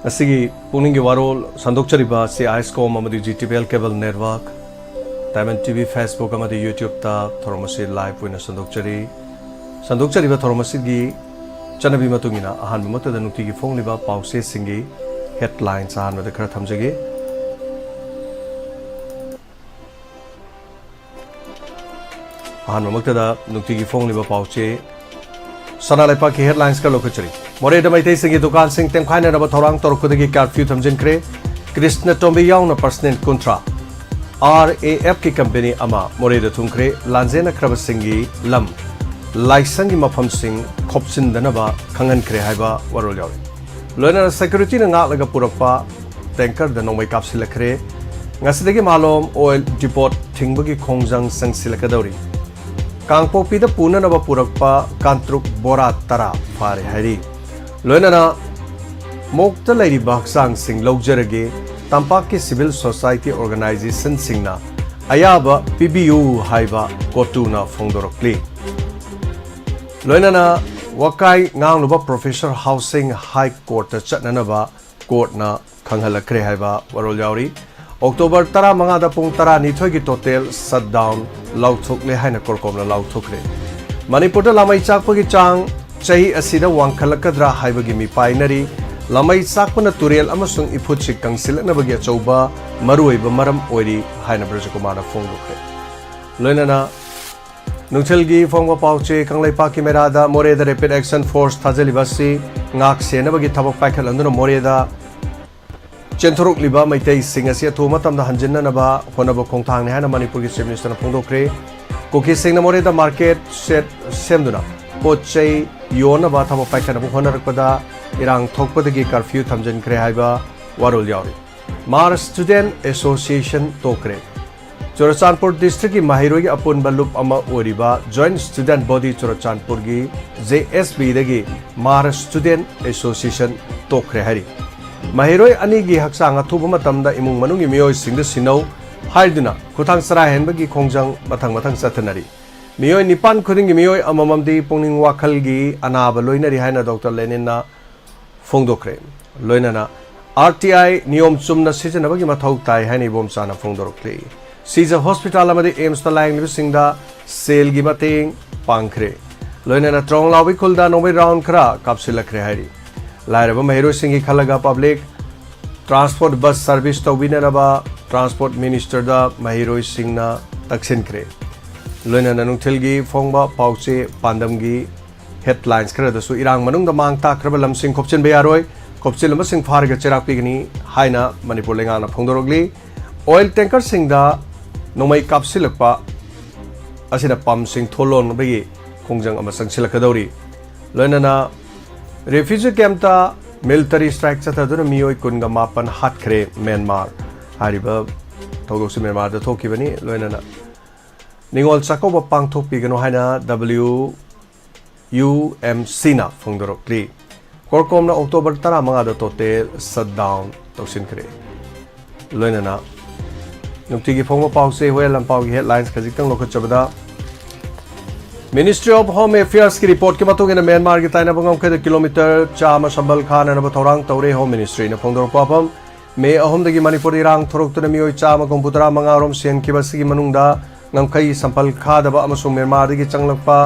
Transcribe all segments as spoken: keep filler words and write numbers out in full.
ꯉꯁꯤꯒꯤ ꯄꯨꯛꯅꯤꯡꯒꯤ ꯋꯥꯔꯣꯜ ꯁꯟꯗꯣꯛꯆꯔꯤꯕ ꯑꯁꯤ ꯑꯥꯏꯁꯀꯣꯝ ꯑꯃꯗꯤ G T V L cable network, diamond T V Facebook ꯑꯃꯗꯤ YouTubeꯇ ꯊꯧꯔꯝ ꯑꯁꯤ ꯂꯥꯏꯚ ꯑꯣꯏꯅ ꯁꯟꯗꯣꯛꯆꯔꯤ꯫ ꯁꯟꯗꯣꯛꯆꯔꯤꯕ ꯊꯧꯔꯝ ꯑꯁꯤꯒꯤ ꯆꯠꯅꯕꯤ ꯃꯇꯨꯡ ꯏꯟꯅ ꯑꯍꯥꯟꯕꯃꯛꯇꯗ ꯅꯨꯡꯇꯤꯒꯤ ꯐꯣꯡꯂꯤꯕ ꯄꯥꯎꯆꯦꯁꯤꯡꯒꯤ ꯍꯦꯗꯂꯥꯏꯟꯁ ꯑꯍꯥꯟꯕꯗ ꯈꯔ ꯊꯝꯖꯒꯦ꯫ ꯑꯍꯥꯟꯕꯃꯛꯇꯗ ꯅꯨꯡꯇꯤꯒꯤ ꯐꯣꯡꯂꯤꯕ ꯄꯥꯎꯆꯦ ꯁꯅꯥ ꯂꯩꯄꯥꯛꯀꯤ ꯍꯦꯗꯂꯥꯏꯟꯁ ꯈꯔ ꯂꯧꯈꯠꯆꯔꯤ꯫ ꯃꯣꯔꯦꯗ ꯃꯩꯇꯩꯁꯤꯡꯒꯤ ꯗꯨꯀꯥꯟꯁꯤꯡ ꯇꯦꯝꯈꯥꯏꯅꯅꯕ ꯊꯧꯔꯥꯡ ꯇꯧꯔꯛꯄꯗꯒꯤ ꯀꯥꯔꯐ꯭ꯌꯨ ꯊꯝꯖꯤꯟꯈ꯭ꯔꯦ꯫ ꯀ꯭ꯔꯤꯁꯅ ꯇꯣꯝꯕꯤ ꯌꯥꯎꯅ ꯄꯔꯁꯅꯦꯜ ꯀꯨꯟꯊ꯭ꯔꯥ꯫ ꯑꯥꯔ ꯑꯦ ꯑꯦꯐꯀꯤ ꯀꯝꯄꯦꯅꯤ ꯑꯃ ꯃꯣꯔꯦꯗ ꯊꯨꯡꯈ꯭ꯔꯦ꯫ ꯂꯥꯟꯖꯦꯟꯅꯈ꯭ꯔꯕꯁꯤꯡꯒꯤ ꯂꯝ ꯂꯥꯏꯁꯪꯒꯤ ꯃꯐꯝꯁꯤꯡ ꯈꯣꯞꯆꯤꯟꯗꯅꯕ ꯈꯪꯍꯟꯈ꯭ꯔꯦ ꯍꯥꯏꯕ ꯋꯥꯔꯣꯜ ꯌꯥꯎꯔꯤ꯫ ꯂꯣꯏꯅꯅ ꯁꯦꯀ꯭ꯌꯨꯔꯤꯇꯤꯅ ꯉꯥꯛꯂꯒ ꯄꯨꯔꯛꯄ ꯇꯦꯡꯀꯔꯗ ꯅꯣꯡꯃꯩ ꯀꯥꯞꯁꯤꯜꯂꯛꯈ꯭ꯔꯦ꯫ ꯉꯁꯤꯗꯒꯤ ꯃꯥꯂꯣꯝ ꯑꯣꯏꯜ ꯗꯤꯄꯣꯠ ꯊꯤꯡꯕꯒꯤ ꯈꯣꯡꯖꯪ ꯆꯪꯁꯤꯜꯂꯛꯀꯗꯧꯔꯤ꯫ ꯀꯥꯡꯄꯣꯛꯄꯤꯗ ꯄꯨꯅꯅꯕ ꯄꯨꯔꯛꯄ ꯀꯥꯡꯇ꯭ꯔꯨꯛ ꯕꯣꯔꯥ ꯇꯔꯥ ꯐꯥꯔꯦ ꯍꯥꯏꯔꯤ꯫ ꯂꯣꯏꯅꯅ ꯃꯣꯛꯇ ꯂꯩꯔꯤꯕ ꯍꯛꯆꯥꯡꯁꯤꯡ ꯂꯧꯖꯔꯒꯦ, ꯇꯝꯄꯥꯛꯀꯤ ꯁꯤꯚꯤꯜ ꯁꯣꯁꯥꯏꯇꯤ ꯑꯣꯔꯒꯅꯥꯏꯖꯦꯁꯟꯁꯤꯡꯅ ꯑꯌꯥꯕ ꯄꯤꯕꯤꯌꯨ ꯍꯥꯏꯕ ꯀꯣꯇꯨꯅ ꯐꯣꯡꯗꯣꯔꯛꯂꯤ꯫ ꯂꯣꯏꯅꯅ ꯋꯥꯀꯥꯏ ꯉꯥꯡꯂꯨꯕ ꯄ꯭ꯔꯣꯐꯦꯁꯔ ꯍꯥꯎꯁꯤꯡ ꯍꯥꯏ ꯀꯣꯔꯠꯇ ꯆꯠꯅꯅꯕ ꯀꯣꯔꯠꯅ ꯈꯪꯍꯜꯂꯛꯈ꯭ꯔꯦ ꯍꯥꯏꯕ ꯋꯥꯔꯣꯜ ꯌꯥꯎꯔꯤ꯫ ꯑꯣꯛꯇꯣꯕꯔ ꯇꯔꯥꯃꯉꯥꯗ ꯄꯨꯡ ꯇꯔꯥꯅꯤꯊꯣꯏꯒꯤ ꯇꯣꯇꯦꯜ ꯁꯠꯗꯥꯎꯟ ꯂꯥꯎꯊꯣꯛꯂꯦ ꯍꯥꯏꯅ ꯀꯣꯔꯀꯣꯝꯅ ꯂꯥꯎꯊꯣꯛꯈ꯭ꯔꯦ꯫ ꯃꯅꯤꯄꯨꯔꯗ ꯂꯥꯃꯩ ꯆꯥꯛꯄꯒꯤ ꯆꯥꯡ ꯆꯍꯤ ꯑꯁꯤꯗ ꯋꯥꯡꯈꯠꯂꯛꯀꯗ꯭ꯔꯥ ꯍꯥꯏꯕꯒꯤ ꯃꯤꯄꯥꯏꯅꯔꯤ꯫ ꯂꯥꯃꯩ ꯆꯥꯛꯄꯅ ꯇꯨꯔꯦꯜ ꯑꯃꯁꯨꯡ ꯏꯐꯨꯠꯁꯤꯡ ꯀꯪꯁꯤꯜꯂꯛꯅꯕꯒꯤ ꯑꯆꯧꯕ ꯃꯔꯨꯑꯣꯏꯕ ꯃꯔꯝ ꯑꯣꯏꯔꯤ ꯍꯥꯏꯅ ꯕ꯭ꯔꯖꯀꯨꯃꯥꯔꯅ ꯐꯣꯡꯗꯣꯛꯈ꯭ꯔꯦ꯫ ꯂꯣꯏꯅꯅ ꯅꯨꯡꯊꯤꯜꯒꯤ ꯐꯣꯡꯕ ꯄꯥꯎꯆꯦ ꯀꯪꯂꯩꯄꯥꯛꯀꯤ ꯃꯦꯔꯥꯗ ꯃꯣꯔꯦꯗ ꯔꯦꯄꯤꯗ ꯑꯦꯛꯁꯟ ꯐꯣꯔꯁ ꯊꯥꯖꯤꯜꯂꯤꯕ ꯑꯁꯤ ꯉꯥꯛ ꯁꯦꯟꯅꯕꯒꯤ ꯊꯕꯛ ꯄꯥꯏꯈꯠꯍꯟꯗꯨꯅ ꯃꯣꯔꯦꯗ ꯆꯦꯟꯊꯣꯔꯛꯂꯤꯕ ꯃꯩꯇꯩꯁꯤꯡ ꯑꯁꯤ ꯑꯊꯨꯕ ꯃꯇꯝꯗ ꯍꯟꯖꯤꯟꯅꯅꯕ ꯍꯣꯠꯅꯕ ꯈꯣꯡꯊꯥꯡꯅꯤ ꯍꯥꯏꯅ ꯃꯅꯤꯄꯨꯔꯒꯤ ꯆꯤꯐ ꯃꯤꯅꯤꯁꯇꯔꯅ ꯐꯣꯡꯗꯣꯛꯈ꯭ꯔꯦ꯫ ꯀꯨꯀꯤꯁꯤꯡꯅ ꯃꯣꯔꯦꯗ ꯃꯥꯔꯀꯦꯠ ꯁꯦꯠ ꯁꯦꯝꯗꯨꯅ ꯄꯣꯠ ꯆꯩ ꯌꯣꯟꯅꯕ ꯊꯕꯛ ꯄꯥꯏꯈꯠꯅꯕ ꯍꯣꯠꯅꯔꯛꯄꯗ ꯏꯔꯥꯡ ꯊꯣꯛꯄꯗꯒꯤ ꯀꯔꯐ꯭ꯌꯨ ꯊꯝꯖꯤꯟꯈ꯭ꯔꯦ ꯍꯥꯏꯕ ꯋꯥꯔꯣꯜ ꯌꯥꯎꯔꯤ꯫ ꯃꯍꯥꯔꯥꯁꯇ꯭ꯔ ꯁ꯭ꯇꯨꯗꯦꯟꯠ ꯑꯦꯁꯣꯁꯤꯌꯦꯁꯟ ꯇꯣꯛꯈ꯭ꯔꯦ꯫ ꯆꯨꯔꯆꯥꯟꯄꯨꯔ ꯗꯤꯁꯇ꯭ꯔꯤꯛꯀꯤ ꯃꯍꯩꯔꯣꯏꯒꯤ ꯑꯄꯨꯟꯕ ꯂꯨꯞ ꯑꯃ ꯑꯣꯏꯔꯤꯕ ꯖꯣꯏꯟꯠ ꯁ꯭ꯇꯨꯗꯦꯟꯠ ꯕꯣꯗꯤ ꯆꯨꯔꯆꯥꯟꯄꯨꯔꯒꯤ, ꯖꯦ ꯑꯦꯁ ꯕꯤꯗꯒꯤ ꯃꯍꯥꯔꯥꯁꯇ꯭ꯔ ꯁ꯭ꯇꯨꯗꯦꯟꯠ ꯑꯦꯁꯣꯁꯤꯌꯦꯁꯟ ꯇꯣꯛꯈ꯭ꯔꯦ ꯍꯥꯏꯔꯤ꯫ ꯃꯍꯩꯔꯣꯏ ꯑꯅꯤꯒꯤ ꯍꯛꯆꯥꯡ ꯑꯊꯨꯕ ꯃꯇꯝꯗ ꯏꯃꯨꯡ ꯃꯅꯨꯡꯒꯤ ꯃꯤꯑꯣꯏꯁꯤꯡꯗ ꯁꯤꯟꯅꯧ ꯍꯥꯏꯗꯨꯅ ꯈꯨꯊꯥꯡ ꯆꯔꯥ ꯍꯦꯟꯕꯒꯤ ꯈꯣꯡꯖꯪ ꯃꯊꯪ ꯃꯊꯪ ꯆꯠꯊꯅꯔꯤ꯫ ꯃꯤꯑꯣꯏ ꯅꯤꯄꯥꯟ ꯈꯨꯗꯤꯡꯒꯤ ꯃꯤꯑꯣꯏ ꯑꯃꯃꯝꯗꯤ ꯄꯨꯛꯅꯤꯡ ꯋꯥꯈꯜꯒꯤ ꯑꯅꯥꯕ ꯂꯣꯏꯅꯔꯤ ꯍꯥꯏꯅ ꯗꯣꯛꯇꯔ ꯂꯦꯅꯤꯟꯅ ꯐꯣꯡꯗꯣꯛꯈ꯭ꯔꯦ꯫ ꯂꯣꯏꯅꯅ ꯑꯥꯔ ꯇꯤ ꯑꯥꯏ ꯅꯤꯌꯣꯝ ꯆꯨꯝꯅ ꯁꯤꯖꯤꯟꯅꯕꯒꯤ ꯃꯊꯧ ꯇꯥꯏ ꯍꯥꯏꯅ ꯏꯕꯣꯝꯆꯥꯅ ꯐꯣꯡꯗꯣꯔꯛꯂꯤ꯫ ꯁꯤꯖ ꯍꯣꯁꯄꯤꯇꯥꯜ ꯑꯃꯗꯤ ꯑꯦꯝꯁꯇ ꯂꯥꯌꯦꯡꯂꯤꯕꯁꯤꯡꯗ ꯁꯦꯜꯒꯤ ꯃꯇꯦꯡ ꯄꯥꯡꯈ꯭ꯔꯦ꯫ ꯂꯣꯏꯅꯅ ꯇ꯭ꯔꯣꯡꯂꯥꯎꯕꯤ ꯈꯨꯜꯗ ꯅꯣꯡꯃꯩ ꯔꯥꯎꯟ ꯈꯔ ꯀꯥꯞꯁꯤꯜꯂꯛꯈ꯭ꯔꯦ ꯍꯥꯏꯔꯤ꯫ ꯂꯥꯏꯔꯕ ꯃꯍꯩꯔꯣꯏꯁꯤꯡꯒꯤ ꯈꯜꯂꯒ ꯄꯕ꯭ꯂꯤꯛ ꯇ꯭ꯔꯥꯟꯁꯄꯣꯔꯠ ꯕꯁ ꯁꯔꯚꯤꯁ ꯇꯧꯕꯤꯅꯅꯕ ꯇ꯭ꯔꯥꯟꯁꯄꯣꯔꯠ ꯃꯤꯅꯤꯁꯇꯔꯗ ꯃꯍꯩꯔꯣꯏꯁꯤꯡꯅ ꯇꯛꯁꯤꯟꯈ꯭ꯔꯦ꯫ ꯂꯣꯏꯅꯅ ꯅꯨꯡꯊꯤꯜꯒꯤ ꯐꯣꯡꯕ ꯄꯥꯎꯆꯦ ꯄꯥꯟꯗꯝꯒꯤ ꯍꯦꯗꯂꯥꯏꯟꯁ ꯈꯔꯗꯁꯨ ꯏꯔꯥꯡ ꯃꯅꯨꯡꯗ ꯃꯥꯡ ꯇꯥꯛꯈ꯭ꯔꯕ ꯂꯝꯁꯤꯡ ꯈꯣꯞꯆꯤꯟꯕ ꯌꯥꯔꯣꯏ, ꯈꯣꯞꯆꯤꯜꯂꯝꯕꯁꯤꯡ ꯐꯥꯔꯒ ꯆꯩꯔꯥꯛ ꯄꯤꯒꯅꯤ ꯍꯥꯏꯅ ꯃꯅꯤꯄꯨꯔ ꯂꯩꯉꯥꯛꯅ ꯐꯣꯡꯗꯣꯔꯛꯂꯤ꯫ ꯑꯣꯏꯜ ꯇꯦꯡꯀꯔꯁꯤꯡꯗ ꯅꯣꯡꯃꯩ ꯀꯥꯞꯁꯤꯜꯂꯛꯄ ꯑꯁꯤꯅ ꯄꯝꯁꯤꯡ ꯊꯣꯜꯂꯣꯟꯕꯒꯤ ꯈꯣꯡꯖꯪ ꯑꯃ ꯆꯪꯁꯤꯜꯂꯛꯀꯗꯧꯔꯤ꯫ ꯂꯣꯏꯅꯅ ꯔꯦꯐ꯭ꯌꯨꯖꯤ ꯀꯦꯝꯞꯇ ꯃꯤꯂꯤꯇꯔꯤ ꯁ꯭ꯇ꯭ꯔꯥꯏꯛ ꯆꯠꯊꯗꯨꯅ ꯃꯤꯑꯣꯏ ꯀꯨꯟꯒ ꯃꯥꯄꯟ ꯍꯥꯠꯈ꯭ꯔꯦ ꯃ꯭ꯌꯥꯟꯃꯥꯔ꯫ ꯍꯥꯏꯔꯤꯕ ꯊꯧꯗꯣꯛꯁꯤ ꯃ꯭ꯌꯥꯟꯃꯥꯔꯗ ꯊꯣꯛꯈꯤꯕꯅꯤ꯫ ꯂꯣꯏꯅꯅ ꯅꯤꯉꯣꯜ ꯆꯥꯛꯀꯧꯕ ꯄꯥꯡꯊꯣꯛꯄꯤꯒꯅꯨ ꯍꯥꯏꯅ ꯗꯕ꯭ꯂꯤꯌꯨ ꯌꯨ ꯑꯦꯝ ꯁꯤꯅ ꯐꯣꯡꯗꯣꯔꯛꯂꯤ꯫ ꯀꯣꯔꯀꯣꯝꯅ ꯑꯣꯛꯇꯣꯕꯔ ꯇꯔꯥꯃꯉꯥꯗ ꯇꯣꯇꯦꯜ ꯁꯠꯗꯥꯎꯟ ꯇꯧꯁꯤꯟꯈ꯭ꯔꯦ꯫ ꯂꯣꯏꯅꯅ ꯅꯨꯡꯇꯤꯒꯤ ꯐꯣꯡꯕ ꯄꯥꯎꯆꯦ ꯍꯨꯌꯦꯟ ꯂꯥꯟꯄꯥꯎꯒꯤ ꯍꯦꯗꯂꯥꯏꯟꯁ ꯈꯖꯤꯛꯇꯪ ꯂꯧꯈꯠꯆꯕꯗ, ꯃꯤꯅꯤꯁꯇ꯭ꯔꯤ ꯑꯣꯐ ꯍꯣꯝ ꯑꯦꯐꯤꯌꯔꯁꯀꯤ ꯔꯤꯄꯣꯔꯠꯀꯤ ꯃꯇꯨꯡ ꯏꯟꯅ ꯃ꯭ꯌꯥꯟꯃꯥꯔꯒꯤ ꯇꯥꯏꯅꯕ ꯉꯝꯈꯩꯗ ꯀꯤꯂꯣꯃꯤꯇꯔ ꯆꯥꯝꯃ ꯁꯝꯕꯜ ꯈꯥꯅꯅꯕ ꯊꯧꯔꯥꯡ ꯇꯧꯔꯦ꯫ ꯍꯣꯝ ꯃꯤꯅꯤꯁꯇ꯭ꯔꯤꯅ ꯐꯣꯡꯗꯣꯔꯛꯄ ꯋꯥꯐꯝ꯫ ꯃꯦ ꯑꯍꯨꯝꯗꯒꯤ ꯃꯅꯤꯄꯨꯔꯗ ꯏꯔꯥꯡ ꯊꯣꯔꯛꯇꯨꯅ ꯃꯤꯑꯣꯏ ꯆꯥꯝꯃꯒ ꯍꯨꯝꯐꯨꯇꯔꯥ ꯃꯉꯥ ꯔꯣꯝ ꯁꯤꯍꯟꯈꯤꯕ ꯑꯁꯤꯒꯤ ꯃꯅꯨꯡꯗ ꯉꯝꯈꯩ ꯁꯝꯄꯜ ꯈꯥꯗꯕ ꯑꯃꯁꯨꯡ ꯃ꯭ꯌꯥꯟꯃꯥꯔꯗꯒꯤ ꯆꯪꯂꯛꯄ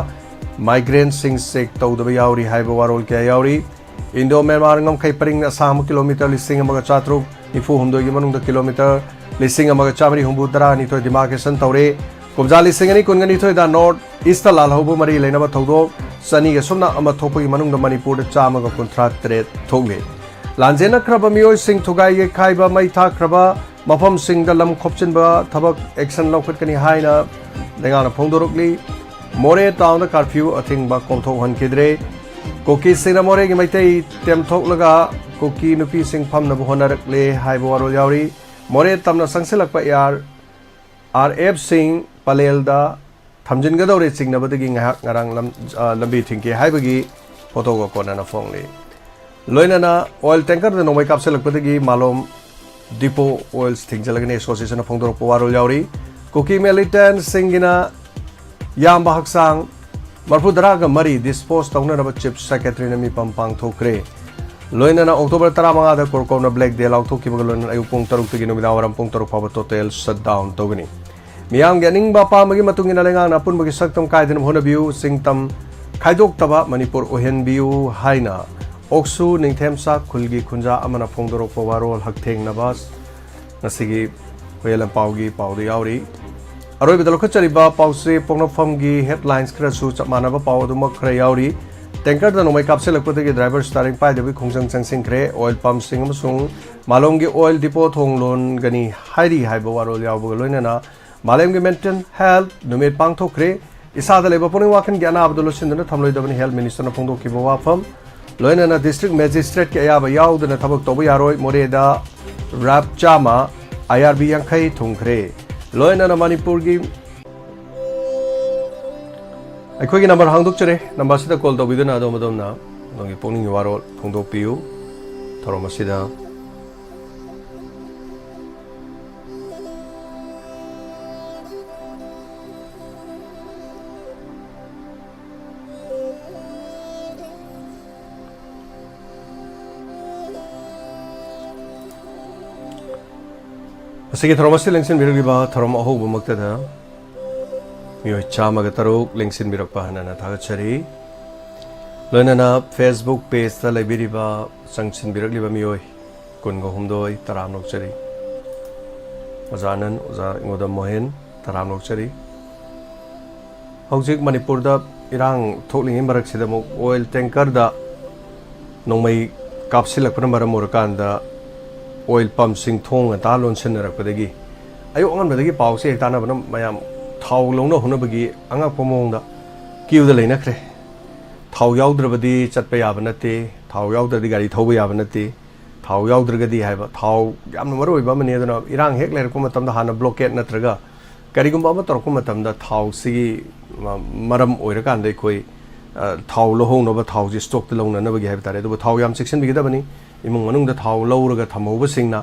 ꯃꯥꯏꯒ꯭ꯔꯦꯟꯁꯤꯡ ꯆꯦꯛ ꯇꯧꯗꯕ ꯌꯥꯎꯔꯤ ꯍꯥꯏꯕ ꯋꯥꯔꯣꯜ ꯀꯌꯥ ꯌꯥꯎꯔꯤ꯫ ꯏꯟꯗꯣ ꯃ꯭ꯌꯥꯟꯃꯥꯔ ꯉꯝꯈꯩ ꯄꯔꯤꯡ ꯑꯁꯥꯡꯕ ꯀꯤꯂꯣꯃꯤꯇꯔ ꯂꯤꯁꯤꯡ ꯑꯃꯒ ꯆꯥꯇ꯭ꯔꯨꯛ ꯅꯤꯐꯨ ꯍꯨꯝꯗꯣꯏꯒꯤ ꯃꯅꯨꯡꯗ ꯀꯤꯂꯣꯃꯤꯇꯔ ꯂꯤꯁꯤꯡ ꯑꯃꯒ ꯆꯥꯃꯔꯤ ꯍꯨꯝꯐꯨ ꯇꯔꯥꯅꯤꯊꯣꯏ ꯗꯤꯃꯥꯔꯀꯦꯁꯟ ꯇꯧꯔꯦ꯫ ꯀꯨꯝꯖꯥ ꯂꯤꯁꯤꯡ ꯑꯅꯤ ꯀꯨꯟꯒ ꯅꯤꯊꯣꯏꯗ ꯅꯣꯔꯠ ꯏꯁꯇ ꯂꯥꯜꯍꯧꯕ ꯃꯔꯤ ꯂꯩꯅꯕ ꯊꯧꯗꯣꯛ ꯆꯅꯤꯒ ꯁꯨꯞꯅ ꯑꯃ ꯊꯣꯛꯄꯒꯤ ꯃꯅꯨꯡꯗ ꯃꯅꯤꯄꯨꯔꯗ ꯆꯥꯝꯃꯒ ꯀꯨꯟꯊ꯭ꯔꯥ ꯇꯔꯦꯠ ꯊꯣꯛꯂꯤ꯫ ꯂꯥꯟꯖꯦꯟꯅꯈ꯭ꯔꯕ ꯃꯤꯑꯣꯏꯁꯤꯡ ꯊꯨꯒꯥꯏ ꯌꯩꯈꯥꯏꯕ, ꯃꯩ ꯊꯥꯈ꯭ꯔꯕ ꯃꯐꯝꯁꯤꯡꯗ ꯂꯝ ꯈꯣꯞꯆꯤꯟꯕ ꯊꯕꯛ ꯑꯦꯛꯁꯟ ꯂꯧꯈꯠꯀꯅꯤ ꯍꯥꯏꯅ ꯂꯩꯉꯥꯛꯅ ꯐꯣꯡꯗꯣꯔꯛꯂꯤ꯫ ꯃꯣꯔꯦ ꯇꯥꯎꯟꯗ ꯀꯥꯔꯐ꯭ꯌꯨ ꯑꯊꯤꯡꯕ ꯀꯣꯝꯊꯣꯛꯍꯟꯈꯤꯗ꯭ꯔꯦ꯫ ꯀꯨꯀꯤꯁꯤꯡꯅ ꯃꯣꯔꯦꯒꯤ ꯃꯩꯇꯩ ꯇꯦꯝꯊꯣꯛꯂꯒ ꯀꯨꯀꯤ ꯅꯨꯄꯤꯁꯤꯡ ꯐꯝꯅꯕ ꯍꯣꯠꯅꯔꯛꯂꯦ ꯍꯥꯏꯕ ꯋꯥꯔꯣꯜ ꯌꯥꯎꯔꯤ꯫ ꯃꯣꯔꯦ ꯇꯝꯅ ꯆꯪꯁꯤꯜꯂꯛꯄ ꯑꯦ ꯑꯥꯔ, ꯑꯥꯔ ꯑꯦꯐꯁꯤꯡ ꯄꯂꯦꯜꯗ ꯊꯝꯖꯤꯟꯒꯗꯧꯔꯦ ꯆꯤꯡꯅꯕꯗꯒꯤ ꯉꯥꯏꯍꯥꯛ ꯉꯔꯥꯡ ꯂꯝ-, ꯑ, ꯂꯝꯕꯤ ꯊꯤꯡꯈꯤ ꯍꯥꯏꯕꯒꯤ ꯐꯣꯇꯣꯒ ꯀꯣꯟꯅꯅ ꯐꯣꯡꯂꯤ꯫ ꯂꯣꯏꯅꯅ ꯑꯣꯏꯜ ꯇꯦꯡꯀꯔꯗ ꯅꯣꯡꯃꯩ ꯀꯥꯞꯁꯤꯜꯂꯛꯄꯗꯒꯤ ꯃꯥꯂꯣꯝ ꯗꯤꯄꯣ ꯑꯣꯏꯜꯁ ꯊꯤꯡꯖꯤꯜꯂꯒꯅꯤ ꯑꯦꯁꯣꯁꯤꯌꯦꯁꯟꯅ ꯐꯣꯡꯗꯣꯔꯛꯄ ꯋꯥꯔꯣꯜ ꯌꯥꯎꯔꯤ꯫ ꯀꯨꯀꯤ ꯃꯤꯂꯤꯇꯦꯟꯠꯁꯤꯡꯒꯤꯅ ꯌꯥꯝꯕ ꯍꯛꯆꯥꯡ ꯃꯔꯐꯨ ꯇꯔꯥꯒ ꯃꯔꯤ ꯗꯤꯁꯄꯣꯖ ꯇꯧꯅꯅꯕ ꯆꯤꯐ ꯁꯦꯀ꯭ꯔꯦꯇꯔꯤꯅ ꯃꯤꯄꯥꯝ ꯄꯥꯡꯊꯣꯛꯈ꯭ꯔꯦ꯫ ꯂꯣꯏꯅꯅ ꯑꯣꯛꯇꯣꯕꯔ ꯇꯔꯥꯃꯉꯥꯗ ꯀꯣꯔꯀꯣꯅ ꯕ꯭ꯂꯦꯛ ꯗꯦ ꯂꯥꯎꯊꯣꯛꯈꯤꯕꯒ ꯂꯣꯏꯅꯅ ꯑꯌꯨꯛ ꯄꯨꯡ ꯇꯔꯨꯛꯇꯒꯤ ꯅꯨꯃꯤꯗꯥꯡ ꯋꯥꯏꯔꯝ ꯄꯨꯡ ꯇꯔꯨꯛ ꯐꯥꯎꯕ ꯇꯣꯇꯦꯜ ꯁꯠ ꯗꯥꯎꯟ ꯇꯧꯒꯅꯤ꯫ ꯃꯤꯌꯥꯝꯒꯤ ꯑꯅꯤꯡꯕ ꯑꯄꯥꯝꯕꯒꯤ ꯃꯇꯨꯡ ꯏꯟꯅ ꯂꯩꯉꯥꯛꯅ ꯑꯄꯨꯟꯕꯒꯤ ꯁꯛꯇꯝ ꯀꯥꯏꯗꯅꯕ ꯍꯣꯠꯅꯕꯤꯌꯨ, ꯆꯤꯡꯇꯝ ꯈꯥꯏꯗꯣꯛꯇꯕ ꯃꯅꯤꯄꯨꯔ ꯑꯣꯏꯍꯟꯕꯤꯌꯨ ꯍꯥꯏꯅ ꯑꯣꯛꯁꯨ ꯅꯤꯡꯊꯦꯝꯆꯥ ꯈꯨꯜꯒꯤ ꯈꯨꯟꯖꯥ ꯑꯃꯅ ꯐꯣꯡꯗꯣꯔꯛꯄ ꯋꯥꯔꯣꯜ ꯍꯛꯊꯦꯡꯅꯕ ꯉꯁꯤꯒꯤ ꯍꯨꯏꯌꯦꯟ ꯂꯝꯄꯥꯎꯒꯤ ꯄꯥꯎꯗ ꯌꯥꯎꯔꯤ꯫ ꯑꯔꯣꯏꯕꯗ ꯂꯧꯈꯠꯆꯔꯤꯕ ꯄꯥꯎꯁꯦ ꯄꯣꯛꯅꯐꯝꯒꯤ ꯍꯦꯗꯂꯥꯏꯟꯁ ꯈꯔꯁꯨ ꯆꯞ ꯃꯥꯟꯅꯕ ꯄꯥꯎ ꯑꯗꯨꯃꯛ ꯈꯔ ꯌꯥꯎꯔꯤ꯫ ꯇꯦꯡꯀꯔꯗ ꯅꯣꯡꯃꯩ ꯀꯥꯞꯁꯤꯜꯂꯛꯄꯗꯒꯤ ꯗ꯭ꯔꯥꯏꯚꯔ ꯁ꯭ꯇꯥꯔꯤꯡ ꯄꯥꯏꯗꯕꯒꯤ ꯈꯣꯡꯖꯪ ꯆꯪꯁꯤꯟꯈ꯭ꯔꯦ꯫ ꯑꯣꯏꯜ ꯄꯝꯁꯤꯡ ꯑꯃꯁꯨꯡ ꯃꯥꯂꯣꯝꯒꯤ ꯑꯣꯏꯜ ꯗꯤꯄꯣ ꯊꯣꯡ ꯂꯣꯟꯒꯅꯤ ꯍꯥꯏꯔꯤ ꯍꯥꯏꯕ ꯋꯥꯔꯣꯜ ꯌꯥꯎꯕꯒ ꯂꯣꯏꯅꯅ ꯃꯥꯂꯦꯝꯒꯤ ꯃꯦꯟꯇꯦꯜ ꯍꯦꯜꯊ ꯅꯨꯃꯤꯠ ꯄꯥꯡꯊꯣꯛꯈ꯭ꯔꯦ꯫ ꯏꯁꯥꯗ ꯂꯩꯕ ꯄꯨꯛꯅꯤꯡ ꯋꯥꯈꯜꯒꯤ ꯑꯅꯥꯕꯗꯨ ꯂꯣꯠꯁꯤꯟꯗꯨꯅ ꯊꯝꯂꯣꯏꯗꯕꯅꯤ, ꯍꯦꯜꯊ ꯃꯤꯅꯤꯁꯇꯔꯅ ꯐꯣꯡꯗꯣꯛꯈꯤꯕ ꯋꯥꯐꯝ꯫ ꯂꯣꯏꯅꯅ ꯗꯤꯁꯇ꯭ꯔꯤꯛ ꯃꯦꯖꯤꯁꯇ꯭ꯔꯦꯠꯀꯤ ꯑꯌꯥꯕ ꯌꯥꯎꯗꯅ ꯊꯕꯛ ꯇꯧꯕ ꯌꯥꯔꯣꯏ꯫ ꯃꯣꯔꯦꯗ ꯔꯦꯞ ꯆꯥꯝꯃ, ꯑꯥꯏ ꯑꯥꯔ ꯕꯤ ꯌꯥꯡꯈꯩ ꯊꯨꯡꯈ꯭ꯔꯦ꯫ ꯂꯣꯏꯅꯅ ꯃꯅꯤꯄꯨꯔꯒꯤ ꯑꯩꯈꯣꯏꯒꯤ ꯅꯝꯕꯔ ꯍꯥꯡꯗꯣꯛꯆꯔꯦ꯫ ꯅꯝꯕꯔꯁꯤꯗ ꯀꯣꯜ ꯇꯧꯕꯤꯗꯨꯅ ꯑꯗꯣꯝ ꯑꯗꯣꯝꯅ ꯑꯗꯣꯝꯒꯤ ꯄꯨꯛꯅꯤꯡꯒꯤ ꯋꯥꯔꯣꯜ ꯐꯣꯡꯗꯣꯛꯄꯤꯌꯨ꯫ ꯊꯧꯔꯝ ꯑꯁꯤꯗ ꯃꯁꯤꯒꯤ ꯊꯧꯔꯝ ꯑꯁꯤ ꯂꯦꯡꯁꯤꯟꯕꯤꯔꯛꯂꯤꯕ ꯊꯧꯔꯝ ꯑꯍꯧꯕꯃꯛꯇꯗ ꯃꯤꯑꯣꯏ ꯆꯥꯝꯃꯒ ꯇꯔꯨꯛ ꯂꯦꯡꯁꯤꯟꯕꯤꯔꯛꯄ ꯍꯟꯅ ꯍꯟꯅ ꯊꯥꯒꯠꯆꯔꯤ꯫ ꯂꯣꯏꯅꯅ ꯐꯦꯁꯕꯨꯛ ꯄꯦꯖꯇ ꯂꯩꯕꯤꯔꯤꯕ, ꯆꯪꯁꯤꯟꯕꯤꯔꯛꯂꯤꯕ ꯃꯤꯑꯣꯏ ꯀꯨꯟꯒ ꯍꯨꯝꯗꯣꯏ ꯇꯔꯥꯝ ꯂꯧꯖꯔꯤ꯫ ꯑꯣꯖꯥ ꯑꯅꯟ, ꯑꯣꯖꯥ ꯏꯉꯣꯗꯝ ꯃꯣꯍꯦꯟ, ꯇꯔꯥꯝ ꯂꯧꯖꯔꯤ꯫ ꯍꯧꯖꯤꯛ ꯃꯅꯤꯄꯨꯔꯗ ꯏꯔꯥꯡ ꯊꯣꯛꯂꯤꯉꯩ ꯃꯔꯛꯁꯤꯗ ꯑꯃꯨꯛ ꯑꯣꯏꯜ ꯇꯦꯡꯀꯔꯗ ꯅꯣꯡꯃꯩ ꯀꯥꯞꯁꯤꯜꯂꯛꯄꯅ ꯃꯔꯝ ꯑꯣꯏꯔꯀꯥꯟꯗ ꯑꯣꯏꯜ ꯄꯝꯁꯤꯡ ꯊꯣꯡ ꯉꯟꯇꯥ ꯂꯣꯟꯁꯤꯟꯅꯔꯛꯄꯗꯒꯤ ꯑꯌꯨꯛ ꯑꯉꯟꯕꯗꯒꯤ ꯄꯥꯎꯁꯦ ꯍꯦꯛ ꯇꯥꯟꯅꯕꯅ ꯃꯌꯥꯝ ꯊꯥꯎ ꯂꯧꯅ ꯍꯣꯠꯅꯕꯒꯤ ꯑꯉꯛꯄ ꯃꯑꯣꯡꯗ ꯀ꯭ꯌꯨꯗ ꯂꯩꯅꯈ꯭ꯔꯦ꯫ ꯊꯥꯎ ꯌꯥꯎꯗ꯭ꯔꯕꯗꯤ ꯆꯠꯄ ꯌꯥꯕ ꯅꯠꯇꯦ, ꯊꯥꯎ ꯌꯥꯎꯗ꯭ꯔꯗꯤ ꯒꯥꯔꯤ ꯊꯧꯕ ꯌꯥꯕ ꯅꯠꯇꯦ꯫ ꯊꯥꯎ ꯌꯥꯎꯗ꯭ꯔꯒꯗꯤ ꯍꯥꯏꯕ, ꯊꯥꯎ ꯌꯥꯝꯅ ꯃꯔꯨ ꯑꯣꯏꯕ ꯑꯃꯅꯤ꯫ ꯑꯗꯨꯅ ꯏꯔꯥꯡ ꯍꯦꯛ ꯂꯩꯔꯛꯄ ꯃꯇꯝꯗ ꯍꯥꯟꯅ ꯕ꯭ꯂꯣꯀꯦꯠ ꯅꯠꯇ꯭ꯔꯒ ꯀꯔꯤꯒꯨꯝꯕ ꯑꯃ ꯇꯧꯔꯛꯄ ꯃꯇꯝꯗ ꯊꯥꯎꯁꯤꯒꯤ ꯃ-, ꯃꯔꯝ ꯑꯣꯏꯔꯀꯥꯟꯗ ꯑꯩꯈꯣꯏ, ꯑ, ꯊꯥꯎ ꯂꯧꯍꯧꯅꯕ, ꯊꯥꯎꯁꯤ ꯁ꯭ꯇꯣꯛꯇ ꯂꯧꯅꯅꯕꯒꯤ ꯍꯥꯏꯕ ꯇꯥꯔꯦ꯫ ꯑꯗꯨꯕꯨ ꯊꯥꯎ ꯌꯥꯝ ꯆꯦꯛꯁꯤꯟꯕꯤꯒꯗꯕꯅꯤ꯫ ꯏꯃꯨꯡ ꯃꯅꯨꯡꯗ ꯊꯥꯎ ꯂꯧꯔꯒ ꯊꯝꯍꯧꯕꯁꯤꯡꯅ,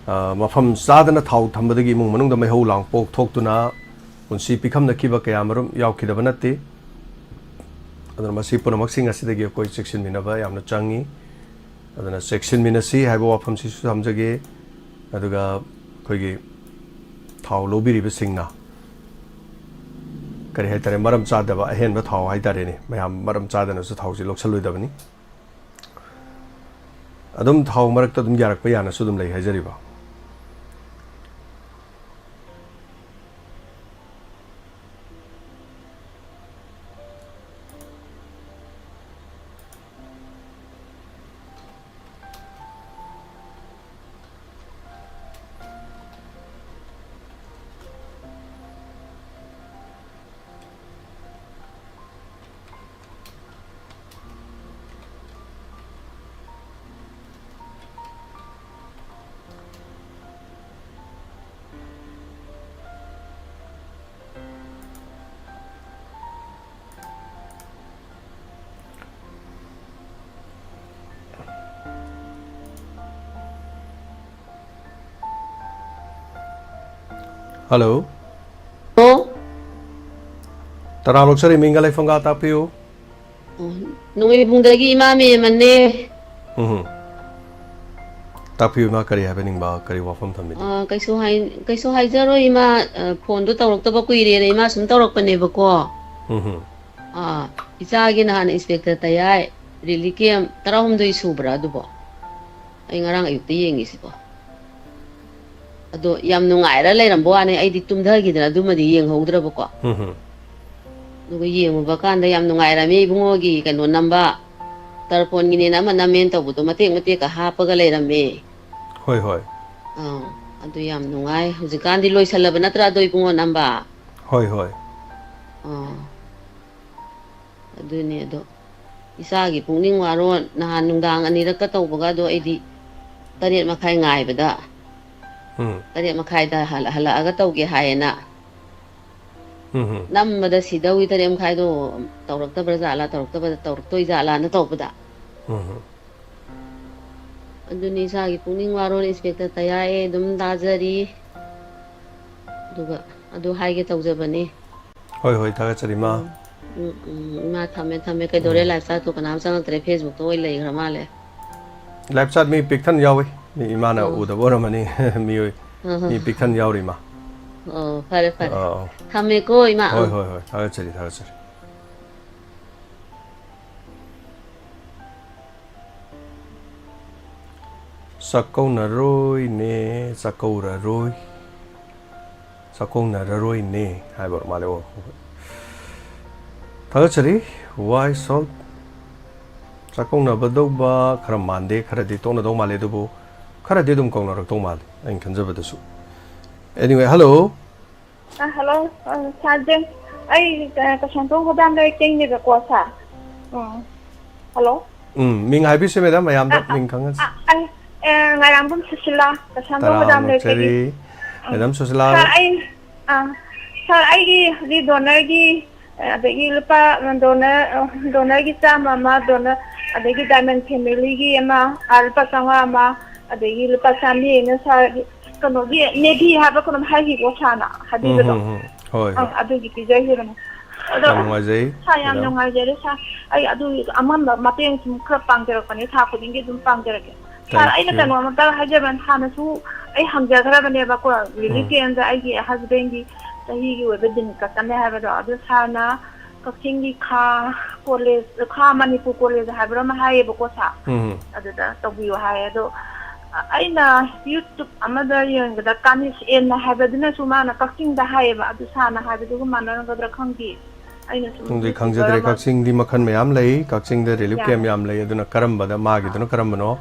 ꯑ, ꯃꯐꯝ ꯆꯥꯗꯅ ꯊꯥꯎ ꯊꯝꯕꯗꯒꯤ ꯏꯃꯨꯡ ꯃꯅꯨꯡꯗ ꯃꯩꯍꯧ ꯂꯥꯡꯄꯣꯛ ꯊꯣꯛꯇꯨꯅ ꯄꯨꯟꯁꯤ ꯄꯤꯈꯝꯅꯈꯤꯕ ꯀꯌꯥ ꯃꯔꯨꯝ ꯌꯥꯎꯈꯤꯗꯕ ꯅꯠꯇꯦ꯫ ꯑꯗꯨꯅ ꯃꯁꯤ ꯄꯨꯝꯅꯃꯛꯁꯤꯡ ꯑꯁꯤꯗꯒꯤ ꯑꯩꯈꯣꯏ ꯆꯦꯛꯁꯤꯟꯃꯤꯟꯅꯕ ꯌꯥꯝꯅ ꯆꯪꯉꯤ꯫ ꯑꯗꯨꯅ ꯆꯦꯛꯁꯤꯟꯃꯤꯟꯅꯁꯤ ꯍꯥꯏꯕ ꯋꯥꯐꯝꯁꯤꯁꯨ ꯊꯝꯖꯒꯦ꯫ ꯑꯗꯨꯒ ꯑꯩꯈꯣꯏꯒꯤ ꯊꯥꯎ ꯂꯧꯕꯤꯔꯤꯕꯁꯤꯡꯅ ꯀꯔꯤ ꯍꯥꯏꯇꯥꯔꯦ, ꯃꯔꯝ ꯆꯥꯗꯕ ꯑꯍꯦꯟꯕ ꯊꯥꯎ ꯍꯥꯏꯇꯥꯔꯦꯅꯦ, ꯃꯌꯥꯝ ꯃꯔꯝ ꯆꯥꯗꯅꯁꯨ ꯊꯥꯎꯁꯤ ꯂꯧꯁꯜꯂꯣꯏꯗꯕꯅꯤ꯫ ꯑꯗꯨꯝ ꯊꯥꯎ ꯃꯔꯛꯇ ꯑꯗꯨꯝ ꯌꯥꯔꯛꯄ ꯌꯥꯅꯁꯨ ꯑꯗꯨꯝ ꯂꯩ ꯍꯥꯏꯖꯔꯤꯕ꯫ ꯍꯜꯂꯣ꯫ ꯑꯣ꯫ ꯇꯔꯥ ꯂꯧꯆꯔꯤ ꯃꯤꯡꯒ ꯂꯩꯐꯝꯒ ꯇꯥꯛꯄꯤꯌꯨ꯫ ꯑꯣ, ꯅꯣꯡꯃꯩꯕꯨꯡꯗꯒꯤ ꯏꯃꯥ ꯃꯦꯝꯃꯅꯦ꯫ ꯎꯝ꯫ ꯇꯥꯛꯄꯤꯌꯨ ꯏꯃꯥ, ꯀꯔꯤ ꯍꯥꯏꯕꯤꯅꯤꯡꯕ, ꯀꯔꯤ ꯋꯥꯐꯝ ꯊꯝꯕꯤꯅꯤꯡ? ꯑ, ꯀꯩꯁꯨ ꯍꯥꯏ-, ꯀꯩꯁꯨ ꯍꯥꯏꯖꯔꯣꯏ ꯏꯃꯥ, ꯑ, ꯐꯣꯟꯗꯣ ꯇꯧꯔꯛꯇꯕ ꯀꯨꯏꯔꯦꯅ ꯏꯃꯥ ꯁꯨꯝ ꯇꯧꯔꯛꯄꯅꯦꯕꯀꯣ꯫ ꯎꯝ꯫ ꯑ, ꯏꯆꯥꯒꯤ ꯅꯍꯥꯟ inspector ꯇꯌꯥꯏ relief camp ꯇꯔꯥꯍꯨꯝꯗꯣꯏ ꯁꯨꯕ꯭ꯔꯥ ꯑꯗꯨꯕꯣ? ꯑꯩ ꯉꯔꯥꯡ ꯑꯌꯨꯛꯇ ꯌꯦꯡꯉꯤꯁꯤꯕꯣ꯫ ꯑꯗꯣ ꯌꯥꯝ ꯅꯨꯡꯉꯥꯏꯔ ꯂꯩꯔꯝꯕ ꯋꯥꯅꯤ, ꯑꯩꯗꯤ ꯇꯨꯝꯊꯈꯤꯗꯅ ꯑꯗꯨꯃꯗꯤ ꯌꯦꯡꯍꯧꯗ꯭ꯔꯕꯀꯣ꯫ ꯎꯝ ꯍꯨꯝ꯫ ꯑꯗꯨꯒ ꯌꯦꯡꯉꯨꯕ ꯀꯥꯟꯗ ꯌꯥꯝ ꯅꯨꯡꯉꯥꯏꯔꯝꯃꯤ ꯏꯕꯨꯡꯉꯣꯒꯤ ꯀꯩꯅꯣ ꯅꯝꯕ, ꯇꯔꯄꯣꯟꯒꯤꯅꯦꯅ ꯑꯃ ꯅꯝꯃꯦꯅ ꯇꯧꯕꯗꯣ ꯃꯇꯦꯛ ꯃꯇꯦꯛꯀ ꯍꯥꯞꯄꯒ ꯂꯩꯔꯝꯃꯦ꯫ ꯍꯣꯏ, ꯍꯣꯏ꯫ ꯑꯥ, ꯑꯗꯨ ꯌꯥꯝ ꯅꯨꯡꯉꯥꯏ꯫ ꯍꯧꯖꯤꯛꯀꯥꯟꯗꯤ ꯂꯣꯏꯁꯜꯂꯕ ꯅꯠꯇ꯭ꯔꯥ ꯑꯗꯣ ꯏꯕꯨꯡꯉꯣ ꯅꯝꯕ? ꯍꯣꯏ, ꯍꯣꯏ꯫ ꯑꯥ꯫ ꯑꯗꯨꯅꯦ ꯑꯗꯣ, ꯏꯆꯥꯒꯤ ꯄꯨꯛꯅꯤꯡ ꯋꯥꯔꯣ ꯅꯍꯥꯟ ꯅꯨꯡꯗꯥꯡ ꯑꯅꯤꯔꯛꯀ ꯇꯧꯕꯒ ꯑꯗꯣ ꯑꯩꯗꯤ ꯇꯔꯦꯠ ꯃꯈꯥꯏ ꯉꯥꯏꯕꯗ, ꯎꯝ꯫ ꯇꯔꯦꯠ ꯃꯈꯥꯏꯗ ꯍꯜ-, ꯍꯜꯂꯛꯑꯒ ꯇꯧꯒꯦ ꯍꯥꯏꯌꯦꯅ꯫ ꯎꯝ ꯍꯨꯝ꯫ ꯅꯝꯕꯗ ꯁꯤꯗꯧꯒꯤ ꯇꯔꯦꯠ ꯃꯈꯥꯏꯗꯣ ꯇꯧꯔꯛꯇꯕ꯭ꯔꯥ ꯖꯥꯠꯂꯥ, ꯇꯧꯔꯛꯇꯕ-, ꯇꯧꯔꯛꯇꯣꯏ ꯖꯥꯠꯂꯥꯅ ꯇꯧꯕꯗ꯫ ꯎꯝ ꯍꯨꯝ꯫ ꯑꯗꯨꯅꯤ ꯏꯆꯥꯒꯤ ꯄꯨꯛꯅꯤꯡ ꯋꯥꯔꯣꯜ inspector ꯇꯌꯥꯏ ꯑꯗꯨꯝ ꯇꯥꯖꯔꯤ꯫ ꯑꯗꯨꯒ ꯑꯗꯨ ꯍꯥꯏꯒꯦ ꯇꯧꯖꯕꯅꯤ꯫ ꯍꯣꯏ, ꯍꯣꯏ, ꯊꯥꯒꯠꯆꯔꯤ, ꯏꯃꯥ꯫ ꯎꯝ, ꯎꯝ, ꯎꯝ, ꯏꯃꯥ, ꯊꯝꯃꯦ, ꯊꯝꯃꯦ꯫ ꯀꯩꯗꯧꯔꯦ? ꯎꯝ꯫ Live chat ꯇꯣ ꯀꯅꯥꯝ ꯆꯪꯉꯛꯇ꯭ꯔꯦ, Facebook ꯇ ꯑꯣꯏ ꯂꯩꯈ꯭ꯔ ꯃꯥꯜꯂꯦ꯫ Live chat ꯃꯤ ꯄꯤꯛ ꯊꯟꯅ ꯌꯥꯎꯏ꯫ ꯃꯤ ꯏꯃꯥꯅ ꯎꯝ꯫ ꯎꯗꯕ ꯑꯣꯏꯔꯝꯃꯅꯤ꯫ ꯃꯤꯑꯣꯏ, ꯎꯝ꯫ ꯃꯤ ꯄꯤꯛ ꯊꯟꯅ ꯌꯥꯎꯔꯤ ꯏꯃꯥ꯫ ꯑꯣ, ꯐꯔꯦ, ꯐꯔꯦ꯫ ꯑꯥ, ꯑꯥ꯫ ꯊꯝꯃꯦꯀꯣ, ꯏꯃꯥ꯫ ꯍꯣꯏ, ꯑꯥ꯫ ꯍꯣꯏ, ꯍꯣꯏ꯫ ꯊꯥꯒꯠꯆꯔꯤ, ꯊꯥꯒꯠꯆꯔꯤ꯫ ꯆꯥꯛꯀꯧꯅꯔꯣꯏꯅꯦ, ꯆꯥꯛꯀꯧꯔꯔꯣꯏ꯫ ꯆꯥꯛꯀꯧꯅꯔꯔꯣꯏꯅꯦ ꯍꯥꯏꯕ ꯑꯣꯏꯔ ꯃꯥꯜꯂꯦ꯫ ꯑꯣ, ꯍꯣꯏ, ꯍꯣꯏ꯫ ꯊꯥꯒꯠꯆꯔꯤ꯫ Why salt? ꯆꯥꯛꯀꯧꯅꯕꯗꯧꯕ ꯈꯔ ꯃꯥꯟꯗꯦ, ꯈꯔꯗꯤ ꯇꯣꯛꯅꯗꯧ ꯃꯥꯜꯂꯦ, ꯑꯗꯨꯕꯨ ꯈꯔꯗꯤ ꯑꯗꯨꯝ ꯀꯧꯅꯔꯛꯇꯧ ꯃꯥꯜꯂꯦ, ꯑꯩꯅ ꯈꯟꯖꯕꯗꯁꯨ꯫ Anyway, hello꯫ ꯑ, hello꯫ ꯑ, sir ꯖꯦꯝꯁ, ꯑꯩ, ꯑ, ꯀꯩꯁꯥꯝꯊꯣꯡ ꯍꯣꯗꯥꯝ ꯂꯩꯔꯛꯇꯩꯅꯦꯕꯀꯣ, sir꯫ ꯎꯝ꯫ Hello꯫ ꯎꯝ, ꯃꯤꯡ ꯍꯥꯏꯕꯤꯁꯦ, madam, ꯃꯌꯥꯝꯗ ꯑ, ꯑ, ꯃꯤꯡ ꯈꯪꯍꯟꯁꯤ꯫ ꯑ, ꯑꯩ, ꯑ, ꯉꯥꯏꯔꯥꯡꯕꯝ ꯁꯨꯁꯤꯂꯥ, ꯀꯩꯁꯥꯝꯊꯣꯡ ꯍꯣꯗꯥꯝ ꯂꯩꯔꯛꯇꯒꯤ꯫ ꯇꯔꯥꯝꯅ ꯑꯣꯛꯆꯔꯤ꯫ ꯎꯝ꯫ Madam ꯁꯨꯁꯤꯂꯥ꯫ Sir, ꯑꯩ, ꯑ, sir, ꯑꯩꯒꯤ ꯍꯧꯖꯤꯛ donorꯒꯤ, ꯑ, ꯑꯗꯒꯤ ꯂꯨꯄꯥ, ꯑ, donor, ꯑ, donorꯒꯤ ꯆꯥꯝꯃ ꯑꯃ, donor, ꯑꯗꯒꯤ Diamond Familyꯒꯤ ꯑꯃ, ꯑ, ꯂꯨꯄꯥ ꯆꯥꯝꯃꯉꯥ ꯑꯃ, ꯑꯗꯒꯤ ꯂꯨꯄꯥ ꯆꯥꯝꯃꯔꯤ ꯑꯩꯅ sir ꯀꯩꯅꯣꯒꯤ ꯅꯦꯚꯤ ꯍꯥꯏꯕ ꯀꯩꯅꯣꯝ ꯍꯥꯏꯈꯤꯀꯣ sirꯅ ꯎꯝ, ꯍꯥꯏꯕꯤꯕꯗꯣ꯫ ꯎꯝ, ꯎꯝ꯫ ꯍꯣꯏ, ꯑꯪ, ꯍꯣꯏ꯫ ꯑꯗꯨꯒꯤ ꯄꯤꯖꯈꯤꯕꯅꯦ꯫ ꯑꯗꯣ ꯌꯥꯝ ꯅꯨꯡꯉꯥꯏꯖꯩ, sir, ꯌꯥꯝ madam꯫ ꯅꯨꯡꯉꯥꯏꯖꯔꯦ sir꯫ ꯑꯩ ꯑꯗꯨꯒꯤ ꯑꯉꯝꯕ ꯃꯇꯦꯡ ꯁꯨꯝ ꯈꯔ ꯄꯥꯡꯖꯔꯛꯄꯅꯦ, ꯊꯥ ꯈꯨꯗꯤꯡꯒꯤ ꯑꯗꯨꯝ ꯄꯥꯡꯖꯔꯛꯀꯦ꯫ Sir, thank you꯫ ꯑꯩꯅ ꯀꯩꯅꯣꯝꯇ ꯍꯥꯏꯖꯕ, ꯍꯥꯟꯅꯁꯨ ꯑꯩ ꯍꯪꯖꯈ꯭ꯔꯕꯅꯦꯕꯀꯣ, relief ꯎꯝ꯫ Campꯗ ꯑꯩꯒꯤ husbandꯒꯤ ꯆꯍꯤꯒꯤ ꯑꯣꯏꯕ ꯗꯤꯟ ꯀꯠꯀꯅꯤ ꯍꯥꯏꯕꯗꯣ꯫ ꯑꯗꯨ sirꯅ ꯀꯛꯆꯤꯡꯒꯤ ꯈꯥ ꯀꯣꯂꯦꯖ, ꯈꯥ ꯃꯅꯤꯄꯨꯔ ꯀꯣꯂꯦꯖ ꯍꯥꯏꯕ꯭ꯔꯥ ꯑꯃ ꯍꯥꯏꯌꯦꯕꯀꯣ sir꯫ ꯎꯝ꯫ ꯑꯗꯨꯗ ꯇꯧꯕꯤꯌꯨ ꯍꯥꯏꯌꯦ꯫ ꯑꯗꯣ ꯑꯩꯅ YouTube ꯑꯃꯗ ꯌꯦꯡꯕꯗ ꯀꯥꯅꯤꯁ ꯑꯦꯟꯅ ꯍꯥꯏꯕꯗꯨꯅꯁꯨ ꯃꯥꯅ ꯀꯛꯆꯤꯡꯗ ꯍꯥꯏꯌꯦꯕ꯫ ꯑꯗꯨ sirꯅ ꯍꯥꯏꯕꯗꯨꯒ ꯃꯥꯟꯅꯔꯝꯒꯗ꯭ꯔꯥ ꯈꯪꯗꯦ꯫ ꯑꯩꯅ ꯁꯨꯝ ꯑꯗꯨꯗꯤ YouTuber ꯈꯪꯖꯗ꯭ꯔꯦ꯫ ꯑꯃ ꯀꯛꯆꯤꯡꯗꯤ ꯃꯈꯜ ꯃꯌꯥꯝ ꯂꯩ꯫ ꯀꯛꯆꯤꯡꯗ relief camp ꯌꯥꯝ ꯂꯩ꯫ ꯑꯗꯨꯅ ꯀꯔꯝꯕꯗ, ꯃꯥꯒꯤꯗꯨꯅ ꯀꯔꯝꯕꯅꯣ?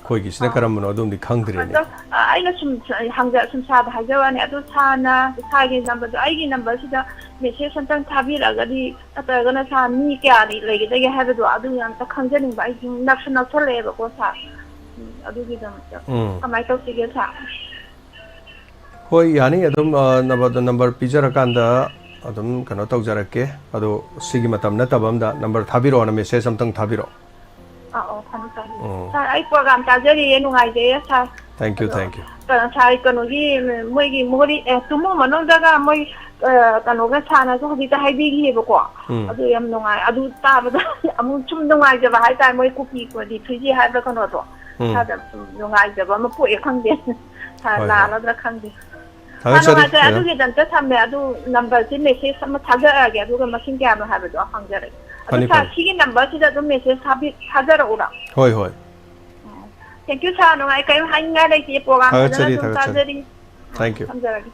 ꯑꯩꯈꯣꯏꯒꯤꯁꯤꯅ ꯑꯥ꯫ ꯀꯔꯝꯕꯅꯣ? ꯑꯗꯨꯝꯗꯤ ꯈꯪꯗ꯭ꯔꯦꯅꯦ꯫ ꯑꯗꯣ, ꯑ, ꯑꯩꯅ ꯁꯨꯝ ꯍꯪꯖ-, ꯁꯨꯝ sirꯗ ꯍꯥꯏꯖꯕ ꯋꯥꯅꯤ꯫ ꯑꯗꯣ sirꯅ, sirꯒꯤ numberꯗꯣ ꯑꯩꯒꯤ numberꯁꯤꯗ message ꯑꯝꯇꯪ ꯊꯥꯕꯤꯔꯛꯑꯒꯗꯤ, ꯅꯠꯇ꯭ꯔꯒꯅ sir ꯃꯤ ꯀꯌꯥꯗꯤ ꯂꯩꯒꯗꯒꯦ ꯍꯥꯏꯕꯗꯣ ꯑꯗꯨ ꯑꯝꯇ ꯈꯪꯖꯅꯤꯡꯕ꯫ ꯑꯩꯁꯨ ꯅꯛꯁꯨ ꯅꯛꯁꯜꯂꯛꯑꯦꯕꯀꯣ sir꯫ ꯎꯝ, ꯑꯗꯨꯒꯤꯗꯃꯛꯇ ꯎꯝ꯫ ꯀꯃꯥꯏꯅ ꯇꯧꯁꯤꯒꯦ sir? ꯍꯣꯏ, ꯌꯥꯅꯤ꯫ ꯑꯗꯨꯝ, ꯑ, number, number ꯄꯤꯖꯔꯀꯥꯟꯗ ꯑꯗꯨꯝ ꯀꯩꯅꯣ ꯇꯧꯖꯔꯛꯀꯦ꯫ ꯑꯗꯣ ꯁꯤꯒꯤ ꯃꯇꯝ ꯅꯠꯇꯕ ꯑꯝꯗ number ꯊꯥꯕꯤꯔꯛꯑꯣꯅ message ꯑꯝꯇꯪ ꯊꯥꯕꯤꯔꯛꯑꯣ꯫ ꯑꯥ, ꯑꯣ, ꯐꯅꯤ, ꯐꯅꯤ꯫ ꯎꯝ꯫ Sir, ꯑꯩ program ꯇꯥꯖꯔꯤꯌꯦ, ꯅꯨꯡꯉꯥꯏꯖꯩꯌꯦ, sir꯫ Thank you, thank you. ꯉꯁꯥꯏ ꯀꯩꯅꯣꯒꯤ, ꯃꯣꯏꯒꯤ ꯃꯣꯔꯤ, ꯑꯦ, ꯇꯨꯝꯃꯨ ꯃꯅꯨꯡꯗꯒ ꯃꯣꯏ, ꯑ, ꯀꯩꯅꯣꯒ ꯁꯥꯟꯅꯁꯨ ꯍꯧꯖꯤꯛꯇ ꯍꯥꯏꯕꯤꯈꯤꯑꯕꯀꯣ꯫ ꯎꯝ꯫ ꯑꯗꯨ ꯌꯥꯝ ꯅꯨꯡꯉꯥꯏ꯫ ꯑꯗꯨ ꯇꯥꯕꯗ ꯑꯃꯨꯛ ꯁꯨꯝ ꯅꯨꯡꯉꯥꯏꯖꯕ ꯍꯥꯏꯇꯥꯔꯦ, ꯃꯣꯏ ꯀꯨꯀꯤ ꯀꯣ ꯔꯤꯐ꯭ꯌꯨꯖꯤ ꯍꯥꯏꯕ꯭ꯔꯥ ꯀꯩꯅꯣꯗꯣ꯫ ꯎꯝ꯫ ꯏꯁꯥꯗ ꯁꯨꯝ ꯅꯨꯡꯉꯥꯏꯖꯕ ꯑꯃ ꯄꯣꯛꯑꯦ, ꯈꯪꯗꯦ꯫ ꯍꯣꯏ, ꯍꯣꯏ꯫ ꯂꯥꯜꯂꯗ꯭ꯔꯥ ꯈꯪꯗꯦ꯫ ꯊꯥꯒꯠꯆꯔꯤ, ꯑꯥ, ꯅꯨꯡꯉꯥꯏꯖꯔꯦ꯫ ꯃꯦꯗꯥꯝ꯫ ꯑꯗꯨꯒꯤꯗꯃꯛꯇ ꯊꯝꯃꯦ꯫ ꯑꯗꯨ ꯅꯝꯕꯔꯁꯤ ꯃꯦꯁꯦꯖ ꯑꯃ ꯊꯥꯖꯔꯛꯑꯒꯦ, ꯑꯗꯨꯒ ꯃꯁꯤꯡ ꯀꯌꯥꯅꯣ ꯍꯥꯏꯕꯗꯣ ꯍꯪꯖꯔꯒꯦ꯫ ꯑꯗꯨ ꯐꯅꯤ, ꯁꯥꯔ, ꯐꯅꯤ꯫ ꯁꯤꯒꯤ ꯅꯝꯕꯔꯁꯤꯗ ꯑꯗꯨꯝ ꯃꯦꯁꯦꯖ ꯊꯥꯕꯤ-, ꯊꯥꯖꯔꯛꯎꯔꯥ? ꯍꯣꯏ, ꯍꯣꯏ꯫ ꯎꯝ꯫ Thank you, ꯁꯥꯔ꯫ ꯅꯨꯡꯉꯥꯏ, ꯀꯔꯤꯝ ꯍꯥꯏꯅꯤꯡꯉꯥꯏ ꯂꯩꯇꯦ꯫ ꯄ꯭ꯔꯣꯒ꯭ꯔꯥꯝ ꯐꯖꯅ ꯊꯥꯒꯠꯆꯔꯤ, ꯑꯗꯨꯝ ꯊꯥꯒꯠꯆꯔꯤ꯫ ꯇꯥꯖꯔꯤ꯫ Thank you꯫ ꯊꯝꯖꯔꯒꯦ꯫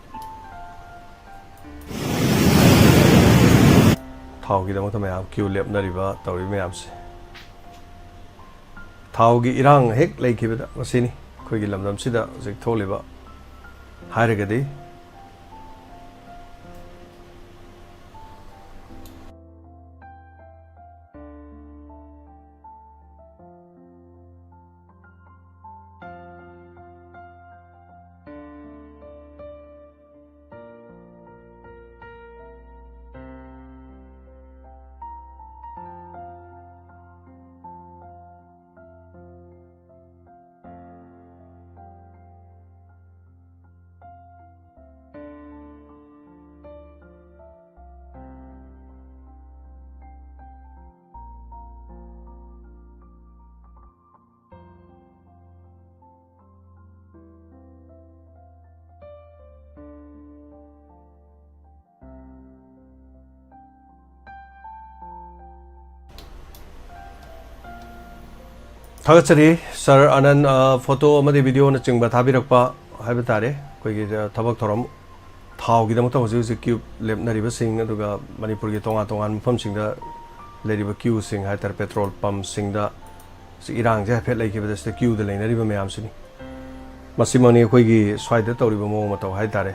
ꯊꯥꯎꯒꯤꯗꯃꯛꯇ ꯃꯌꯥꯝ ꯀ꯭ꯌꯨ ꯂꯦꯞꯅꯔꯤꯕ, ꯇꯧꯔꯤꯕ ꯃꯌꯥꯝꯁꯦ꯫ ꯊꯥꯎꯒꯤ ꯏꯔꯥꯡ ꯍꯦꯛ ꯂꯩꯈꯤꯕꯗ, ꯃꯁꯤꯅꯤ ꯑꯩꯈꯣꯏꯒꯤ ꯂꯝꯗꯝꯁꯤꯗ ꯍꯧꯖꯤꯛ ꯊꯣꯛꯂꯤꯕ ꯍꯥꯏꯔꯒꯗꯤ꯫ ꯊꯥꯒꯠꯆꯔꯤ, ꯁꯥꯔ ꯑꯅꯟ, ꯑ, ꯐꯣꯇꯣ ꯑꯃꯗꯤ ꯚꯤꯗꯤꯑꯣꯅꯆꯤꯡꯕ ꯊꯥꯕꯤꯔꯛꯄ ꯍꯥꯏꯕ ꯇꯥꯔꯦ꯫ ꯑꯩꯈꯣꯏꯒꯤ, ꯑ, ꯊꯕꯛ ꯊꯧꯔꯝ ꯊꯥꯎꯒꯤꯗꯃꯛꯇ ꯍꯧꯖꯤꯛ ꯍꯧꯖꯤꯛ ꯀ꯭ꯌꯨ ꯂꯦꯞꯅꯔꯤꯕꯁꯤꯡ, ꯑꯗꯨꯒ ꯃꯅꯤꯄꯨꯔꯒꯤ ꯇꯣꯉꯥꯟ ꯇꯣꯉꯥꯟꯕ ꯃꯐꯝꯁꯤꯡꯗ ꯂꯩꯔꯤꯕ ꯀ꯭ꯌꯨꯁꯤꯡ ꯍꯥꯏ ꯇꯥꯔꯦ, ꯄꯦꯇ꯭ꯔꯣꯜ ꯄꯝꯁꯤꯡꯗ ꯁꯤ ꯏꯔꯥꯡꯁꯦ ꯍꯥꯏꯐꯦꯠ ꯂꯩꯈꯤꯕꯗ ꯁꯤꯗ ꯀ꯭ꯌꯨꯗ ꯂꯩꯅꯔꯤꯕ ꯃꯌꯥꯝꯁꯤꯅꯤ꯫ ꯃꯁꯤꯃꯛꯅꯤ ꯑꯩꯈꯣꯏꯒꯤ ꯁ꯭ꯋꯥꯏꯗ ꯇꯧꯔꯤꯕ ꯃꯑꯣꯡ ꯃꯇꯧ ꯍꯥꯏ ꯇꯥꯔꯦ꯫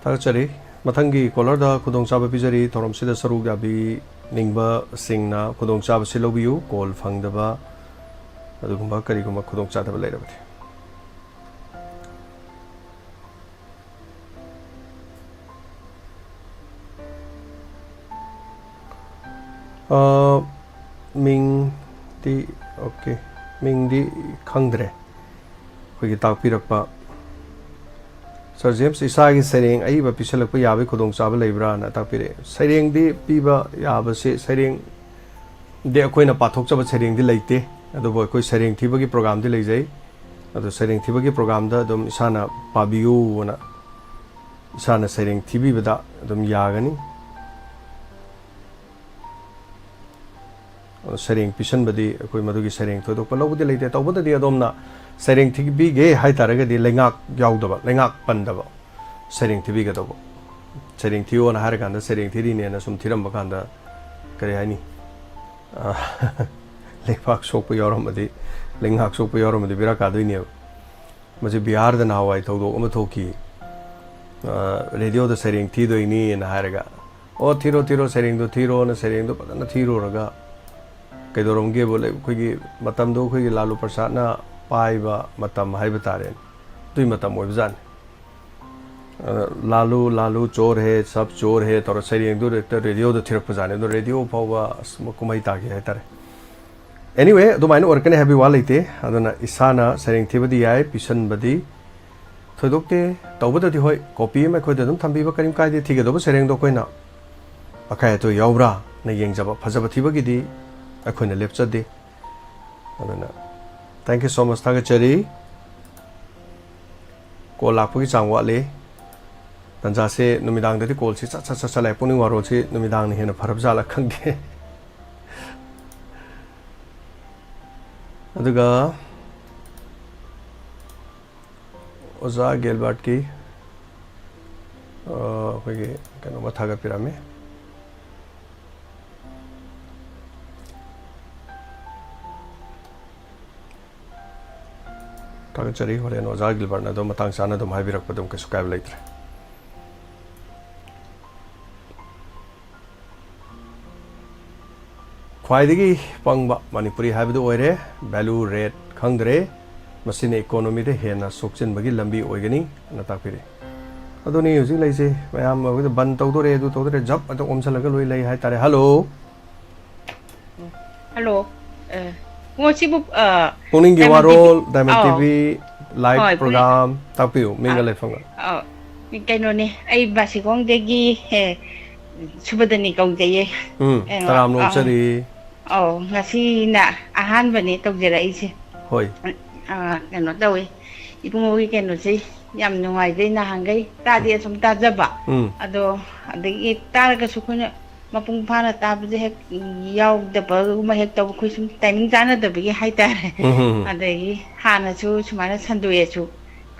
ꯊꯥꯒꯠꯆꯔꯤ꯫ ꯃꯊꯪꯒꯤ ꯀꯣꯂꯔꯗ ꯈꯨꯗꯣꯡꯆꯥꯕ ꯄꯤꯖꯔꯤ꯫ ꯊꯧꯔꯝꯁꯤꯗ ꯁꯔꯨꯛ ꯌꯥꯕꯤꯅꯤꯡꯕꯁꯤꯡꯅ ꯈꯨꯗꯣꯡꯆꯥꯕꯁꯤ ꯂꯧꯕꯤꯌꯨ꯫ ꯀꯣꯜ ꯐꯪꯗꯕ ꯑꯗꯨꯒꯨꯝꯕ ꯀꯔꯤꯒꯨꯝꯕ ꯈꯨꯗꯣꯡꯆꯥꯗꯕ ꯂꯩꯔꯕꯗꯤ꯫ ꯑ, ꯃꯤꯡꯗꯤ, okay, ꯃꯤꯡꯗꯤ ꯈꯪꯗ꯭ꯔꯦ꯫ ꯑꯩꯈꯣꯏꯒꯤ ꯇꯥꯛꯄꯤꯔꯛꯄ ꯁꯥꯔ ꯖꯦꯝꯁ, ꯏꯁꯥꯒꯤ ꯁꯩꯔꯦꯡ ꯑꯏꯕ ꯄꯤꯁꯜꯂꯛꯄ ꯌꯥꯕꯒꯤ ꯈꯨꯗꯣꯡꯆꯥꯕ ꯂꯩꯕ꯭ꯔꯥꯅ ꯇꯥꯛꯄꯤꯔꯛꯑꯦ꯫ ꯁꯩꯔꯦꯡꯗꯤ ꯄꯤꯕ ꯌꯥꯕꯁꯦ, ꯁꯩꯔꯦꯡꯗꯤ ꯑꯩꯈꯣꯏꯅ ꯄꯥꯊꯣꯛꯆꯕ ꯁꯩꯔꯦꯡꯗꯤ ꯂꯩꯇꯦ, ꯑꯗꯨꯕꯨ ꯑꯩꯈꯣꯏ ꯁꯩꯔꯦꯡ ꯊꯤꯕꯒꯤ ꯄ꯭ꯔꯣꯒꯥꯝꯗꯤ ꯂꯩꯖꯩ꯫ ꯑꯗꯨ ꯁꯩꯔꯦꯡ ꯊꯤꯕꯒꯤ ꯄ꯭ꯔꯣꯒꯥꯝꯗ ꯑꯗꯨꯝ ꯏꯁꯥꯅ ꯄꯥꯕꯤꯌꯨꯅ, ꯏꯁꯥꯅ ꯁꯩꯔꯦꯡ ꯊꯤꯕꯤꯕꯗ ꯑꯗꯨꯝ ꯌꯥꯒꯅꯤ꯫ ꯑꯗꯣ ꯁꯩꯔꯦꯡ ꯄꯤꯁꯟꯕꯗꯤ ꯑꯩꯈꯣꯏ ꯃꯗꯨꯒꯤ ꯁꯩꯔꯦꯡ ꯊꯣꯏꯗꯣꯛꯄ ꯂꯧꯕꯗꯤ ꯂꯩꯇꯦ꯫ ꯇꯧꯕꯗꯗꯤ ꯑꯗꯣꯝꯅ ꯁꯩꯔꯦꯡ ꯊꯤꯕꯤꯒꯦ ꯍꯥꯏ ꯇꯥꯔꯒꯗꯤ ꯂꯩꯉꯥꯛ ꯌꯥꯎꯗꯕ, ꯂꯩꯉꯥꯛ ꯄꯟꯗꯕ ꯁꯩꯔꯦꯡ ꯊꯤꯕꯤꯒꯗꯧꯕ꯫ ꯁꯩꯔꯦꯡ ꯊꯤꯌꯣꯅ ꯍꯥꯏꯔꯀꯥꯟꯗ ꯁꯩꯔꯦꯡ ꯊꯤꯔꯤꯅꯦꯅ ꯁꯨꯝ ꯊꯤꯔꯝꯕ ꯀꯥꯟꯗ, ꯀꯔꯤ ꯍꯥꯏꯅꯤ, ꯑ, ꯂꯩꯕꯥꯛ ꯁꯣꯛꯄ ꯌꯥꯎꯔꯝꯃꯗꯤ, ꯂꯩꯉꯥꯛ ꯁꯣꯛꯄ ꯌꯥꯎꯔꯝꯃꯗꯤ ꯕꯦꯔꯥ ꯀꯥꯗꯣꯏꯅꯦꯕ꯫ ꯃꯁꯤ ꯕꯤꯍꯥꯔꯗ ꯅꯍꯥꯟꯋꯥꯏ ꯊꯧꯗꯣꯛ ꯑꯃ ꯊꯣꯛꯈꯤ꯫ ꯑ, ꯔꯦꯗꯤꯑꯣꯗ ꯁꯩꯔꯦꯡ ꯊꯤꯗꯣꯏꯅꯤꯅ ꯍꯥꯏꯔꯒ, "ꯑꯣ, ꯊꯤꯔꯣ, ꯊꯤꯔꯣ, ꯁꯩꯔꯦꯡꯗꯣ ꯊꯤꯔꯣꯅ" ꯁꯩꯔꯦꯡꯗꯣ ꯐꯖꯅ ꯊꯤꯔꯨꯔꯒ ꯀꯩꯗꯧꯔꯝꯒꯦꯕꯨ, ꯂꯩ-, ꯑꯩꯈꯣꯏꯒꯤ ꯃꯇꯝꯗꯣ ꯑꯩꯈꯣꯏꯒꯤ ꯂꯥꯂꯨ ꯄ꯭ꯔꯁꯥꯗꯅ ꯄꯥꯏꯕ ꯃꯇꯝ ꯍꯥꯏꯕ ꯇꯥꯔꯦꯅꯦ, ꯑꯗꯨꯏ ꯃꯇꯝ ꯑꯣꯏꯕꯖꯥꯠꯅꯤ꯫ ꯑ, "ꯂꯥꯂꯨ, ꯂꯥꯂꯨ ꯆꯣꯔ ꯍꯦ, ꯁꯕ ꯆꯣꯔ ꯍꯦ" ꯇꯧꯔ ꯁꯩꯔꯦꯡꯗꯨ ꯍꯦꯛꯇ ꯔꯦꯗꯤꯑꯣꯗ ꯊꯤꯔꯛꯄꯖꯥꯠꯅꯤ꯫ ꯑꯗꯣ ꯔꯦꯗꯤꯑꯣ ꯐꯥꯎꯕ ꯑꯁ ꯀꯨꯝꯍꯩ ꯇꯥꯈꯤ ꯍꯥꯏꯇꯥꯔꯦ꯫ Anyway, ꯑꯗꯨꯃꯥꯏꯅ ꯑꯣꯏꯔꯛꯀꯅꯤ ꯍꯥꯏꯕꯒꯤ ꯋꯥ ꯂꯩꯇꯦ꯫ ꯑꯗꯨꯅ ꯏꯁꯥꯅ ꯁꯩꯔꯦꯡ ꯊꯤꯕꯗꯤ ꯌꯥꯏ, ꯄꯤꯁꯟꯕꯗꯤ ꯊꯣꯏꯗꯣꯛꯇꯦ꯫ ꯇꯧꯕꯗꯗꯤ ꯍꯣꯏ, ꯀꯣꯄꯤ ꯑꯃ ꯑꯩꯈꯣꯏꯗ ꯑꯗꯨꯝ ꯊꯝꯕꯤꯕ ꯀꯔꯤꯝ ꯀꯥꯏꯗꯦ꯫ ꯊꯤꯒꯗꯧꯕ ꯁꯩꯔꯦꯡꯗꯣ ꯑꯩꯈꯣꯏꯅ ꯑꯈꯥꯏ ꯑꯇꯣꯏ ꯌꯥꯎꯕ꯭ꯔꯥꯅ ꯌꯦꯡꯖꯕ, ꯐꯖꯕ ꯊꯤꯕꯒꯤꯗꯤ ꯑꯩꯈꯣꯏꯅ ꯂꯦꯞꯆꯗꯦ꯫ ꯑꯗꯨꯅ, thank you so much, ꯊꯥꯒꯠꯆꯔꯤ꯫ ꯀꯣꯜ ꯂꯥꯛꯄꯒꯤ ꯆꯥꯡ ꯋꯥꯠꯂꯤ꯫ ꯇꯟꯖꯥꯁꯦ ꯅꯨꯃꯤꯗꯥꯡꯗꯗꯤ ꯀꯣꯜꯁꯤ ꯁꯠ ꯁꯠ ꯁꯠ ꯁꯠ ꯂꯥꯛꯑꯦ꯫ ꯄꯨꯛꯅꯤꯡ ꯋꯥꯔꯣꯜꯁꯤ ꯅꯨꯃꯤꯗꯥꯡꯅ ꯍꯦꯟꯅ ꯐꯔꯕ ꯖꯥꯠꯂ ꯈꯪꯗꯦ꯫ ꯑꯗꯨꯒ ꯑꯣꯖꯥ ꯒꯤꯜꯕꯔꯠꯀꯤ, ꯑ, ꯑꯩꯈꯣꯏꯒꯤ ꯀꯩꯅꯣꯝꯃ ꯊꯥꯒꯠꯄꯤꯔꯝꯃꯤ꯫ ꯊꯥꯒꯠꯆꯔꯤ꯫ ꯍꯣꯔꯦꯟ ꯑꯣꯖꯥ ꯒꯤꯜꯕꯔꯠꯅ ꯑꯗꯨꯝ ꯃꯇꯥꯡ ꯆꯥꯅ ꯑꯗꯨꯝ ꯍꯥꯏꯕꯤꯔꯛꯄ, ꯑꯗꯨꯝ ꯀꯩꯁꯨ ꯀꯥꯏꯕ ꯂꯩꯇ꯭ꯔꯦ꯫ ꯈ꯭ꯋꯥꯏꯗꯒꯤ ꯄꯪꯕ ꯃꯅꯤꯄꯨꯔꯤ ꯍꯥꯏꯕꯗꯨ ꯑꯣꯏꯔꯦ꯫ Value rate ꯈꯪꯗ꯭ꯔꯦ꯫ ꯃꯁꯤꯅ economyꯗ ꯍꯦꯟꯅ ꯁꯣꯛꯆꯤꯟꯕꯒꯤ ꯂꯝꯕꯤ ꯑꯣꯏꯒꯅꯤ ꯑꯅ ꯇꯥꯛꯄꯤꯔꯤ꯫ ꯑꯗꯨꯅꯤ ꯍꯧꯖꯤꯛ ꯂꯩꯁꯦ꯫ ꯃꯌꯥꯝ ꯑꯩꯈꯣꯏꯗ ꯕꯟ ꯇꯧꯗꯣꯔꯦ, ꯑꯗꯨ ꯇꯧꯗꯣꯔꯦ, ꯖꯞ ꯑꯗꯨꯝ ꯑꯣꯝꯁꯤꯜꯂꯒ ꯂꯣꯏ ꯂꯩ ꯍꯥꯏꯇꯥꯔꯦ꯫ Hello꯫ ꯍꯜꯂꯣ꯫ ꯑ, ꯄꯨꯡꯉꯣ ꯁꯤꯕꯨ, ꯑ, ꯄꯨꯛꯅꯤꯡꯒꯤ Diamond TV? ꯋꯥꯔꯣꯜ, Diamond ꯑꯧ꯫ TV live ꯍꯣꯏ, ꯄꯨꯛꯅꯤꯡ-, program ꯇꯥꯛꯄꯤꯌꯨ, ꯃꯤꯡꯒ ꯑ, ꯂꯩꯐꯝꯒ꯫ ꯑꯧ꯫ ꯀꯩꯅꯣꯅꯦ, ꯑꯩ ꯕꯥꯁꯤꯈꯣꯡꯗꯒꯤ, ꯑꯦ, ꯁꯨꯕꯗꯅꯤ ꯀꯧꯖꯩꯌꯦ꯫ ꯎꯝ, ꯀꯩꯅꯣ, ꯇꯔꯥꯝꯅ ꯑ, ꯑꯣꯛꯆꯔꯤ꯫ ꯑꯧ, ꯉꯁꯤꯅ ꯑꯍꯥꯟꯕꯅꯦ ꯇꯧꯖꯔꯛꯏꯁꯦ꯫ ꯍꯣꯏ꯫ ꯑ, ꯀꯩꯅꯣ ꯇꯧꯋꯦ, ꯏꯕꯨꯡꯉꯣꯒꯤ ꯀꯩꯅꯣꯁꯦ ꯌꯥꯝ ꯅꯨꯡꯉꯥꯏꯖꯩ, ꯅꯍꯥꯟꯈꯩ ꯇꯥꯗꯤ ꯑꯁꯨꯝ ꯇꯥꯖꯕ, ꯎꯝ꯫ ꯑꯗꯣ ꯑꯗꯒꯤ ꯇꯥꯔꯒꯁꯨ ꯑꯩꯈꯣꯏꯅ ꯃꯄꯨꯡ ꯐꯥꯅ ꯇꯥꯕꯁꯦ ꯍꯦꯛ ꯌꯥꯎꯗꯕꯒꯨꯝꯕ ꯍꯦꯛ ꯇꯧꯕ, ꯑꯩꯈꯣꯏ ꯁꯨꯝ timing ꯆꯥꯟꯅꯗꯕꯒꯤ ꯍꯥꯏꯇꯥꯔꯦ꯫ ꯎꯝ, ꯎꯝ, ꯎꯝ꯫ ꯑꯗꯒꯤ ꯍꯥꯟꯅꯁꯨ ꯁꯨꯃꯥꯏꯅ ꯁꯟꯗꯣꯛꯑꯦꯁꯨ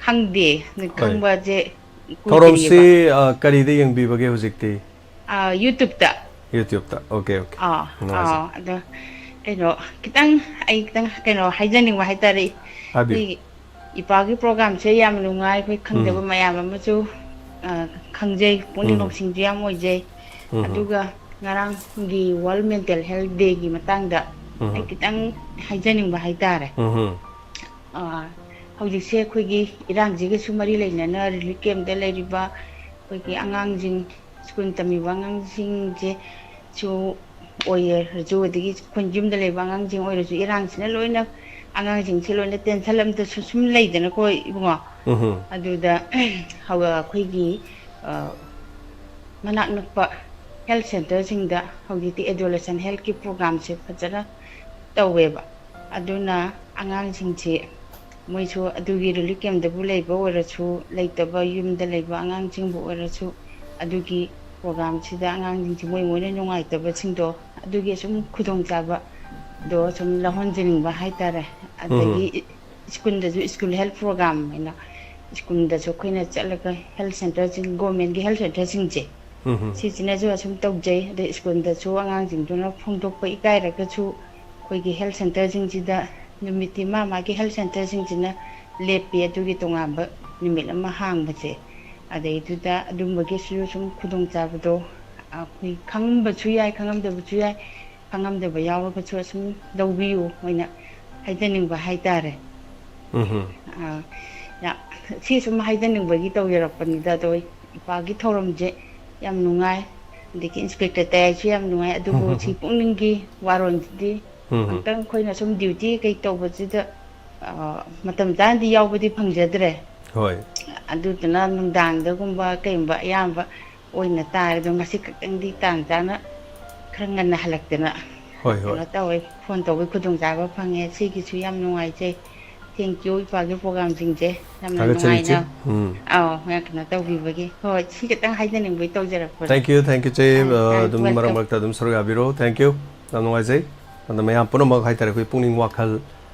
ꯈꯪꯗꯦ, ꯑꯗꯨ ꯍꯣꯏ꯫ ꯈꯪꯕꯁꯦ ꯊꯧꯔꯝꯁꯤ, ꯀꯨꯏꯗ꯭ꯔꯤꯑꯕ꯫ ꯑ, ꯀꯔꯤꯗ ꯌꯦꯡꯕꯤꯕꯒꯦ ꯍꯧꯖꯤꯛꯇꯤ? ꯑ, YouTube-ꯇ꯫ YouTube-ꯇ꯫ OK, OK꯫ ꯑꯥ, ꯅꯨꯡꯉꯥꯏꯖꯩ꯫ ꯑꯥ, ꯑꯗꯣ ꯀꯩꯅꯣ, ꯈꯤꯇꯪ, ꯑꯩ ꯈꯤꯇꯪ ꯀꯩꯅꯣ ꯍꯥꯏꯖꯅꯤꯡꯕ ꯍꯥꯏꯇꯥꯔꯦ꯫ ꯍꯥꯏꯕꯤꯌꯨ꯫ ꯑꯩꯈꯣꯏ ꯏꯄꯥꯒꯤ program-ꯁꯦ ꯌꯥꯝ ꯅꯨꯡꯉꯥꯏ, ꯑꯩꯈꯣꯏ ꯈꯪꯗꯕ ꯎꯝ꯫ ꯃꯌꯥꯝ ꯑꯃꯁꯨ, ꯑ, ꯈꯪꯖꯩ, ꯄꯨꯛꯅꯤꯡ ꯎꯝ꯫ ꯂꯧꯁꯤꯡꯁꯨ ꯌꯥꯝ ꯑꯣꯏꯖꯩ꯫ ꯎꯝ꯫ ꯑꯗꯨꯒ ꯉꯔꯥꯡꯒꯤ World Mental Health Day-ꯒꯤ ꯃꯇꯥꯡꯗ ꯎꯝ꯫ ꯑꯩ ꯈꯤꯇꯪ ꯍꯥꯏꯖꯅꯤꯡꯕ ꯍꯥꯏꯇꯥꯔꯦ꯫ ꯎꯝ꯫ ꯑ, ꯍꯧꯖꯤꯛꯁꯦ ꯑꯩꯈꯣꯏꯒꯤ ꯏꯔꯥꯡꯁꯤꯒꯁꯨ ꯃꯔꯤ ꯂꯩꯅꯅ relief camp-ꯇ ꯂꯩꯔꯤꯕ ꯑꯩꯈꯣꯏꯒꯤ ꯑꯉꯥꯡꯁꯤꯡ, school ꯇꯝꯃꯤꯕ ꯑꯉꯥꯡꯁꯤꯡꯁꯦ ꯁꯨ ꯑꯣꯏꯔꯁꯨ, ꯑꯗꯒꯤ ꯑꯩꯈꯣꯏ ꯌꯨꯝꯗ ꯂꯩꯕ ꯑꯉꯥꯡꯁꯤꯡ ꯑꯣꯏꯔꯁꯨ, ꯏꯔꯥꯡꯁꯤꯅ ꯂꯣꯏꯅ ꯑꯉꯥꯡꯁꯤꯡꯁꯦ ꯂꯣꯏꯅ tension ꯑꯃꯗꯁꯨ ꯁꯨꯝ ꯂꯩꯗꯅꯀꯣ, ꯏꯕꯨꯡꯉꯣ꯫ ꯎꯝ꯫ ꯑꯗꯨꯗ ꯍꯧ-, ꯑꯩꯈꯣꯏꯒꯤ, ꯑ, ꯃꯅꯥꯛ ꯅꯛꯄ health centre-ꯁꯤꯡꯗ ꯍꯧꯖꯤꯛꯇꯤ adolescent health-ꯀꯤ program-ꯁꯦ ꯐꯖꯅ ꯇꯧꯋꯦꯕ꯫ ꯑꯗꯨꯅ ꯑꯉꯥꯡꯁꯤꯡꯁꯤ ꯃꯣꯏꯁꯨ ꯑꯗꯨꯒꯤ relief camp-ꯇꯕꯨ ꯂꯩꯕ ꯑꯣꯏꯔꯁꯨ, ꯂꯩꯇꯕ ꯌꯨꯝꯗ ꯂꯩꯕ ꯑꯉꯥꯡꯁꯤꯡꯕꯨ ꯑꯣꯏꯔꯁꯨ, ꯑꯗꯨꯒꯤ program-ꯁꯤꯗ ꯑꯉꯥꯡꯁꯤꯡꯁꯤ ꯃꯣꯏ ꯃꯣꯏꯅ ꯅꯨꯡꯉꯥꯏꯇꯕꯁꯤꯡꯗꯣ, ꯑꯗꯨꯒꯤ ꯁꯨꯝ ꯈꯨꯗꯣꯡꯆꯥꯕꯗꯣ ꯁꯨꯝ ꯂꯧꯍꯟꯖꯅꯤꯡꯕ ꯍꯥꯏꯇꯥꯔꯦ꯫ ꯎꯝ꯫ ꯑꯗꯒꯤ school-ꯗꯁꯨ school health program ꯍꯥꯏꯅ school-ꯗꯁꯨ ꯑꯩꯈꯣꯏꯅ ꯆꯠꯂꯒ health centre-ꯁꯤꯡ, government-ꯀꯤ health centre-ꯁꯤꯡꯁꯦ, ꯎꯝ꯫ ꯁꯤꯁꯤꯅꯁꯨ ꯑꯁꯨꯝ ꯇꯧꯖꯩ꯫ ꯑꯗꯩ school-ꯗꯁꯨ ꯑꯉꯥꯡꯁꯤꯡꯗꯨꯅ ꯐꯣꯡꯗꯣꯛꯄ ꯏꯀꯥꯏꯔꯒꯁꯨ, ꯑꯩꯈꯣꯏꯒꯤ health centre-ꯁꯤꯡꯁꯤꯗ ꯅꯨꯃꯤꯠꯇꯤ ꯃꯥ ꯃꯥꯒꯤ health centre-ꯁꯤꯡꯁꯤꯅ ꯂꯦꯞꯄꯤ, ꯑꯗꯨꯒꯤ ꯇꯣꯉꯥꯟꯕ ꯅꯨꯃꯤꯠ ꯑꯃ ꯍꯥꯡꯕꯁꯦ꯫ ꯑꯗꯩꯗꯨꯗ ꯑꯗꯨꯝꯕꯒꯤꯁꯨ ꯁꯨꯝ ꯈꯨꯗꯣꯡꯆꯥꯕꯗꯣ ꯑꯩꯈꯣꯏ ꯈꯪꯉꯝꯕꯁꯨ ꯌꯥꯏ, ꯈꯪꯉꯝꯗꯕꯁꯨ ꯌꯥꯏ, ꯈꯪꯉꯝꯗꯕ ꯌꯥꯎꯔꯒꯁꯨ ꯑꯁꯨꯝ ꯂꯧꯕꯤꯌꯨ ꯑꯣꯏꯅ ꯍꯥꯏꯖꯅꯤꯡꯕ ꯍꯥꯏꯇꯥꯔꯦ꯫ ꯎꯝ꯫ ꯑ, ꯌꯥ-, ꯁꯤ ꯁꯨꯝ ꯍꯥꯏꯖꯅꯤꯡꯕꯒꯤ ꯇꯧꯖꯔꯛꯄꯅꯤꯗ꯫ ꯑꯗꯣ ꯏꯄꯥꯒꯤ ꯊꯧꯔꯝꯁꯦ ꯌꯥꯝ ꯅꯨꯡꯉꯥꯏ꯫ ꯑꯗꯒꯤ ꯏꯟꯁꯄꯦꯛꯇꯔ ꯇꯌꯥꯏꯁꯨ ꯌꯥꯝ ꯅꯨꯡꯉꯥꯏ, ꯑꯗꯨꯕꯨ ꯁꯤ ꯄꯨꯛꯅꯤꯡꯒꯤ ꯋꯥꯔꯣꯜꯁꯤꯗꯤ ꯑꯃꯨꯛꯇꯪ ꯑꯩꯈꯣꯏꯅ ꯁꯨꯝ ꯗ꯭ꯌꯨꯇꯤ ꯀꯩ ꯇꯧꯕꯁꯤꯗ, ꯑ, ꯃꯇꯝ ꯆꯥꯅꯗꯤ ꯌꯥꯎꯕꯗꯤ ꯐꯪꯖꯗ꯭ꯔꯦ꯫ ꯍꯣꯏ꯫ ꯑꯗꯨꯗꯨꯅ ꯅꯨꯡꯗꯥꯡꯗꯒꯨꯝꯕ ꯀꯩꯒꯨꯝꯕ ꯑꯌꯥꯝꯕ ꯑꯣꯏꯅ ꯇꯥꯔꯦ꯫ ꯑꯗꯣ ꯉꯁꯤ ꯈꯛꯇꯪꯗꯤ ꯇꯥꯟ ꯆꯥꯅ ꯈꯔ ꯉꯟꯅ ꯍꯜꯂꯛꯇꯅ ꯍꯣꯏ, ꯍꯣꯏ꯫ ꯀꯩꯅꯣ ꯇꯧꯋꯦ, ꯐꯣꯟ ꯇꯧꯕꯒꯤ ꯈꯨꯗꯣꯡꯆꯥꯕ ꯐꯪꯉꯦ꯫ ꯁꯤꯒꯤꯁꯨ ꯌꯥꯝ ꯅꯨꯡꯉꯥꯏꯖꯩ꯫ Thank you, ꯏꯄꯥꯒꯤ ꯄ꯭ꯔꯣꯒꯥꯝꯁꯤꯡꯁꯦ ꯌꯥꯝꯅ ꯊꯥꯒꯠꯆꯔꯤ, ꯅꯨꯡꯉꯥꯏꯅ, ꯏꯆꯦ꯫ ꯎꯝ꯫ ꯑꯥꯎ, ꯌꯥꯝ ꯀꯩꯅꯣ ꯇꯧꯕꯤꯕꯒꯤ꯫ ꯍꯣꯏ, ꯁꯤ ꯈꯤꯇꯪ ꯍꯥꯏꯖꯅꯤꯡꯕꯒꯤ ꯇꯧꯖꯔꯛꯄꯅꯦ꯫ Thank you, thank you, ꯏꯆꯦ꯫ ꯑꯥ, ꯑ, ꯑꯥ, ꯑꯗꯨꯝ welcome. ꯃꯔꯛ ꯃꯔꯛꯇ ꯑꯗꯨꯝ ꯁꯔꯨꯛ ꯌꯥꯕꯤꯔꯣ꯫ Thank you꯫ ꯌꯥꯝ ꯅꯨꯡꯉꯥꯏꯖꯩ꯫ ꯑꯗꯣ ꯃꯌꯥꯝ ꯄꯨꯝꯅꯃꯛ ꯍꯥꯏꯇꯥꯔꯦ, ꯑꯩꯈꯣꯏ ꯄꯨꯛꯅꯤꯡ ꯋꯥꯈꯜ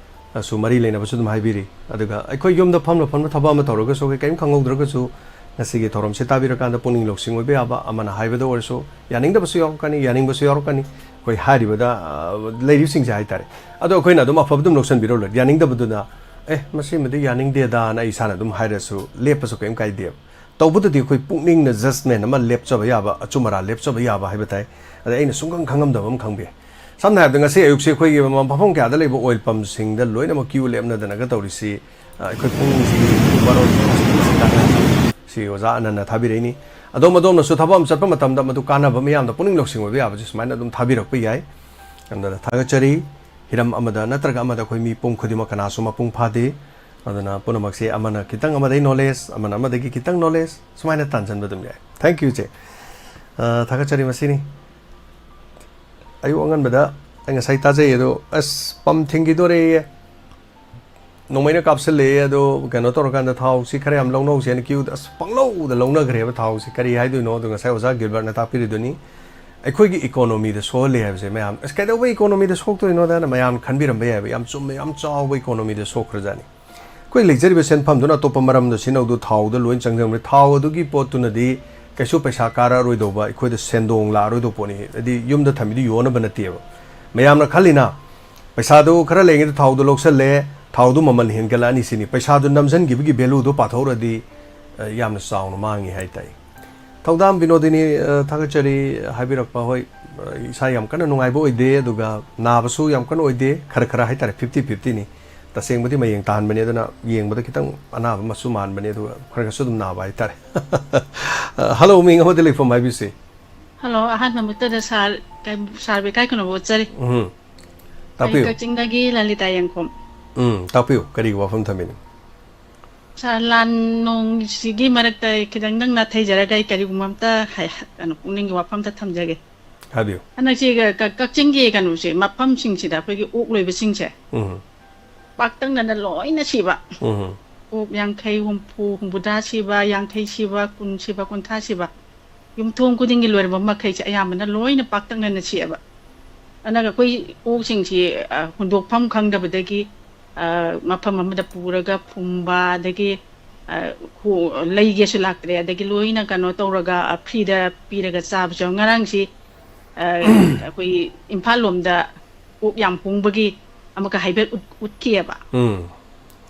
ꯑꯁꯨ ꯃꯔꯤ ꯂꯩꯅꯕꯁꯨ ꯑꯗꯨꯝ ꯍꯥꯏꯕꯤꯔꯤ꯫ ꯑꯗꯨꯒ ꯑꯩꯈꯣꯏ ꯌꯨꯝꯗ ꯐꯝꯅ ꯐꯝꯅ ꯊꯕꯛ ꯑꯃ ꯇꯧꯔꯒꯁꯨ, ꯑꯩꯈꯣꯏ ꯀꯔꯤꯝ ꯈꯪꯍꯧꯗ꯭ꯔꯒꯁꯨ, ꯉꯁꯤꯒꯤ ꯊꯧꯔꯝꯁꯤ ꯇꯥꯕꯤꯔꯀꯥꯟꯗ ꯄꯨꯛꯅꯤꯡ ꯂꯧꯁꯤꯡ ꯑꯣꯏꯕ ꯌꯥꯕ, ꯑꯃꯅ ꯍꯥꯏꯕꯗ ꯑꯣꯏꯔꯁꯨ, ꯌꯥꯅꯤꯡꯗꯕꯁꯨ ꯌꯥꯎꯔꯛꯀꯅꯤ, ꯌꯥꯅꯤꯡꯕꯁꯨ ꯌꯥꯎꯔꯛꯀꯅꯤ꯫ ꯑꯩꯈꯣꯏ ꯍꯥꯏꯔꯤꯕꯗ, ꯑ, ꯂꯩꯔꯤꯕꯁꯤꯡꯁꯦ ꯍꯥꯏꯇꯥꯔꯦ꯫ ꯑꯗꯣ ꯑꯩꯈꯣꯏꯅ ꯑꯗꯨꯝ ꯑꯐꯕ ꯑꯗꯨꯝ ꯂꯧꯁꯤꯟꯕꯤꯔꯣ ꯂꯣꯏꯔꯦ꯫ ꯌꯥꯅꯤꯡꯗꯕꯗꯨꯅ, "ꯑꯦ, ꯃꯁꯤꯃꯗꯤ ꯌꯥꯅꯤꯡꯗꯦꯗꯥꯅ" ꯑꯩ ꯏꯁꯥꯅ ꯑꯗꯨꯝ ꯍꯥꯏꯔꯁꯨ ꯂꯦꯞꯄꯁꯨ ꯀꯔꯤꯝ ꯀꯥꯏꯗꯦꯕ꯫ ꯇꯧꯕꯇꯗꯤ ꯑꯩꯈꯣꯏ ꯄꯨꯛꯅꯤꯡꯅ judgment ꯑꯃ ꯂꯦꯞꯆꯕ ꯌꯥꯕ, ꯑꯆꯨꯝ ꯑꯔꯥ ꯂꯦꯞꯆꯕ ꯌꯥꯕ ꯍꯥꯏꯕ ꯇꯥꯏ꯫ ꯑꯗ ꯑꯩꯅ ꯁꯨꯡꯈꯪ ꯈꯪꯉꯝꯗꯕ ꯑꯃ ꯈꯪꯕ ꯌꯥꯏ꯫ ꯁꯝꯅ ꯍꯥꯏꯔꯕꯗ, ꯉꯁꯤ ꯑꯌꯨꯛꯁꯦ ꯑꯩꯈꯣꯏꯒꯤ ꯃꯐꯝ ꯀꯌꯥꯗ ꯂꯩꯕ oil pumpꯁꯤꯡꯗ ꯂꯣꯏꯅꯃꯛ queue ꯂꯦꯞꯅꯗꯅꯒ ꯇꯧꯔꯤꯁꯤ, ꯑ, ꯑꯩꯈꯣꯏ ꯄꯨꯡꯁꯤ ꯕꯥꯔꯣ ꯁꯤ ꯑꯣꯖꯥ ꯑꯅꯟꯅ ꯊꯥꯕꯤꯔꯛꯏꯅꯤ꯫ ꯑꯗꯣꯝ ꯑꯗꯣꯝꯅꯁꯨ ꯊꯕꯛ ꯑꯃ ꯆꯠꯄ ꯃꯇꯝꯗ ꯃꯗꯨ ꯀꯥꯟꯅꯕ, ꯃꯤꯌꯥꯝꯗ ꯄꯨꯛꯅꯤꯡ ꯂꯧꯁꯤꯡ ꯑꯣꯏꯕ ꯌꯥꯕꯁꯤ ꯁꯨꯃꯥꯏꯅ ꯑꯗꯨꯝ ꯊꯥꯕꯤꯔꯛꯄ ꯌꯥꯏ꯫ ꯑꯗꯨꯅ ꯊꯥꯒꯠꯆꯔꯤ꯫ ꯍꯤꯔꯝ ꯑꯃꯗ ꯅꯠꯇ꯭ꯔꯒ ꯑꯃꯗ ꯑꯩꯈꯣꯏ ꯃꯤ ꯄꯨꯝ ꯈꯨꯗꯤꯡꯃꯛ ꯀꯅꯥꯁꯨ ꯃꯄꯨꯡ ꯐꯥꯗꯦ꯫ ꯑꯗꯨꯅ ꯄꯨꯝꯅꯃꯛꯁꯦ ꯑꯃꯅ ꯈꯤꯇꯪ ꯑꯃꯗꯒꯤ knowledge, ꯑꯃꯅ ꯑꯃꯗꯒꯤ ꯈꯤꯇꯪ knowledge, ꯁꯨꯃꯥꯏꯅ ꯇꯥꯟꯁꯤꯟꯕ ꯑꯗꯨꯝ ꯌꯥꯏ꯫ Thank you, ꯏꯆꯦ꯫ ꯑ, ꯊꯥꯒꯠꯆꯔꯤ꯫ ꯃꯁꯤꯅꯤ꯫ ꯑꯌꯨꯛ ꯑꯉꯟꯕꯗ ꯑꯩ ꯉꯁꯥꯏ ꯇꯥꯖꯩ ꯑꯗꯣ, "ꯑꯁ, pump ꯊꯤꯡꯈꯤꯗꯣꯔꯦꯌꯦ꯫ ꯅꯣꯡꯃꯩꯅ ꯀꯥꯞꯁꯤꯜꯂꯛꯑꯦ, ꯑꯗꯣ ꯀꯩꯅꯣ ꯇꯧꯔꯀꯥꯟꯗ ꯊꯥꯎꯁꯤ ꯈꯔ ꯌꯥꯝ ꯂꯧꯅꯧꯁꯦꯅ queueꯗ", ꯑꯁ, ꯄꯪꯂꯧꯗ ꯂꯧꯅꯈ꯭ꯔꯦꯕ ꯊꯥꯎꯁꯤ꯫ ꯀꯔꯤ ꯍꯥꯏꯗꯣꯏꯅꯣ? ꯑꯗꯣ ꯉꯁꯥꯏ ꯑꯣꯖꯥ ꯒꯤꯜꯕꯔꯠꯅ ꯇꯥꯛꯄꯤꯔꯤꯗꯨꯅꯤ꯫ ꯑꯩꯈꯣꯏꯒꯤ economyꯗ ꯁꯣꯛꯍꯜꯂꯦ ꯍꯥꯏꯕꯁꯦ ꯃꯌꯥꯝ, "ꯑꯁ, ꯀꯩꯗꯧꯕꯩ economyꯗ ꯁꯣꯛꯇꯣꯏꯅꯣꯗꯅ" ꯃꯌꯥꯝ ꯈꯟꯕꯤꯔꯝꯕ ꯌꯥꯏꯕ꯫ ꯌꯥꯝ ꯆꯨꯝꯃꯦ, ꯌꯥꯝ ꯆꯥꯎꯕ economyꯗ ꯁꯣꯛꯈ꯭ꯔꯖꯥꯠꯅꯤ꯫ ꯑꯩꯈꯣꯏ ꯂꯩꯖꯔꯤꯕ ꯁꯦꯟꯐꯝꯗꯨꯅ ꯑꯇꯣꯞꯄ ꯃꯔꯝꯗ ꯁꯤꯖꯤꯟꯅꯧꯗꯨ ꯊꯥꯎꯗ ꯂꯣꯏ ꯆꯪꯖꯕꯅꯤ꯫ ꯊꯥꯎ ꯑꯗꯨꯒꯤ ꯄꯣꯠꯇꯨꯅꯗꯤ ꯀꯩꯁꯨ ꯄꯩꯁꯥ ꯀꯥꯔꯛꯑꯔꯣꯏꯗꯧꯕ, ꯑꯩꯈꯣꯏꯗ ꯁꯦꯟꯗꯣꯡ ꯂꯥꯛꯑꯔꯣꯏꯗꯧꯕ ꯄꯣꯠꯅꯤ꯫ ꯍꯥꯏꯗꯤ ꯌꯨꯝꯗ ꯊꯝꯃꯤꯗꯨ ꯌꯣꯟꯅꯕ ꯅꯠꯇꯦꯕ꯫ ꯃꯌꯥꯝꯅ ꯈꯜꯂꯤꯅ, ꯄꯩꯁꯥꯗꯨ ꯈꯔ ꯂꯩꯔꯤꯉꯩꯗ ꯊꯥꯎꯗꯨ ꯂꯧꯁꯜꯂꯦ, ꯊꯥꯎꯗꯨ ꯃꯃꯜ ꯍꯦꯟꯒꯠꯂꯛꯑꯅꯤ ꯁꯤꯅꯤ꯫ ꯄꯩꯁꯥꯗꯨ ꯅꯝꯁꯤꯟꯈꯤꯕꯒꯤ valueꯗꯨ ꯄꯥꯊꯣꯛꯎꯔꯗꯤ, ꯑ, ꯌꯥꯝꯅ ꯆꯥꯎꯅ ꯃꯥꯡꯉꯤ ꯍꯥꯏ ꯇꯥꯏ꯫ ꯊꯧꯗꯥꯝ ꯕꯤꯅꯣꯗꯤꯅꯤ, ꯑ, ꯊꯥꯒꯠꯆꯔꯤ꯫ ꯍꯥꯏꯕꯤꯔꯛꯄ, ꯍꯣꯏ, ꯑ, ꯏꯁꯥ ꯌꯥꯝ ꯀꯟꯅ ꯅꯨꯡꯉꯥꯏꯕ ꯑꯣꯏꯗꯦ, ꯑꯗꯨꯒ ꯅꯥꯕꯁꯨ ꯌꯥꯝ ꯀꯟꯅ ꯑꯣꯏꯗꯦ, ꯈꯔ ꯈꯔ ꯍꯥꯏꯇꯥꯔꯦ, fifty fiftyꯅꯤ꯫ ꯇꯁꯦꯡꯕꯗꯤ ꯃꯌꯦꯡ ꯇꯥꯍꯟꯕꯅꯤ, ꯑꯗꯨꯅ ꯌꯦꯡꯕꯗ ꯈꯤꯇꯪ ꯑꯅꯥꯕ ꯃꯆꯨ ꯃꯥꯟꯕꯅꯤ, ꯑꯗꯨꯒ ꯈꯔ ꯈꯔꯁꯨ ꯑꯗꯨꯝ ꯅꯥꯕ ꯍꯥꯏꯇꯥꯔꯦ꯫ ꯑ, hello, ꯃꯤꯡ ꯑꯃꯗꯤ ꯂꯩꯐꯝ ꯍꯥꯏꯕꯤꯁꯤ꯫ ꯍꯜꯂꯣ, ꯑꯍꯥꯟꯕ ꯃꯛꯇꯗ ꯁꯥꯔ, ꯀꯩ-, ꯁꯥꯔꯕꯨ ꯏꯀꯥꯏ ꯈꯨꯝꯅꯕ ꯎꯠꯆꯔꯤ꯫ ꯎꯝ꯫ ꯑꯩ ꯇꯥꯛꯄꯤꯌꯨ꯫ ꯀꯛꯆꯤꯡꯗꯒꯤ ꯂꯂꯤꯇꯥ ꯌꯦꯡꯈꯣꯝ꯫ ꯎꯝ, ꯇꯥꯛꯄꯤꯌꯨ, ꯀꯔꯤꯒꯤ ꯋꯥꯐꯝ ꯊꯝꯕꯤꯅꯣ? ꯁꯥꯔ, ꯂꯥꯟ ꯅꯣꯡꯁꯤꯒꯤ ꯃꯔꯛꯇ ꯑꯩ ꯈꯤꯇꯪꯗꯪ ꯅꯥꯊꯩꯖꯔꯒ ꯑꯩ ꯀꯔꯤꯒꯨꯝꯕ ꯑꯝꯇ ꯍꯥꯏ-, ꯀꯩꯅꯣ, ꯄꯨꯛꯅꯤꯡꯒꯤ ꯋꯥꯐꯝ ꯑꯝꯇ ꯊꯝꯖꯒꯦ꯫ ꯍꯥꯏꯕꯤꯌꯨ꯫ ꯍꯟꯗꯛꯁꯤ ꯀ-, ꯀꯛꯆꯤꯡꯒꯤ ꯀꯩꯅꯣꯁꯦ, ꯃꯐꯝꯁꯤꯡꯁꯤꯗ ꯑꯩꯈꯣꯏꯒꯤ ꯑꯣꯛ ꯂꯣꯏꯕꯁꯤꯡꯁꯦ ꯎꯝ꯫ ꯄꯥꯛꯇꯛꯅꯅ ꯂꯣꯏꯅ ꯁꯤꯕ꯫ ꯎꯝ꯫ ꯑꯣꯛ ꯌꯥꯡꯈꯩ, ꯍꯨꯝꯐꯨ, ꯍꯨꯝꯐꯨꯇꯔꯥ ꯁꯤꯕ, ꯌꯥꯡꯈꯩ ꯁꯤꯕ, ꯀꯨꯟ ꯁꯤꯕ, ꯀꯨꯟꯊ꯭ꯔꯥ ꯁꯤꯕ꯫ ꯌꯨꯝꯊꯣꯡ ꯈꯨꯗꯤꯡꯒꯤ ꯂꯣꯏꯔꯝꯕ ꯃꯈꯩꯁꯦ ꯑꯌꯥꯝꯕꯅ ꯂꯣꯏꯅ ꯄꯥꯛꯇꯛꯅꯅ ꯁꯤꯑꯕ꯫ ꯑꯗꯨꯅ ꯑꯩꯈꯣꯏ ꯑꯣꯛꯁꯤꯡꯁꯤ, ꯑ, ꯍꯨꯟꯗꯣꯛꯐꯝ ꯈꯪꯗꯕꯗꯒꯤ, ꯑ, ꯃꯐꯝ ꯑꯃꯗ ꯄꯨꯔꯒ ꯐꯨꯝꯕ, ꯑꯗꯒꯤ, ꯑ, ꯍꯨ-, ꯂꯩꯒꯦꯁꯨ ꯂꯥꯛꯇ꯭ꯔꯦ, ꯑꯗꯒꯤ ꯂꯣꯏꯅ ꯀꯩꯅꯣ ꯇꯧꯔꯒ, ꯑ, ꯐ꯭ꯔꯤꯗ ꯄꯤꯔꯒ ꯆꯥꯕꯁꯨ ꯌꯥꯎ-, ꯉꯔꯥꯡꯁꯤ, ꯑ, ꯑꯩꯈꯣꯏꯒꯤ ꯏꯝꯐꯥꯜ ꯂꯣꯝꯗ ꯑꯣꯛ ꯌꯥꯝ ꯍꯣꯡꯕꯒꯤ ꯑꯃꯒ ꯍꯥꯏꯐꯦꯠ ꯎꯠ-, ꯎꯠꯈꯤꯑꯕ꯫ ꯎꯝ꯫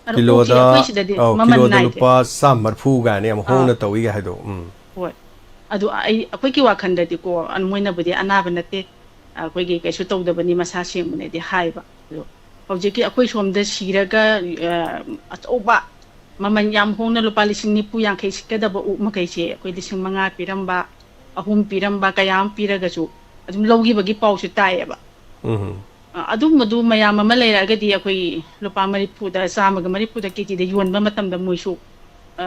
ꯑꯗꯣ ꯑꯣꯛꯁꯤ ꯀꯤꯂꯣꯗ, ꯑꯩꯈꯣꯏ ꯁꯤꯗꯗꯤ ꯑꯧ, ꯃꯃꯜ ꯀꯤꯂꯣꯗ ꯅꯥꯏꯗꯦ꯫ ꯂꯨꯄꯥ ꯆꯥꯝꯃ ꯃꯔꯤꯐꯨ ꯀꯥꯏꯅ ꯌꯥꯝ ꯑꯥ꯫ ꯍꯣꯡꯅ ꯇꯧꯏꯒ ꯍꯥꯏꯗꯣ꯫ ꯎꯝ꯫ ꯍꯣꯏ꯫ ꯑꯗꯨ ꯑꯩ, ꯑꯩꯈꯣꯏꯒꯤ ꯋꯥꯈꯜꯗꯗꯤꯀꯣ, ꯑ, ꯃꯣꯏꯅꯕꯨꯗꯤ ꯑꯅꯥꯕ ꯅꯠꯇꯦ, ꯑꯩꯈꯣꯏꯒꯤ ꯀꯩꯁꯨ ꯇꯧꯗꯕꯅꯤ, ꯃꯁꯥ ꯁꯦꯡꯕꯅꯦꯗꯤ ꯍꯥꯏꯕ꯫ ꯑꯗꯣ ꯍꯧꯖꯤꯛꯀꯤ ꯑꯩꯈꯣꯏ ꯁꯣꯝꯗ ꯁꯤꯔꯒ, ꯑ, ꯑꯆꯧꯕ ꯃꯃꯜ ꯌꯥꯝ ꯍꯣꯡꯅ ꯂꯨꯄꯥ ꯂꯤꯁꯤꯡ ꯅꯤꯐꯨ ꯌꯥꯡꯈꯩ ꯁꯤꯠꯀꯗꯕ ꯑꯣꯛ ꯃꯈꯩꯁꯦ ꯑꯩꯈꯣꯏ ꯂꯤꯁꯤꯡ ꯃꯉꯥ ꯄꯤꯔꯝꯕ, ꯑꯍꯨꯝ ꯄꯤꯔꯝꯕ ꯀꯌꯥ ꯑꯃ ꯄꯤꯔꯒꯁꯨ ꯑꯗꯨꯝ ꯂꯧꯈꯤꯕꯒꯤ ꯄꯥꯎꯁꯨ ꯇꯥꯏꯌꯦꯕ꯫ ꯎꯝ꯫ ꯑ, ꯑꯗꯨꯝꯕꯗꯨ ꯃꯌꯥꯝ ꯑꯃ ꯂꯩꯔꯛꯑꯒꯗꯤ ꯑꯩꯈꯣꯏ ꯂꯨꯄꯥ ꯃꯔꯤꯐꯨꯗ, ꯆꯥꯝꯃꯒ ꯃꯔꯤꯐꯨꯗ ꯀꯦꯖꯤꯗ ꯌꯣꯟꯕ ꯃꯇꯝꯗ ꯃꯣꯏꯁꯨ, ꯑ,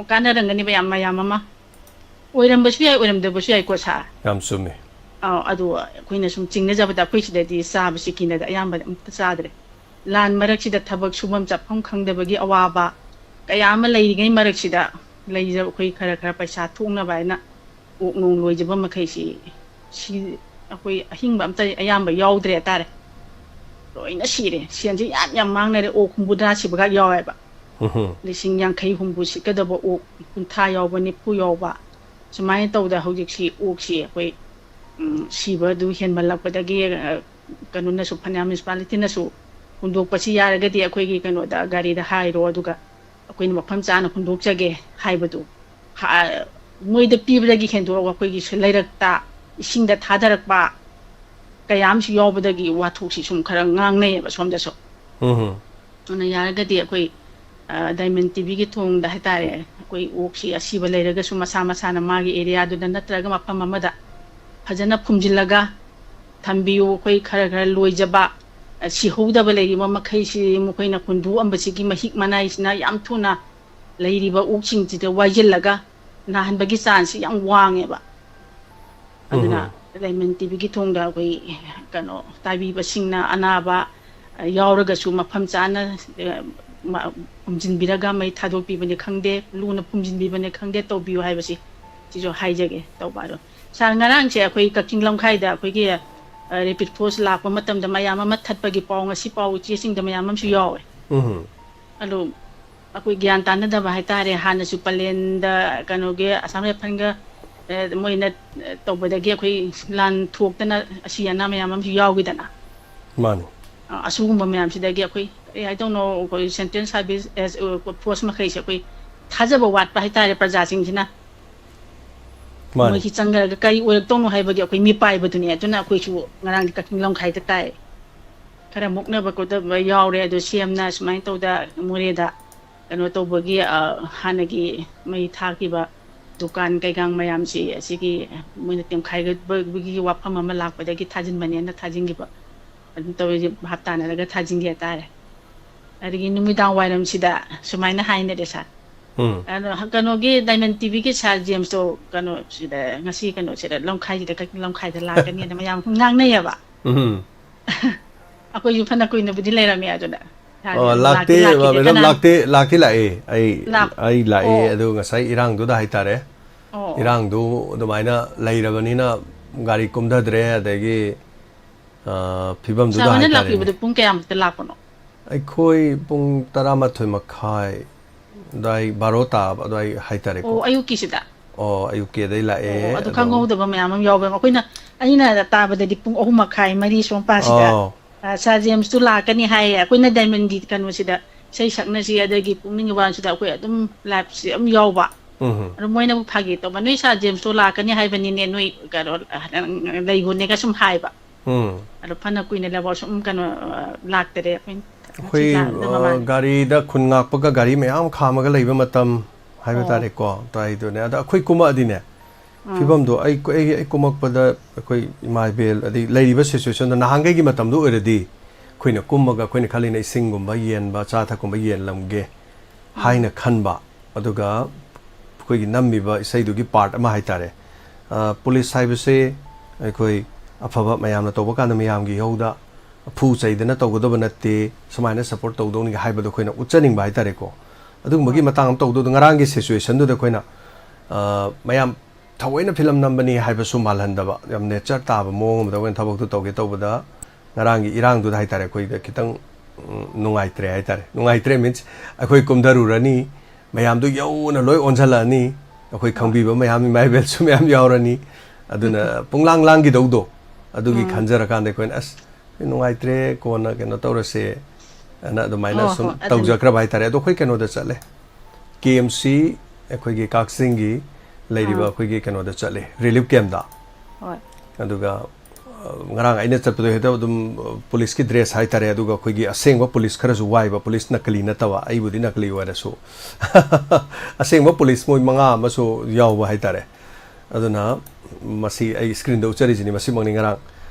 ꯀꯥꯟꯅꯔꯝꯒꯅꯦꯕ ꯌꯥꯝ, ꯃꯌꯥꯝ ꯑꯃ꯫ ꯑꯣꯏꯔꯝꯕꯁꯨ ꯌꯥꯏ, ꯑꯣꯏꯔꯝꯗꯕꯁꯨ ꯌꯥꯏꯀꯣ, ꯁꯥꯔ꯫ ꯌꯥꯝ ꯆꯨꯝꯃꯦ꯫ ꯑꯧ, ꯑꯗꯨ ꯑꯩꯈꯣꯏꯅ ꯁꯨꯝ ꯆꯤꯡꯅꯖꯕꯗ ꯑꯩꯈꯣꯏ ꯁꯤꯗꯗꯤ ꯆꯥꯕꯁꯤ ꯀꯤꯅꯗ ꯑꯌꯥꯝꯕ ꯑꯝꯇ ꯆꯥꯗ꯭ꯔꯦ꯫ ꯂꯥꯟ ꯃꯔꯛꯁꯤꯗ ꯊꯕꯛ ꯁꯨꯐꯝ ꯆꯠꯐꯝ ꯈꯪꯗꯕꯒꯤ ꯑꯋꯥꯕ ꯀꯌꯥ ꯑꯃ ꯂꯩꯔꯤꯉꯩ ꯃꯔꯛꯁꯤꯗ ꯂꯩꯖꯕ ꯑꯩꯈꯣꯏ ꯈꯔ ꯈꯔ ꯄꯩꯁꯥ ꯊꯣꯛꯅꯕ ꯍꯥꯏꯅ ꯑꯣꯛ ꯅꯣꯡ ꯂꯣꯏꯖꯕ ꯃꯈꯩꯁꯤ ꯁꯤ ꯑꯩꯈꯣꯏ ꯑꯍꯤꯡꯕ ꯑꯝꯇ ꯑꯌꯥꯝꯕ ꯌꯥꯎꯗ꯭ꯔꯦ ꯍꯥꯏꯇꯥꯔꯦ꯫ ꯂꯣꯏꯅ ꯁꯤꯔꯦ꯫ ꯁꯦꯟꯁꯦ ꯌꯥꯝ ꯌꯥꯝ ꯃꯥꯡꯅꯔꯦ꯫ ꯑꯣꯛ ꯍꯨꯝꯐꯨꯇꯔꯥ ꯁꯤꯕꯒ ꯌꯥꯎꯋꯦꯕ꯫ ꯎꯝꯍꯨꯝ꯫ ꯂꯤꯁꯤꯡ ꯌꯥꯡꯈꯩ ꯍꯨꯝꯐꯨ ꯁꯤꯠꯀꯗꯕ ꯑꯣꯛ ꯀꯨꯟꯊ꯭ꯔꯥ ꯌꯥꯎꯕ, ꯅꯤꯐꯨ ꯌꯥꯎꯕ꯫ ꯁꯨꯃꯥꯏꯅ ꯇꯧꯗ ꯍꯧꯖꯤꯛꯁꯤ ꯑꯣꯛꯁꯤ ꯑꯩꯈꯣꯏ, ꯎꯝ, ꯁꯤꯕꯗꯨ ꯍꯦꯟꯃꯜꯂꯛꯄꯗꯒꯤ, ꯑ, ꯀꯩꯅꯣꯅꯁꯨ, ꯐꯅꯌꯥꯝ ꯃ꯭ꯌꯨꯅꯤꯁꯤꯄꯥꯂꯤꯇꯤꯅꯁꯨ ꯍꯨꯟꯗꯣꯛꯄꯁꯤ ꯌꯥꯔꯒꯗꯤ ꯑꯩꯈꯣꯏꯒꯤ ꯀꯩꯅꯣꯗ ꯒꯥꯔꯤꯗ ꯍꯥꯏꯔꯣ, ꯑꯗꯨꯒ ꯑꯩꯈꯣꯏꯅ ꯃꯐꯝ ꯆꯥꯅ ꯍꯨꯟꯗꯣꯛꯆꯒꯦ ꯍꯥꯏꯕꯗꯨ꯫ ꯍꯥ-, ꯃꯣꯏꯗ ꯄꯤꯕꯗꯒꯤ ꯍꯦꯟꯗꯣꯛꯑꯒ ꯑꯩꯈꯣꯏꯒꯤꯁꯨ ꯂꯩꯔꯛꯇ ꯏꯁꯤꯡꯗ ꯊꯥꯗꯔꯛꯄ ꯀꯌꯥ ꯑꯃꯁꯨ ꯌꯥꯎꯕꯗꯒꯤ ꯋꯥꯊꯣꯛꯁꯤ ꯁꯨꯝ ꯈꯔ ꯉꯥꯡꯅꯩꯌꯦꯕ ꯁꯣꯝꯗꯁꯨ꯫ ꯎꯝ꯫ ꯑꯗꯨꯅ ꯌꯥꯔꯒꯗꯤ ꯑꯩꯈꯣꯏ, ꯑ, ꯗꯥꯏꯃꯟ ꯇꯤꯚꯤꯒꯤ ꯊꯣꯡꯗ ꯍꯥꯏꯇꯥꯔꯦ, ꯑꯩꯈꯣꯏ ꯑꯣꯛꯁꯤ ꯑꯁꯤꯕ ꯂꯩꯔꯒꯁꯨ ꯃꯁꯥ ꯃꯁꯥꯅ ꯃꯥꯒꯤ ꯑꯦꯔꯤꯌꯥꯗꯨꯗ ꯅꯠꯇ꯭ꯔꯒ ꯃꯐꯝ ꯑꯃꯗ ꯐꯖꯅ ꯐꯨꯝꯖꯤꯜꯂꯒ ꯊꯝꯕꯤꯌꯨ꯫ ꯑꯩꯈꯣꯏ ꯈꯔ ꯈꯔ ꯂꯣꯏꯖꯕ, ꯑ, ꯁꯤꯍꯧꯗꯕ ꯂꯩꯔꯤꯕ ꯃꯈꯩꯁꯤ ꯃꯈꯣꯏꯅ ꯍꯨꯟꯗꯣꯛꯑꯝꯕꯁꯤꯒꯤ ꯃꯍꯤꯛ ꯃꯅꯥꯏꯁꯤꯅ ꯌꯥꯝ ꯊꯨꯅ ꯂꯩꯔꯤꯕ ꯑꯣꯛꯁꯤꯡꯁꯤꯗ ꯋꯥꯏꯁꯤꯜꯂꯒ ꯅꯥꯍꯟꯕꯒꯤ ꯆꯥꯟꯁꯁꯤ ꯌꯥꯝ ꯋꯥꯡꯉꯦꯕ꯫ ꯑꯗꯨꯅ ꯎꯝꯍꯨꯝ꯫ ꯂꯥꯏꯃꯟ ꯇꯤꯚꯤꯒꯤ ꯊꯣꯡꯗ ꯑꯩꯈꯣꯏ ꯀꯩꯅꯣ ꯇꯥꯕꯤꯕꯁꯤꯡꯅ ꯑꯅꯥꯕ ꯌꯥꯎꯔꯒꯁꯨ ꯃꯐꯝ ꯆꯥꯅ, ꯑ, ꯃ-, ꯐꯨꯝꯖꯤꯟꯕꯤꯔꯒ ꯃꯩ ꯊꯥꯗꯣꯛꯄꯤꯕꯅꯤ ꯈꯪꯗꯦ, ꯂꯨꯅ ꯐꯨꯝꯖꯤꯟꯕꯤꯕꯅꯤ ꯈꯪꯗꯦ, ꯇꯧꯕꯤꯌꯨ ꯍꯥꯏꯕꯁꯤ ꯁꯤꯁꯨ ꯍꯥꯏꯖꯒꯦ ꯇꯧꯕ꯫ ꯑꯗꯣ ꯁꯥꯔ, ꯉꯔꯥꯡꯁꯦ ꯑꯩꯈꯣꯏ ꯀꯛꯆꯤꯡ ꯂꯝꯈꯥꯏꯗ ꯑꯩꯈꯣꯏꯒꯤ, ꯑ, ꯔꯦꯄꯤꯗ ꯐꯣꯔꯁ ꯂꯥꯛꯄ ꯃꯇꯝꯗ ꯃꯌꯥꯝ ꯑꯃ ꯊꯠꯄꯒꯤ ꯄꯥꯎ ꯉꯁꯤ ꯄꯥꯎ ꯏꯆꯦꯁꯤꯡꯗ ꯃꯌꯥꯝ ꯑꯃꯁꯨ ꯌꯥꯎꯋꯦ꯫ ꯎꯝ꯫ ꯑꯗꯣ ꯑꯩꯈꯣꯏ ꯒ꯭ꯌꯥꯟ ꯇꯥꯅꯗꯕ ꯍꯥꯏꯇꯥꯔꯦ, ꯍꯥꯟꯅꯁꯨ ꯄꯂꯦꯟꯗ ꯀꯩꯅꯣꯒꯤ ꯑꯁꯥꯝ ꯔꯥꯏꯐꯜꯒ, ꯑ, ꯃꯣꯏꯅ, ꯑ, ꯇꯧꯕꯗꯒꯤ ꯑꯩꯈꯣꯏ ꯂꯥꯟ ꯊꯣꯛꯇꯅ ꯑꯁꯤ ꯑꯅꯥ ꯃꯌꯥꯝ ꯑꯃꯁꯨ ꯌꯥꯎꯈꯤꯗꯅ꯫ ꯃꯥꯅꯤ꯫ ꯑ, ꯑꯁꯤꯒꯨꯝꯕ ꯃꯌꯥꯝꯁꯤꯗꯒꯤ ꯑꯩꯈꯣꯏ, ꯀꯔꯤ ꯍꯥꯏꯗꯧꯅꯣ, ꯑꯩꯈꯣꯏ ꯁꯦꯟꯇ꯭ꯔꯦꯜ ꯁꯥꯔꯚꯤꯁ ꯑꯦꯁ, ꯑ, ꯐꯣꯔꯁ ꯃꯈꯩꯁꯦ ꯑꯩꯈꯣꯏ ꯊꯥꯖꯕ ꯋꯥꯠꯄ ꯍꯥꯏꯇꯥꯔꯦ ꯄ꯭ꯔꯖꯥꯁꯤꯡꯁꯤꯅ꯫ ꯃꯥꯅꯤ꯫ ꯃꯣꯏꯒꯤ ꯆꯪꯈ꯭ꯔꯒ ꯀꯔꯤ ꯑꯣꯏꯔꯛꯇꯧꯅꯣ ꯍꯥꯏꯕꯒꯤ ꯑꯩꯈꯣꯏ ꯃꯤꯄꯥꯏꯕꯗꯨꯅꯤ꯫ ꯑꯗꯨꯅ ꯑꯩꯈꯣꯏꯁꯨ ꯉꯔꯥꯡꯗꯤ ꯀꯛꯆꯤꯡ ꯂꯝꯈꯥꯏꯗ ꯇꯥꯏ꯫ ꯈꯔ ꯃꯨꯛꯅꯕ ꯈꯣꯠꯇꯕ ꯌꯥꯎꯔꯦ꯫ ꯑꯗꯣ ꯁꯤ ꯑꯦꯝꯅ ꯁꯨꯃꯥꯏꯅ ꯇꯧꯗ ꯃꯣꯔꯦꯗ ꯀꯩꯅꯣ ꯇꯧꯕꯒꯤ, ꯑ, ꯍꯥꯟꯅꯒꯤ ꯃꯩ ꯊꯥꯈꯤꯕ ꯗꯨꯀꯥꯟ ꯀꯩꯀꯥꯡ ꯃꯌꯥꯝꯁꯤ ꯑꯁꯤꯒꯤ ꯃꯣꯏꯅ ꯇꯦꯝꯈꯥꯏꯕꯒꯤ ꯋꯥꯐꯝ ꯑꯃ ꯂꯥꯛꯄꯗꯒꯤ ꯊꯥꯖꯤꯟꯕꯅꯦꯅ ꯊꯥꯖꯤꯟꯈꯤꯕ꯫ ꯑꯗꯨꯝ ꯇꯧꯔꯤꯁꯦ ꯚꯥꯞ ꯇꯥꯅꯔꯒ ꯊꯥꯖꯤꯟꯈꯤ ꯍꯥꯏꯇꯥꯔꯦ꯫ ꯑꯗꯒꯤ ꯅꯨꯃꯤꯗꯥꯡ ꯋꯥꯏꯔꯝꯁꯤꯗ ꯁꯨꯃꯥꯏꯅ ꯍꯥꯏꯅꯔꯦ ꯁꯥꯔ꯫ ꯎꯝ꯫ ꯑꯗꯣ ꯀꯩꯅꯣꯒꯤ ꯗꯥꯏꯃꯟ ꯇꯤꯚꯤꯒꯤ ꯁꯥꯔ ꯖꯦꯝꯁꯇꯣ ꯀꯩꯅꯣ ꯁꯤꯗ ꯉꯁꯤ ꯀꯩꯅꯣꯁꯤꯗ ꯂꯝꯈꯥꯏꯁꯤꯗ ꯀꯛꯆꯤꯡ ꯂꯝꯈꯥꯏꯗ ꯂꯥꯛꯀꯅꯤ ꯑꯗ ꯃꯌꯥꯝ ꯉꯥꯡꯅꯩꯌꯦꯕ꯫ ꯎꯝ꯫ ꯑꯩꯈꯣꯏꯁꯨ ꯐꯅ ꯀꯨꯏꯅꯕꯨꯗꯤ ꯂꯩꯔꯝꯃꯦ ꯑꯗꯨꯗ꯫ ꯁꯥꯔ ꯑꯣ, ꯖꯦꯝꯁ ꯂꯥꯛꯇꯤ ꯂꯥꯛꯇꯦ, ꯂꯥꯛꯈꯤꯗꯦ꯫ ꯃꯦꯗꯥꯝ, ꯀꯅꯥ? ꯂꯥꯛꯇꯤ, ꯂꯥꯛꯇꯤ ꯂꯥꯛꯑꯦ꯫ ꯑꯩ, ꯂꯥꯛ-, ꯑꯩ ꯂꯥꯛꯑꯦ꯫ ꯑꯣ꯫ ꯑꯗꯨ ꯉꯁꯥꯏ ꯏꯔꯥꯡꯗꯨꯗ ꯍꯥꯏꯇꯥꯔꯦ꯫ ꯑꯣ, ꯑꯣ꯫ ꯏꯔꯥꯡꯗꯨ ꯑꯗꯨꯃꯥꯏꯅ ꯂꯩꯔꯕꯅꯤꯅ ꯒꯥꯔꯤ ꯀꯨꯝꯊꯗ꯭ꯔꯦ, ꯑꯗꯒꯤ, ꯑ, ꯐꯤꯕꯝꯗꯨꯗ ꯁꯥꯔ ꯍꯣꯏꯅ ꯍꯥꯏꯇꯥꯔꯦꯅꯦ꯫ ꯂꯥꯛꯄꯤꯕꯗꯨ ꯄꯨꯡ ꯀꯌꯥꯃꯨꯛꯇ ꯂꯥꯛꯄꯅꯣ? ꯑꯩꯈꯣꯏ ꯄꯨꯡ ꯇꯔꯥꯃꯥꯊꯣꯏ ꯃꯈꯥꯏ ꯑꯗꯨꯋꯥꯏ, ꯕꯥꯔꯣ ꯇꯥꯕ ꯑꯗꯨꯋꯥꯏ ꯍꯥꯏꯇꯥꯔꯦꯀꯣ꯫ ꯑꯣ, ꯑꯌꯨꯛꯀꯤꯁꯤꯗ? ꯑꯣ, ꯑꯌꯨꯛꯀꯤ ꯑꯗꯩ ꯂꯥꯛꯑꯦ, ꯑꯣ, ꯑꯗꯨ ꯑꯗꯨꯝ꯫ ꯈꯪꯍꯧꯗꯕ ꯃꯌꯥꯝ ꯑꯃ ꯌꯥꯎꯕ꯫ ꯑꯩꯈꯣꯏꯅ, ꯑꯩꯅ ꯇꯥꯕꯗꯗꯤ ꯄꯨꯡ ꯑꯍꯨꯝ ꯃꯈꯥꯏ, ꯃꯔꯤ ꯁꯣꯝ ꯄꯥꯁꯤꯗ, ꯑꯣ꯫ ꯑ, ꯁꯥꯔ ꯖꯦꯝꯁꯇꯨ ꯂꯥꯛꯀꯅꯤ ꯍꯥꯏꯌꯦ꯫ ꯑꯩꯈꯣꯏꯅ ꯗꯥꯏꯃꯟꯒꯤ ꯀꯩꯅꯣꯁꯤꯗ ꯏꯁꯩ ꯁꯛꯅꯁꯤ, ꯑꯗꯒꯤ ꯄꯨꯛꯅꯤꯡꯒꯤ ꯋꯥꯁꯤꯗ ꯑꯩꯈꯣꯏ ꯑꯗꯨꯝ ꯂꯥꯏꯞꯁꯤ ꯑꯗꯨꯝ ꯌꯥꯎꯕ꯫ ꯎꯝ꯫ ꯑꯗꯣ ꯃꯣꯏꯅꯕꯨ ꯐꯥꯒꯤ ꯇꯧꯕ, "ꯅꯣꯏ ꯁꯥꯔ ꯖꯦꯝꯁꯇꯣ ꯂꯥꯛꯀꯅꯤ ꯍꯥꯏꯕꯅꯤꯅꯦ, ꯅꯣꯏ ꯀꯩꯅꯣ, ꯂꯩꯒꯣꯅꯦꯒ" ꯁꯨꯝ ꯍꯥꯏꯕ꯫ ꯎꯝ꯫ ꯑꯗꯣ ꯐꯅ ꯀꯨꯏꯅ ꯂꯩꯕ ꯁꯨꯝ ꯀꯩꯅꯣ, ꯑ, ꯂꯥꯛꯇꯔꯦ꯫ ꯑꯩꯈꯣꯏ ꯑꯩꯈꯣꯏ, ꯉꯁꯤ ꯂꯥꯛꯑꯝꯗꯕ ꯑ, ꯃꯥꯜꯂꯦ꯫ ꯒꯥꯔꯤꯗ ꯈꯨꯟ ꯉꯥꯛꯄꯒ ꯒꯥꯔꯤ ꯃꯌꯥꯝ ꯈꯥꯝꯃꯒ ꯂꯩꯕ ꯃꯇꯝ ꯍꯥꯏꯕ ꯑꯣ꯫ ꯇꯥꯔꯦꯀꯣ꯫ ꯑꯗꯨꯋꯥꯏꯗꯨꯅꯦ꯫ ꯑꯗꯣ ꯑꯩꯈꯣꯏ ꯀꯨꯝꯃꯛꯑꯗꯤꯅꯦ, ꯐꯤꯕꯝꯗꯣ ꯑꯩ ꯑꯩ ꯑꯩ ꯀꯨꯝꯃꯛꯄꯗ ꯑꯩꯈꯣꯏ ꯏꯃꯥ ꯏꯕꯦꯜ ꯑꯗꯩ ꯂꯩꯔꯤꯕ ꯁꯤꯆꯨꯋꯦꯁꯟꯗꯣ ꯅꯍꯥꯟꯈꯩꯒꯤ ꯃꯇꯝꯗꯣ ꯑꯣꯏꯔꯗꯤ ꯑꯩꯈꯣꯏꯅ ꯀꯨꯝꯃꯒ ꯑꯩꯈꯣꯏꯅ ꯈꯜꯂꯤꯅ ꯏꯁꯤꯡꯒꯨꯝꯕ ꯌꯦꯟꯕ, ꯆꯥ ꯊꯛꯀꯨꯝꯕ ꯌꯦꯟꯂꯝꯒꯦ ꯍꯥꯏꯅ ꯈꯟꯕ꯫ ꯑꯗꯨꯒ ꯑꯩꯈꯣꯏꯒꯤ ꯅꯝꯃꯤꯕ ꯏꯁꯩꯗꯨꯒꯤ ꯄꯥꯔꯠ ꯑꯃ ꯍꯥꯏꯇꯥꯔꯦ꯫ ꯑ, ꯄꯨꯂꯤꯁ ꯍꯥꯏꯕꯁꯦ ꯑꯩꯈꯣꯏ ꯑꯐꯕ ꯃꯌꯥꯝꯅ ꯇꯧꯕ ꯀꯥꯟꯗ ꯃꯌꯥꯝꯒꯤ ꯏꯍꯧꯗ ꯐꯨ ꯆꯩꯗꯅ ꯇꯧꯒꯗꯕ ꯅꯠꯇꯦ, ꯁꯨꯃꯥꯏꯅ ꯁꯞꯄꯣꯔꯠ ꯇꯧꯗꯧꯅꯤ ꯍꯥꯏꯕꯗꯣ ꯑꯩꯈꯣꯏꯅ ꯎꯠꯆꯅꯤꯡꯕ ꯍꯥꯏꯇꯥꯔꯦꯀꯣ꯫ ꯑꯗꯨꯒꯨꯝꯕꯒꯤ ꯃꯇꯥꯡ ꯑꯃ ꯇꯧꯗꯧꯗꯣ ꯉꯔꯥꯡꯒꯤ ꯁꯤꯆꯨꯋꯦꯁꯟꯗꯨꯗ ꯑꯩꯈꯣꯏꯅ, ꯑ, ꯃꯌꯥꯝ ꯊꯑꯣꯏꯅ ꯐꯤꯂꯝ ꯅꯝꯕꯅꯤ ꯍꯥꯏꯕꯁꯨ ꯃꯥꯜꯍꯟꯗꯕ, ꯌꯥꯝ ꯅꯦꯆꯔ ꯇꯥꯕ ꯃꯑꯣꯡ ꯑꯃꯗ ꯑꯩꯈꯣꯏꯅ ꯊꯕꯛꯇꯨ ꯇꯧꯒꯦ ꯇꯧꯕꯗ ꯉꯔꯥꯡꯒꯤ ꯏꯔꯥꯡꯗꯨꯗ ꯍꯥꯏꯇꯥꯔꯦ ꯑꯩꯈꯣꯏꯗ ꯈꯤꯇꯪ, ꯎꯝ, ꯅꯨꯡꯉꯥꯏꯇ꯭ꯔꯦ ꯍꯥꯏꯇꯥꯔꯦ꯫ ꯅꯨꯡꯉꯥꯏꯇ꯭ꯔꯦ ꯃꯤꯟꯁ ꯑꯩꯈꯣꯏ ꯀꯨꯝꯊꯔꯨꯔꯅꯤ, ꯃꯌꯥꯝꯗꯨ ꯌꯧꯅ ꯂꯣꯏ ꯑꯣꯟꯁꯤꯜꯂꯛꯑꯅꯤ, ꯑꯩꯈꯣꯏ ꯈꯪꯕꯤꯕ ꯃꯌꯥꯝ, ꯏꯃꯥ ꯏꯕꯦꯜꯁꯨ ꯃꯌꯥꯝ ꯌꯥꯎꯔꯅꯤ, ꯑꯗꯨꯅ ꯄꯨꯡꯂꯥꯡ ꯂꯥꯡꯈꯤꯗꯧꯗꯣ ꯑꯗꯨꯒꯤ ꯎꯝ꯫ ꯈꯟꯖꯔꯀꯥꯟꯗ ꯑꯩꯈꯣꯏꯅ ꯑꯁ ꯅꯨꯡꯉꯥꯏꯇ꯭ꯔꯦ, ꯀꯣꯟꯅ ꯀꯩꯅꯣ ꯇꯧꯔꯁꯦ ꯑꯅ ꯑꯗꯨꯃꯥꯏꯅ ꯍꯣꯏ, ꯁꯨꯝ ꯍꯣꯏ, ꯑꯗꯨꯅꯤ꯫ ꯇꯧꯖꯈ꯭ꯔꯕ ꯍꯥꯏꯇꯥꯔꯦ꯫ ꯑꯗꯣ ꯑꯩꯈꯣꯏ ꯀꯩꯅꯣꯗ ꯆꯠꯂꯦ, ꯀꯦ ꯑꯦꯝ ꯁꯤ ꯑꯩꯈꯣꯏꯒꯤ ꯀꯛꯆꯤꯡꯒꯤ ꯂꯩꯔꯤꯕ ꯑꯥ꯫ ꯑꯩꯈꯣꯏꯒꯤ ꯀꯩꯅꯣꯗ ꯆꯠꯂꯦ, ꯔꯤꯂꯤꯐ ꯀꯦꯝꯗ꯫ ꯍꯣꯏ꯫ ꯑꯗꯨꯒ, ꯑ, ꯉꯔꯥꯡ ꯑꯩꯅ ꯆꯠꯄꯗꯣ ꯍꯦꯛꯇ ꯑꯗꯨꯝ, ꯑ, ꯄꯨꯂꯤꯁꯀꯤ ꯗ꯭ꯔꯦꯁ ꯍꯥꯏꯇꯥꯔꯦ, ꯑꯗꯨꯒ ꯑꯩꯈꯣꯏꯒꯤ ꯑꯁꯦꯡꯕ ꯄꯨꯂꯤꯁ ꯈꯔꯁꯨ ꯋꯥꯏꯕ, ꯄꯨꯂꯤꯁ ꯅꯀꯂꯤ ꯅꯠꯇꯕ, ꯑꯩꯕꯨꯗꯤ ꯅꯀꯂꯤ ꯑꯣꯏꯔꯁꯨ꯫ ꯑꯁꯦꯡꯕ ꯄꯨꯂꯤꯁ ꯃꯣꯏ ꯃꯉꯥ ꯑꯃꯁꯨ ꯌꯥꯎꯕ ꯍꯥꯏꯇꯥꯔꯦ꯫ ꯑꯗꯨꯅ ꯃꯁꯤ ꯑꯩ ꯁ꯭ꯀ꯭ꯔꯤꯟꯗ ꯎꯠꯆꯔꯤꯁꯤꯅꯤ, ꯃꯁꯤꯃꯛꯅꯤ ꯉꯔꯥꯡ,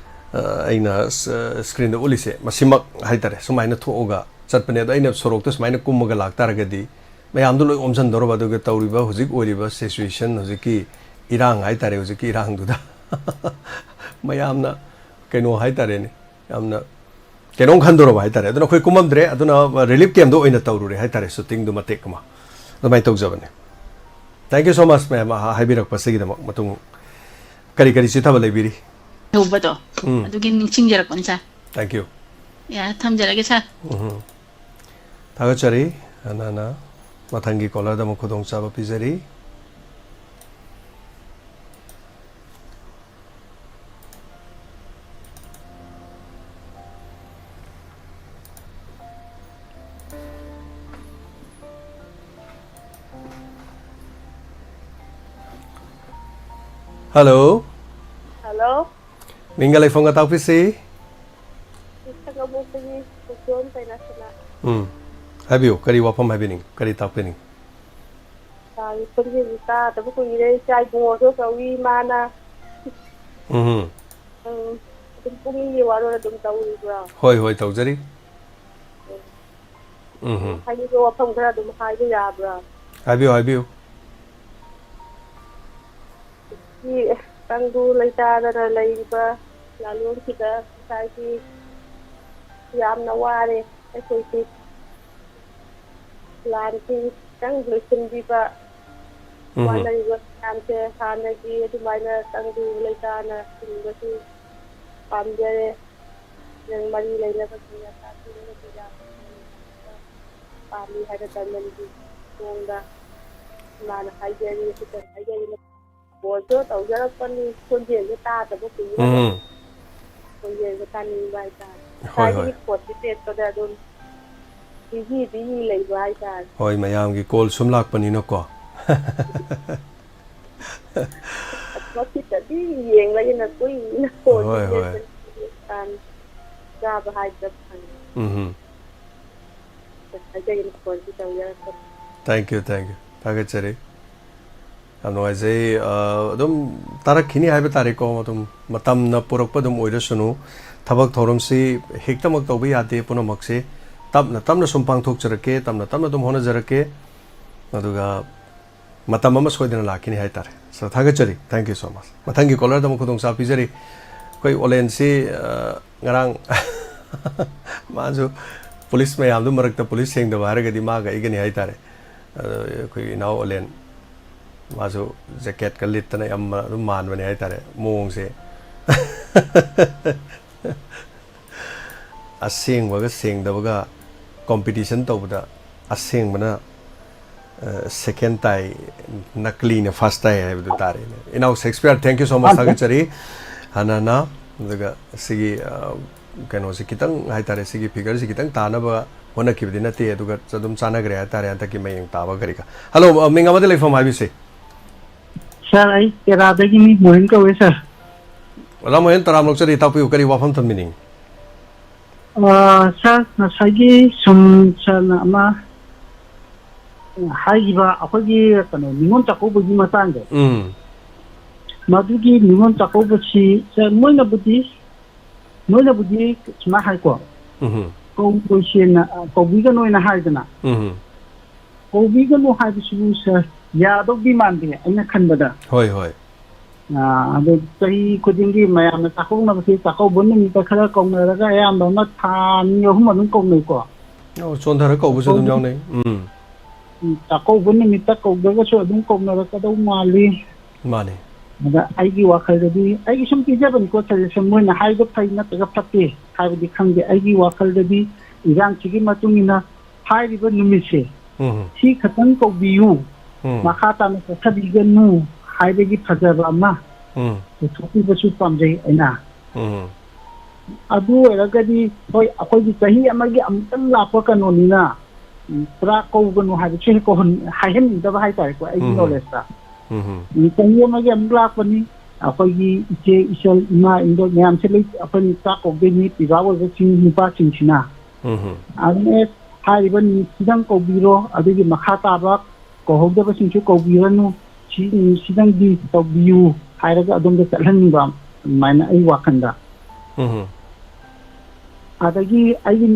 ꯑ, ꯑꯩꯅ ꯁ-, ꯁ꯭ꯀ꯭ꯔꯤꯟꯗ ꯎꯠꯂꯤꯁꯦ꯫ ꯃꯁꯤꯃꯛ ꯍꯥꯏꯇꯥꯔꯦ, ꯁꯨꯃꯥꯏꯅ ꯊꯣꯛꯑꯒ ꯆꯠꯄꯅꯦ꯫ ꯑꯗꯣ ꯑꯩꯅ ꯁꯣꯔꯣꯛꯇ ꯁꯨꯃꯥꯏꯅ ꯀꯨꯝꯃꯒ ꯂꯥꯛꯇꯥꯔꯒꯗꯤ ꯃꯌꯥꯝꯗꯣ ꯂꯣꯏ ꯑꯣꯝꯁꯤꯟꯗꯧꯔꯕ, ꯑꯗꯨꯒ ꯇꯧꯔꯤꯕ ꯍꯧꯖꯤꯛ ꯑꯣꯏꯔꯤꯕ ꯁꯤꯆꯨꯋꯦꯁꯟ, ꯍꯧꯖꯤꯛꯀꯤ ꯏꯔꯥꯡ ꯍꯥꯏꯇꯥꯔꯦ, ꯍꯧꯖꯤꯛꯀꯤ ꯏꯔꯥꯡꯗꯨꯗ ꯃꯌꯥꯝꯅ ꯀꯩꯅꯣ ꯍꯥꯏꯇꯥꯔꯦꯅꯦ, ꯌꯥꯝꯅ ꯀꯩꯅꯣꯝ ꯈꯟꯗꯧꯔꯕ ꯍꯥꯏꯇꯥꯔꯦ꯫ ꯑꯗꯨꯅ ꯑꯩꯈꯣꯏ ꯀꯨꯝꯃꯝꯗ꯭ꯔꯦ, ꯑꯗꯨꯅ ꯔꯤꯂꯤꯐ ꯀꯦꯝꯗ ꯑꯣꯏꯅ ꯇꯧꯔꯨꯔꯦ ꯍꯥꯏꯇꯥꯔꯦ, ꯁꯨꯇꯤꯡꯗꯨ ꯃꯇꯦꯛ ꯑꯃ꯫ ꯑꯗꯨꯃꯥꯏꯅ ꯇꯧꯖꯕꯅꯦ꯫ Thank you so much, ꯃꯌꯥꯝ, ꯑ, ꯍꯥꯏꯕꯤꯔꯛꯄꯁꯤꯒꯤꯗꯃꯛ꯫ ꯃꯇꯨꯡ ꯀꯔꯤ ꯀꯔꯤ ꯆꯤꯊꯕ ꯂꯩꯕꯤꯔꯤ? ꯍꯧꯕꯗꯣ, ꯎꯝ꯫ ꯑꯗꯨꯒꯤ ꯅꯤꯡꯁꯤꯡꯖꯔꯛꯄꯅꯤ, ꯁꯥꯔ꯫ Thank you꯫ ꯌꯥꯔꯦ, ꯊꯝꯖꯔꯒꯦ, ꯁꯥꯔ꯫ ꯎꯝ꯫ ꯊꯥꯒꯠꯆꯔꯤ꯫ ꯑꯅꯥꯅ ꯃꯊꯪꯒꯤ ꯀꯣꯂꯔꯗ ꯑꯃꯨꯛ ꯈꯨꯗꯣꯡꯆꯥꯕ ꯄꯤꯖꯔꯤ꯫ Hello꯫ Hello꯫ ꯃꯤꯡꯒ ꯂꯩꯐꯝꯒ ꯇꯥꯛꯄꯤꯁꯤ꯫ ꯁꯪꯒꯕꯣꯛꯇꯒꯤ ꯄꯨꯛꯆꯣꯟ ꯀꯩꯅꯥꯁꯅꯥ꯫ ꯎꯝ꯫ ꯍꯥꯏꯕꯤꯌꯨ, ꯀꯔꯤ ꯋꯥꯐꯝ ꯍꯥꯏꯕꯤꯅꯤꯡ-, ꯀꯔꯤ ꯇꯥꯛꯄꯤꯅꯤꯡ? ꯏꯆꯥꯒꯤ ꯈꯣꯟꯖꯦꯜꯁꯤ ꯇꯥꯗꯕ ꯀꯨꯏꯔꯦ꯫ ꯏꯆꯥ ꯏꯕꯨꯡꯉꯣꯁꯨ ꯀꯧꯏ ꯏꯃꯥꯅ꯫ ꯎꯝ꯫ ꯎꯝ, ꯑꯗꯨꯝ ꯄꯨꯛꯅꯤꯡꯒꯤ ꯋꯥꯔꯣꯜ ꯑꯗꯨꯝ ꯇꯧꯔꯤꯕ꯭ꯔꯣ? ꯍꯣꯏ, ꯍꯣꯏ, ꯇꯧꯖꯔꯤ꯫ ꯎꯝ꯫ ꯎꯝ꯫ ꯍꯥꯏꯅꯤꯡꯕ ꯋꯥꯐꯝ ꯈꯔ ꯑꯗꯨꯝ ꯍꯥꯏꯕ ꯌꯥꯕ꯭ꯔꯥ? ꯍꯥꯏꯕꯤꯌꯨ, ꯍꯥꯏꯕꯤꯌꯨ꯫ ꯁꯤ ꯇꯪꯗꯨ ꯂꯩꯇꯥꯗꯅ ꯂꯩꯔꯤꯕ ꯂꯥꯂꯣꯡꯁꯤꯗ ꯉꯁꯥꯏꯒꯤ ꯌꯥꯝꯅ ꯋꯥꯔꯦ ꯑꯩꯈꯣꯏꯁꯤ꯫ ꯂꯥꯟꯁꯤ ꯈꯤꯇꯪ ꯂꯣꯏꯁꯤꯟꯕꯤꯕ, ꯎꯝ꯫ ꯋꯥꯅꯔꯤꯕ ꯃꯌꯥꯝꯁꯦ ꯍꯥꯟꯅꯒꯤ ꯑꯗꯨꯃꯥꯏꯅ ꯇꯪꯗꯨ ꯂꯩꯇꯥꯅ ꯍꯤꯡꯕꯁꯨ ꯄꯥꯝꯖꯔꯦ꯫ ꯅꯪ ꯃꯔꯤ ꯂꯩꯅꯕꯁꯤꯡꯅ ꯇꯥꯛꯄꯤꯔꯒꯗꯤ ꯌꯥꯝꯅ ꯄꯥꯝꯃꯤ ꯍꯥꯏꯕ ꯗꯔꯃꯟꯒꯤ ꯃꯑꯣꯡꯗ ꯏꯃꯥꯅ ꯍꯥꯏꯖꯔꯤ, ꯑꯁꯤꯗ ꯍꯥꯏꯖꯔꯤ꯫ ꯐꯣꯟꯁꯨ ꯇꯧꯖꯔꯛꯄꯅꯤ, ꯈꯣꯟꯖꯦꯜꯁꯨ ꯇꯥꯗꯕ ꯀꯨꯏꯔꯦ꯫ ꯎꯝ꯫ ꯈꯣꯟꯖꯦꯜꯁꯨ ꯇꯥꯅꯤꯡꯕ ꯍꯥꯏꯇꯥꯔꯦ꯫ ꯍꯣꯏ, ꯍꯣꯏ꯫ ꯉꯁꯥꯏꯗꯒꯤ ꯐꯣꯟꯁꯦ ꯃꯦꯠꯄꯗ ꯑꯗꯨꯝ busy, busy ꯂꯩꯕ ꯍꯥꯏꯇꯥꯔꯦ꯫ ꯍꯣꯏ, ꯃꯌꯥꯝꯒꯤ call ꯁꯨꯝ ꯂꯥꯛꯄꯅꯤꯅꯀꯣ꯫ ꯃꯁꯤꯗꯗꯤ ꯌꯦꯡꯂꯒꯦꯅ ꯀꯨꯏꯅ ꯐꯣꯟꯁꯦ ꯍꯣꯏ, ꯍꯣꯏ꯫ ꯃꯦꯠꯄꯅꯤ꯫ ꯇꯥꯟ ꯆꯥꯕ ꯍꯥꯏꯕꯗ ꯐꯪꯉꯦ꯫ ꯎꯝ꯫ ꯍꯥꯏꯖꯒꯦꯅ ꯐꯣꯟꯁꯤ ꯇꯧꯖꯔꯛꯄꯅꯤ꯫ Thank you, thank you꯫ ꯊꯥꯒꯠꯆꯔꯤ꯫ ꯌꯥꯝ ꯅꯨꯡꯉꯥꯏꯖꯩ꯫ ꯑ, ꯑꯗꯨꯝ ꯇꯥꯔꯛꯈꯤꯅꯤ ꯍꯥꯏꯕ ꯇꯥꯔꯦꯀꯣ꯫ ꯑꯗꯨꯝ ꯃꯇꯝꯅ ꯄꯨꯔꯛꯄ ꯑꯗꯨꯝ ꯑꯣꯏꯔꯁꯅꯨ꯫ ꯊꯕꯛ ꯊꯧꯔꯝꯁꯤ ꯍꯦꯛꯇꯃꯛ ꯇꯧꯕ ꯌꯥꯗꯦ ꯄꯨꯝꯅꯃꯛꯁꯤ꯫ ꯇꯞꯅ ꯇꯞꯅ ꯁꯨꯝ ꯄꯥꯡꯊꯣꯛꯆꯔꯛꯀꯦ, ꯇꯞꯅ ꯇꯞꯅ ꯑꯗꯨꯝ ꯍꯣꯠꯅꯖꯔꯛꯀꯦ꯫ ꯑꯗꯨꯒ ꯃꯇꯝ ꯑꯃ ꯁꯣꯏꯗꯅ ꯂꯥꯛꯈꯤꯅꯤ ꯍꯥꯏꯇꯥꯔꯦ꯫ So, ꯊꯥꯒꯠꯆꯔꯤ꯫ Thank you so much꯫ ꯃꯊꯪꯒꯤ caller ꯗ ꯑꯃꯨꯛ ꯈꯨꯗꯣꯡꯆꯥꯕ ꯄꯤꯖꯔꯤ꯫ ꯑꯩꯈꯣꯏ ꯑꯣꯂꯦꯟꯁꯤ, ꯑ, ꯉꯔꯥꯡ ꯃꯥꯁꯨ ꯄꯨꯂꯤꯁ ꯃꯌꯥꯝꯗꯨ ꯃꯔꯛꯇ ꯄꯨꯂꯤꯁ ꯊꯦꯡꯗꯕ ꯍꯥꯏꯔꯒꯗꯤ ꯃꯥꯒ ꯑꯩꯒꯅꯤ ꯍꯥꯏꯇꯥꯔꯦ꯫ ꯑꯗꯣ ꯑꯩꯈꯣꯏ ꯏꯅꯥꯎ ꯑꯣꯂꯦꯟ ꯃꯥꯁꯨ jacket ꯀ ꯂꯤꯠꯇꯅ ꯌꯥꯝ ꯑꯗꯨꯝ ꯃꯥꯟꯕꯅꯦ ꯍꯥꯏꯇꯥꯔꯦ ꯃꯑꯣꯡꯁꯦ꯫ ꯑꯁꯦꯡꯕꯒ ꯁꯦꯡꯗꯕꯒ competition ꯇꯧꯕꯗ ꯑꯁꯦꯡꯕꯅ, ꯑ, second ꯇꯥꯏ, ꯅꯀꯂꯤꯅ first ꯇꯥꯏ ꯍꯥꯏꯕꯗꯨ ꯇꯥꯔꯦꯅꯦ꯫ ꯏꯅꯥꯎ Shakespeare, thank you so much, ꯊꯥꯒꯠꯆꯔꯤ꯫ ꯍꯟꯅ ꯍꯟꯅ, ꯑꯗꯨꯒ ꯁꯤꯒꯤ, ꯑ, ꯀꯩꯅꯣꯁꯤ ꯈꯤꯇꯪ ꯍꯥꯏꯇꯥꯔꯦ, ꯁꯤꯒꯤ figure ꯁꯤ ꯈꯤꯇꯪ ꯇꯥꯅꯕ ꯍꯣꯠꯅꯈꯤꯕꯗꯤ ꯅꯠꯇꯦ, ꯑꯗꯨꯒ ꯑꯗꯨꯝ ꯆꯥꯟꯅꯈ꯭ꯔꯦ ꯍꯥꯏꯇꯥꯔꯦ ꯍꯟꯗꯛꯀꯤ ꯃꯌꯦꯡ ꯇꯥꯕ ꯀꯔꯤ ꯀꯔꯥ꯫ Hello, ꯑ, ꯃꯤꯡ ꯑꯃꯗꯤ ꯂꯩꯐꯝ ꯍꯥꯏꯕꯤꯁꯦ꯫ Sir, ꯑꯩ ꯇꯦꯔꯥꯗꯒꯤꯅꯤ, ꯃꯣꯍꯤꯟ ꯀꯧꯋꯦ, sir꯫ ꯑꯣꯖꯥ ꯃꯣꯍꯦꯟ, ꯇꯔꯥꯝ ꯂꯧꯖꯔꯤ, ꯇꯥꯛꯄꯤꯌꯨ, ꯀꯔꯤ ꯋꯥꯐꯝ ꯊꯝꯕꯤꯅꯤꯡꯉꯤ? ꯑ, sir, ꯉꯁꯥꯏꯒꯤ ꯁꯨꯝ sir ꯅ ꯑꯃ ꯍꯥꯏꯈꯤꯕ ꯑꯩꯈꯣꯏꯒꯤ ꯀꯩꯅꯣ ꯅꯤꯉꯣꯜ ꯆꯥꯛꯀꯧꯕꯒꯤ ꯃꯇꯥꯡꯗꯣ, ꯎꯝ꯫ ꯃꯗꯨꯒꯤ ꯅꯤꯉꯣꯜ ꯆꯥꯛꯀꯧꯕꯁꯤ, ꯁꯦ, ꯃꯣꯏꯅꯕꯨꯗꯤ, ꯃꯣꯏꯅꯕꯨꯗꯤ ꯁꯨꯃꯥꯏꯅ ꯍꯥꯏꯀꯣ, ꯎꯝ꯫ "ꯀꯧꯔꯣꯏꯁꯦꯅ, ꯑ, ꯀꯧꯕꯤꯒꯅꯣꯅ ꯍꯥꯏꯗꯅ", ꯎꯝ꯫ ꯀꯧꯕꯤꯒꯅꯨ ꯍꯥꯏꯕꯁꯤꯕꯨ, ꯁꯥꯔ, ꯌꯥꯗꯧꯗꯤ ꯃꯥꯟꯗꯦ ꯑꯩꯅ ꯈꯟꯕꯗ꯫ ꯍꯣꯏ, ꯍꯣꯏ꯫ ꯑ, ꯑꯗꯣ ꯆꯍꯤ ꯈꯨꯗꯤꯡꯒꯤ ꯃꯌꯥꯝꯅ ꯆꯥꯛꯀꯧꯅꯕꯁꯦ ꯆꯥꯛꯀꯧꯕ ꯅꯨꯃꯤꯠꯇ ꯈꯔ ꯀꯧꯅꯔꯒ ꯑꯌꯥꯝꯕ ꯑꯃ ꯊꯥ ꯑꯅꯤ ꯑꯍꯨꯝ ꯑꯗꯨꯝ ꯀꯧꯅꯩꯀꯣ꯫ ꯑꯣ, ꯆꯣꯟꯊꯔ ꯀꯧꯕꯁꯨ ꯑꯗꯨꯝ ꯀꯧꯕ-, ꯌꯥꯎꯅꯩ꯫ ꯎꯝ꯫ ꯎꯝ, ꯆꯥꯛꯀꯧꯕ ꯅꯨꯃꯤꯠꯇ ꯀꯧꯗ꯭ꯔꯒꯁꯨ ꯑꯗꯨꯝ ꯀꯧꯅꯔꯛꯀꯗꯧ ꯃꯥꯜꯂꯤ꯫ ꯃꯥꯅꯦ꯫ ꯑꯗ ꯑꯩꯒꯤ ꯋꯥꯈꯜꯗꯗꯤ, ꯑꯩꯒꯤ ꯁꯨꯝ ꯄꯤꯖꯕꯅꯤꯀꯣ suggestion, ꯃꯣꯏꯅ ꯍꯥꯏꯕ ꯐꯩ ꯅꯠꯇ꯭ꯔꯒ ꯐꯠꯇꯦ ꯍꯥꯏꯕꯗꯤ ꯈꯪꯗꯦ꯫ ꯑꯩꯒꯤ ꯋꯥꯈꯜꯗꯗꯤ ꯏꯔꯥꯡꯁꯤꯒꯤ ꯃꯇꯨꯡ ꯏꯟꯅ ꯍꯥꯏꯔꯤꯕ ꯅꯨꯃꯤꯠꯁꯦ ꯎꯝ꯫ ꯁꯤ ꯈꯛꯇꯪ ꯀꯧꯕꯤꯌꯨ, ꯎꯝ꯫ ꯃꯈꯥ ꯇꯥꯅ ꯆꯠꯊꯕꯤꯒꯅꯨ ꯍꯥꯏꯕꯒꯤ ꯐꯖꯕ ꯑꯃ ꯎꯝ꯫ ꯄꯨꯊꯣꯛꯄꯤꯕꯁꯨ ꯄꯥꯝꯖꯩ ꯑꯩꯅ꯫ ꯎꯝ꯫ ꯑꯗꯨ ꯑꯣꯏꯔꯒꯗꯤ, ꯍꯣꯏ, ꯑꯩꯈꯣꯏꯒꯤ ꯆꯍꯤ ꯑꯃꯒꯤ ꯑꯃꯨꯛꯇꯪ ꯂꯥꯛꯄ ꯀꯩꯅꯣꯅꯤꯅ, ꯎꯝ, ꯄꯨꯔꯥ ꯀꯧꯒꯅꯨ ꯍꯥꯏꯕꯁꯨ ꯍꯦꯛ ꯀꯧꯍꯟ-, ꯍꯥꯏꯍꯟꯅꯤꯡꯗꯕ ꯍꯥꯏꯇꯥꯔꯦꯀꯣ, ꯑꯩꯒꯤ ꯎꯝ꯫ knowledgeꯇ꯫ ꯎꯝ꯫ ꯎꯝ, ꯆꯍꯤ ꯑꯃꯒꯤ ꯑꯃꯨꯛ ꯂꯥꯛꯄꯅꯤ, ꯑꯩꯈꯣꯏꯒꯤ ꯏꯆꯦ, ꯏꯆꯜ, ꯏꯃꯥ, ꯏꯟꯗꯣꯜ ꯃꯌꯥꯝꯁꯦ ꯂꯩ, ꯑꯩꯈꯣꯏꯅ ꯆꯥꯛ ꯀꯧꯗꯣꯏꯅꯤ, ꯄꯤꯕꯥ ꯑꯣꯏꯕꯁꯤꯡ, ꯅꯨꯄꯥꯁꯤꯡꯁꯤꯅ꯫ ꯎꯝ꯫ ꯑꯗꯨꯅ ꯍꯥꯏꯔꯤꯕ ꯅꯨꯃꯤꯠꯁꯤꯗꯪ ꯀꯧꯕꯤꯔꯣ, ꯑꯗꯨꯒꯤ ꯃꯈꯥ ꯇꯥꯕ ꯀꯧꯍꯧꯗꯕꯁꯤꯡꯁꯨ ꯀꯧꯕꯤꯔꯅꯨ, ꯁꯤ ꯅꯨꯃꯤꯠꯁꯤꯗꯪꯗꯤ ꯇꯧꯕꯤꯌꯨ ꯍꯥꯏꯔꯒ ꯑꯗꯣꯝꯗ ꯆꯠꯍꯟꯅꯤꯡꯕ, ꯑꯗꯨꯃꯥꯏꯅ ꯑꯩ ꯋꯥꯈꯜꯗ꯫ ꯎꯝ꯫ ꯑꯗꯒꯤ ꯑꯩꯒꯤ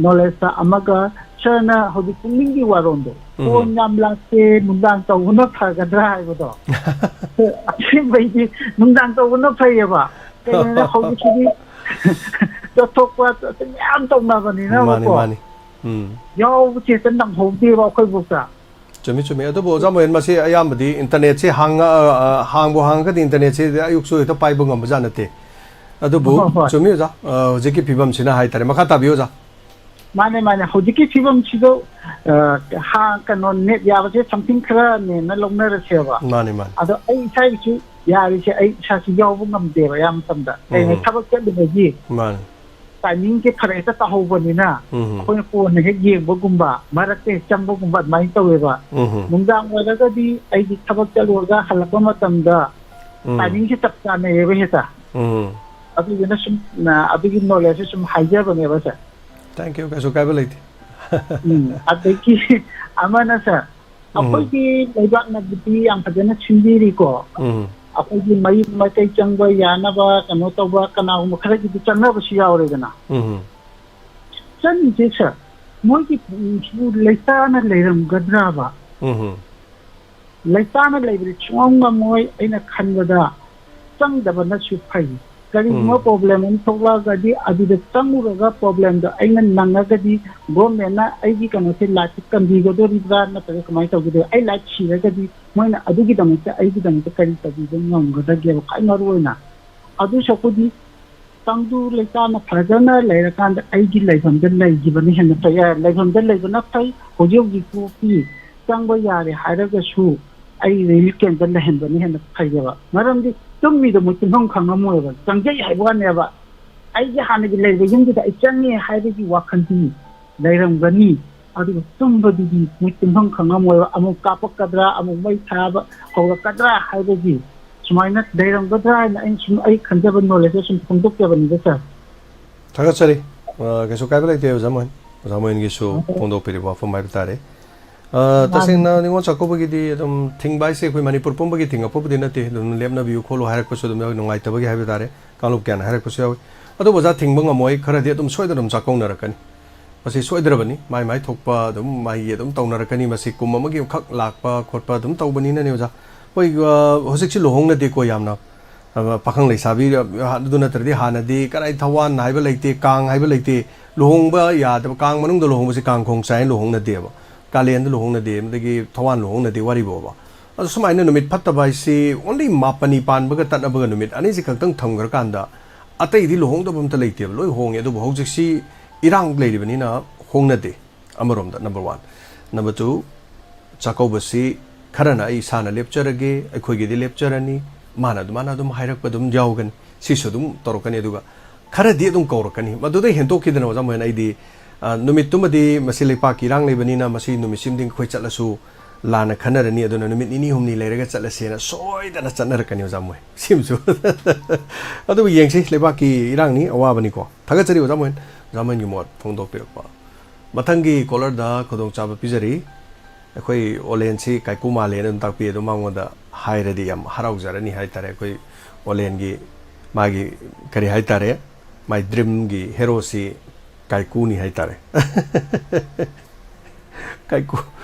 knowledgeꯇ ꯑꯃꯒ, ꯁꯥꯔꯅ ꯍꯧꯖꯤꯛ ꯄꯨꯛꯅꯤꯡꯒꯤ ꯋꯥꯔꯣꯜꯗꯣ, ꯎꯝ꯫ "ꯐꯣꯟ ꯌꯥꯝ ꯂꯥꯛꯇꯦ, ꯅꯨꯡꯗꯥꯡ ꯇꯧꯕꯅ ꯐꯒꯗ꯭ꯔꯥ?" ꯍꯥꯏꯕꯗꯣ꯫ ꯑꯁꯦꯡꯕꯩꯗꯤ ꯅꯨꯡꯗꯥꯡ ꯇꯧꯕꯅ ꯐꯩꯌꯦꯕ꯫ ꯀꯩꯅꯣꯗ ꯍꯧꯖꯤꯛꯁꯤꯗꯤ ꯆꯠꯊꯣꯛꯄ ꯆꯠꯄ ꯃꯌꯥꯝ ꯇꯧꯅꯕꯅꯤꯅꯕꯀꯣ꯫ ꯃꯥꯅꯤ, ꯃꯥꯅꯤ꯫ ꯎꯝ꯫ ꯌꯥꯎꯕꯁꯦ ꯍꯦꯛꯇ ꯅꯪꯍꯧꯗꯦꯕ ꯑꯩꯈꯣꯏꯐꯥꯎꯗ꯫ ꯆꯨꯝꯃꯤ, ꯆꯨꯝꯃꯤ꯫ ꯑꯗꯨꯕꯨ ꯑꯣꯖꯥ ꯃꯣꯍꯦꯟ, ꯃꯁꯤ ꯑꯌꯥꯝꯕꯗꯤ internetꯁꯦ ꯍꯥꯡꯉ-, ꯑ, ꯑ, ꯍꯥꯡꯕꯨ ꯍꯥꯡꯉꯒꯗꯤ internetꯁꯦ ꯑꯌꯨꯛꯁꯨ ꯍꯦꯛꯇ ꯄꯥꯏꯕ ꯉꯝꯕꯖꯥꯠ ꯅꯠꯇꯦ꯫ ꯑꯗꯨꯕꯨ ꯍꯣꯏ, ꯍꯣꯏ꯫ ꯆꯨꯝꯃꯤ ꯑꯣꯖꯥ, ꯑ, ꯍꯧꯖꯤꯛꯀꯤ ꯐꯤꯕꯝꯁꯤꯅ ꯍꯥꯏꯇꯥꯔꯦ꯫ ꯃꯈꯥ ꯇꯥꯕꯤꯌꯨ ꯑꯣꯖꯥ꯫ ꯃꯥꯅꯦ, ꯃꯥꯅꯦ꯫ ꯍꯧꯖꯤꯛꯀꯤ ꯐꯤꯕꯝꯁꯤꯗ, ꯑ, ꯍꯥ-, ꯀꯩꯅꯣ, net ꯌꯥꯕꯁꯦ something ꯈꯔꯅꯦꯅ ꯂꯧꯅꯔꯁꯦꯕ꯫ ꯃꯥꯅꯦ, ꯃꯥꯅꯦ꯫ ꯑꯗꯣ ꯑꯩ ꯏꯁꯥꯒꯤꯁꯨ ꯌꯥꯔꯤꯁꯦ ꯑꯩ ꯏꯁꯥꯁꯨ ꯌꯥꯎꯕ ꯉꯝꯗꯦꯕ ꯑꯌꯥꯝꯕ ꯃꯇꯝꯗ꯫ ꯀꯩꯅꯣ, ꯎꯝ꯫ ꯊꯕꯛ ꯆꯠꯂꯨꯕꯒꯤ ꯃꯥꯅꯦ꯫ timingꯁꯦ ꯐꯔꯛ ꯍꯦꯛꯇ ꯇꯥꯍꯧꯕꯅꯤꯅ, ꯎꯝ꯫ ꯑꯩꯈꯣꯏꯅ ꯀꯣꯟꯅ ꯍꯦꯛ ꯌꯦꯡꯕꯒꯨꯝꯕ, ꯃꯔꯛꯇ ꯍꯦꯛ ꯆꯪꯕꯒꯨꯝꯕ ꯑꯗꯨꯃꯥꯏꯅ ꯇꯧꯋꯦꯕ꯫ ꯎꯝ꯫ ꯅꯨꯡꯗꯥꯡ ꯑꯣꯏꯔꯒꯗꯤ ꯑꯩꯗꯤ ꯊꯕꯛ ꯆꯠꯂꯨꯔꯒ ꯍꯜꯂꯛꯄ ꯃꯇꯝꯗ ꯎꯝ꯫ timingꯁꯦ ꯆꯞ ꯆꯥꯅꯩꯌꯦꯕ ꯍꯦꯛꯇ꯫ ꯎꯝ꯫ ꯑꯗꯨꯗꯨꯅ ꯁꯨꯝ, ꯑ, ꯑꯗꯨꯒꯤ knowledgeꯁꯦ ꯁꯨꯝ ꯍꯥꯏꯖꯕꯅꯦꯕ, ꯁꯥꯔ꯫ Thank you, ꯀꯩꯁꯨ ꯀꯥꯏꯕ ꯂꯩꯇꯦ꯫ ꯎꯝ, ꯑꯗꯒꯤ ꯑꯃꯅ ꯁꯥꯔ, ꯎꯝ꯫ ꯑꯩꯈꯣꯏꯒꯤ ꯂꯩꯕꯥꯛꯅꯕꯨꯗꯤ ꯌꯥꯝ ꯐꯖꯅ ꯁꯤꯟꯕꯤꯔꯤꯀꯣ꯫ ꯎꯝ꯫ ꯑꯩꯈꯣꯏꯒꯤ ꯃꯌꯨꯝ ꯃꯀꯩ ꯆꯪꯕ ꯌꯥꯅꯕ, ꯀꯩꯅꯣ ꯇꯧꯕ, ꯀꯅꯥꯒꯨꯝꯕ ꯈꯔꯒꯤꯗꯤ ꯆꯪꯅꯕꯁꯨ ꯌꯥꯎꯔꯦꯗꯅ꯫ ꯎꯝ꯫ ꯆꯪꯉꯤꯁꯦ ꯁꯥꯔ, ꯃꯣꯏꯒꯤ ꯄꯨꯛꯅꯤꯡꯁꯤꯕꯨ ꯂꯩꯇꯥꯅ ꯂꯩꯔꯝꯒꯗ꯭ꯔꯕ? ꯎꯝ꯫ ꯂꯩꯇꯥꯅ ꯂꯩꯕꯗꯤ ꯁꯨꯡꯉꯝ ꯉꯝꯃꯣꯏ꯫ ꯑꯩꯅ ꯈꯟꯕꯗ ꯆꯪꯗꯕꯅꯁꯨ ꯐꯩ꯫ ꯀꯔꯤꯒꯨꯝꯕ ꯎꯝ꯫ ꯄ꯭ꯔꯣꯕ꯭ꯂꯦꯝ ꯑꯃ ꯊꯣꯛꯂꯛꯑꯒꯗꯤ, ꯑꯗꯨꯗ ꯆꯪꯉꯨꯔꯒ ꯄ꯭ꯔꯣꯕ꯭ꯂꯦꯝꯗꯣ ꯑꯩꯅ ꯅꯪꯉꯒꯗꯤ, ꯒꯣꯔꯃꯦꯟꯅ ꯑꯩꯒꯤ ꯀꯩꯅꯣꯁꯦ, ꯂꯥꯏꯐꯁꯦ ꯀꯟꯕꯤꯒꯗꯣꯔꯤꯕ꯭ꯔꯥ, ꯅꯠꯇ꯭ꯔꯒ ꯀꯃꯥꯏꯅ ꯇꯧꯒꯗꯣꯏ? ꯑꯩ ꯂꯥꯏꯐ ꯁꯤꯔꯒꯗꯤ ꯃꯣꯏꯅ ꯑꯗꯨꯒꯤꯗꯃꯛꯇ, ꯑꯩꯒꯤꯗꯃꯛꯇ ꯀꯔꯤ ꯇꯧꯕꯤꯕ ꯉꯝꯒꯗꯒꯦꯕ? ꯈ꯭ꯋꯥꯏ ꯃꯔꯨ ꯑꯣꯏꯅ ꯑꯗꯨ ꯁꯔꯨꯛꯄꯨꯗꯤ ꯇꯪꯗꯨ ꯂꯩꯇꯥꯅ ꯐꯖꯅ ꯂꯩꯔꯀꯥꯟꯗ ꯑꯩꯒꯤ ꯂꯩꯐꯝꯗ ꯂꯩꯈꯤꯕꯅ ꯍꯦꯟꯅ ꯐꯩ꯫ ꯑꯦ, ꯂꯩꯐꯝꯗ ꯂꯩꯕꯅ ꯐꯩ꯫ ꯍꯧꯖꯤꯛ ꯍꯧꯖꯤꯛ ꯐꯥꯎꯗꯤ ꯆꯪꯕ ꯌꯥꯔꯦ ꯍꯥꯏꯔꯒꯁꯨ ꯑꯩ ꯔꯤꯂꯤꯐ ꯀꯦꯝꯞꯇ ꯂꯩꯍꯟꯕꯅ ꯍꯦꯟꯅ ꯐꯩꯌꯦꯕ꯫ ꯃꯔꯝꯗꯤ ꯇꯨꯝꯃꯤꯗꯣ ꯃꯣꯏ ꯇꯨꯝꯐꯝ ꯈꯪꯉꯝꯃꯣꯏꯕ꯫ ꯆꯪꯖꯩ ꯍꯥꯏꯕ ꯋꯥꯅꯦꯕ, ꯑꯩꯒꯤ ꯍꯥꯟꯅꯒꯤ ꯂꯩꯕ ꯌꯨꯝꯗꯨꯗ ꯑꯩ ꯆꯪꯉꯦ ꯍꯥꯏꯕꯒꯤ ꯋꯥꯈꯜꯗꯤ ꯂꯩꯔꯝꯒꯅꯤ꯫ ꯑꯗꯨꯒ ꯇꯨꯝꯕꯗꯨꯗꯤ ꯃꯣꯏ ꯇꯨꯝꯐꯝ ꯈꯪꯉꯝꯃꯣꯏꯕ꯫ ꯑꯃꯨꯛ ꯀꯥꯞꯄꯛꯀꯗ꯭ꯔꯥ, ꯑꯃꯨꯛ ꯃꯩ ꯊꯥꯕ ꯍꯧꯔꯛꯀꯗ꯭ꯔꯥ ꯍꯥꯏꯕꯒꯤ ꯁꯨꯃꯥꯏꯅ ꯂꯩꯔꯝꯒꯗ꯭ꯔꯥ ꯍꯥꯏꯅ ꯑꯩꯅ ꯁꯨꯝ, ꯑꯩ ꯈꯟꯖꯕ ꯅꯣꯂꯦꯖꯇ ꯁꯨꯝ ꯐꯣꯡꯗꯣꯛꯆꯕꯅꯤꯗ, ꯁꯥꯔ꯫ ꯊꯥꯒꯠꯆꯔꯤ꯫ ꯑ, ꯀꯩꯁꯨ ꯀꯥꯏꯕ ꯂꯩꯇꯦ, ꯑꯣꯖꯥ ꯃꯣꯍꯟ꯫ ꯑꯣꯖꯥ ꯃꯣꯍꯟꯒꯤꯁꯨ ꯐꯣꯡꯗꯣꯛꯄꯤꯔꯤꯕ ꯋꯥꯐꯝ ꯍꯥꯏꯕ ꯇꯥꯔꯦ꯫ ꯑ, ꯃꯥꯅꯤ꯫ ꯇꯁꯦꯡꯅ ꯅꯤꯉꯣꯜ ꯆꯥꯛꯀꯧꯕꯒꯤꯗꯤ ꯑꯗꯨꯝ ꯊꯤꯡꯕ ꯍꯥꯏꯁꯦ ꯑꯩꯈꯣꯏ ꯃꯅꯤꯄꯨꯔ ꯄꯨꯝꯕꯒꯤ ꯊꯤꯡꯉꯛꯄꯕꯨꯗꯤ ꯅꯠꯇꯦ꯫ ꯑꯗꯨꯝ ꯂꯦꯞꯅꯕꯤꯌꯨ ꯈꯣꯠꯂꯨ ꯍꯥꯏꯔꯛꯄꯁꯨ ꯑꯗꯨꯝ ꯌꯥꯎꯏ, ꯅꯨꯡꯉꯥꯏꯇꯕꯒꯤ ꯍꯥꯏꯕ ꯇꯥꯔꯦ, ꯀꯥꯡꯂꯨꯞ ꯀꯌꯥꯅ ꯍꯥꯏꯔꯛꯄꯁꯨ ꯌꯥꯎꯏ꯫ ꯑꯗꯨꯕꯨ ꯑꯣꯖꯥ, ꯊꯤꯡꯕ ꯉꯝꯃꯣꯏ, ꯈꯔꯗꯤ ꯑꯗꯨꯝ ꯁꯣꯏꯗꯅ ꯑꯗꯨꯝ ꯆꯥꯛꯀꯧꯅꯔꯛꯀꯅꯤ꯫ ꯃꯁꯤ ꯁꯣꯏꯗ꯭ꯔꯕꯅꯤ, ꯃꯥꯏ ꯃꯥꯏ ꯊꯣꯛꯄ ꯑꯗꯨꯝ ꯃꯥꯒꯤ ꯑꯗꯨꯝ ꯇꯧꯅꯔꯛꯀꯅꯤ꯫ ꯃꯁꯤ ꯀꯨꯝ ꯑꯃꯒꯤ ꯑꯃꯈꯛ ꯂꯥꯛꯄ ꯈꯣꯠꯄ ꯑꯗꯨꯝ ꯇꯧꯕꯅꯤꯅꯅꯦ ꯑꯣꯖꯥ꯫ ꯑꯩꯈꯣꯏ, ꯑ, ꯍꯧꯖꯤꯛꯁꯤ ꯂꯨꯍꯣꯡꯅꯗꯦꯀꯣ ꯌꯥꯝꯅ꯫ ꯑ, ꯄꯥꯈꯪ ꯂꯩꯁꯥꯕꯤ, ꯑ, ꯑꯗꯨ ꯅꯠꯇ꯭ꯔꯗꯤ ꯍꯥꯟꯅꯗꯤ ꯀꯗꯥꯏ ꯊꯋꯥꯟ ꯍꯥꯏꯕ ꯂꯩꯇꯦ, ꯀꯥꯡ ꯍꯥꯏꯕ ꯂꯩꯇꯦ, ꯂꯨꯍꯣꯡꯕ ꯌꯥꯗꯕ, ꯀꯥꯡ ꯃꯅꯨꯡꯗ ꯂꯨꯍꯣꯡꯕꯁꯤ ꯀꯥꯡ ꯈꯣꯡ ꯆꯥꯏꯅ ꯂꯨꯍꯣꯡꯅꯗꯦꯕ, ꯀꯥꯂꯦꯟꯗ ꯂꯨꯍꯣꯡꯅꯗꯦ, ꯑꯗꯒꯤ ꯊꯋꯥꯟ ꯂꯨꯍꯣꯡꯅꯗꯦ ꯋꯥꯔꯤꯕꯣꯕ꯫ ꯑꯗꯣ ꯁꯨꯃꯥꯏꯅ ꯅꯨꯃꯤꯠ ꯐꯠꯇꯕ ꯍꯥꯏꯁꯤ only ꯃꯥꯄꯅꯤ ꯄꯥꯟꯕꯒ ꯇꯠꯅꯕꯒ ꯅꯨꯃꯤꯠ ꯑꯅꯤꯁꯤ ꯈꯛꯇꯪ ꯊꯝꯈ꯭ꯔꯀꯥꯟꯗ ꯑꯇꯩꯗꯤ ꯂꯨꯍꯣꯡꯗꯕ ꯑꯝꯇ ꯂꯩꯇꯦꯕ, ꯂꯣꯏ ꯍꯣꯡꯉꯦ꯫ ꯑꯗꯨꯕꯨ ꯍꯧꯖꯤꯛꯁꯤ ꯏꯔꯥꯡ ꯂꯩꯔꯤꯕꯅꯤꯅ ꯍꯣꯡꯅꯗꯦ꯫ ꯑꯃꯔꯣꯝꯗ number one꯫ Number two, ꯆꯥꯛꯀꯧꯕꯁꯤ ꯈꯔꯅ ꯑꯩ ꯏꯁꯥꯅ ꯂꯦꯞꯆꯔꯒꯦ, ꯑꯩꯈꯣꯏꯒꯤꯗꯤ ꯂꯦꯞꯆꯔꯅꯤ, ꯃꯥꯅ ꯑꯗꯨꯃꯥꯏꯅ ꯑꯗꯨꯝ ꯍꯥꯏꯔꯛꯄ ꯑꯗꯨꯝ ꯌꯥꯎꯒꯅꯤ, ꯁꯤꯁꯨ ꯑꯗꯨꯝ ꯇꯧꯔꯛꯀꯅꯤ꯫ ꯑꯗꯨꯒ ꯈꯔꯗꯤ ꯑꯗꯨꯝ ꯀꯧꯔꯛꯀꯅꯤ꯫ ꯃꯗꯨꯗꯩ ꯍꯦꯟꯗꯣꯛꯈꯤꯗꯅ ꯑꯣꯖꯥ ꯃꯣꯍꯟ, ꯑꯩꯗꯤ, ꯑ, ꯅꯨꯃꯤꯠꯇꯨꯃꯗꯤ ꯃꯁꯤ ꯂꯩꯄꯥꯛꯀꯤ ꯏꯔꯥꯡ ꯂꯩꯕꯅꯤꯅ ꯃꯁꯤ ꯅꯨꯃꯤꯠꯁꯤꯃꯗꯤ ꯑꯩꯈꯣꯏ ꯆꯠꯂꯁꯨ ꯂꯥꯟꯅ ꯈꯟꯅꯔꯅꯤ, ꯑꯗꯨꯅ ꯅꯨꯃꯤꯠ ꯅꯤꯅꯤ ꯍꯨꯝꯅꯤ ꯂꯩꯔꯒ ꯆꯠꯂꯁꯦꯅ ꯁꯣꯏꯗꯅ ꯆꯠꯅꯔꯛꯀꯅꯤ ꯑꯣꯖꯥ ꯃꯣꯍꯟ꯫ ꯁꯤꯃꯁꯨ ꯑꯗꯨꯕꯨ ꯌꯦꯡꯁꯤ, ꯂꯩꯕꯥꯛꯀꯤ ꯏꯔꯥꯡꯅꯤ, ꯑꯋꯥꯕꯅꯤꯀꯣ꯫ ꯊꯥꯒꯠꯆꯔꯤ ꯑꯣꯖꯥ ꯃꯣꯍꯟ, ꯑꯣꯖꯥ ꯃꯣꯍꯟꯒꯤ ꯃꯣꯠ ꯐꯣꯡꯗꯣꯛꯄꯤꯔꯛꯄ꯫ ꯃꯊꯪꯒꯤ ꯀꯣꯂꯔꯗ ꯈꯨꯗꯣꯡꯆꯥꯕ ꯄꯤꯖꯔꯤ꯫ ꯑꯩꯈꯣꯏ ꯑꯣꯂꯦꯟꯁꯤ ꯀꯥꯏꯀꯨ ꯃꯥꯜꯂꯦꯅ ꯑꯗꯨꯝ ꯇꯥꯛꯄꯤ, ꯑꯗꯣ ꯃꯉꯣꯟꯗ ꯍꯥꯏꯔꯗꯤ ꯌꯥꯝ ꯍꯔꯥꯎꯖꯔꯅꯤ ꯍꯥꯏꯇꯥꯔꯦ꯫ ꯑꯩꯈꯣꯏ ꯑꯣꯂꯦꯟꯒꯤ ꯃꯥꯒꯤ ꯀꯔꯤ ꯍꯥꯏꯇꯥꯔꯦ, ꯃꯥꯏ ꯗ꯭ꯔꯤꯝꯒꯤ ꯍꯦꯔꯣꯁꯤ ꯀꯥꯏꯀꯨꯅꯤ ꯍꯥꯏꯇꯥꯔꯦ꯫ ꯀꯥꯏꯀꯨ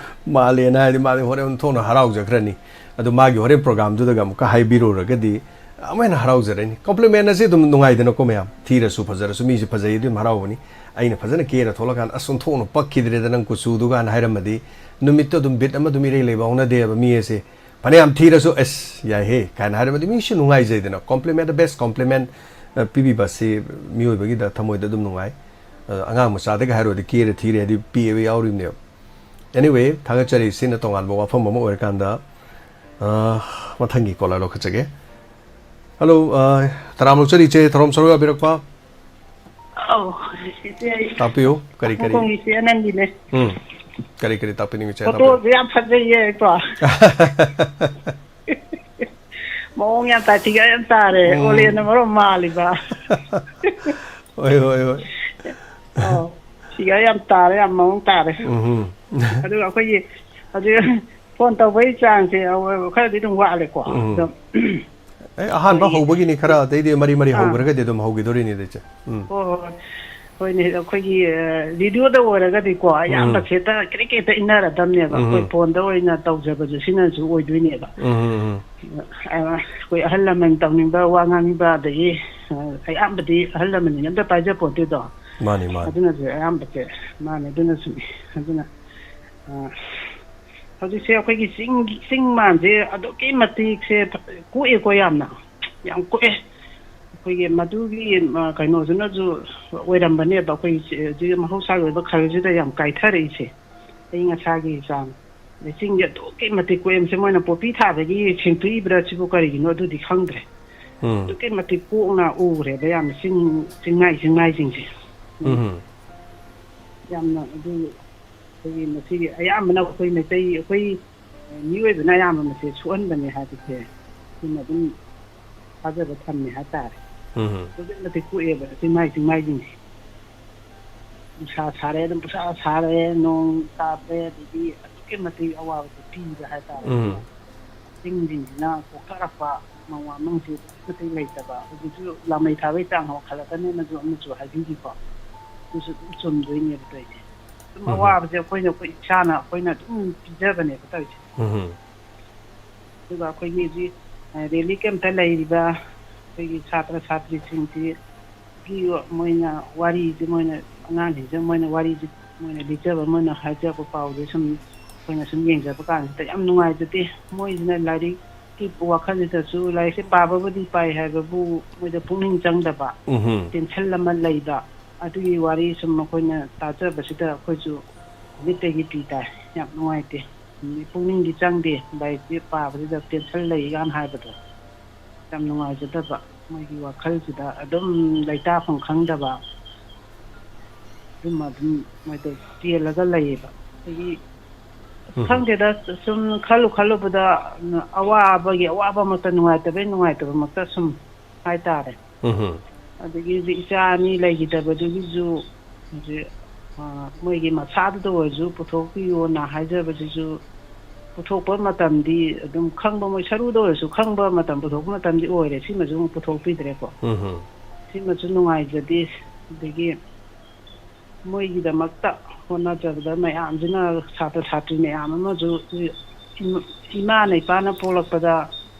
ꯃꯥꯜꯂꯦꯅ ꯍꯥꯏꯗꯤ ꯃꯥꯗꯤ ꯍꯣꯔꯦꯟ ꯑꯣꯟꯊꯣꯛꯅ ꯍꯔꯥꯎꯖꯈ꯭ꯔꯅꯤ꯫ ꯑꯗꯨ ꯃꯥꯒꯤ ꯍꯣꯔꯦꯟ ꯄ꯭ꯔꯣꯒꯥꯝꯗꯨꯗꯒ ꯑꯃꯨꯛꯀ ꯍꯥꯏꯕꯤꯔꯨꯔꯒꯗꯤ ꯑꯃꯨꯛ ꯍꯦꯟꯅ ꯍꯔꯥꯎꯖꯔꯅꯤ꯫ ꯀꯣꯝꯄ꯭ꯂꯤꯃꯦꯟ ꯑꯁꯤ ꯑꯗꯨꯝ ꯅꯨꯡꯉꯥꯏꯗꯅꯀꯣ ꯃꯌꯥꯝ, ꯊꯤꯔꯁꯨ ꯐꯖꯔꯁꯨ ꯃꯤꯁꯦ ꯐꯖꯩ ꯑꯗꯨꯝ ꯍꯔꯥꯎꯕꯅꯤ꯫ ꯑꯩꯅ ꯐꯖꯅ ꯀꯦꯔ ꯊꯣꯛꯂꯀꯥꯟꯗ "ꯑꯁ, ꯑꯣꯟꯊꯣꯛꯅ ꯄꯛꯈꯤꯗ꯭ꯔꯦꯗ ꯅꯪ ꯀꯨꯆꯨꯗꯨꯒ" ꯍꯥꯏꯔꯝꯃꯗꯤ ꯅꯨꯃꯤꯠꯇꯣ ꯑꯗꯨꯝ ꯕꯤꯠ ꯑꯃ ꯑꯗꯨꯝ ꯏꯔꯩ ꯂꯩꯕ ꯍꯧꯅꯗꯦꯕ ꯃꯤ ꯑꯁꯦ꯫ ꯐꯅꯌꯥꯝ ꯊꯤꯔꯁꯨ "ꯑꯁ, ꯌꯥꯏꯍꯦ" ꯀꯥꯏꯅ ꯍꯥꯏꯔꯝꯃꯗꯤ ꯃꯤꯁꯨ ꯅꯨꯡꯉꯥꯏꯖꯩꯗꯅ꯫ ꯀꯣꯝꯄ꯭ꯂꯤꯃꯦꯟ, ꯕꯦꯁ ꯀꯣꯝꯄ꯭ꯂꯤꯃꯦꯟ ꯄꯤꯕꯤꯕ ꯑꯁꯤ ꯃꯤꯑꯣꯏꯕꯒꯤꯗ ꯊꯃꯣꯏꯗ ꯑꯗꯨꯝ ꯅꯨꯡꯉꯥꯏ꯫ ꯑ, ꯑꯉꯥꯡ ꯃꯆꯥꯗꯒ ꯍꯥꯏꯔꯨꯔꯗꯤ ꯀꯦꯔ ꯊꯤꯔꯦ ꯍꯥꯏꯗꯤ ꯄꯤꯕ ꯌꯥꯎꯔꯤꯕꯅꯦꯕ꯫ Anyway, ꯊꯥꯒꯠꯆꯔꯤ꯫ ꯁꯤꯅ ꯇꯣꯉꯥꯟꯕ ꯋꯥꯐꯝ ꯑꯃ ꯑꯣꯏꯔꯀꯥꯟꯗ, ꯑ, ꯃꯊꯪꯒꯤ ꯀꯣꯂꯔ ꯂꯧꯈꯠꯆꯒꯦ꯫ ꯍꯜꯂꯣ, ꯑ, ꯇꯔꯥꯝ ꯂꯧꯆꯔꯤ ꯏꯆꯦ, ꯊꯧꯔꯝ ꯁꯔꯨꯛ ꯌꯥꯕꯤꯔꯛꯄ꯫ ꯑꯧ, ꯏꯆꯦ, ꯑꯩ ꯇꯥꯛꯄꯤꯌꯨ, ꯀꯔꯤ ꯀꯔꯤ? ꯈꯣꯡ ꯏꯆꯦ ꯑꯅꯟꯒꯤꯅꯦ꯫ ꯎꯝ, ꯀꯔꯤ ꯀꯔꯤ ꯇꯥꯛꯄꯤꯅꯤꯡꯉꯤ ꯏꯆꯦ? ꯇꯥꯛꯄꯤꯌꯨ꯫ ꯐꯣꯇꯣꯁꯦ ꯌꯥꯝ ꯐꯖꯩꯌꯦ ꯑꯩꯀꯣ꯫ ꯃꯑꯣꯡ ꯌꯥꯝ ꯇꯥꯏ, ꯐꯤꯒꯔ ꯌꯥꯝ ꯇꯥꯔꯦ꯫ ꯎꯝ꯫ ꯑꯣꯂꯦꯟꯅ ꯃꯔꯣꯟ ꯃꯥꯜꯂꯤꯕ꯫ ꯍꯣꯏ, ꯍꯣꯏ, ꯍꯣꯏ꯫ ꯑꯧ, ꯐꯤꯒꯔ ꯌꯥꯝ ꯇꯥꯔꯦ, ꯌꯥꯝ ꯃꯑꯣꯡ ꯇꯥꯔꯦ꯫ ꯎꯝꯍꯨꯝ꯫ ꯑꯗꯨꯒ ꯑꯩꯈꯣꯏꯒꯤ ꯍꯧꯖꯤꯛ ꯐꯣꯟ ꯇꯧꯕꯒꯤ ꯆꯥꯡꯁꯦ ꯈꯔꯗꯤ ꯑꯗꯨꯝ ꯋꯥꯠꯂꯦꯀꯣ꯫ ꯎꯝ꯫ ꯑꯗꯣ ꯑꯦ, ꯑꯍꯥꯟꯕ ꯑꯩꯈꯣꯏꯒꯤ ꯍꯧꯕꯒꯤꯅꯤ ꯈꯔ, ꯑꯇꯩꯗꯤ ꯃꯔꯤ ꯃꯔꯤ ꯑꯥ꯫ ꯍꯧꯈ꯭ꯔꯒꯗꯤ ꯑꯗꯨꯝ ꯍꯧꯈꯤꯗꯣꯔꯤꯅꯤꯗ ꯏꯆꯦ꯫ ꯎꯝ꯫ ꯍꯣꯏ, ꯍꯣꯏ, ꯍꯣꯏ꯫ ꯍꯣꯏꯅꯦ, ꯑꯩꯈꯣꯏꯒꯤ, ꯑ, ꯔꯦꯗꯤꯑꯣꯗ ꯑꯣꯏꯔꯒꯗꯤꯀꯣ, ꯑꯌꯥꯝꯕ ꯎꯝ꯫ ꯍꯦꯛꯇ ꯀ꯭ꯔꯤꯛ ꯍꯦꯛꯇ ꯏꯟꯅꯔꯗꯕꯅꯦꯕ꯫ ꯑꯩꯈꯣꯏ ꯎꯝ꯫ ꯐꯣꯟꯗ ꯑꯣꯏꯅ ꯇꯧꯖꯕꯁꯤꯅꯁꯨ ꯑꯣꯏꯗꯣꯏꯅꯦꯕ꯫ ꯎꯝ, ꯎꯝ, ꯎꯝ꯫ ꯑ, ꯑꯩꯈꯣꯏ ꯑꯍꯜ ꯂꯃꯟ ꯇꯧꯅꯤꯡꯕ ꯋꯥ ꯉꯥꯡꯅꯤꯡꯕ, ꯑꯗꯒꯤ, ꯑ, ꯑꯌꯥꯝꯕꯗꯤ ꯑꯍꯜ ꯂꯃꯟꯅꯤꯅ ꯑꯝꯇ ꯄꯥꯏꯖꯄꯣꯟꯇꯦꯗꯣ꯫ ꯃꯥꯅꯤ, ꯃꯥꯅꯤ꯫ ꯑꯗꯨꯅꯁꯨ ꯑꯌꯥꯝꯕꯁꯦ, ꯃꯥꯅꯦ, ꯑꯗꯨꯅꯁꯨꯅꯤ꯫ ꯑꯗꯨꯅ, ꯑ, ꯍꯧꯖꯤꯛꯁꯦ ꯑꯩꯈꯣꯏꯒꯤ ꯆꯤꯡꯒꯤ, ꯆꯤꯡ ꯃꯥꯟꯁꯦ ꯑꯗꯨꯛꯀꯤ ꯃꯇꯤꯛꯁꯦ ꯀꯣꯛꯑꯦꯀꯣ ꯌꯥꯝꯅ꯫ ꯌꯥꯝ ꯀꯣꯛꯑꯦ꯫ ꯑꯩꯈꯣꯏꯒꯤ ꯃꯗꯨꯒꯤ, ꯑ, ꯀꯩꯅꯣꯗꯨꯅꯁꯨ ꯑꯣꯏꯔꯝꯕꯅꯦꯕ꯫ ꯑꯩꯈꯣꯏꯒꯤ ꯁꯤ-, ꯁꯤꯒꯤ ꯃꯍꯧꯁꯥꯒꯤ ꯑꯣꯏꯕ ꯈꯜꯁꯤꯗ ꯌꯥꯝ ꯀꯥꯏꯊꯔꯛꯏꯁꯦ꯫ ꯑꯏꯪ ꯑꯁꯥꯒꯤ ꯆꯥꯡ꯫ ꯑꯗꯩ ꯆꯤꯡꯁꯦ ꯑꯗꯨꯛꯀꯤ ꯃꯇꯤꯛ ꯀꯣꯛꯑꯦ꯫ ꯃꯁꯤ ꯃꯣꯏꯅ ꯄꯣꯄꯤ ꯊꯥꯕꯒꯤ ꯁꯦꯡꯇꯣꯛꯏꯕ꯭ꯔꯥ ꯁꯤꯕꯨ ꯀꯔꯤꯒꯤꯅꯣ ꯑꯗꯨꯗꯤ ꯈꯪꯗ꯭ꯔꯦ꯫ ꯎꯝ꯫ ꯑꯗꯨꯛꯀꯤ ꯃꯇꯤꯛ ꯀꯣꯛꯅ ꯎꯈ꯭ꯔꯦꯕ ꯌꯥꯝꯅ ꯆꯤꯡ, ꯆꯤꯡꯃꯥꯏ, ꯆꯤꯡꯃꯥꯏꯁꯤꯡꯁꯦ꯫ ꯎꯝ꯫ ꯌꯥꯝꯅ ꯑꯗꯨ ꯑꯩꯈꯣꯏꯒꯤ ꯃꯁꯤꯒꯤ ꯑꯌꯥꯝꯕꯅ ꯑꯩꯈꯣꯏ ꯃꯩꯇꯩ, ꯑꯩꯈꯣꯏ ꯃꯤꯑꯣꯏꯕꯅ ꯑꯌꯥꯝꯕ ꯃꯁꯤ ꯁꯣꯛꯍꯟꯕꯅꯦ ꯍꯥꯏꯕꯁꯦ ꯁꯤꯃ ꯑꯗꯨꯝ ꯊꯥꯖꯕ ꯊꯝꯃꯦ ꯍꯥꯏꯇꯥꯔꯦ꯫ ꯎꯝ꯫ ꯑꯗꯨꯛꯀꯤ ꯃꯇꯤꯛ ꯀꯣꯛꯑꯦꯕ ꯆꯤꯡꯃꯥꯏ, ꯆꯤꯡꯃꯥꯏꯁꯤꯡꯁꯦ꯫ ꯅꯨꯡꯁꯥ ꯁꯥꯔꯦ, ꯑꯗꯨꯝ ꯄꯨꯁꯥ ꯁꯥꯔꯦ, ꯅꯣꯡ ꯇꯥꯗ꯭ꯔꯦ, ꯑꯗꯒꯤ ꯑꯗꯨꯛꯀꯤ ꯃꯇꯤꯛ ꯑꯋꯥꯕꯁꯦ ꯄꯤꯕ ꯍꯥꯏꯇꯥꯔꯦ꯫ ꯎꯝ꯫ ꯆꯤꯡꯁꯤꯡꯁꯤꯅ ꯀꯣꯛꯊꯔꯛꯄ, ꯅꯣꯡꯃ ꯃꯅꯨꯡꯁꯤ ꯑꯗꯨꯛꯀꯤ ꯃꯇꯤꯛ ꯂꯩꯇꯕ꯫ ꯍꯧꯖꯤꯛꯁꯨ ꯂꯥꯃꯩ ꯊꯥꯕꯩ ꯆꯥꯡ ꯋꯥꯡꯈꯠꯂꯛꯀꯅꯤ, ꯑꯃꯁꯨ ꯑꯃꯁꯨ ꯍꯥꯏꯕꯤꯔꯤꯀꯣ꯫ ꯑꯗꯨꯁꯨ ꯑꯗꯨꯝ ꯆꯨꯝꯗꯣꯏꯅꯦꯕ ꯇꯧꯔꯤꯁꯦ꯫ ꯑꯗꯨꯝ ꯎꯝ꯫ ꯑꯋꯥꯕꯁꯦ ꯑꯩꯈꯣꯏꯅ, ꯑꯩꯈꯣꯏ ꯏꯁꯥꯅ ꯑꯩꯈꯣꯏꯅ ꯑꯗꯨꯝ ꯄꯤꯖꯕꯅꯦꯕ ꯇꯧꯔꯤꯁꯦ꯫ ꯎꯝ꯫ ꯑꯗꯨꯒ ꯑꯩꯈꯣꯏꯒꯤ ꯍꯧꯖꯤꯛ, ꯑ, ꯔꯦꯂꯤ ꯀꯦꯝꯞꯇ ꯂꯩꯔꯤꯕ ꯑꯩꯈꯣꯏꯒꯤ ꯁꯥꯇ꯭ꯔ ꯁꯥꯇ꯭ꯔꯤꯁꯤꯡꯁꯤ ꯒꯤ ꯃꯣꯏꯅ ꯋꯥꯔꯤꯁꯦ, ꯃꯣꯏꯅ, ꯑꯉꯥꯡꯁꯤꯡꯁꯦ ꯃꯣꯏꯅ ꯋꯥꯔꯤꯁꯦ, ꯃꯣꯏꯅ ꯂꯤꯖꯕ, ꯃꯣꯏꯅ ꯍꯥꯏꯖꯕ ꯄꯥꯎꯁꯦ ꯁꯨꯝ ꯑꯩꯈꯣꯏꯅ ꯁꯨꯝ ꯌꯦꯡꯖꯕ ꯀꯥꯟꯁꯤꯗ ꯌꯥꯝ ꯅꯨꯡꯉꯥꯏꯖꯗꯦ꯫ ꯃꯣꯏꯁꯤꯅ ꯂꯥꯏꯔꯤꯛꯀꯤ ꯋꯥꯈꯜꯁꯤꯗꯁꯨ, ꯂꯥꯏꯔꯤꯛꯁꯦ ꯄꯥꯕꯕꯨꯗꯤ ꯄꯥꯏ ꯍꯥꯏꯕꯕꯨ ꯃꯣꯏꯗ ꯄꯨꯛꯅꯤꯡ ꯆꯪꯗꯕ, ꯎꯝꯍꯨꯝ꯫ ꯇꯦꯟꯁꯟ ꯑꯃ ꯂꯩꯕ, ꯑꯗꯨꯒꯤ ꯋꯥꯔꯤ ꯁꯨꯝ ꯑꯩꯈꯣꯏꯅ ꯇꯥꯖꯕꯁꯤꯗ ꯑꯩꯈꯣꯏꯁꯨ ꯃꯤꯠꯇꯒꯤ ꯄꯤ ꯇꯥꯏ꯫ ꯌꯥꯝ ꯅꯨꯡꯉꯥꯏꯇꯦ꯫ ꯄꯨꯛꯅꯤꯡꯗꯤ ꯆꯪꯗꯦ, ꯂꯥꯏꯔꯤꯛꯁꯦ ꯄꯥꯕꯁꯤꯗ ꯇꯦꯟꯁꯟ ꯂꯩ ꯀꯥꯏꯅ ꯍꯥꯏꯕꯗꯣ꯫ ꯌꯥꯝ ꯅꯨꯡꯉꯥꯏꯖꯗꯕ, ꯃꯣꯏꯒꯤ ꯋꯥꯈꯜꯁꯤꯗ ꯑꯗꯨꯝ ꯂꯩꯇꯥꯐꯝ ꯈꯪꯗꯕ ꯑꯗꯨꯝ, ꯑꯗꯨꯝ ꯃꯣꯏꯗ ꯆꯦꯜꯂꯒ ꯂꯩꯌꯦꯕ꯫ ꯑꯗꯒꯤ ꯑꯁ, ꯎꯝ꯫ ꯈꯪꯗꯦꯗ, ꯁꯨꯝ ꯈꯜꯂꯨ ꯈꯜꯂꯨꯕꯗ ꯑꯋꯥꯕꯒꯤ ꯑꯋꯥꯕꯃꯛꯇ, ꯅꯨꯡꯉꯥꯏꯇꯕꯒꯤ ꯅꯨꯡꯉꯥꯏꯇꯕꯃꯛꯇ ꯁꯨꯝ ꯍꯥꯏꯇꯥꯔꯦ꯫ ꯎꯝ꯫ ꯑꯗꯒꯤ ꯍꯧꯖꯤꯛ ꯏꯆꯥ ꯑꯅꯤ ꯂꯩꯈꯤꯗꯕꯗꯨꯒꯤꯁꯨ ꯍꯧꯖꯤꯛ, ꯑ, ꯃꯣꯏꯒꯤ ꯃꯁꯥꯗꯨꯗ ꯑꯣꯏꯔꯁꯨ ꯄꯨꯊꯣꯛꯄꯤꯌꯣꯅ ꯍꯥꯏꯖꯕꯁꯤꯁꯨ ꯄꯨꯊꯣꯛꯄ ꯃꯇꯝꯗꯤ ꯑꯗꯨꯝ ꯈꯪꯕ, ꯃꯣꯏ ꯁꯔꯨꯗ ꯑꯣꯏꯔꯁꯨ ꯈꯪꯕ ꯃꯇꯝ ꯄꯨꯊꯣꯛꯄ ꯃꯇꯝꯗꯤ ꯑꯣꯏꯔꯦ꯫ ꯁꯤꯃꯁꯨ ꯑꯃꯨꯛ ꯄꯨꯊꯣꯛꯄꯤꯗ꯭ꯔꯦꯀꯣ꯫ ꯎꯝ꯫ ꯁꯤꯃꯁꯨ ꯅꯨꯡꯉꯥꯏꯖꯗꯦ꯫ ꯑꯗꯒꯤ ꯃꯣꯏꯒꯤꯗꯃꯛꯇ ꯍꯣꯠꯅꯖꯕꯗ ꯃꯌꯥꯝꯁꯤꯅ, ꯁꯥꯇ꯭ꯔ ꯁꯥꯇ꯭ꯔꯤ ꯃꯌꯥꯝ ꯑꯃꯁꯨ ꯏꯃꯥ-, ꯏꯃꯥꯅ ꯏꯄꯥꯅ ꯄꯣꯛꯂꯛꯄꯗ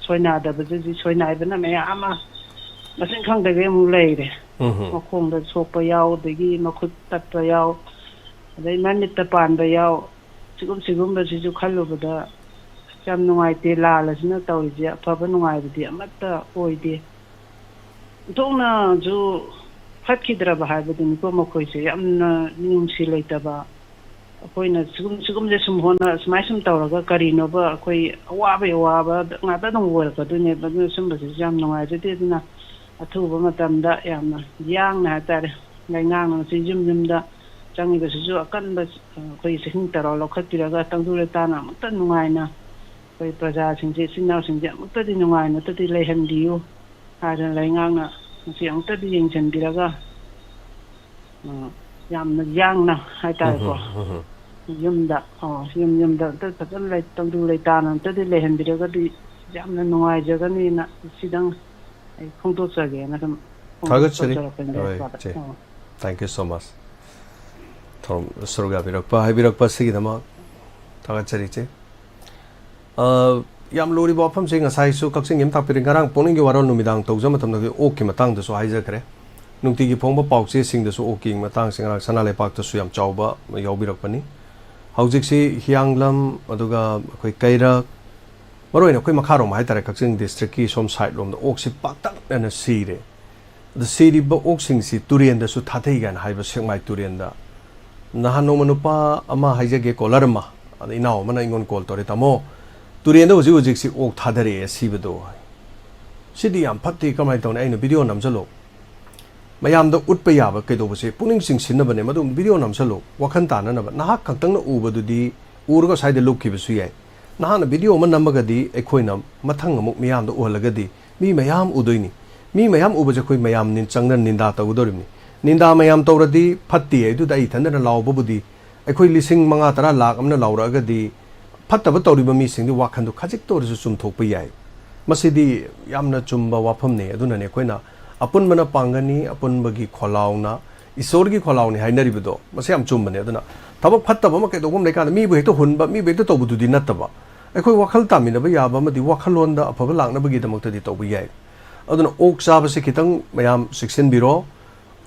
ꯁꯣꯏꯅꯥꯏꯗꯕꯗꯨꯗꯤ ꯁꯣꯏꯅꯥꯏꯕꯅ ꯃꯌꯥꯝ ꯑꯃ ꯃꯁꯤꯡ ꯈꯪꯗꯒꯩ ꯑꯃꯨꯛ ꯂꯩꯔꯦ꯫ ꯎꯝ꯫ ꯃꯈꯣꯡꯗ ꯁꯣꯛꯄ ꯌꯥꯎ, ꯑꯗꯒꯤ ꯃꯈꯨꯠ ꯇꯠꯄ ꯌꯥꯎ, ꯑꯗꯩ ꯃꯃꯤꯠꯇ ꯄꯥꯟꯕ ꯌꯥꯎ, ꯁꯤꯒꯨꯝ-, ꯁꯤꯒꯨꯝꯕꯁꯤꯁꯨ ꯈꯜꯂꯨꯕꯗ ꯌꯥꯝ ꯅꯨꯡꯉꯥꯏꯇꯦ꯫ ꯂꯥꯜ ꯑꯁꯤꯅ ꯇꯧꯔꯤꯁꯦ ꯑꯐꯕ ꯅꯨꯡꯉꯥꯏꯕꯗꯤ ꯑꯃꯠꯇ ꯑꯣꯏꯗꯦ꯫ ꯑꯣꯟꯊꯣꯛꯅꯁꯨ ꯐꯠꯈꯤꯗ꯭ꯔꯕ ꯍꯥꯏꯕꯗꯨꯅꯤꯀꯣ ꯃꯈꯣꯏꯁꯦ꯫ ꯌꯥꯝꯅ ꯃꯤꯅꯨꯡꯁꯤ ꯂꯩꯇꯕ꯫ ꯑꯩꯈꯣꯏꯅ ꯁꯤꯒꯨꯝ-, ꯁꯤꯒꯨꯝꯁꯦ ꯁꯨꯝ ꯍꯣꯠꯅ-, ꯁꯨꯃꯥꯏ ꯁꯨꯝ ꯇꯧꯔꯒ ꯀꯔꯤꯅꯣꯕ, ꯑꯩꯈꯣꯏ ꯑꯋꯥꯕꯒꯤ ꯑꯋꯥꯕ ꯉꯥꯛꯇ ꯑꯗꯨꯝ ꯑꯣꯏꯔꯛꯀꯗꯣꯏꯅꯦꯕ꯫ ꯑꯗꯨꯅ ꯁꯨꯝꯕꯁꯤꯁꯨ ꯌꯥꯝ ꯅꯨꯡꯉꯥꯏꯖꯗꯦ꯫ ꯑꯗꯨꯅ ꯑꯊꯨꯕ ꯃꯇꯝꯗ ꯌꯥꯝꯅ ꯌꯥꯡꯅ ꯍꯥꯏꯇꯥꯔꯦ, ꯂꯩꯉꯥꯛꯅ ꯉꯁꯤ ꯌꯨꯝ ꯌꯨꯝꯗ ꯆꯪꯉꯤꯕꯁꯤꯁꯨ ꯑꯀꯟꯕ, ꯑꯩꯈꯣꯏꯒꯤ ꯆꯦꯛꯁꯤꯟ ꯊꯧꯔꯥꯡ ꯂꯧꯈꯠꯄꯤꯔꯒ ꯇꯪꯗꯨ ꯂꯩꯇꯥꯅ ꯑꯃꯨꯛꯇ ꯅꯨꯡꯉꯥꯏꯅ ꯑꯩꯈꯣꯏ ꯄ꯭ꯔꯖꯥꯁꯤꯡꯁꯦ, ꯏꯆꯤꯟ ꯏꯅꯥꯎꯁꯤꯡꯁꯦ ꯑꯃꯨꯛꯇꯗꯤ ꯅꯨꯡꯉꯥꯏꯅ ꯑꯃꯨꯛꯇꯗꯤ ꯂꯩꯍꯟꯕꯤꯌꯨ ꯍꯥꯏꯗꯅ ꯂꯩꯉꯥꯛꯅ ꯃꯁꯤ ꯑꯃꯨꯛꯇꯗꯤ ꯌꯦꯡꯁꯤꯟꯕꯤꯔꯒ, ꯑ, ꯌꯥꯝꯅ ꯌꯥꯡꯅ ꯍꯥꯏꯇꯥꯔꯦꯀꯣ꯫ ꯎꯝ, ꯎꯝ, ꯎꯝ꯫ ꯌꯨꯝꯗ, ꯑꯣ, ꯌꯨꯝ, ꯌꯨꯝꯗ ꯑꯝꯇ ꯐꯖꯅ ꯂꯩ-, ꯇꯪꯗꯨ ꯂꯩꯇꯥꯅ ꯑꯝꯇꯗꯤ ꯂꯩꯍꯟꯕꯤꯔꯒꯗꯤ ꯌꯥꯝꯅ ꯅꯨꯡꯉꯥꯏꯖꯒꯅꯤꯅ ꯁꯤꯗꯪ ꯑꯩ ꯐꯣꯡꯗꯣꯛꯆꯒꯦꯅ ꯁꯨꯝ ꯐꯣꯡꯗꯣꯛ-, ꯊꯥꯒꯠꯆꯔꯤ꯫ ꯇꯧꯖꯔꯛꯄꯅꯤꯗ, ꯍꯣꯏ, ꯁꯥꯔꯗ꯫ ꯏꯆꯦ꯫ ꯑꯣ꯫ Thank you so much꯫ ꯊꯧꯔꯝ ꯁꯔꯨꯛ ꯌꯥꯕꯤꯔꯛꯄ, ꯍꯥꯏꯕꯤꯔꯛꯄ ꯑꯁꯤꯒꯤꯗꯃꯛ ꯊꯥꯒꯠꯆꯔꯤ, ꯏꯆꯦ꯫ ꯑ, ꯌꯥꯝ ꯂꯨꯔꯤꯕ ꯋꯥꯐꯝꯁꯦ ꯉꯁꯥꯏꯁꯨ ꯀꯛꯆꯤꯡꯒꯤ ꯑꯃ ꯇꯥꯛꯄꯤꯔꯦ꯫ ꯉꯔꯥꯡ ꯄꯨꯛꯅꯤꯡꯒꯤ ꯋꯥꯔꯣꯜ ꯅꯨꯃꯤꯗꯥꯡ ꯇꯧꯖꯕ ꯃꯇꯝꯗ ꯑꯩꯈꯣꯏ ꯑꯣꯛꯀꯤ ꯃꯇꯥꯡꯗꯁꯨ ꯍꯥꯏꯖꯈ꯭ꯔꯦ꯫ ꯅꯨꯡꯇꯤꯒꯤ ꯐꯣꯡꯕ ꯄꯥꯎꯆꯦꯁꯤꯡꯗꯁꯨ ꯑꯣꯛꯀꯤ ꯃꯇꯥꯡꯁꯦ ꯉꯔꯥꯡ ꯁꯅꯥ ꯂꯩꯄꯥꯛꯇꯁꯨ ꯌꯥꯝ ꯆꯥꯎꯕ ꯌꯥꯎꯕꯤꯔꯛꯄꯅꯤ꯫ ꯍꯧꯖꯤꯛꯁꯤ ꯍꯤꯌꯥꯡꯂꯝ, ꯑꯗꯨꯒ ꯑꯩꯈꯣꯏ ꯀꯩꯔꯛ, ꯃꯔꯨ ꯑꯣꯏꯅ ꯑꯩꯈꯣꯏ ꯃꯈꯥꯔꯣꯝ ꯍꯥꯏꯇꯥꯔꯦ, ꯀꯛꯆꯤꯡ districtꯀꯤ ꯁꯣꯝ side ꯂꯣꯝꯗ ꯑꯣꯛꯁꯤ ꯄꯥꯛꯇꯛꯅꯅ ꯁꯤꯔꯦ꯫ ꯑꯗ ꯁꯤꯔꯤꯕ ꯑꯣꯛꯁꯤꯡꯁꯤ ꯇꯨꯔꯦꯟꯗꯁꯨ ꯊꯥꯗꯩ ꯀꯥꯏꯅ ꯍꯥꯏꯕ, ꯁꯦꯛꯃꯥꯏ ꯇꯨꯔꯦꯟꯗ꯫ ꯅꯍꯥꯟ ꯅꯣꯡꯃ ꯅꯨꯄꯥ ꯑꯃ ꯍꯥꯏꯖꯒꯦ, caller ꯑꯃ, ꯑꯗ ꯏꯅꯥꯎ ꯑꯃꯅ ꯑꯩꯉꯣꯟꯗ call ꯇꯧꯔꯦ, "ꯇꯥꯃꯣ, ꯇꯨꯔꯦꯟꯗ ꯍꯧꯖꯤꯛ ꯍꯧꯖꯤꯛꯁꯤ ꯑꯣꯛ ꯊꯥꯗꯔꯛꯑꯦ ꯁꯤꯕꯗꯣ" ꯍꯥꯏ꯫ "ꯁꯤꯗꯤ ꯌꯥꯝ ꯐꯠꯇꯦ, ꯀꯃꯥꯏꯅ ꯇꯧꯅꯤ? ꯑꯩꯅ video ꯅꯝꯁꯜꯂꯣ, ꯃꯌꯥꯝꯗ ꯎꯠꯄ ꯌꯥꯕ ꯀꯩꯗꯧꯕꯁꯦ ꯄꯨꯛꯅꯤꯡ ꯆꯤꯡꯁꯤꯟꯅꯕꯅꯦ, ꯃꯗꯨ video ꯅꯝꯁꯜꯂꯣ, ꯋꯥꯈꯜ ꯇꯥꯅꯅꯕ꯫ ꯅꯍꯥꯛ ꯈꯛꯇꯪꯅ ꯎꯕꯗꯨꯗꯤ ꯎꯔꯒ ꯁ꯭ꯋꯥꯏꯗ ꯂꯨꯞꯈꯤꯕꯁꯨ ꯌꯥꯏ꯫ ꯅꯍꯥꯛꯅ video ꯑꯃ ꯅꯝꯃꯒꯗꯤ ꯑꯩꯈꯣꯏꯅ ꯃꯊꯪ ꯑꯃꯨꯛ ꯃꯤꯌꯥꯝꯗ ꯎꯍꯜꯂꯒꯗꯤ ꯃꯤ ꯃꯌꯥꯝ ꯎꯗꯣꯏꯅꯤ꯫ ꯃꯤ ꯃꯌꯥꯝ ꯎꯕꯁꯦ ꯑꯩꯈꯣꯏ ꯃꯌꯥꯝ ꯅꯤꯟ-, ꯆꯪꯗꯅ ꯅꯤꯟꯗꯥ ꯇꯧꯒꯗꯧꯔꯤꯕꯅꯤ꯫ ꯅꯤꯟꯗꯥ ꯃꯌꯥꯝ ꯇꯧꯔꯗꯤ ꯐꯠꯇꯦ ꯍꯥꯏꯗꯨꯗ ꯑꯩ ꯏꯊꯟꯗꯅ ꯂꯥꯎꯕꯕꯨꯗꯤ, ꯑꯩꯈꯣꯏ ꯂꯤꯁꯤꯡ ꯃꯉꯥ, ꯇꯔꯥ, ꯂꯥꯛ ꯑꯃꯅ ꯂꯥꯎꯔꯛꯑꯒꯗꯤ ꯐꯠꯇꯕ ꯇꯧꯔꯤꯕ ꯃꯤꯁꯤꯡꯗꯤ ꯋꯥꯈꯟꯗꯣ ꯈꯖꯤꯛꯇ ꯑꯣꯏꯔꯁꯨ ꯆꯨꯝꯊꯣꯛꯄ ꯌꯥꯏ꯫ ꯃꯁꯤꯗꯤ ꯌꯥꯝꯅ ꯆꯨꯝꯕ ꯋꯥꯐꯝꯅꯤ꯫ ꯑꯗꯨꯅꯅꯦ ꯑꯩꯈꯣꯏꯅ "ꯑꯄꯨꯟꯕꯅ ꯄꯥꯡꯒꯅꯤ, ꯑꯄꯨꯟꯕꯒꯤ ꯈꯣꯜꯂꯥꯎꯅ ꯏꯁꯣꯔꯒꯤ ꯈꯣꯜꯂꯥꯎꯅꯤ" ꯍꯥꯏꯅꯔꯤꯕꯗꯣ, ꯃꯁꯤ ꯌꯥꯝ ꯆꯨꯝꯕꯅꯦ꯫ ꯑꯗꯨꯅ ꯊꯕꯛ ꯐꯠꯇꯕ ꯑꯃ ꯀꯩꯗꯧꯕ ꯑꯃ ꯂꯩꯀꯥꯟꯗ ꯃꯤꯕꯨ ꯍꯦꯛꯇ ꯍꯨꯟꯕ, ꯃꯤꯕꯨ ꯍꯦꯛꯇ ꯇꯧꯕꯗꯨꯗꯤ ꯅꯠꯇꯕ, ꯑꯩꯈꯣꯏ ꯋꯥꯈꯜ ꯇꯥꯃꯤꯟꯅꯕ ꯌꯥꯕ ꯑꯃꯗꯤ ꯋꯥꯈꯜꯂꯣꯟꯗ ꯑꯐꯕ ꯂꯥꯛꯅꯕꯒꯤꯗꯃꯛꯇꯗꯤ ꯇꯧꯕ ꯌꯥꯏ꯫ ꯑꯗꯨꯅ ꯑꯣꯛ ꯆꯥꯕꯁꯤ ꯈꯤꯇꯪ ꯃꯌꯥꯝ ꯆꯦꯛꯁꯤꯟꯕꯤꯔꯣ꯫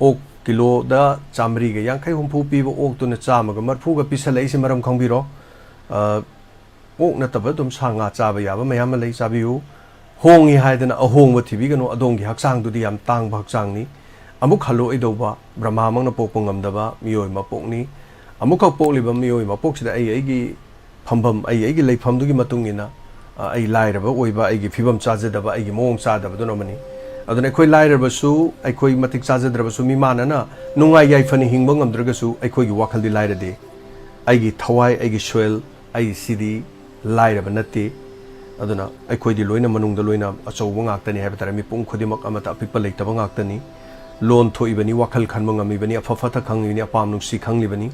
ꯑꯣꯛ ꯀꯤꯂꯣꯗ ꯆꯥꯃꯔꯤꯒ ꯌꯥꯡꯈꯩ ꯍꯨꯝꯐꯨ ꯄꯤꯕ ꯑꯣꯛꯇꯨꯅ ꯆꯥꯝꯃꯒ ꯃꯔꯤꯐꯨꯒ ꯄꯤꯁꯜꯂꯛꯏꯁꯤ ꯃꯔꯝ ꯈꯪꯕꯤꯔꯣ꯫ ꯑ, ꯑꯣꯛ ꯅꯠꯇꯕ ꯑꯗꯨꯝ ꯁꯥ ꯉꯥ ꯆꯥꯕ ꯌꯥꯕ ꯃꯌꯥꯝ ꯑꯃ ꯂꯩ, ꯆꯥꯕꯤꯌꯨ꯫ ꯍꯣꯡꯉꯤ ꯍꯥꯏꯗꯅ ꯑꯍꯣꯡꯕ ꯊꯤꯕꯤꯒꯅꯨ, ꯑꯗꯣꯝꯒꯤ ꯍꯛꯆꯥꯡꯗꯨꯗꯤ ꯌꯥꯝ ꯇꯥꯡꯕ ꯍꯛꯆꯥꯡꯅꯤ꯫ ꯑꯃꯨꯛ ꯍꯜꯂꯛꯑꯣꯏꯗꯧꯕ, ꯕ꯭ꯔꯍꯃꯥꯃꯛꯅ ꯄꯣꯛꯄ ꯉꯝꯗꯕ ꯃꯤꯑꯣꯏ ꯃꯄꯣꯛꯅꯤ꯫ ꯑꯃꯨꯛꯈꯛ ꯄꯣꯛꯂꯤꯕ ꯃꯤꯑꯣꯏ ꯃꯄꯣꯛꯁꯤꯗ ꯑꯩ ꯑꯩꯒꯤ ꯐꯝꯐꯝ, ꯑꯩ ꯑꯩꯒꯤ ꯂꯩꯐꯝꯗꯨꯒꯤ ꯃꯇꯨꯡ ꯏꯟꯅ, ꯑ, ꯑꯩ ꯂꯥꯏꯔꯕ ꯑꯣꯏꯕ, ꯑꯩꯒꯤ ꯐꯤꯕꯝ ꯆꯥꯖꯗꯕ, ꯑꯩꯒꯤ ꯃꯑꯣꯡ ꯆꯥꯗꯕꯗꯨꯅ ꯑꯃꯅꯤ꯫ ꯑꯗꯨꯅ ꯑꯩꯈꯣꯏ ꯂꯥꯏꯔꯕꯁꯨ, ꯑꯩꯈꯣꯏ ꯃꯇꯤꯛ ꯆꯥꯖꯗ꯭ꯔꯕꯁꯨ, ꯃꯤꯃꯥꯟꯅꯅ ꯅꯨꯡꯉꯥꯏ ꯌꯥꯏꯐꯅ ꯍꯤꯡꯕ ꯉꯝꯗ꯭ꯔꯒꯁꯨ ꯑꯩꯈꯣꯏꯒꯤ ꯋꯥꯈꯜꯗꯤ ꯂꯥꯏꯔꯗꯦ꯫ ꯑꯩꯒꯤ ꯊꯋꯥꯏ, ꯑꯩꯒꯤ soul, ꯑꯩ ꯁꯤꯗꯤ ꯂꯥꯏꯔꯕ ꯅꯠꯇꯦ꯫ ꯑꯗꯨꯅ ꯑꯩꯈꯣꯏꯗꯤ ꯂꯣꯏꯅ ꯃꯅꯨꯡꯗ ꯂꯣꯏꯅ ꯑꯆꯧꯕ ꯉꯥꯛꯇꯅꯤ ꯍꯥꯏꯕ ꯇꯥꯔꯦ꯫ ꯃꯤꯄꯨꯝ ꯈꯨꯗꯤꯡꯃꯛ ꯑꯃꯠꯇ ꯑꯄꯤꯛꯄ ꯂꯩꯇꯕ ꯉꯥꯛꯇꯅꯤ꯫ ꯂꯣꯟ ꯊꯣꯛꯏꯕꯅꯤ, ꯋꯥꯈꯜ ꯈꯟꯕ ꯉꯝꯃꯤꯕꯅꯤ, ꯑꯐ ꯐꯠꯇ ꯈꯪꯂꯤꯕꯅꯤ, ꯑꯄꯥꯝ ꯅꯨꯡꯁꯤ ꯈꯪꯂꯤꯕꯅꯤ,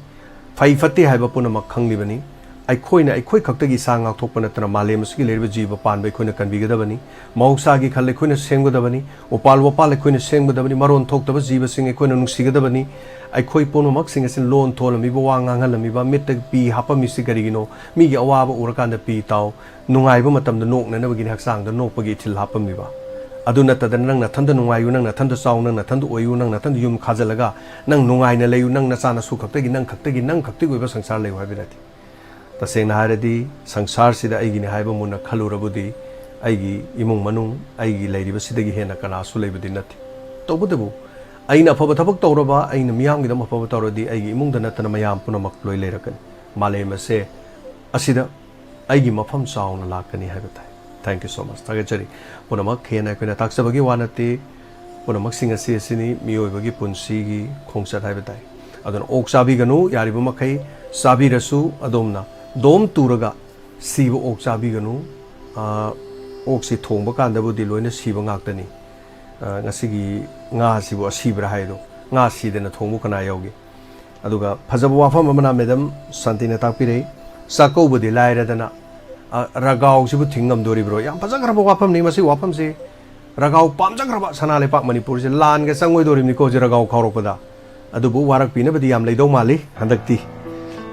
ꯐꯩ ꯐꯠꯇꯦ ꯍꯥꯏꯕ ꯄꯨꯝꯅꯃꯛ ꯈꯪꯂꯤꯕꯅꯤ꯫ ꯑꯩꯈꯣꯏꯅ ꯑꯩꯈꯣꯏ ꯈꯛꯇꯒꯤ ꯏꯁꯥ ꯉꯥꯛꯊꯣꯛꯄ ꯅꯠꯇꯅ ꯃꯥꯂꯦꯝ ꯑꯁꯤꯒꯤ ꯂꯩꯔꯤꯕ ꯖꯤꯕ ꯄꯥꯟꯕ ꯑꯩꯈꯣꯏꯅ ꯀꯟꯕꯤꯒꯗꯕꯅꯤ꯫ ꯃꯍꯧꯁꯥꯒꯤ ꯈꯜ ꯑꯩꯈꯣꯏꯅ ꯁꯦꯝꯒꯗꯕꯅꯤ꯫ ꯎꯄꯥꯜ ꯋꯥꯄꯥꯜ ꯑꯩꯈꯣꯏꯅ ꯁꯦꯝꯒꯗꯕꯅꯤ꯫ ꯃꯔꯣꯟ ꯊꯣꯛꯇꯕ ꯖꯤꯕꯁꯤꯡ ꯑꯩꯈꯣꯏꯅ ꯅꯨꯡꯁꯤꯒꯗꯕꯅꯤ꯫ ꯑꯩꯈꯣꯏ ꯄꯨꯝꯅꯃꯛꯁꯤꯡ ꯑꯁꯤ ꯂꯣꯟ ꯊꯣꯜꯂꯝꯃꯤꯕ, ꯋꯥ ꯉꯥꯡꯍꯜꯂꯝꯃꯤꯕ, ꯃꯤꯠꯇ ꯄꯤ ꯍꯥꯞꯄꯝꯃꯤꯁꯤ ꯀꯔꯤꯒꯤꯅꯣ? ꯃꯤꯒꯤ ꯑꯋꯥꯕ ꯎꯔꯀꯥꯟꯗ ꯄꯤ ꯇꯥꯎ, ꯅꯨꯡꯉꯥꯏꯕ ꯃꯇꯝꯗ ꯅꯣꯛꯅꯅꯕꯒꯤꯅꯤ ꯍꯛꯆꯥꯡꯗ ꯅꯣꯛꯄꯒꯤ ꯏꯊꯤꯜ ꯍꯥꯞꯄꯝꯃꯤꯕ꯫ ꯑꯗꯨ ꯅꯠꯇꯗꯅ ꯅꯪ ꯅꯊꯟꯗ ꯅꯨꯡꯉꯥꯏꯌꯨ, ꯅꯪ ꯅꯊꯟꯗ ꯆꯥꯎ, ꯅꯪ ꯅꯊꯟꯗ ꯑꯣꯏꯌꯨ, ꯅꯪ ꯅꯊꯟꯗ ꯌꯨꯝ ꯈꯥꯖꯤꯜꯂꯒ ꯅꯪ ꯅꯨꯡꯉꯥꯏꯅ ꯂꯩꯌꯨ, ꯅꯪ ꯅꯆꯥ ꯅꯁꯨ ꯈꯛꯇꯒꯤ, ꯅꯪ ꯈꯛꯇꯒꯤ, ꯅꯪ ꯈꯛꯇꯒꯤ ꯑꯣꯏꯕ ꯁꯪꯁꯥꯔ ꯂꯩꯌꯨ ꯍꯥꯏꯕ ꯅꯠꯇꯦ꯫ ꯇꯁꯦꯡꯅ ꯍꯥꯏꯔꯗꯤ ꯁꯪꯁꯥꯔꯁꯤꯗ ꯑꯩꯒꯤꯅꯤ ꯍꯥꯏꯕ ꯃꯨꯟꯅ ꯈꯜꯂꯨꯔꯕꯗꯤ ꯑꯩꯒꯤ ꯏꯃꯨꯡ ꯃꯅꯨꯡ, ꯑꯩꯒꯤ ꯂꯩꯔꯤꯕꯁꯤꯗꯒꯤ ꯍꯦꯟꯅ ꯀꯅꯥꯁꯨ ꯂꯩꯕꯗꯤ ꯅꯠꯇꯦ꯫ ꯇꯧꯕꯇꯕꯨ ꯑꯩꯅ ꯑꯐꯕ ꯊꯕꯛ ꯇꯧꯔꯕ, ꯑꯩꯅ ꯃꯤꯌꯥꯝꯒꯤꯗꯃꯛ ꯑꯐꯕ ꯇꯧꯔꯗꯤ ꯑꯩꯒꯤ ꯏꯃꯨꯡꯗ ꯅꯠꯇꯅ ꯃꯌꯥꯝ ꯄꯨꯝꯅꯃꯛ ꯂꯣꯏ ꯂꯩꯔꯛꯀꯅꯤ꯫ ꯃꯥꯂꯦꯝ ꯑꯁꯦ ꯑꯁꯤꯗ ꯑꯩꯒꯤ ꯃꯐꯝ ꯆꯥꯎꯅ ꯂꯥꯛꯀꯅꯤ ꯍꯥꯏꯕ ꯇꯥꯏ꯫ Thank you so much꯫ ꯊꯥꯒꯠꯆꯔꯤ꯫ ꯄꯨꯝꯅꯃꯛ ꯍꯦꯟꯅ ꯑꯩꯈꯣꯏꯅ ꯇꯥꯛꯆꯕꯒꯤ ꯋꯥ ꯅꯠꯇꯦ꯫ ꯄꯨꯝꯅꯃꯛꯁꯤꯡ ꯑꯁꯤ ꯑꯁꯤꯅꯤ ꯃꯤꯑꯣꯏꯕꯒꯤ ꯄꯨꯟꯁꯤꯒꯤ ꯈꯣꯡꯆꯠ ꯍꯥꯏꯕ ꯇꯥꯏ꯫ ꯑꯗꯨꯅ ꯑꯣꯛ ꯆꯥꯕꯤꯒꯅꯨ, ꯌꯥꯔꯤꯕ ꯃꯈꯩ ꯆꯥꯕꯤꯔꯁꯨ ꯑꯗꯣꯝꯅ ꯗꯣꯝ ꯇꯨꯔꯒ ꯁꯤꯕ ꯑꯣꯛ ꯆꯥꯕꯤꯒꯅꯨ꯫ ꯑ, ꯑꯣꯛꯁꯤ ꯊꯣꯡꯕ ꯀꯥꯟꯗꯕꯨꯗꯤ ꯂꯣꯏꯅ ꯁꯤꯕ ꯉꯥꯛꯇꯅꯤ꯫ ꯑ, ꯉꯁꯤꯒꯤ ꯉꯥꯁꯤꯕꯨ ꯑꯁꯤꯕ꯭ꯔꯥ ꯍꯥꯏꯗꯣ, ꯉꯥ ꯁꯤꯗꯅ ꯊꯣꯡꯕ ꯀꯅꯥ ꯌꯥꯎꯒꯦ? ꯑꯗꯨꯒ ꯐꯖꯕ ꯋꯥꯐꯝ ꯑꯃꯅ ꯃꯦꯗꯝ ꯁꯥꯟꯇꯤꯅ ꯇꯥꯛꯄꯤꯔꯛꯏ, ꯆꯥꯛꯀꯧꯕꯗꯤ ꯂꯥꯏꯔꯗꯅ, ꯑ, ꯔꯒꯥꯎꯁꯤꯕꯨ ꯊꯤꯡ ꯉꯝꯗꯣꯔꯤꯕ꯭ꯔꯣ? ꯌꯥꯝ ꯐꯖꯈ꯭ꯔꯕ ꯋꯥꯐꯝꯅꯤ ꯃꯁꯤ ꯋꯥꯐꯝꯁꯤ꯫ ꯔꯒꯥꯎ ꯄꯥꯝꯖꯈ꯭ꯔꯕ ꯁꯅꯥ ꯂꯩꯄꯥꯛ ꯃꯅꯤꯄꯨꯔꯁꯦ ꯂꯥꯟꯒ ꯆꯪꯉꯣꯏꯗꯣꯔꯤꯕꯅꯤꯀꯣ ꯍꯧꯖꯤꯛ ꯔꯒꯥꯎ ꯈꯥꯎꯔꯛꯄꯗ꯫ ꯑꯗꯨꯕꯨ ꯋꯥꯔꯛꯄꯤꯅꯕꯗꯤ ꯌꯥꯝ ꯂꯩꯗꯧ ꯃꯥꯜꯂꯤ ꯍꯟꯗꯛꯇꯤ꯫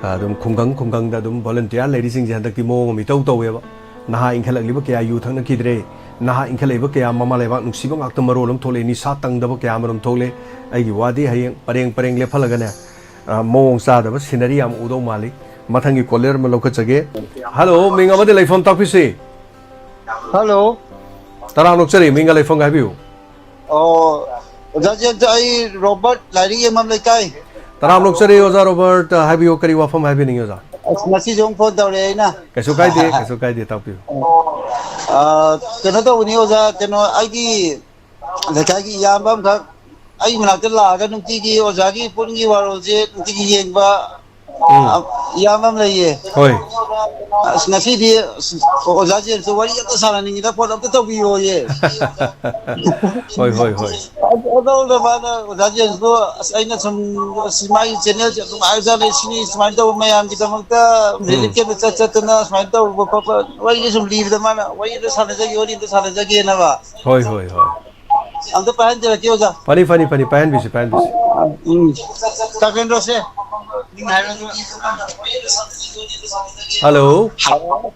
ꯑꯗꯨꯝ ꯈꯨꯡꯒꯪ ꯈꯨꯡꯒꯪꯗ ꯑꯗꯨꯝ ꯚꯣꯂꯨꯟꯇꯤꯌꯥꯔ ꯂꯩꯔꯤꯁꯤꯡꯁꯦ ꯍꯟꯗꯛꯇꯤ ꯃꯑꯣꯡ ꯑꯃ ꯏꯇꯧ ꯇꯧꯋꯦꯕ꯫ ꯅꯍꯥ ꯏꯟꯈꯠꯂꯛꯂꯤꯕ ꯀꯌꯥ ꯌꯨ ꯊꯛꯅꯈꯤꯗ꯭ꯔꯦ꯫ ꯅꯍꯥ ꯏꯟꯈꯠꯂꯛꯏꯕ ꯀꯌꯥ ꯃꯃꯥ ꯂꯩꯕꯥꯛ ꯅꯨꯡꯁꯤꯕ ꯉꯥꯛꯇ ꯃꯔꯣꯜ ꯑꯃ ꯊꯣꯛꯂꯛꯑꯦ, ꯅꯤꯁꯥ ꯇꯪꯗꯕ ꯀꯌꯥ ꯑꯃꯔꯣꯝ ꯊꯣꯛꯂꯦ꯫ ꯑꯩꯒꯤ ꯋꯥꯗꯤ ꯍꯌꯦꯡ ꯄꯔꯦꯡ ꯄꯔꯦꯡ ꯂꯦꯞꯍꯜꯂꯒꯅꯦ, ꯑ, ꯃꯑꯣꯡ ꯆꯥꯗꯕ ꯁꯤꯅꯔꯤ ꯌꯥꯝ ꯎꯗꯧ ꯃꯥꯜꯂꯤ꯫ ꯃꯊꯪꯒꯤ ꯀꯣꯂꯔ ꯑꯃ ꯂꯧꯈꯠꯆꯒꯦ꯫ ꯍꯜꯂꯣ, ꯃꯤꯡ ꯑꯃꯗꯤ ꯂꯩꯐꯝ ꯇꯥꯛꯄꯤꯁꯤ꯫ ꯍꯜꯂꯣ꯫ ꯇꯔꯥꯝꯅ ꯑꯣꯛꯆꯔꯤ, ꯃꯤꯡꯒ ꯂꯩꯐꯝꯒ ꯍꯥꯏꯕꯤꯌꯨ꯫ ꯑꯣ, ꯑꯣꯖꯥ ꯖꯦꯟꯁ, ꯑꯩ ꯔꯣꯕꯔꯠ ꯂꯥꯏꯔꯤꯛ ꯌꯦꯡꯐꯝ ꯂꯩꯀꯥꯏ꯫ ꯇꯔꯥꯝꯅ ꯑꯣꯛꯆꯔꯤ ꯑꯣꯖꯥ ꯔꯣꯕꯔꯠ, ꯍꯥꯏꯕꯤꯌꯨ, ꯀꯔꯤ ꯋꯥꯐꯝ ꯍꯥꯏꯕꯤꯅꯤꯡꯉꯤ ꯑꯣꯖꯥ? ꯑꯁ, ꯉꯁꯤꯁꯨ ꯑꯃꯨꯛ ꯐꯣꯟ ꯇꯧꯔꯛꯑꯦ ꯑꯩꯅ꯫ ꯀꯩꯁꯨ ꯀꯥꯏꯗꯦ, ꯀꯩꯁꯨ ꯀꯥꯏꯗꯦ, ꯇꯥꯛꯄꯤꯌꯨ꯫ ꯑ, ꯀꯩꯅꯣ ꯇꯧꯕꯅꯤ ꯑꯣꯖꯥ, ꯀꯩꯅꯣ ꯑꯩꯒꯤ ꯂꯩꯀꯥꯏꯒꯤ ꯏꯌꯥꯝꯕ ꯑꯃꯈꯛ ꯑꯩ ꯃꯅꯥꯛꯇ ꯂꯥꯛꯑꯒ ꯅꯨꯡꯇꯤꯒꯤ ꯑꯣꯖꯥꯒꯤ ꯄꯨꯟꯒꯤ ꯋꯥꯔꯣꯜꯁꯦ ꯅꯨꯡꯇꯤꯒꯤ ꯌꯦꯡꯕ, ꯎꯝ꯫ ꯑ, ꯏꯌꯥꯝꯕ ꯑꯃ ꯂꯩꯌꯦ꯫ ꯍꯣꯏ꯫ ꯑꯁ, ꯉꯁꯤꯗꯤ, ꯑꯁ, ꯑꯣꯖꯥ ꯖꯦꯝꯁꯇꯣ ꯋꯥꯔꯤ ꯑꯝꯇ ꯁꯥꯟꯅꯅꯤꯡꯉꯤꯗ, ꯐꯣꯟ ꯑꯝꯇ ꯇꯧꯕꯤꯌꯣꯌꯦ꯫ ꯍꯣꯏ, ꯍꯣꯏ, ꯍꯣꯏ꯫ ꯑꯗꯨ, ꯑꯗꯨꯗ ꯃꯥꯅ, ꯑꯣꯖꯥ ꯖꯦꯝꯁꯇꯣ, ꯑꯁ, ꯑꯩꯅ ꯁꯨꯝ, ꯑꯁ, ꯃꯥꯒꯤ ꯆꯦꯅꯦꯜꯁꯦ ꯌꯥꯝ ꯅꯨꯡꯉꯥꯏꯕꯖꯥꯠꯅꯤ, ꯁꯤꯅꯤ, ꯁꯨꯃꯥꯏꯅ ꯇꯧꯕ ꯃꯌꯥꯝꯒꯤꯗꯃꯛꯇ ꯎꯝ꯫ ꯔꯤꯂꯤꯐ ꯀꯦꯝꯞꯇ ꯆꯠ ꯆꯠꯇꯅ ꯁꯨꯃꯥꯏꯅ ꯇꯧꯕ ꯈꯣꯠꯄ ꯋꯥꯔꯤꯁꯦ ꯁꯨꯝ ꯂꯤꯕꯗ ꯃꯥꯅ ꯋꯥꯔꯤ ꯑꯝꯇ ꯁꯥꯟꯅꯖꯒꯦ, ꯋꯥꯔꯤ ꯑꯝꯇ ꯁꯥꯟꯅꯖꯒꯦꯅꯕ꯫ ꯍꯣꯏ, ꯍꯣꯏ, ꯍꯣꯏ꯫ ꯑꯝꯇ ꯄꯥꯏꯍꯟꯖꯔꯛꯀꯦ, ꯑꯣꯖꯥ꯫ ꯐꯅꯤ, ꯐꯅꯤ, ꯐꯅꯤ, ꯄꯥꯏꯍꯟꯕꯤꯁꯤ, ꯄꯥꯏꯍꯟꯕꯤꯁꯤ꯫ ꯎꯝ꯫ ꯇꯥꯀꯦꯟꯗ꯭ꯔꯣꯁꯦ, ꯃꯤꯡ ꯍꯥꯏꯔꯒ꯫ ꯍꯜꯂꯣ꯫ ꯍꯜꯂꯣ꯫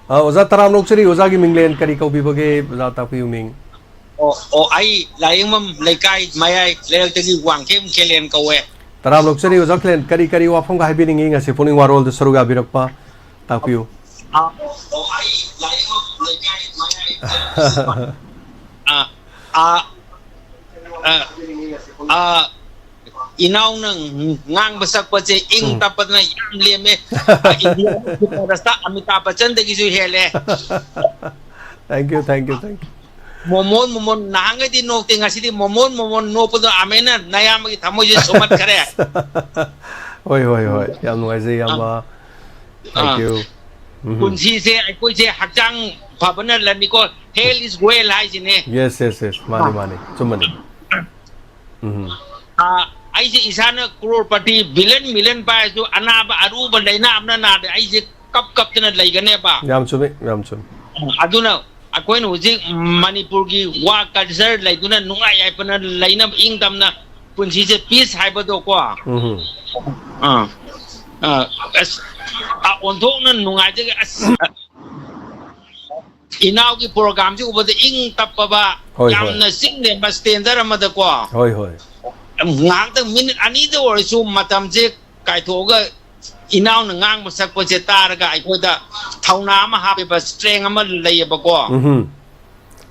ꯑ, ꯑꯣꯖꯥ, ꯇꯔꯥꯝꯅ ꯑꯣꯛꯆꯔꯤ, ꯑꯣꯖꯥꯒꯤ ꯃꯤꯡꯂꯦꯟ ꯀꯔꯤ ꯀꯧꯕꯤꯕꯒꯦ? ꯑꯣꯖꯥ, ꯇꯥꯛꯄꯤꯌꯨ ꯃꯤꯡ꯫ ꯑꯣ, ꯑꯣ, ꯑꯩ ꯂꯥꯏꯌꯦꯡꯕꯝ ꯂꯩꯀꯥꯏ ꯃꯌꯥꯏ ꯂꯩꯔꯛꯇꯒꯤ ꯋꯥꯡꯈꯦꯝ ꯈꯦꯂꯦꯟ ꯀꯧꯋꯦ꯫ ꯇꯔꯥꯝꯅ ꯑꯣꯛꯆꯔꯤ, ꯑꯣꯖꯥ ꯈꯦꯂꯦꯟ, ꯀꯔꯤ ꯀꯔꯤ ꯋꯥꯐꯝꯒ ꯍꯥꯏꯕꯤꯅꯤꯡꯉꯤ ꯉꯁꯤ ꯄꯨꯛꯅꯤꯡ ꯋꯥꯔꯣꯜꯗ ꯁꯔꯨꯛ ꯌꯥꯕꯤꯔꯛꯄ? ꯇꯥꯛꯄꯤꯌꯨ꯫ ꯑ, ꯑ, ꯑ, ꯑ, ꯏꯅꯥꯎꯅ ꯉꯥꯡꯕ ꯁꯛꯄꯁꯦ ꯏꯪ ꯎꯝ꯫ ꯇꯞꯄꯗꯅ ꯌꯥꯝ ꯂꯦꯝꯃꯦ꯫ ꯑ, ꯏꯟꯗꯤꯌꯥꯒꯤ ꯁꯨꯄꯔ ꯁ꯭ꯇꯥꯔ ꯑꯃꯤꯇꯥꯕ ꯕꯆꯟꯗꯒꯤꯁꯨ ꯍꯦꯜꯂꯦ꯫ Thank you, thank you, thank you꯫ ꯃꯣꯃꯣꯟ, ꯃꯣꯃꯣꯟ, ꯅꯍꯥꯟꯈꯩꯗꯤ ꯅꯣꯛꯇꯦ, ꯉꯁꯤꯗꯤ ꯃꯣꯃꯣꯟ, ꯃꯣꯃꯣꯟ ꯅꯣꯛꯄꯗꯣ ꯑꯃꯦꯟꯅ ꯅꯌꯥꯝꯕꯒꯤ ꯊꯃꯣꯏꯁꯦ ꯁꯨꯝꯍꯠꯈꯔꯦ꯫ ꯍꯣꯏ, ꯍꯣꯏ, ꯍꯣꯏ꯫ ꯌꯥꯝ ꯅꯨꯡꯉꯥꯏꯖꯩ, ꯑꯥ꯫ ꯏꯌꯥꯝꯕ꯫ Thank ah. You꯫ ꯎꯝ꯫ ꯄꯨꯟꯁꯤꯁꯦ ꯑꯩꯈꯣꯏꯁꯦ ꯍꯛꯆꯥꯡ ꯐꯕꯅ ꯂꯟꯅꯤꯀꯣ, health is wealth ꯍꯥꯏꯁꯤꯅꯦ꯫ Yes, yes, yes꯫ ꯃꯥꯅꯤ, ꯑꯥ꯫ ꯃꯥꯅꯤ꯫ ꯑꯆꯨꯝꯕꯅꯤ꯫ ꯎꯝ꯫ ꯑꯥ, ꯑꯩꯁꯦ ꯏꯁꯥꯅ ꯀ꯭ꯔꯣꯔꯄꯇꯤ, ꯕꯤꯂꯤꯌꯟ, ꯃꯤꯂꯤꯌꯟ ꯄꯥꯏꯔꯁꯨ ꯑꯅꯥꯕ ꯑꯔꯨꯕ ꯂꯥꯏꯅꯥ ꯑꯃꯅ ꯅꯥꯗꯦ꯫ ꯑꯩꯁꯦ ꯀꯞ ꯀꯞꯇꯅ ꯂꯩꯒꯅꯦꯕ꯫ ꯌꯥꯝ ꯆꯨꯝꯃꯤ, ꯌꯥꯝ ꯆꯨꯝꯃꯤ꯫ ꯑꯗꯨꯅ ꯑꯩꯈꯣꯏꯅ ꯍꯧꯖꯤꯛ ꯃꯅꯤꯄꯨꯔꯒꯤ ꯋꯥ ꯀꯜꯆꯔ ꯂꯩꯗꯨꯅ ꯅꯨꯡꯉꯥꯏ ꯌꯥꯏꯐꯅ ꯂꯩꯅꯕ ꯏꯪ ꯇꯝꯅ ꯄꯨꯟꯁꯤꯁꯦ ꯄꯤꯁ ꯍꯥꯏꯕꯗꯣꯀꯣ꯫ ꯎꯝ꯫ ꯑꯥ꯫ ꯑꯥ, ꯑꯁ, ꯑꯥ, ꯑꯣꯟꯊꯣꯛꯅ ꯅꯨꯡꯉꯥꯏꯖꯒꯦ꯫ ꯑꯁ, ꯏꯅꯥꯎꯒꯤ ꯄ꯭ꯔꯣꯒ꯭ꯔꯥꯝꯁꯤ ꯎꯕꯗ ꯏꯪ ꯇꯞꯄꯕ, ꯍꯣꯏ, ꯍꯣꯏ꯫ ꯌꯥꯝꯅ ꯆꯤꯡ ꯂꯦꯝꯕ ꯁ꯭ꯇꯦꯟꯗꯔ ꯑꯃꯗꯀꯣ꯫ ꯍꯣꯏ, ꯍꯣꯏ꯫ ꯉꯥꯏꯍꯥꯛꯇꯪ ꯃꯤꯅꯤꯠ ꯑꯅꯤꯗ ꯑꯣꯏꯔꯁꯨ ꯃꯇꯝꯁꯦ ꯀꯥꯏꯊꯣꯛꯑꯒ ꯏꯅꯥꯎꯅ ꯉꯥꯡꯕ ꯁꯛꯄꯁꯦ ꯇꯥꯔꯒ ꯑꯩꯈꯣꯏꯗ ꯊꯧꯅꯥ ꯑꯃ ꯍꯥꯞꯄꯦꯕ, ꯁ꯭ꯇ꯭ꯔꯦꯡ ꯑꯃ ꯂꯩꯌꯦꯕꯀꯣ꯫ ꯎꯝꯍꯨꯝ꯫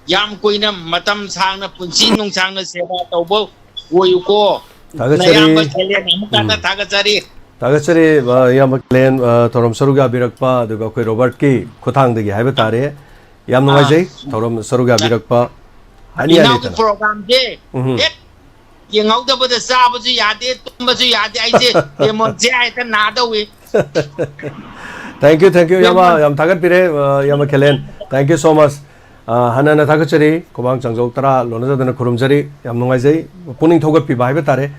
ꯌꯥꯝ ꯀꯨꯏꯅ ꯃꯇꯝ ꯁꯥꯡꯅ ꯄꯨꯟꯁꯤ ꯅꯨꯡꯁꯥꯡꯅ ꯁꯦꯕꯥ ꯇꯧꯕ ꯑꯣꯏꯌꯨꯀꯣ꯫ ꯊꯥꯒꯠꯆꯔꯤ꯫ ꯅꯌꯥꯝꯕ ꯈꯦꯂꯦꯟ ꯑꯃꯨꯛ ꯍꯟꯅ ꯎꯝ꯫ ꯊꯥꯒꯠꯆꯔꯤ꯫ ꯊꯥꯒꯠꯆꯔꯤ, ꯑ, ꯏꯌꯥꯝꯕ ꯈꯦꯂꯦꯟ, ꯑ, ꯊꯧꯔꯝ ꯁꯔꯨꯛ ꯌꯥꯕꯤꯔꯛꯄ, ꯑꯗꯨꯒ ꯑꯩꯈꯣꯏ ꯔꯣꯕꯥꯔꯠꯀꯤ ꯈꯨꯠꯊꯥꯡꯗꯒꯤ ꯍꯥꯏꯕ ꯑꯥ꯫ ꯇꯥꯔꯦ꯫ ꯌꯥꯝ ꯑꯥ꯫ ꯅꯨꯡꯉꯥꯏꯖꯩ, ꯊꯧꯔꯝ ꯁꯔꯨꯛ ꯌꯥꯕꯤꯔꯛꯄ꯫ ꯍꯥꯏꯅꯤꯡꯉꯥꯏ ꯏꯅꯥꯎꯒꯤ ꯂꯩꯇꯅ꯫ ꯄ꯭ꯔꯣꯒ꯭ꯔꯥꯝꯁꯦ ꯎꯝ꯫ ꯍꯦꯛ ꯌꯦꯡꯍꯧꯗꯕꯗ ꯆꯥꯕꯁꯨ ꯌꯥꯗꯦ, ꯇꯨꯝꯕꯁꯨ ꯌꯥꯗꯦ꯫ ꯑꯩꯁꯦ ꯗꯦꯃꯣꯟꯁꯦ ꯍꯦꯛꯇ ꯅꯥꯗꯧꯏ꯫ Thank you, thank you, ꯌꯥꯝꯕ, ꯌꯥꯝ ꯊꯥꯒꯠꯄꯤꯔꯦ, ꯑ, ꯌꯥꯝꯕ ꯈꯦꯂꯦꯟ, thank you so much꯫ ꯑ, ꯍꯟꯅ ꯍꯟꯅ ꯊꯥꯒꯠꯆꯔꯤ, ꯈꯨꯃꯥꯡ ꯆꯥꯡꯖꯧ ꯇꯔꯥ ꯂꯣꯟꯅꯖꯗꯅ ꯈꯨꯔꯨꯝꯖꯔꯤ꯫ ꯌꯥꯝ ꯅꯨꯡꯉꯥꯏꯖꯩ, ꯄꯨꯛꯅꯤꯡ ꯊꯧꯒꯠꯄꯤꯕ ꯍꯥꯏꯕ ꯇꯥꯔꯦ꯫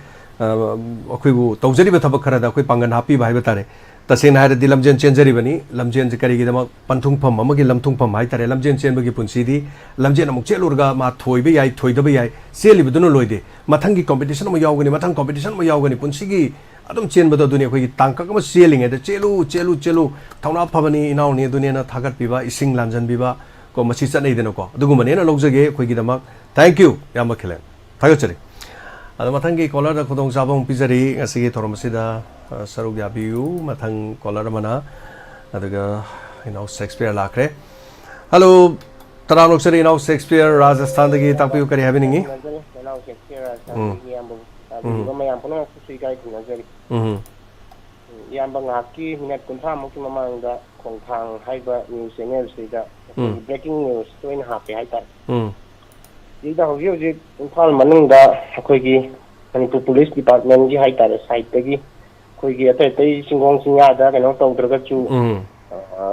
ꯑ, ꯑꯩꯈꯣꯏꯕꯨ ꯇꯧꯖꯔꯤꯕ ꯊꯕꯛ ꯈꯔꯗ ꯑꯩꯈꯣꯏ ꯄꯥꯡꯒꯜ ꯍꯥꯞꯄꯤꯕ ꯍꯥꯏꯕ ꯇꯥꯔꯦ꯫ ꯇꯁꯦꯡꯅ ꯍꯥꯏꯔꯗꯤ ꯂꯝꯖꯦꯟ ꯆꯦꯟꯖꯔꯤꯕꯅꯤ꯫ ꯂꯝꯖꯦꯟꯁꯦ ꯀꯔꯤꯒꯤꯗꯃꯛ? ꯄꯟꯊꯨꯡꯐꯝ ꯑꯃꯒꯤ ꯂꯝꯊꯨꯡꯐꯝ ꯍꯥꯏ ꯇꯥꯔꯦ꯫ ꯂꯝꯖꯦꯟ ꯆꯦꯟꯕꯒꯤ ꯄꯨꯟꯁꯤꯗꯤ ꯂꯝꯖꯦꯟ ꯑꯃꯨꯛ ꯆꯦꯜꯂꯨꯔꯒ ꯃꯥ ꯊꯣꯏꯕ ꯌꯥꯏ, ꯊꯣꯏꯗꯕ ꯌꯥꯏ, ꯆꯦꯜꯂꯤꯕꯗꯨꯅ ꯂꯣꯏꯗꯦ꯫ ꯃꯊꯪꯒꯤ competition ꯑꯃ ꯌꯥꯎꯒꯅꯤ, ꯃꯊꯪ competition ꯑꯃ ꯌꯥꯎꯒꯅꯤ꯫ ꯄꯨꯟꯁꯤꯒꯤ ꯑꯗꯨꯝ ꯆꯦꯟꯕꯗꯣ ꯑꯗꯨꯅꯤ꯫ ꯑꯩꯈꯣꯏꯒꯤ ꯇꯥꯡꯀꯛ ꯑꯃ ꯆꯦꯜꯂꯤꯉꯩꯗ "ꯆꯦꯜꯂꯨ, ꯆꯦꯜꯂꯨ, ꯆꯦꯜꯂꯨ, ꯊꯧꯅꯥ ꯐꯕꯅꯤ ꯏꯅꯥꯎꯅꯤ" ꯑꯗꯨꯅꯦꯅ ꯊꯥꯒꯠꯄꯤꯕ, ꯏꯁꯤꯡ ꯂꯥꯟꯖꯟꯕꯤꯕ ꯀꯣ, ꯃꯁꯤ ꯆꯠꯅꯩꯗꯅꯀꯣ꯫ ꯑꯗꯨꯒꯨꯝꯕꯅꯦꯅ ꯂꯧꯖꯒꯦ ꯑꯩꯈꯣꯏꯒꯤꯗꯃꯛ꯫ Thank you, ꯏꯌꯥꯝꯕ ꯈꯦꯂꯦꯟ꯫ ꯊꯥꯒꯠꯆꯔꯤ꯫ ꯑꯗꯣ ꯃꯊꯪꯒꯤ caller ꯗ ꯈꯨꯗꯣꯡꯆꯥꯕ ꯑꯃꯨꯛ ꯄꯤꯖꯔꯤ꯫ ꯉꯁꯤꯒꯤ ꯊꯧꯔꯝ ꯑꯁꯤꯗ, ꯑ, ꯁꯔꯨꯛ ꯌꯥꯕꯤꯌꯨ꯫ ꯃꯊꯪ caller ꯑꯃꯅ, ꯑꯗꯨꯒ ꯏꯅꯥꯎ ꯁꯦꯛꯁꯄꯤꯌꯔ ꯂꯥꯛꯈ꯭ꯔꯦ꯫ Hello, ꯇꯔꯥꯝꯅ ꯑꯣꯛꯆꯔꯤ ꯏꯅꯥꯎ ꯁꯦꯛꯁꯄꯤꯌꯔ, ꯔꯥꯖꯁꯊꯥꯟꯗꯒꯤ ꯇꯥꯛꯄꯤꯌꯨ, ꯀꯔꯤ ꯍꯥꯏꯕꯤꯅꯤꯡꯉꯤ? ꯅꯖꯜ, ꯅꯅꯥꯎ ꯁꯦꯛꯁꯄꯤꯌꯔ, ꯎꯝ꯫ ꯔꯥꯖꯁꯊꯥꯟꯗꯒꯤ ꯏꯌꯥꯝꯕ, ꯎꯝ꯫ ꯇꯥꯕꯤꯔꯤꯕ ꯃꯌꯥꯝ ꯄꯨꯝꯅꯃꯛꯄꯨꯁꯨ ꯏꯀꯥꯏ ꯈꯨꯝꯅꯖꯔꯤ꯫ ꯎꯝ꯫ ꯎꯝ, ꯏꯌꯥꯝꯕ ꯉꯥꯏꯍꯥꯛꯀꯤ ꯃꯤꯅꯠ ꯀꯨꯟꯊ꯭ꯔꯥꯃꯨꯛꯀꯤ ꯃꯃꯥꯡꯗ ꯈꯣꯡꯊꯥꯡ ꯍꯥꯏꯕ news channel ꯁꯤꯗ ꯑꯩꯈꯣꯏꯒꯤ ꯎꯝ꯫ Breaking news ꯇꯣꯏꯅ ꯍꯥꯞꯄꯦ ꯍꯥꯏꯇꯥꯔꯦ꯫ ꯎꯝ꯫ ꯁꯤꯗ ꯍꯧꯖꯤꯛ ꯍꯧꯖꯤꯛ ꯏꯝꯐꯥꯜ ꯃꯅꯨꯡꯗ ꯑꯩꯈꯣꯏꯒꯤ ꯃꯅꯤꯄꯨꯔ ꯄꯨꯂꯤꯁ ꯗꯤꯄꯥꯔꯠꯃꯦꯟꯒꯤ ꯍꯥꯏꯇꯥꯔꯦ, ꯁꯥꯏꯠꯇꯒꯤ ꯑꯩꯈꯣꯏꯒꯤ ꯑꯇꯩ ꯑꯇꯩ ꯆꯤꯡꯈꯣꯡ ꯆꯤꯡꯌꯥꯗ ꯀꯩꯅꯣ ꯇꯧꯗ꯭ꯔꯒꯁꯨ, ꯎꯝ꯫ ꯑ,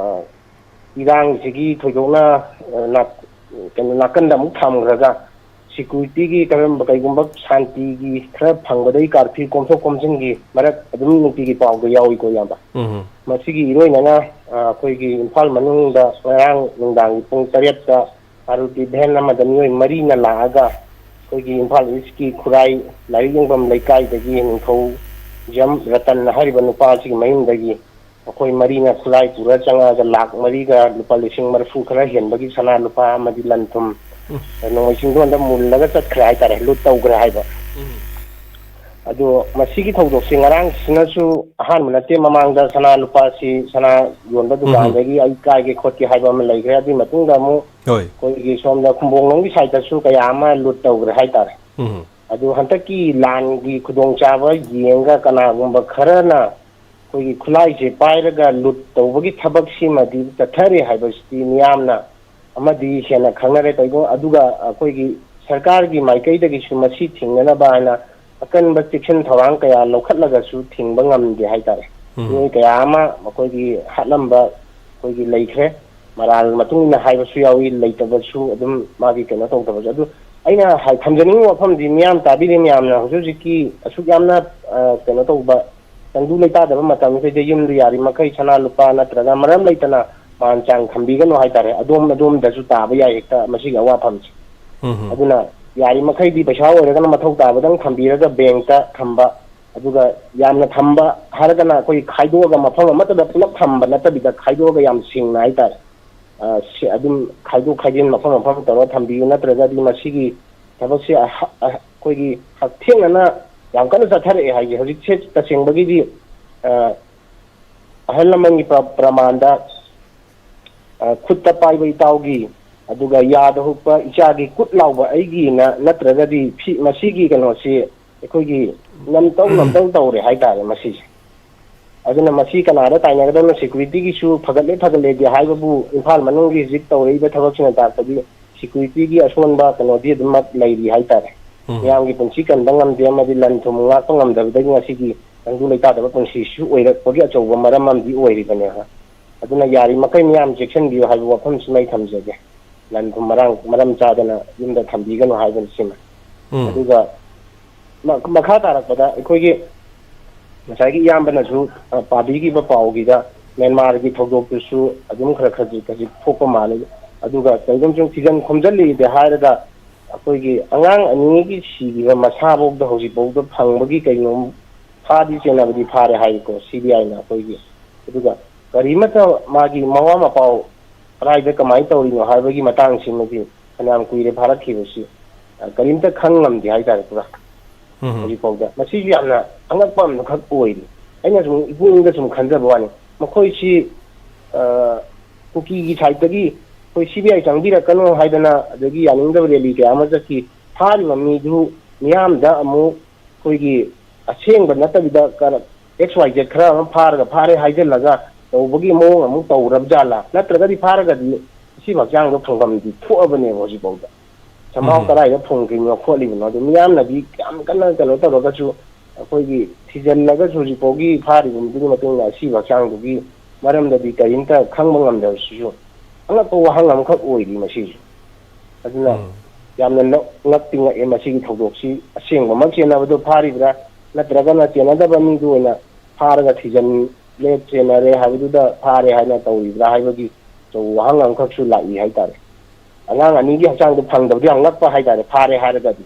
ꯏꯔꯥꯡꯁꯤꯒꯤ ꯊꯣꯏꯗꯣꯛꯅ, ꯑ, ꯅꯥ-, ꯀꯩꯅꯣ, ꯅꯥꯀꯟꯗ ꯑꯃꯨꯛ ꯊꯝꯈ꯭ꯔꯒ, security ꯒꯤ ꯀꯔꯝꯕ, ꯀꯩꯒꯨꯝꯕ ꯁꯥꯟꯇꯤꯒꯤ ꯈꯔ ꯐꯪꯕꯗꯒꯤ curfew ꯀꯣꯝꯊꯣꯛ ꯀꯣꯝꯁꯤꯟꯒꯤ ꯃꯔꯛ ꯑꯗꯨꯝ ꯅꯨꯡꯇꯤꯒꯤ ꯄꯥꯎꯗ ꯌꯥꯎꯏꯀꯣ, ꯏꯌꯥꯝꯕ꯫ ꯎꯝ꯫ ꯃꯁꯤꯒꯤ ꯏꯔꯣꯏꯅꯅ, ꯑ, ꯑꯩꯈꯣꯏꯒꯤ ꯏꯝꯐꯥꯜ ꯃꯅꯨꯡꯗ ꯉꯔꯥꯡ ꯅꯨꯡꯗꯥꯡꯒꯤ ꯄꯨꯡ ꯇꯔꯦꯠꯇ Maruti van ꯑꯃꯗ ꯃꯤꯑꯣꯏ ꯃꯔꯤꯅ ꯂꯥꯛꯑꯒ ꯑꯩꯈꯣꯏꯒꯤ ꯏꯝꯐꯥꯜ East ꯀꯤ ꯈꯨꯔꯥꯏ ꯂꯥꯏꯔꯤꯛ ꯌꯦꯡꯐꯝ ꯂꯩꯀꯥꯏꯗꯒꯤ ꯅꯤꯡꯊꯧꯖꯝ ꯔꯇꯟ ꯍꯥꯏꯔꯤꯕ ꯅꯨꯄꯥ ꯑꯁꯤꯒꯤ ꯃꯌꯨꯝꯗꯒꯤ ꯃꯈꯣꯏ ꯃꯔꯤꯅ ꯈꯨꯠꯂꯥꯏ ꯄꯨꯔ ꯆꯪꯉꯛꯑꯒ ꯂꯥꯈ ꯃꯔꯤꯒ ꯂꯨꯄꯥ ꯂꯤꯁꯤꯡ ꯃꯔꯤꯐꯨ ꯈꯔ ꯍꯦꯟꯕꯒꯤ ꯁꯅꯥ ꯂꯨꯄꯥ ꯑꯃꯗꯤ ꯂꯟ ꯊꯨꯝ ꯎꯝ꯫ ꯅꯣꯡꯃꯩ ꯆꯤꯡꯗꯣꯟꯗ ꯃꯨꯜꯂꯒ ꯆꯠꯈ꯭ꯔꯦ ꯍꯥꯏꯇꯥꯔꯦ, ꯂꯨꯠ ꯇꯧꯈ꯭ꯔꯦ ꯍꯥꯏꯕ꯫ ꯎꯝ꯫ ꯑꯗꯣ ꯃꯁꯤꯒꯤ ꯊꯧꯗꯣꯛꯁꯦ ꯉꯔꯥꯡꯁꯤꯅꯁꯨ ꯑꯍꯥꯟꯕ ꯅꯠꯇꯦ, ꯃꯃꯥꯡꯗ ꯁꯅꯥ ꯂꯨꯄꯥꯁꯤ ꯁꯅꯥ ꯌꯣꯟꯕ ꯎꯝ꯫ ꯗꯨꯀꯥꯟꯗꯒꯤ ꯑꯩ ꯀꯥꯏꯒꯦ ꯈꯣꯠꯀꯦ ꯍꯥꯏꯕ ꯑꯃ ꯂꯩꯈ꯭ꯔꯦ꯫ ꯑꯗꯨꯒꯤ ꯃꯇꯨꯡꯗ ꯑꯃꯨꯛ ꯍꯣꯏ꯫ ꯑꯩꯈꯣꯏꯒꯤ ꯁꯣꯝꯗ ꯈꯨꯝꯕꯣꯡꯂꯣꯝꯒꯤ ꯁꯥꯏꯠꯇꯁꯨ ꯀꯌꯥ ꯑꯃ ꯂꯨꯠ ꯇꯧꯈ꯭ꯔꯦ ꯍꯥꯏꯇꯥꯔꯦ꯫ ꯎꯝ꯫ ꯑꯗꯨ ꯍꯟꯗꯛꯀꯤ ꯂꯥꯟꯒꯤ ꯈꯨꯗꯣꯡꯆꯥꯕ ꯌꯦꯡꯉꯒ ꯀꯅꯥꯒꯨꯝꯕ ꯈꯔꯅ ꯑꯩꯈꯣꯏꯒꯤ ꯈꯨꯠꯂꯥꯏꯁꯦ ꯄꯥꯏꯔꯒ ꯂꯨꯠ ꯇꯧꯕꯒꯤ ꯊꯕꯛꯁꯤꯃꯗꯤ ꯆꯠꯊꯔꯦ ꯍꯥꯏꯕꯁꯤꯗꯤ ꯃꯤꯌꯥꯝꯅ ꯑꯃꯗꯤ ꯍꯦꯟꯅ ꯈꯪꯅꯔꯦ꯫ ꯀꯩꯒꯨꯝ-, ꯑꯗꯨꯒ ꯑꯩꯈꯣꯏꯒꯤ ꯁꯔꯀꯥꯔꯒꯤ ꯃꯥꯏꯀꯩꯗꯒꯤꯁꯨ ꯃꯁꯤ ꯊꯤꯡꯅꯅꯕ ꯍꯥꯏꯅ ꯑꯀꯟꯕ ꯆꯦꯛꯁꯤꯟ ꯊꯧꯔꯥꯡ ꯀꯌꯥ ꯂꯧꯈꯠꯂꯒꯁꯨ ꯊꯤꯡꯕ ꯉꯝꯗꯦ ꯍꯥꯏꯇꯥꯔꯦ꯫ ꯎꯝ꯫ ꯃꯤꯑꯣꯏ ꯀꯌꯥ ꯑꯃ ꯃꯈꯣꯏꯒꯤ ꯍꯥꯠꯂꯝꯕ ꯑꯩꯈꯣꯏꯒꯤ ꯂꯩꯈ꯭ꯔꯦ꯫ ꯃꯔꯥꯜ ꯃꯇꯨꯡ ꯏꯟꯅ ꯍꯥꯏꯕꯁꯨ ꯌꯥꯎꯏ, ꯂꯩꯇꯕꯁꯨ ꯑꯗꯨꯝ ꯃꯥꯒꯤ ꯀꯩꯅꯣ ꯇꯧꯗꯕꯁꯨ꯫ ꯑꯗꯨ ꯑꯩꯅ ꯍꯥꯏ-, ꯊꯝꯖꯅꯤꯡꯕ ꯋꯥꯐꯝꯗꯤ, ꯃꯤꯌꯥꯝ ꯇꯥꯕꯤꯔꯤ ꯃꯌꯥꯝꯅ ꯍꯧꯖꯤꯛ ꯍꯧꯖꯤꯛꯀꯤ ꯑꯁꯨꯛ ꯌꯥꯝꯅ, ꯑ, ꯀꯩꯅꯣ ꯇꯧꯕ, ꯇꯪꯗꯨ ꯂꯩꯇꯥꯗꯕ ꯃꯇꯝꯁꯤꯗ ꯌꯨꯝꯗꯨ ꯌꯥꯔꯤꯃꯈꯩ ꯁꯅꯥ ꯂꯨꯄꯥ ꯅꯠꯇ꯭ꯔꯒ ꯃꯔꯝ ꯂꯩꯇꯅ ꯃꯥꯟ ꯆꯥꯡ ꯊꯝꯕꯤꯒꯅꯨ ꯍꯥꯏꯇꯥꯔꯦ꯫ ꯑꯗꯣꯝ ꯑꯗꯣꯝꯗꯁꯨ ꯇꯥꯕ ꯌꯥꯏ ꯍꯦꯛꯇ ꯃꯁꯤꯒꯤ ꯑꯋꯥꯐꯝꯁꯦ꯫ ꯎꯝ꯫ ꯑꯗꯨꯅ ꯌꯥꯔꯤꯃꯈꯩꯗꯤ ꯄꯩꯁꯥ ꯑꯣꯏꯔꯒꯅ ꯃꯊꯧ ꯇꯥꯕꯗꯪ ꯊꯝꯕꯤꯔꯒ ꯕꯦꯡꯇ ꯊꯝꯕ, ꯑꯗꯨꯒ ꯌꯥꯝꯅ ꯊꯝꯕ ꯍꯥꯏꯔꯒꯅ ꯑꯩꯈꯣꯏ ꯈꯥꯏꯗꯣꯛꯑꯒ ꯃꯐꯝ ꯑꯃꯠꯇꯗ ꯄꯨꯂꯞ ꯊꯝꯕ ꯅꯠꯇꯕꯤꯗ ꯈꯥꯏꯗꯣꯛꯑꯒ ꯌꯥꯝ ꯁꯤꯡꯅ ꯍꯥꯏꯇꯥꯔꯦ꯫ ꯑ, ꯁꯤ ꯑꯗꯨꯝ ꯈꯥꯏꯗꯣꯛ ꯈꯥꯏꯖꯤꯟ ꯃꯐꯝ ꯃꯐꯝ ꯇꯧꯔꯒ ꯊꯝꯕꯤꯌꯨ, ꯅꯠꯇ꯭ꯔꯒꯗꯤ ꯃꯁꯤꯒꯤ ꯊꯕꯛꯁꯦ ꯑꯍ-, ꯑꯍ-, ꯑꯩꯈꯣꯏꯒꯤ ꯍꯛꯊꯦꯡꯅꯅ ꯌꯥꯝ ꯀꯟꯅ ꯆꯠꯊꯔꯛꯑꯦ ꯍꯥꯏꯁꯦ꯫ ꯍꯧꯖꯤꯛꯁꯦ ꯇꯁꯦꯡꯕꯒꯤꯗꯤ, ꯑ, ꯑꯍꯜ ꯂꯃꯟꯒꯤ ꯄ꯭ꯔ-, ꯄ꯭ꯔꯃꯥꯟꯗ, ꯑ, "ꯈꯨꯠꯇ ꯄꯥꯏꯕ ꯏꯇꯥꯎꯒꯤ, ꯑꯗꯨꯒ ꯌꯥꯗ ꯍꯨꯛꯄ ꯏꯆꯥꯒꯤ ꯈꯨꯠ ꯂꯥꯎꯕ ꯑꯩꯒꯤꯅ", ꯅꯠꯇ꯭ꯔꯒꯗꯤ ꯐꯤ-, ꯃꯁꯤꯒꯤ ꯀꯩꯅꯣꯁꯤ ꯑꯩꯈꯣꯏꯒꯤ ꯅꯝꯇꯧ ꯅꯝꯇꯧ ꯇꯧꯔꯦ ꯍꯥꯏꯇꯥꯔꯦ ꯃꯁꯤꯁꯦ꯫ ꯑꯗꯨꯅ ꯃꯁꯤ ꯀꯅꯥꯗ ꯇꯥꯏꯅꯒꯗꯕꯅꯣ? ꯁꯦꯀ꯭ꯌꯨꯔꯤꯇꯤꯒꯤꯁꯨ ꯐꯒꯠꯂꯦ ꯐꯒꯠꯂꯦꯗꯤ ꯍꯥꯏꯕꯕꯨ, ꯏꯝꯐꯥꯜ ꯃꯅꯨꯡꯒꯤ ꯍꯧꯖꯤꯛ ꯇꯧꯔꯛꯏꯕ ꯊꯕꯛꯁꯤꯅ ꯇꯥꯛꯄꯗꯤ ꯁꯦꯀ꯭ꯌꯨꯔꯤꯇꯤꯒꯤ ꯑꯁꯣꯟꯕ ꯀꯩꯅꯣꯗꯤ ꯑꯗꯨꯃꯛ ꯂꯩꯔꯤ ꯍꯥꯏꯇꯥꯔꯦ꯫ ꯎꯝ꯫ ꯃꯤꯌꯥꯝꯒꯤ ꯄꯨꯟꯁꯤ ꯀꯟꯕ ꯉꯝꯗꯦ ꯑꯃꯗꯤ ꯂꯟ ꯊꯨꯝ ꯉꯥꯛꯄ ꯉꯝꯗꯕꯗꯒꯤ ꯉꯁꯤꯒꯤ ꯇꯪꯗꯨ ꯂꯩꯇꯥꯗꯕ ꯄꯨꯟꯁꯤꯁꯨ ꯑꯣꯏꯔꯛꯄꯒꯤ ꯑꯆꯧꯕ ꯃꯔꯝ ꯑꯃꯗꯤ ꯑꯣꯏꯔꯤꯕꯅꯦꯕ꯫ ꯑꯗꯨꯅ ꯌꯥꯔꯤꯃꯈꯩ ꯃꯤꯌꯥꯝ ꯆꯦꯛꯁꯤꯟꯕꯤꯌꯨ ꯍꯥꯏꯕ ꯋꯥꯐꯝꯁꯤꯃ ꯑꯩ ꯊꯝꯖꯒꯦ꯫ ꯂꯟ ꯊꯨꯝ ꯃꯔꯥꯡ, ꯃꯔꯝ ꯆꯥꯗꯅ ꯌꯨꯝꯗ ꯊꯝꯕꯤꯒꯅꯨ ꯍꯥꯏꯕꯁꯤꯃ꯫ ꯎꯝ꯫ ꯑꯗꯨꯒ ꯃ-, ꯃꯈꯥ ꯇꯥꯔꯛꯄꯗ ꯑꯩꯈꯣꯏꯒꯤ ꯉꯁꯥꯏꯒꯤ ꯏꯌꯥꯝꯕꯅꯁꯨ, ꯑ, ꯄꯥꯕꯤꯈꯤꯕ ꯄꯥꯎꯒꯤꯗ ꯃ꯭ꯌꯥꯟꯃꯥꯔꯒꯤ ꯊꯧꯗꯣꯛꯇꯨꯁꯨ ꯑꯗꯨꯝ ꯈꯔ ꯈꯖꯤꯛ ꯈꯖꯤꯛ ꯊꯣꯛꯄ ꯃꯥꯜꯂꯤ꯫ ꯑꯗꯨꯒ ꯀꯔꯤꯒꯨꯝꯕ ꯁꯨꯝ ꯊꯤꯖꯤꯟ ꯈꯣꯝꯖꯤꯜꯂꯤꯗꯤ ꯍꯥꯏꯔꯒ ꯑꯩꯈꯣꯏꯒꯤ ꯑꯉꯥꯡ ꯑꯅꯤꯒꯤ ꯁꯤꯈꯤꯕ ꯃꯁꯥꯐꯥꯎꯗ ꯍꯧꯖꯤꯛꯐꯥꯎꯗ ꯐꯪꯕꯒꯤ ꯀꯩꯅꯣꯝ ꯐꯥꯗꯤ ꯆꯦꯟꯅꯕꯗꯤ ꯐꯥꯔꯦ ꯍꯥꯏꯔꯤꯀꯣ, ꯁꯤ ꯕꯤ ꯑꯥꯏꯅ ꯑꯩꯈꯣꯏꯒꯤ꯫ ꯑꯗꯨꯒ ꯀꯔꯤꯃꯠꯇ ꯃꯥꯒꯤ ꯃꯋꯥ ꯃꯄꯥꯎ ꯀꯗꯥꯏꯗ ꯀꯃꯥꯏꯅ ꯇꯧꯔꯤꯅꯣ ꯍꯥꯏꯕꯒꯤ ꯃꯇꯥꯡꯁꯤꯃꯗꯤ ꯐꯅꯌꯥꯝ ꯀꯨꯏꯔꯦ ꯐꯥꯔꯛꯈꯤꯕꯁꯤ, ꯑ, ꯀꯔꯤꯝꯇ ꯈꯪ ꯉꯝꯗꯦ ꯍꯥꯏꯇꯥꯔꯦ ꯄꯨꯔꯥ꯫ ꯎꯝ꯫ ꯍꯧꯖꯤꯛꯐꯥꯎꯗ꯫ ꯃꯁꯤꯁꯨ ꯌꯥꯝꯅ ꯑꯉꯛꯄ ꯑꯃꯈꯛ ꯑꯣꯏꯔꯤ꯫ ꯑꯩꯅ ꯁꯨꯝ ꯏꯄꯨꯛꯅꯤꯡꯗ ꯁꯨꯝ ꯈꯟꯖꯕ ꯋꯥꯅꯤ, ꯃꯈꯣꯏꯁꯤ, ꯑ, ꯀꯨꯀꯤꯒꯤ ꯁꯥꯏꯠꯇꯒꯤ ꯑꯩꯈꯣꯏ ꯁꯤ ꯕꯤ ꯑꯥꯏ ꯆꯪꯕꯤꯔꯛꯀꯅꯨ ꯍꯥꯏꯗꯅ, ꯑꯗꯒꯤ ꯌꯥꯅꯤꯡꯗꯕ ꯔꯦꯂꯤ ꯀꯌꯥ ꯑꯃ ꯆꯠꯈꯤ꯫ ꯐꯥꯔꯤꯕ ꯃꯤꯗꯨ ꯃꯤꯌꯥꯝꯗ ꯑꯃꯨꯛ ꯑꯩꯈꯣꯏꯒꯤ ꯑꯁꯦꯡꯕ ꯅꯠꯇꯕꯤꯗ ꯀꯔ-, ꯑꯦꯛꯁ ꯋꯥꯏ ꯖꯦꯠ ꯈꯔ ꯑꯃ ꯐꯥꯔꯒ ꯐꯥꯔꯦ ꯍꯥꯏꯖꯤꯜꯂꯒ ꯇꯧꯕꯒꯤ ꯃꯑꯣꯡ ꯑꯃꯨꯛ ꯇꯧꯔꯕ ꯖꯥꯠꯂꯥ? ꯅꯠꯇ꯭ꯔꯒꯗꯤ ꯐꯥꯔꯒꯗꯤ ꯁꯤꯕ ꯍꯛꯆꯥꯡꯗꯣ ꯐꯪꯐꯝꯗꯤ ꯊꯣꯛꯑꯕꯅꯦꯕ ꯍꯧꯖꯤꯛꯐꯥꯎꯗ꯫ ꯁꯝꯍꯥꯎ ꯎꯝ꯫ ꯀꯗꯥꯏꯗ ꯐꯨꯝꯈꯤꯕꯅꯣ ꯈꯣꯠꯂꯤꯕꯅꯣ, ꯑꯗꯨ ꯃꯤꯌꯥꯝꯅꯗꯤ ꯌꯥꯝ ꯀꯟꯅ ꯀꯩꯅꯣ ꯇꯧꯔꯒꯁꯨ, ꯑꯩꯈꯣꯏꯒꯤ ꯊꯤꯖꯤꯜꯂꯒꯁꯨ ꯍꯧꯖꯤꯛꯐꯥꯎꯒꯤ ꯐꯥꯔꯤꯕ ꯃꯗꯨꯒꯤ ꯃꯇꯨꯡꯗ ꯑꯁꯤꯕ ꯍꯛꯆꯥꯡꯗꯨꯒꯤ ꯃꯔꯝꯗꯗꯤ ꯀꯔꯤꯝꯇ ꯈꯪꯕ ꯉꯝꯗꯕꯁꯤꯁꯨ ꯑꯉꯛꯄ ꯋꯥꯍꯪ ꯑꯃꯈꯛ ꯑꯣꯏꯔꯤ ꯃꯁꯤꯁꯨ꯫ ꯑꯗꯨꯅ ꯎꯝ꯫ ꯌꯥꯝꯅ ꯅꯣꯛ-, ꯉꯛꯇꯤ ꯉꯛꯑꯦ ꯃꯁꯤꯒꯤ ꯊꯧꯗꯣꯛꯁꯤ꯫ ꯑꯁꯦꯡꯕꯃꯛ ꯆꯦꯟꯅꯕꯗꯣ ꯐꯥꯔꯤꯕ꯭ꯔꯥ, ꯅꯠꯇ꯭ꯔꯒꯅ ꯆꯦꯟꯅꯗꯕ ꯃꯤꯗꯨ ꯑꯣꯏꯅ ꯐꯥꯔꯒ ꯊꯤꯖꯤꯜꯂꯦ, ꯆꯦꯟꯅꯔꯦ ꯍꯥꯏꯕꯗꯨꯗ ꯐꯥꯔꯦ ꯍꯥꯏꯅ ꯇꯧꯔꯤꯕ꯭ꯔꯥ ꯍꯥꯏꯕꯒꯤ ꯑꯆꯧꯕ ꯋꯥꯍꯪ ꯑꯃꯈꯛꯁꯨ ꯂꯥꯛꯏ ꯍꯥꯏꯇꯥꯔꯦ꯫ ꯑꯉꯥꯡ ꯑꯅꯤꯒꯤ ꯍꯛꯆꯥꯡꯗꯣ ꯐꯪꯗꯕꯗꯤ ꯌꯥꯝ ꯉꯛꯄ ꯍꯥꯏꯇꯥꯔꯦ, ꯐꯥꯔꯦ ꯍꯥꯏꯔꯒꯗꯤ꯫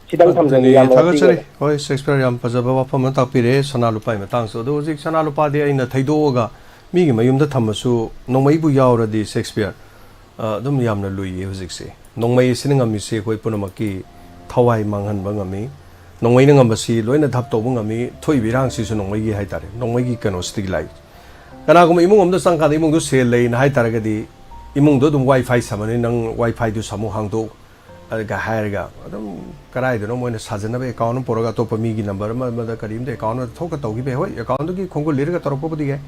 ꯁꯤꯗꯪ ꯊꯝꯖꯒꯦ, ꯑꯗꯨꯅꯤ, ꯏꯌꯥꯝꯕ, ꯊꯥꯒꯠꯆꯔꯤ꯫ ꯉꯁꯤꯒꯤ ꯍꯣꯏ, ꯁꯦꯛꯁꯄꯤꯌꯔ ꯌꯥꯝ ꯐꯖꯕ ꯋꯥꯐꯝ ꯑꯃ ꯇꯥꯛꯄꯤꯔꯦ, ꯁꯅꯥ ꯂꯨꯄꯥꯒꯤ ꯃꯇꯥꯡꯁꯨ꯫ ꯑꯗꯣ ꯍꯧꯖꯤꯛ ꯁꯅꯥ ꯂꯨꯄꯥꯗꯤ ꯑꯩꯅ ꯊꯩꯗꯣꯛꯑꯒ ꯃꯤꯒꯤ ꯃꯌꯨꯝꯗ ꯊꯝꯃꯁꯨ, ꯅꯣꯡꯃꯩꯕꯨ ꯌꯥꯎꯔꯗꯤ, ꯁꯦꯛꯁꯄꯤꯌꯔ, ꯑ, ꯑꯗꯨꯝ ꯌꯥꯝꯅ ꯂꯨꯏꯌꯦ ꯍꯧꯖꯤꯛꯁꯦ꯫ ꯅꯣꯡꯃꯩ ꯑꯁꯤꯅ ꯉꯝꯃꯤꯁꯦ ꯑꯩꯈꯣꯏ ꯄꯨꯝꯅꯃꯛꯀꯤ ꯊꯋꯥꯏ ꯃꯥꯡꯍꯟꯕ ꯉꯝꯃꯤ꯫ ꯅꯣꯡꯃꯩꯅ ꯉꯝꯕꯁꯤ ꯂꯣꯏꯅ ꯙꯞ ꯇꯧꯕ ꯉꯝꯃꯤ꯫ ꯊꯣꯛꯏꯕ ꯏꯔꯥꯡꯁꯤꯁꯨ ꯅꯣꯡꯃꯩꯒꯤ ꯍꯥꯏꯇꯥꯔꯦ, ꯅꯣꯡꯃꯩꯒꯤ ꯀꯩꯅꯣꯁꯤꯗꯒꯤ ꯂꯥꯛꯏ꯫ ꯀꯅꯥꯒꯨꯝꯕ ꯏꯃꯨꯡ ꯑꯃꯗ ꯆꯪꯀꯥꯟꯗ ꯏꯃꯨꯡꯗꯣ ꯁꯦꯜ ꯂꯩꯅ ꯍꯥꯏ ꯇꯥꯔꯒꯗꯤ, ꯏꯃꯨꯡꯗꯣ ꯑꯗꯨꯝ ꯋꯥꯏ ꯐꯥꯏ ꯁꯝꯃꯅꯤ, ꯅꯪ ꯋꯥꯏ ꯐꯥꯏꯗꯨ ꯁꯝꯃꯨ, ꯍꯥꯡꯗꯣꯛꯎ, ꯑꯗꯨꯒ ꯍꯥꯏꯔꯒ ꯑꯗꯨꯝ ꯀꯗꯥꯏꯗꯅꯣ ꯃꯣꯏꯅ ꯁꯥꯖꯟꯅꯕ ꯑꯦꯀꯥꯎꯟ ꯑꯃ ꯄꯨꯔꯒ ꯑꯇꯣꯞꯄ ꯃꯤꯒꯤ ꯅꯝꯕꯔ ꯑꯃ ꯑꯃꯗ ꯀꯔꯤꯝꯗ ꯑꯦꯀꯥꯎꯟ ꯑꯃꯗ ꯊꯣꯛꯀ ꯇꯧꯈꯤꯕ ꯌꯥꯏ꯫ ꯍꯣꯏ, ꯑꯦꯀꯥꯎꯟꯗꯨꯒꯤ ꯈꯣꯡꯒꯨꯜ ꯂꯤꯔꯒ ꯇꯧꯔꯛꯄꯕꯨꯗꯤ ꯌꯥꯏ꯫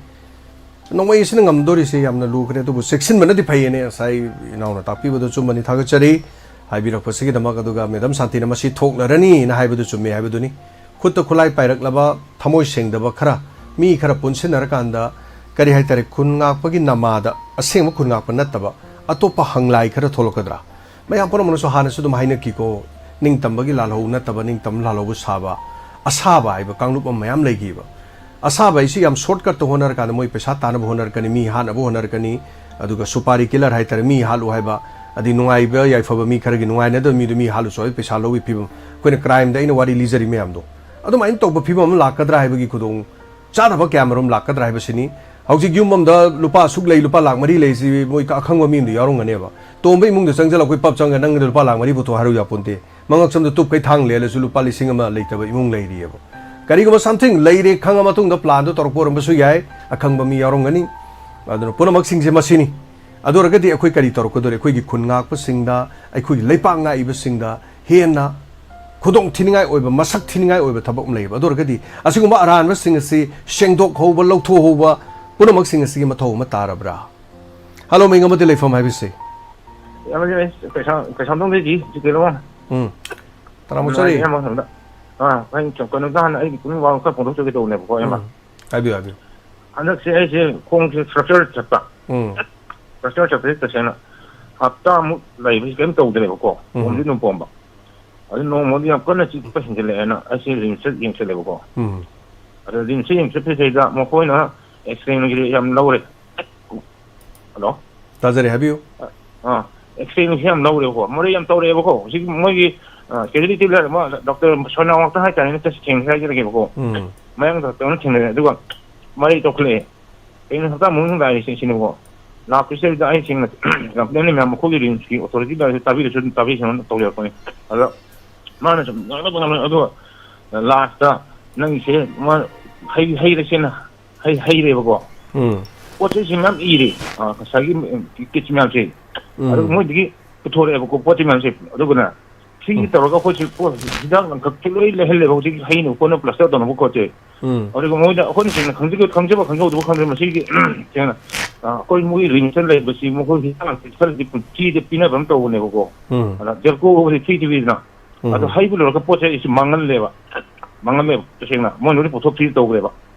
ꯅꯣꯡꯃꯩ ꯑꯁꯤꯅ ꯉꯝꯗꯣꯔꯤꯁꯦ ꯌꯥꯝꯅ ꯂꯨꯈ꯭ꯔꯦ, ꯑꯗꯨꯕꯨ ꯆꯦꯛꯁꯤꯟꯕꯅꯗꯤ ꯐꯩꯌꯦꯅꯦ꯫ ꯉꯁꯥꯏ ꯏꯅꯥꯎꯅ ꯇꯥꯛꯄꯤꯕꯗꯨ ꯆꯨꯝꯕꯅꯤ, ꯊꯥꯒꯠꯆꯔꯤ ꯍꯥꯏꯕꯤꯔꯛꯄꯁꯤꯒꯤꯗꯃꯛ꯫ ꯑꯗꯨꯒ ꯃꯦꯗꯥꯝ ꯁꯥꯟꯇꯤꯅ ꯃꯁꯤ ꯊꯣꯛꯅꯔꯅꯤꯅ ꯍꯥꯏꯕꯗꯨ ꯆꯨꯝꯃꯦ ꯍꯥꯏꯕꯗꯨꯅꯤ꯫ ꯈꯨꯠꯇ ꯈꯨꯠꯂꯥꯏ ꯄꯥꯏꯔꯛꯂꯕ ꯊꯃꯣꯏ ꯁꯦꯡꯗꯕ ꯈꯔ, ꯃꯤ ꯈꯔ ꯄꯨꯟꯁꯤꯟꯅꯔꯀꯥꯟꯗ, ꯀꯔꯤ ꯍꯥꯏꯇꯥꯔꯦ, ꯈꯨꯟ ꯉꯥꯛꯄꯒꯤ ꯅꯃꯥꯗ ꯑꯁꯦꯡꯕ ꯈꯨꯟ ꯉꯥꯛꯄ ꯅꯠꯇꯕ ꯑꯇꯣꯞꯄ ꯍꯪꯂꯥꯏ ꯈꯔ ꯊꯣꯛꯂꯛꯀꯗ꯭ꯔꯥ? ꯃꯌꯥꯝ ꯄꯨꯝꯅꯃꯛꯅꯁꯨ ꯍꯥꯟꯅꯁꯨ ꯑꯗꯨꯝ ꯍꯥꯏꯅꯈꯤꯀꯣ, ꯅꯤꯡꯇꯝꯕꯒꯤ ꯂꯥꯜꯍꯧ ꯅꯠꯇꯕ ꯅꯤꯡꯇꯝ ꯂꯥꯜꯍꯧꯕ ꯁꯥꯕ, ꯑꯁꯥꯕ ꯍꯥꯏꯕ ꯀꯥꯡꯂꯨꯞ ꯑꯃ ꯃꯌꯥꯝ ꯂꯩꯈꯤꯕ꯫ ꯑꯁꯥꯕ ꯍꯥꯏꯁꯤ ꯌꯥꯝ ꯁꯣꯔꯠꯀꯠꯇ ꯍꯣꯠꯅꯔꯀꯥꯟꯗ, ꯃꯣꯏ ꯄꯩꯁꯥ ꯇꯥꯅꯕ ꯍꯣꯠꯅꯔꯛꯀꯅꯤ, ꯃꯤ ꯍꯥꯠꯅꯕ ꯍꯣꯠꯅꯔꯛꯀꯅꯤ, ꯑꯗꯨꯒ ꯁꯨꯄꯥꯔꯤ ꯀꯤꯂꯔ ꯍꯥꯏꯇꯥꯔꯦ, ꯃꯤ ꯍꯥꯠꯂꯨ ꯍꯥꯏꯕ, ꯑꯗꯩ ꯅꯨꯡꯉꯥꯏꯕ ꯌꯥꯏꯐꯕ ꯃꯤ ꯈꯔꯒꯤ ꯅꯨꯡꯉꯥꯏꯅꯗꯕ ꯃꯤꯗꯨ ꯃꯤ ꯍꯥꯠꯂꯨꯁꯨ ꯍꯥꯏꯕ ꯄꯩꯁꯥ ꯂꯧꯕꯒꯤ ꯐꯤꯕꯝ꯫ ꯑꯩꯈꯣꯏꯅ ꯀ꯭ꯔꯥꯏꯝꯗ ꯑꯩꯅ ꯋꯥꯔꯤ ꯂꯤꯖꯔꯤ ꯃꯌꯥꯝꯗꯣ, ꯑꯗꯨꯃꯥꯏꯅ ꯇꯧꯕ ꯐꯤꯕꯝ ꯑꯃ ꯂꯥꯛꯀꯗ꯭ꯔꯥ ꯍꯥꯏꯕꯒꯤ ꯈꯨꯗꯣꯡ ꯆꯥꯗꯕ ꯀꯌꯥ ꯃꯔꯨꯝ ꯂꯥꯛꯀꯗ꯭ꯔꯥ ꯍꯥꯏꯕꯁꯤꯅꯤ꯫ ꯍꯧꯖꯤꯛ ꯌꯨꯝ ꯑꯃꯗ ꯂꯨꯄꯥ ꯑꯁꯨꯛ ꯂꯩ, ꯂꯨꯄꯥ ꯂꯥꯛ ꯃꯔꯤ ꯂꯩꯁꯤ ꯃꯣꯏ ꯑꯈꯪꯕ ꯃꯤ ꯑꯃꯗ ꯌꯥꯎꯔꯝꯒꯅꯦꯕ꯫ ꯇꯣꯝꯕ ꯏꯃꯨꯡꯗ ꯆꯪꯁꯤꯜꯂꯛꯄꯩ ꯄꯞ ꯆꯪꯉꯒ ꯅꯪꯒꯤꯗ ꯂꯨꯄꯥ ꯂꯥꯛ ꯃꯔꯤ ꯄꯨꯊꯣꯛ ꯍꯥꯏꯔꯨ ꯌꯥꯄꯣꯟꯇꯦ꯫ ꯃꯉꯛꯁꯝꯗ ꯇꯨꯞꯈꯩ ꯊꯥꯡ ꯂꯦꯜꯂꯁꯨ ꯂꯨꯄꯥ ꯂꯤꯁꯤꯡ ꯑꯃ ꯂꯩꯇꯕ ꯏꯃꯨꯡ ꯂꯩꯔꯤꯑꯕ꯫ ꯀꯔꯤꯒꯨꯝꯕ something ꯂꯩꯔꯦ ꯈꯪꯉ ꯃꯇꯨꯡꯗ ꯄ꯭ꯂꯥꯟꯗꯣ ꯇꯧꯔꯛꯄ ꯑꯣꯏꯔꯝꯕꯁꯨ ꯌꯥꯏ, ꯑꯈꯪꯕ ꯃꯤ ꯌꯥꯎꯔꯝꯒꯅꯤ꯫ ꯑꯗꯨꯅ ꯄꯨꯝꯅꯃꯛꯁꯤꯡꯁꯦ ꯃꯁꯤꯅꯤ꯫ ꯑꯗꯨ ꯑꯣꯏꯔꯒꯗꯤ ꯑꯩꯈꯣꯏ ꯀꯔꯤ ꯇꯧꯔꯛꯀꯗꯧꯔꯤ? ꯑꯩꯈꯣꯏꯒꯤ ꯈꯨꯟ ꯉꯥꯛꯄꯁꯤꯡꯗ, ꯑꯩꯈꯣꯏꯒꯤ ꯂꯩꯄꯥꯛ ꯉꯥꯛꯏꯕꯁꯤꯡꯗ ꯍꯦꯟꯅ ꯈꯨꯗꯣꯡ ꯊꯤꯅꯤꯡꯉꯥꯏ ꯑꯣꯏꯕ, ꯃꯁꯛ ꯊꯤꯅꯤꯡꯉꯥꯏ ꯑꯣꯏꯕ ꯊꯕꯛ ꯑꯃ ꯂꯩꯌꯦꯕ꯫ ꯑꯗꯨ ꯑꯣꯏꯔꯒꯗꯤ ꯑꯁꯤꯒꯨꯝꯕ ꯑꯔꯥꯟꯕꯁꯤꯡ ꯑꯁꯤ ꯁꯦꯡꯗꯣꯛꯍꯧꯕ, ꯂꯧꯊꯣꯛꯍꯧꯕ ꯄꯨꯝꯅꯃꯛꯁꯤꯡ ꯑꯁꯤꯒꯤ ꯃꯊꯧ ꯑꯃ ꯇꯥꯔꯕ꯭ꯔꯥ? ꯍꯜꯂꯣ, ꯃꯤꯡ ꯑꯃꯗꯤ ꯂꯩꯐꯝ ꯍꯥꯏꯕꯁꯤ꯫ ꯌꯥꯝꯅ ꯄꯩꯁꯥ, ꯄꯩꯁꯥ ꯑꯝꯇꯪ ꯂꯩꯔꯤ, ꯖꯤꯄꯦꯗ ꯑꯃ꯫ ꯎꯝ꯫ ꯇꯔꯥꯃꯨꯛ ꯆꯠꯂꯤ꯫ ꯑꯌꯥꯝꯕ ꯃꯇꯝꯗ꯫ ꯑꯥ, ꯑꯩ ꯀꯩꯅꯣ ꯉꯥꯏꯍꯥꯛ ꯍꯥꯟꯅ ꯑꯩꯒꯤ ꯄꯨꯛꯅꯤꯡ ꯋꯥꯕ ꯈꯔ ꯐꯣꯡꯗꯣꯛꯆꯒꯦ ꯇꯧꯕꯅꯦꯕꯀꯣ, ꯑꯌꯥꯝꯕ꯫ ꯎꯝ꯫ ꯍꯥꯏꯕꯤꯌꯨ, ꯍꯥꯏꯕꯤꯌꯨ꯫ ꯍꯟꯗꯛꯁꯦ ꯑꯩꯁꯦ ꯈꯣꯡꯁꯦ fracture ꯆꯠꯄ꯫ ꯎꯝ꯫ Fracture ꯆꯠꯄꯁꯦ ꯇꯁꯦꯡꯅ ꯍꯞꯇꯥꯃꯨꯛ ꯂꯩꯕꯁꯤ ꯀꯩꯝ ꯇꯧꯗ꯭ꯔꯦꯕꯀꯣ꯫ ꯎꯝ꯫ ꯄꯣꯝꯗꯤ ꯑꯗꯨꯝ ꯄꯣꯝꯕ꯫ ꯑꯗꯨ ꯅꯣꯡꯃꯗꯤ ꯌꯥꯝ ꯀꯟꯅ ꯆꯤꯛꯄ ꯍꯦꯟꯖꯜꯂꯛꯑꯦꯅ ꯑꯩꯁꯦ ꯔꯤꯝꯁꯇ ꯌꯦꯡꯁꯜꯂꯦꯕꯀꯣ꯫ ꯎꯝ꯫ ꯑꯗ ꯔꯤꯝꯁꯇ ꯌꯦꯡ ꯆꯠꯄꯁꯤꯗꯩꯗ ꯃꯈꯣꯏꯅ X-ray ꯅꯨꯡ-ray ꯌꯥꯝ ꯂꯧꯔꯦ꯫ ꯍꯜꯂꯣ? ꯇꯥꯖꯔꯤ, ꯍꯥꯏꯕꯤꯌꯨ꯫ ꯑꯥ, X-ray ꯅꯨꯡ-ray ꯌꯥꯝ ꯂꯧꯔꯦꯕꯀꯣ꯫ ꯃꯔꯩ ꯌꯥꯝ ꯇꯧꯔꯛꯑꯦꯕꯀꯣ꯫ ꯍꯧꯖꯤꯛ ꯃꯣꯏꯒꯤ, ꯑꯥ, casualty ꯂꯩꯔꯝꯕ ꯗꯣꯛꯇꯔ ꯁꯣꯅꯥ ꯉꯥꯛꯇ ꯍꯥꯏꯇꯥꯔꯦꯅꯦ, ꯇꯁꯦꯡꯅ ꯍꯥꯏꯖꯔꯒꯦꯕꯀꯣ꯫ ꯎꯝ꯫ ꯃꯌꯥꯡ ꯗꯣꯛꯇꯔ ꯑꯃ ꯊꯦꯡꯅꯔꯦ꯫ ꯑꯗꯨꯒ ꯃꯔꯩ ꯇꯧꯈꯠꯂꯛꯑꯦ꯫ ꯀꯩꯅꯣ ꯍꯞꯇꯥ ꯃꯅꯨꯡꯗ ꯂꯥꯛꯏꯁꯦ ꯁꯤꯅꯦꯕꯀꯣ꯫ ꯂꯥꯛꯄꯁꯤꯗꯩꯗ ꯑꯩ ꯁꯦꯡꯅ complain ꯃꯌꯥꯝ ꯃꯈꯣꯏꯒꯤ ꯔꯤꯝꯁꯀꯤ authority ꯗꯁꯨ ꯇꯥꯕꯤꯔꯁꯨ ꯑꯗꯨꯝ ꯇꯥꯕꯤꯁꯅꯨ ꯇꯧꯖꯔꯛꯄꯅꯤ꯫ ꯑꯗ ꯃꯥꯅ ꯁꯨꯝ ꯉꯥꯡꯅꯕ ꯉꯥꯡꯅꯕ ꯑꯗꯨꯒ last ꯇ ꯅꯪꯒꯤꯁꯦ ꯃꯥ ꯍꯩ-, ꯍꯩꯔꯁꯦꯅ ꯍꯩ-, ꯍꯩꯔꯦꯕꯀꯣ꯫ ꯎꯝ꯫ ꯄꯣꯠ ꯆꯩꯁꯤꯡ ꯃꯌꯥꯝ ꯏꯔꯦ꯫ ꯑꯥ, ꯉꯁꯥꯏꯒꯤ, ꯎꯝ, kits ꯃꯌꯥꯝꯁꯦ꯫ ꯎꯝ꯫ ꯑꯗꯨ ꯃꯣꯏꯗꯒꯤ ꯄꯨꯊꯣꯔꯛꯑꯦꯕꯀꯣ ꯄꯣꯠ ꯆꯩ ꯃꯌꯥꯝꯁꯦ꯫ ꯑꯗꯨꯒꯅ ꯁꯤꯒꯤ ꯎꯝ꯫ ꯇꯧꯔꯒ ꯑꯩꯈꯣꯏꯁꯦ ꯄꯣꯠ ꯍꯤꯗꯥꯛ ꯂꯥꯡꯊꯛꯁꯦ ꯂꯣꯏ ꯂꯩꯍꯜꯂꯦꯕ ꯍꯧꯖꯤꯛ ꯍꯩꯅꯕ ꯈꯣꯠꯅꯕ plaster ꯇꯧꯅꯕ ꯈꯣꯠꯁꯦ꯫ ꯎꯝ꯫ ꯑꯗꯨꯒ ꯃꯣꯏꯗ ꯑꯩꯈꯣꯏꯅ ꯁꯦꯡꯅ ꯈꯪꯖ-, ꯈꯪꯖꯕ ꯈꯪꯖꯍꯧꯗꯕ ꯈꯪꯗ꯭ꯔꯦ ꯃꯁꯤꯒꯤ ꯁꯦꯡꯅ, ꯑ, ꯑꯩꯈꯣꯏ ꯃꯣꯏꯒꯤ ꯔꯤꯝꯁꯇ ꯂꯩꯕꯁꯤ ꯃꯈꯣꯏ ꯍꯤꯗꯥꯛ ꯂꯥꯡꯊꯛ ꯈꯔꯗꯤ ꯐ꯭ꯔꯤꯗ ꯄꯤꯅꯕ ꯑꯃ ꯇꯧꯕꯅꯦꯕꯀꯣ꯫ ꯎꯝ꯫ ꯑꯗ ꯖꯦꯜꯀꯣ ꯍꯥꯏꯕꯁꯤ ꯐ꯭ꯔꯤ ꯄꯤꯕꯤꯗꯅ꯫ ꯎꯝ꯫ ꯑꯗꯣ ꯍꯩꯕ ꯂꯣꯏꯔꯒ ꯄꯣꯠꯁꯦ ꯑꯩꯁꯨ ꯃꯥꯡꯍꯜꯂꯦꯕ꯫ ꯃꯥꯡꯍꯜꯂꯦꯕ ꯇꯁꯦꯡꯅ꯫ ꯃꯣꯏꯅꯗꯤ ꯄꯣꯠꯊꯣꯛ ꯐ꯭ꯔꯤ ꯇꯧꯈ꯭ꯔꯦꯕ꯫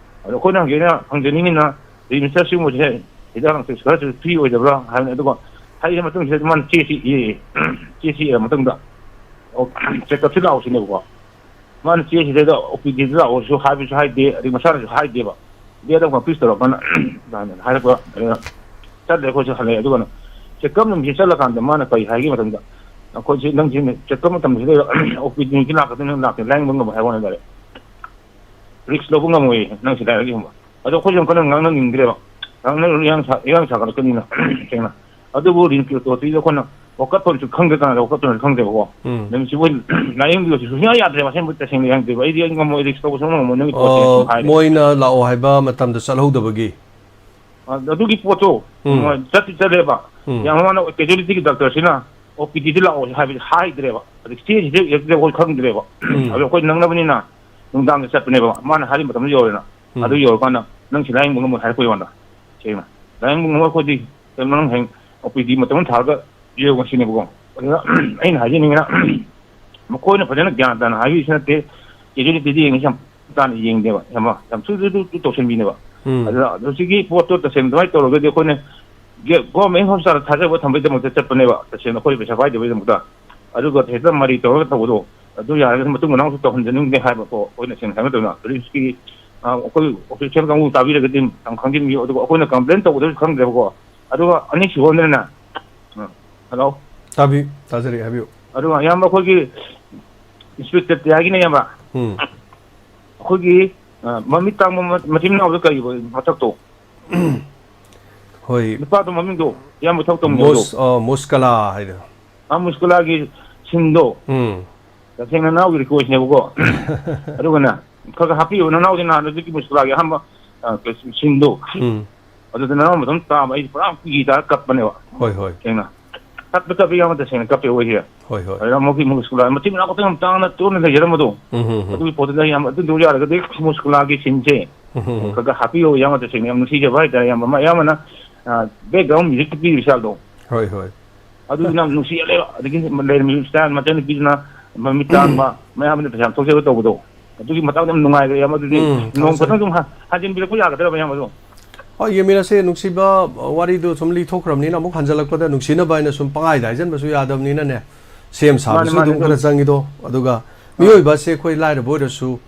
ꯑꯗꯣ ꯑꯩꯈꯣꯏꯅ ꯍꯧꯖꯤꯛ ꯑꯩꯅ ꯍꯪꯖꯅꯤꯡꯉꯤꯅ ꯔꯤꯝꯁꯇ ꯁꯤꯒꯨꯝꯕꯁꯦ ꯍꯤꯗꯥꯛ ꯂꯥꯡꯊꯛ ꯈꯔꯁꯨ ꯐ꯭ꯔꯤ ꯑꯣꯏꯗꯕ꯭ꯔꯥ ꯍꯥꯏꯕꯅꯤ꯫ ꯑꯗꯨꯒ ꯍꯩꯔ ꯃꯇꯨꯡꯁꯤꯗ ꯃꯥꯅ ꯆꯦꯁꯤ ꯏꯔꯦ꯫ ꯆꯦꯁꯤ ꯏꯔ ꯃꯇꯨꯡꯗ, ꯑꯣ, check up ꯁꯤ ꯂꯥꯛꯑꯣ ꯁꯤꯅꯦꯕꯀꯣ꯫ ꯃꯥꯅ ꯆꯦꯁꯤꯗꯩꯗ ꯑꯣ ꯄꯤ ꯗꯤꯗ ꯂꯥꯛꯑꯣꯁꯨ ꯍꯥꯏꯕꯁꯨ ꯍꯥꯏꯗꯦ, ꯑꯗꯩ ꯃꯁꯥꯅꯁꯨ ꯍꯥꯏꯗꯦꯕ꯫ ꯗꯦꯠ ꯑꯃꯈꯛ fix ꯇꯧꯔꯀꯥꯟꯗ ꯑꯗꯨꯃꯥꯏꯅ ꯍꯥꯏꯔꯛꯄ, ꯑꯗꯨꯅ ꯆꯠꯂꯦ ꯑꯩꯈꯣꯏꯁꯨ ꯍꯜꯂꯛꯑꯦ꯫ ꯑꯗꯨꯒ check up ꯅꯨꯃꯤꯠꯁꯦ ꯆꯠꯂꯀꯥꯟꯗ ꯃꯥꯅ ꯀꯔꯤ ꯍꯥꯏꯒꯦ ꯃꯇꯝꯗ, "ꯑꯩꯈꯣꯏꯁꯦ ꯅꯪꯁꯦ check up ꯃꯇꯝꯁꯤꯗ ꯑꯣ ꯄꯤ ꯗꯤ ꯅꯨꯃꯤꯠꯀꯤ ꯂꯥꯛꯀꯗꯣꯏꯅꯤ, ꯅꯪ ꯂꯥꯛꯇꯦ, ꯂꯥꯏꯌꯦꯡꯕ ꯉꯝꯃꯣꯏ" ꯍꯥꯏꯕ ꯋꯥꯅꯤ ꯗꯥꯏꯔꯦꯛ꯫ "Risk ꯂꯧꯕ ꯉꯝꯃꯣꯏꯌꯦ ꯅꯪ ꯁꯤꯗ" ꯍꯥꯏꯔꯛꯏ ꯈꯪꯕ꯭ꯔꯥ꯫ ꯑꯗꯣ ꯑꯩꯈꯣꯏꯁꯨ ꯌꯥꯝ ꯀꯟꯅ ꯉꯥꯡꯅꯅꯤꯡꯗ꯭ꯔꯦꯕ, ꯉꯥꯡꯅꯔꯨꯔ ꯏꯔꯥꯡ ꯁꯥ-, ꯏꯔꯥꯡ ꯁꯥꯒꯠꯂꯛꯀꯅꯤꯅ ꯁꯦꯡꯅ꯫ ꯑꯗꯨꯕꯨ ꯔꯤꯝꯁꯀꯤ ꯑꯣꯊꯣꯔꯤꯇꯤꯗ ꯑꯩꯈꯣꯏꯅ ꯋꯥꯀꯠꯐꯝꯁꯨ ꯈꯪꯗꯦ, ꯀꯅꯥꯗ ꯋꯥꯀꯠꯐꯝꯁꯨ ꯈꯪꯗꯦꯕꯀꯣ꯫ ꯎꯝ꯫ ꯅꯨꯃꯤꯠꯁꯤꯕꯨ ꯂꯥꯏꯌꯦꯡꯕꯤꯌꯨ ꯁꯨꯡꯌꯥ ꯌꯥꯗ꯭ꯔꯦꯕ, ꯑꯁꯦꯡꯕ ꯇꯁꯦꯡꯅ ꯌꯥꯅꯤꯡꯗꯦꯕ꯫ "ꯑꯩꯗꯤ ꯑꯩ ꯉꯝꯃꯣꯏ, risk ꯂꯧꯕ ꯁꯨꯡꯉꯝ ꯉꯝꯃꯣꯏ, ꯅꯪꯒꯤ ꯄꯣꯠꯁꯦ" ꯑꯣ, ꯁꯨꯝ ꯍꯥꯏꯔꯦ꯫ ꯃꯣꯏꯅ ꯂꯥꯛꯑꯣ ꯍꯥꯏꯕ ꯃꯇꯝꯗ ꯆꯠꯍꯧꯗꯕꯒꯤ? ꯑ, ꯑꯗꯨꯒꯤ ꯄꯣꯠꯇꯣ, ꯎꯝ꯫ ꯆꯠꯇꯤ ꯆꯠꯂꯦꯕ꯫ ꯎꯝ꯫ ꯌꯥꯝ ꯃꯥꯅ casualty ꯒꯤ ꯗꯥꯛꯇꯔꯁꯤꯅ ꯑꯣ ꯄꯤ ꯗꯤ ꯗ ꯂꯥꯛꯑꯣ ꯍꯥꯏꯕꯗꯤ ꯍꯥꯏꯗ꯭ꯔꯦꯕ꯫ ꯑꯗꯩ ꯆꯦꯁꯤꯗ ꯏꯔꯛꯇ꯭ꯔꯦ, ꯑꯩꯈꯣꯏ ꯈꯪꯗ꯭ꯔꯦꯕ꯫ ꯎꯝ꯫ ꯑꯗꯣ ꯑꯩꯈꯣꯏ ꯅꯪꯅꯕꯅꯤꯅ ꯅꯨꯡꯗꯥꯡꯗ ꯆꯠꯄꯅꯦꯕ꯫ ꯃꯥꯅ ꯍꯥꯏꯔꯤ ꯃꯇꯝꯗ ꯌꯧꯔꯦꯅ꯫ ꯎꯝ꯫ ꯑꯗꯨ ꯌꯧꯔꯀꯥꯟꯗ "ꯅꯪ ꯁꯤ ꯂꯥꯏꯌꯦꯡꯕ ꯉꯝꯃꯣꯏ" ꯍꯥꯏꯔꯛꯄꯩ ꯋꯥꯅꯤꯗ꯫ ꯁꯦꯡꯅ꯫ "ꯂꯥꯏꯌꯦꯡꯕ ꯉꯝꯃꯣꯏ ꯑꯩꯈꯣꯏꯗꯤ꯫ ꯀꯩꯅꯣ ꯅꯪ ꯍꯌꯦꯡ ꯑꯣ ꯄꯤ ꯗꯤ ꯃꯇꯝ ꯑꯃ ꯊꯥꯔꯒ ꯌꯦꯡꯉꯨ ꯁꯤꯅꯦꯕꯀꯣ꯫ ꯑꯗꯨꯅ ꯑꯩꯅ ꯍꯥꯏꯖꯅꯤꯡꯉꯤꯅ, ꯃꯈꯣꯏꯅ ꯐꯖꯅ ꯒ꯭ꯌꯥꯟ ꯇꯥꯅ ꯍꯥꯏꯕꯤꯁꯨ ꯅꯠꯇꯦ, casualtyꯗꯤ ꯌꯦꯡꯉꯤꯁꯤ ꯌꯥꯝ ꯇꯥꯅ ꯌꯦꯡꯗꯦꯕ, ꯌꯥꯝ, ꯌꯥꯝ ꯁꯨ ꯁꯨ ꯁꯨ ꯇꯧꯁꯤꯟꯕꯤꯅꯦꯕ꯫ ꯎꯝ꯫ ꯑꯗꯨꯅ ꯍꯧꯖꯤꯛꯀꯤ ꯄꯣꯠꯇꯣ ꯇꯁꯦꯡꯅ ꯑꯗꯨꯃꯥꯏꯅ ꯇꯧꯔꯒꯗꯤ ꯑꯩꯈꯣꯏꯅ ꯒꯦ-, government hospitalꯗ ꯊꯥꯖꯕ ꯊꯝꯕꯒꯤꯗꯃꯛꯇ ꯆꯠꯄꯅꯦꯕ, ꯇꯁꯦꯡꯅ ꯑꯩꯈꯣꯏ ꯄꯩꯁꯥ ꯄꯥꯏꯗꯕꯒꯤꯗꯃꯛꯇ꯫ ꯑꯗꯨꯒ ꯍꯦꯛꯇ ꯃꯔꯩ ꯇꯧꯔꯒ ꯇꯧꯕꯗꯣ, ꯑꯗꯨ ꯌꯥꯔꯒꯗꯤ ꯃꯇꯨꯡ ꯃꯅꯥꯎꯁꯨ ꯇꯧꯍꯟꯖꯅꯤꯡꯗꯦ ꯍꯥꯏꯕꯀꯣ, ꯑꯩꯈꯣꯏꯅ ꯁꯦꯡꯅ ꯍꯥꯏꯕ ꯃꯇꯝꯗ ꯔꯤꯝꯁꯀꯤ, ꯑ, ꯑꯩꯈꯣꯏ official ꯀꯥꯡꯕꯨ ꯇꯥꯕꯤꯔꯒꯗꯤ ꯌꯥꯝ ꯈꯪꯖꯤꯟꯕꯤꯌꯨ꯫ ꯑꯗꯨꯒ ꯑꯩꯈꯣꯏꯅ complain ꯇꯧꯒꯗꯕꯁꯨ ꯈꯪꯗ꯭ꯔꯦꯕꯀꯣ꯫ ꯑꯗꯨꯒ ꯑꯅꯤꯁꯨꯕ ꯑꯃꯅꯅꯦ, ꯎꯝ, hello? ꯇꯥꯕꯤ-, ꯇꯥꯖꯔꯤ, ꯍꯥꯏꯕꯤꯌꯨ꯫ ꯑꯗꯨꯒ ꯏꯌꯥꯝꯕ ꯑꯩꯈꯣꯏꯒꯤ inspector ꯇꯤꯌꯥꯒꯤꯅꯦ ꯏꯌꯥꯝꯕ꯫ ꯎꯝ꯫ ꯑꯩꯈꯣꯏꯒꯤ, ꯑ, ꯃꯃꯤꯠ ꯇꯥꯡꯕ ꯃ-, ꯃꯆꯤꯟ ꯃꯅꯥꯎꯗꯣ ꯀꯔꯤꯕ ꯃꯊꯛꯇꯣ? ꯍꯣꯏ꯫ ꯅꯨꯄꯥꯗꯣ ꯃꯃꯤꯡꯗꯣ, ꯏꯌꯥꯝꯕ ꯊꯕꯛ ꯇꯧꯃꯤꯟꯅꯕꯗꯣ꯫ ꯃꯣꯁ-, ꯑ, ꯃꯣꯁꯀꯂꯥ ꯍꯥꯏꯗꯣ꯫ ꯑ, ꯃꯣꯁꯀꯂꯥꯒꯤ ꯁꯤꯟꯗꯣ꯫ ꯎꯝ꯫ ꯇꯁꯦꯡꯅ ꯅꯅꯥꯎꯒꯤ requestꯅꯦꯕꯀꯣ꯫ ꯑꯗꯨꯒꯅꯦ, ꯈꯔ ꯈꯔ ꯍꯥꯞꯄꯤꯌꯣ, ꯅꯅꯥꯎꯗꯤ ꯅꯍꯥꯟ ꯍꯧꯖꯤꯛꯀꯤ ꯃꯣꯁꯀꯂꯥꯒꯤ ꯑꯍꯥꯟꯕ, ꯑ, ꯀꯩ-, ꯁꯤꯟꯗꯣ꯫ ꯎꯝ꯫ ꯑꯗꯨꯗ ꯅꯅꯥꯎ ꯃꯇꯣꯝ ꯇꯥꯕ, ꯑꯩ ꯄꯨꯔꯥ ꯄꯤꯒꯤ ꯇꯥꯔ ꯀꯞꯄꯅꯦꯕ꯫ ꯍꯣꯏ, ꯍꯣꯏ꯫ ꯁꯦꯡꯅ꯫ ꯀꯞꯄꯦ, ꯀꯞꯄꯦ, ꯏꯌꯥꯝꯕ ꯇꯁꯦꯡꯅ ꯀꯞꯄꯦ ꯑꯩꯈꯣꯏꯁꯦ꯫ ꯍꯣꯏ, ꯍꯣꯏ꯫ ꯑꯗꯨꯅ ꯑꯃꯨꯛꯀꯤ ꯃꯣꯁꯀꯂꯥ, ꯃꯆꯤꯟ ꯃꯅꯥꯎ ꯈꯛꯇꯪ ꯌꯥꯝ ꯇꯥꯡꯅ ꯇꯣꯟꯅ ꯂꯩꯖꯔꯝꯕꯗꯣ꯫ ꯎꯝ, ꯎꯝ, ꯎꯝ꯫ ꯑꯗꯨꯒꯤ ꯄꯣꯠꯇꯨꯗ ꯏꯌꯥꯝꯕ, ꯑꯗꯨꯗꯣ ꯌꯥꯔꯒꯗꯤ ꯃꯣꯁꯀꯂꯥꯒꯤ ꯁꯤꯟꯁꯦ ꯎꯝ, ꯎꯝ, ꯎꯝ꯫ ꯈꯔ ꯈꯔ ꯍꯥꯞꯄꯤꯌꯣ ꯏꯌꯥꯝꯕ, ꯇꯁꯦꯡꯅ ꯌꯥꯝ ꯅꯨꯡꯁꯤꯖꯕ ꯍꯥꯏꯇꯥꯔꯦ ꯏꯌꯥꯝꯕ꯫ ꯑꯃ, ꯑꯌꯥꯝꯕꯅ, ꯑ, background music ꯄꯤꯔꯤꯕ ꯏꯁꯇꯥꯏꯜꯗꯣ꯫ ꯍꯣꯏ, ꯍꯣꯏ꯫ ꯑꯗꯨꯗꯨꯅ ꯌꯥꯝ ꯅꯨꯡꯁꯤꯍꯜꯂꯦꯕ꯫ ꯑꯗꯒꯤ ꯂꯩꯔꯝꯃꯤꯕ ꯏꯁꯇꯥꯏꯜ, ꯃꯆꯟꯅꯨꯄꯤꯗꯨꯅ ꯃꯃꯤꯠ ꯇꯥꯡꯕ, ꯃꯌꯥꯝꯕꯅ ꯄꯩꯁꯥ ꯊꯣꯛꯆꯕ ꯇꯧꯕꯗꯣ꯫ ꯑꯗꯨꯒꯤ ꯃꯇꯥꯡꯗ ꯌꯥꯝ ꯅꯨꯡꯉꯥꯏꯈ꯭ꯔꯦ ꯏꯌꯥꯝꯕ꯫ ꯑꯗꯨꯗꯤ ꯎꯝ, ꯅꯣꯡ ꯊꯥꯒꯠꯆꯔꯤ꯫ ꯈꯛꯇꯪ ꯁꯨꯝ ꯍ-, ꯍꯟꯖꯤꯟꯕꯤꯔꯛꯄ ꯌꯥꯒꯗ꯭ꯔꯕ ꯏꯌꯥꯝꯕ ꯑꯗꯣ? ꯍꯣꯏ, ꯌꯦꯡꯃꯤꯟꯅꯁꯦ꯫ ꯅꯨꯡꯁꯤꯕ ꯋꯥꯔꯤꯗꯨ ꯁꯨꯝ ꯂꯤꯊꯣꯛꯈ꯭ꯔꯕꯅꯤꯅ ꯑꯃꯨꯛ ꯍꯟꯖꯜꯂꯛꯄꯗ ꯅꯨꯡꯁꯤꯅꯕ ꯍꯥꯏꯅ ꯁꯨꯝ ꯄꯪꯍꯥꯏꯗ ꯍꯥꯏꯖꯟꯕꯁꯨ ꯌꯥꯗꯕꯅꯤꯅꯅꯦ, ꯁꯦꯝ ꯃꯥꯅꯦ, ꯁꯥꯕꯁꯨ ꯃꯥꯅꯦ, ꯑꯗꯨꯝ ꯈꯔ ꯑꯗꯨꯝ꯫ ꯆꯪꯉꯤꯗꯣ꯫ ꯑꯗꯨꯒ ꯑꯥ꯫ ꯃꯤꯑꯣꯏꯕ ꯑꯁꯦ ꯑꯩꯈꯣꯏ ꯂꯥꯏꯔꯕ ꯑꯣꯏꯔꯁꯨ,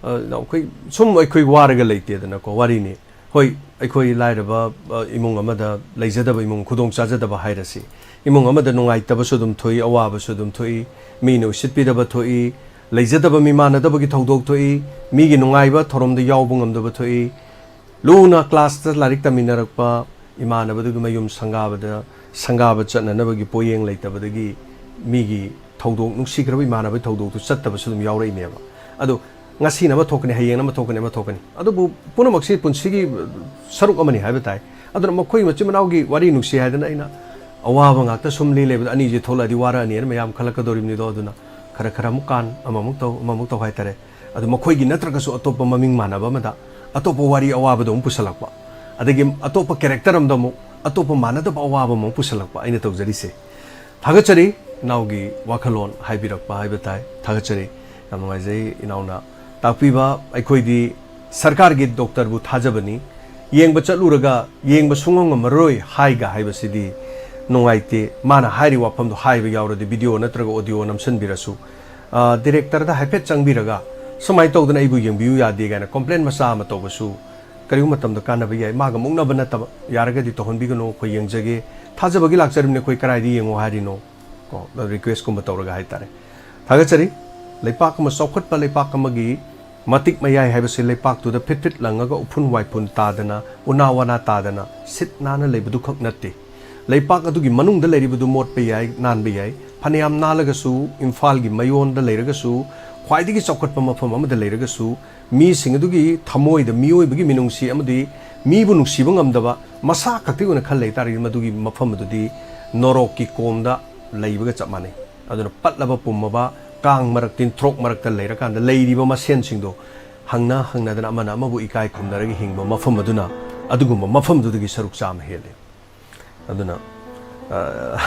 ꯑ, ꯑꯩꯈꯣꯏ ꯁꯨꯝ ꯑꯩꯈꯣꯏ ꯋꯥꯔꯒ ꯂꯩꯇꯦꯗꯅꯀꯣ, ꯋꯥꯔꯤꯅꯤ꯫ ꯍꯣꯏ, ꯑꯩꯈꯣꯏ ꯂꯥꯏꯔꯕ, ꯑ, ꯏꯃꯨꯡ ꯑꯃꯗ ꯂꯩꯖꯗꯕ ꯏꯃꯨꯡ, ꯈꯨꯗꯣꯡ ꯆꯥꯖꯗꯕ ꯍꯥꯏꯔꯁꯤ, ꯏꯃꯨꯡ ꯑꯃꯗ ꯅꯨꯡꯉꯥꯏꯇꯕꯁꯨ ꯑꯗꯨꯝ ꯊꯣꯛꯏ, ꯑꯋꯥꯕꯁꯨ ꯑꯗꯨꯝ ꯊꯣꯛꯏ, ꯃꯤꯅ ꯎꯁꯤꯠꯄꯤꯗꯕ ꯊꯣꯛꯏ, ꯂꯩꯖꯗꯕ ꯃꯤꯃꯥꯟꯅꯗꯕꯒꯤ ꯊꯧꯗꯣꯛ ꯊꯣꯛꯏ, ꯃꯤꯒꯤ ꯅꯨꯡꯉꯥꯏꯕ ꯊꯧꯔꯝꯗ ꯌꯥꯎꯕ ꯉꯝꯗꯕ ꯊꯣꯛꯏ꯫ ꯂꯨꯅ ꯀ꯭ꯂꯥꯁꯇ ꯂꯥꯏꯔꯤꯛ ꯇꯝꯃꯤꯟꯅꯔꯛꯄ ꯏꯃꯥꯟꯅꯕꯗꯨꯒꯤ ꯃꯌꯨꯝ ꯁꯪꯒꯥꯕꯗ, ꯁꯪꯒꯥꯕ ꯆꯠꯅꯅꯕꯒꯤ ꯄꯣꯌꯦꯡ ꯂꯩꯇꯕꯗꯒꯤ ꯃꯤꯒꯤ ꯊꯧꯗꯣꯛ, ꯅꯨꯡꯁꯤꯈ꯭ꯔꯕ ꯏꯃꯥꯟꯅꯕꯒꯤ ꯊꯧꯗꯣꯛꯇꯨ ꯆꯠꯇꯕꯁꯨ ꯑꯗꯨꯝ ꯌꯥꯎꯔꯛꯏꯅꯦꯕ꯫ ꯑꯗꯣ ꯉꯁꯤꯅ ꯑꯃ ꯊꯣꯛꯀꯅꯤ, ꯍꯌꯦꯡꯅ ꯑꯃ ꯊꯣꯛꯀꯅꯤ, ꯑꯃ ꯊꯣꯛꯀꯅꯤ꯫ ꯑꯗꯨꯕꯨ ꯄꯨꯝꯅꯃꯛꯁꯤ ꯄꯨꯟꯁꯤꯒꯤ ꯁꯔꯨꯛ ꯑꯃꯅꯤ ꯍꯥꯏꯕ ꯇꯥꯏ꯫ ꯑꯗꯨꯅ ꯃꯈꯣꯏ ꯃꯆꯤꯟ ꯃꯅꯥꯎꯒꯤ ꯋꯥꯔꯤ ꯅꯨꯡꯁꯤ ꯍꯥꯏꯗꯅ ꯑꯩꯅ ꯑꯋꯥꯕ ꯉꯥꯛꯇ ꯁꯨꯝ ꯂꯤ ꯂꯩꯕꯗ, ꯑꯅꯤꯁꯤ ꯊꯣꯛꯂꯛꯑꯗꯤ ꯋꯥꯔꯛꯑꯅꯤꯅ ꯃꯌꯥꯝ ꯈꯜꯂꯛꯀꯗꯧꯔꯤꯕꯅꯤꯗꯣ꯫ ꯑꯗꯨꯅ ꯈꯔ ꯈꯔ ꯑꯃꯨꯛ ꯀꯥꯟ, ꯑꯃꯃꯨꯛ ꯇꯧ, ꯑꯃꯃꯨꯛ ꯇꯧ ꯍꯥꯏꯇꯥꯔꯦ꯫ ꯑꯗꯨ ꯃꯈꯣꯏꯒꯤ ꯅꯠꯇ꯭ꯔꯒꯁꯨ ꯑꯇꯣꯞꯄ ꯃꯃꯤꯡ ꯃꯥꯟꯅꯕ ꯑꯃꯗ ꯑꯇꯣꯞꯄ ꯋꯥꯔꯤ ꯑꯋꯥꯕꯗꯣ ꯑꯃꯨꯛ ꯄꯨꯁꯜꯂꯛꯄ, ꯑꯗꯒꯤ ꯑꯇꯣꯞꯄ character ꯑꯃꯗ ꯑꯃꯨꯛ ꯑꯇꯣꯞꯄ ꯃꯥꯟꯅꯗꯕ ꯑꯋꯥꯕ ꯑꯃ ꯑꯃꯨꯛ ꯄꯨꯁꯜꯂꯛꯄ ꯑꯩꯅ ꯇꯧꯖꯔꯤꯁꯦ꯫ ꯊꯥꯒꯠꯆꯔꯤ, ꯏꯅꯥꯎꯒꯤ ꯋꯥꯈꯜꯂꯣꯟ ꯍꯥꯏꯕꯤꯔꯛꯄ ꯍꯥꯏꯕ ꯇꯥꯏ꯫ ꯊꯥꯒꯠꯆꯔꯤ꯫ ꯌꯥꯝ ꯅꯨꯡꯉꯥꯏꯖꯩ ꯏꯅꯥꯎꯅ ꯇꯥꯛꯄꯤꯕ꯫ ꯑꯩꯈꯣꯏꯗꯤ ꯁꯔꯀꯥꯔꯒꯤ ꯗꯣꯛꯇꯔꯕꯨ ꯊꯥꯖꯕꯅꯤ꯫ ꯌꯦꯡꯕ ꯆꯠꯂꯨꯔꯒ ꯌꯦꯡꯕ ꯁꯨꯡꯉꯝ ꯉꯝꯃꯔꯣꯏ ꯍꯥꯏꯒ ꯍꯥꯏꯕꯁꯤꯗꯤ ꯅꯨꯡꯉꯥꯏꯇꯦ꯫ ꯃꯥꯅ ꯍꯥꯏꯔꯤ ꯋꯥꯐꯝꯗꯣ ꯍꯥꯏꯕ ꯌꯥꯎꯔꯗꯤ video ꯅꯠꯇ꯭ꯔꯒ audio ꯅꯝꯁꯤꯟꯕꯤꯔꯁꯨ, ꯑ, directorꯗ ꯍꯥꯏꯐꯦꯠ ꯆꯪꯕꯤꯔꯒ, "ꯁꯨꯃꯥꯏꯅ ꯇꯧꯗꯅ ꯑꯩꯕꯨ ꯌꯦꯡꯕꯤꯌꯨ ꯌꯥꯗꯦ" ꯀꯥꯏꯅ complain ꯃꯆꯥ ꯑꯃ ꯇꯧꯕꯁꯨ ꯀꯔꯤꯒꯨꯝꯕ ꯃꯇꯝꯗ ꯀꯥꯟꯅꯕ ꯌꯥꯏ꯫ ꯃꯥꯒ ꯃꯨꯛꯅꯕ ꯅꯠꯇꯕ, ꯌꯥꯔꯒꯗꯤ ꯇꯧꯍꯟꯕꯤꯒꯅꯨ, ꯑꯩꯈꯣꯏ ꯌꯦꯡꯖꯒꯦ, ꯊꯥꯖꯕꯒꯤ ꯂꯥꯛꯆꯔꯤꯕꯅꯤ, ꯑꯩꯈꯣꯏ ꯀꯗꯥꯏꯗ ꯌꯦꯡꯉꯣ ꯍꯥꯏꯔꯤꯅꯣ? ꯀꯣ, requestꯀꯨꯝꯕ ꯇꯧꯔꯒ ꯍꯥꯏꯇꯥꯔꯦ꯫ ꯊꯥꯒꯠꯆꯔꯤ꯫ ꯂꯩꯄꯥꯛ ꯑꯃ, ꯆꯥꯎꯈꯠꯄ ꯂꯩꯄꯥꯛ ꯑꯃꯒꯤ ꯃꯇꯤꯛ ꯃꯌꯥꯏ ꯍꯥꯏꯕꯁꯤ ꯂꯩꯄꯥꯛꯇꯨꯗ ꯐꯤꯠ ꯐꯤꯠ ꯂꯪꯉꯒ ꯎꯐꯨꯟ ꯋꯥꯏꯐꯨꯟ ꯇꯥꯗꯅ, ꯎꯅꯥ ꯋꯥꯅꯥ ꯇꯥꯗꯅ ꯁꯤꯠ ꯅꯥꯟꯅ ꯂꯩꯕꯗꯨꯈꯛ ꯅꯠꯇꯦ꯫ ꯂꯩꯄꯥꯛ ꯑꯗꯨꯒꯤ ꯃꯅꯨꯡꯗ ꯂꯩꯔꯤꯕꯗꯨ ꯃꯣꯠꯄ ꯌꯥꯏ, ꯅꯥꯟꯕ ꯌꯥꯏ꯫ ꯐꯅꯌꯥꯝ ꯅꯥꯜꯂꯒꯁꯨ, ꯏꯝꯐꯥꯜꯒꯤ ꯃꯌꯣꯟꯗ ꯂꯩꯔꯒꯁꯨ, ꯈ꯭ꯋꯥꯏꯗꯒꯤ ꯆꯥꯎꯈꯠꯄ ꯃꯐꯝ ꯑꯃꯗ ꯂꯩꯔꯒꯁꯨ, ꯃꯤꯁꯤꯡ ꯑꯗꯨꯒꯤ ꯊꯃꯣꯏꯗ ꯃꯤꯑꯣꯏꯕꯒꯤ ꯃꯤꯅꯨꯡꯁꯤ ꯑꯃꯗꯤ ꯃꯤꯕꯨ ꯅꯨꯡꯁꯤꯕ ꯉꯝꯗꯕ ꯃꯁꯥ ꯈꯛꯇꯒꯤ ꯑꯣꯏꯅ ꯈꯜ ꯂꯩ ꯇꯥꯔꯒꯗꯤ, ꯃꯗꯨꯒꯤ ꯃꯐꯝ ꯑꯗꯨꯗꯤ ꯅꯣꯔꯣꯛꯀꯤ ꯀꯣꯝꯗ ꯂꯩꯕꯒ ꯆꯞ ꯃꯥꯟꯅꯩ꯫ ꯑꯗꯨꯅ ꯄꯠꯂꯕ ꯄꯨꯝꯃꯕ ꯀꯥꯡ ꯃꯔꯛ, ꯇꯤꯟꯊ꯭ꯔꯣꯛ ꯃꯔꯛꯇ ꯂꯩꯔꯀꯥꯟꯗ ꯂꯩꯔꯤꯕ ꯃꯁꯦꯟꯁꯤꯡꯗꯣ ꯍꯪꯅ ꯍꯪꯅꯗꯅ ꯑꯃꯅ ꯑꯃꯕꯨ ꯏꯀꯥꯏ ꯈꯨꯝꯅꯔꯒ ꯍꯤꯡꯕ ꯃꯐꯝ ꯑꯗꯨꯅ ꯑꯗꯨꯒꯨꯝꯕ ꯃꯐꯝꯗꯨꯗꯒꯤ ꯁꯔꯨꯛ ꯆꯥꯝꯃ ꯍꯦꯜꯂꯤ꯫ ꯑꯗꯨꯅ, ꯑ,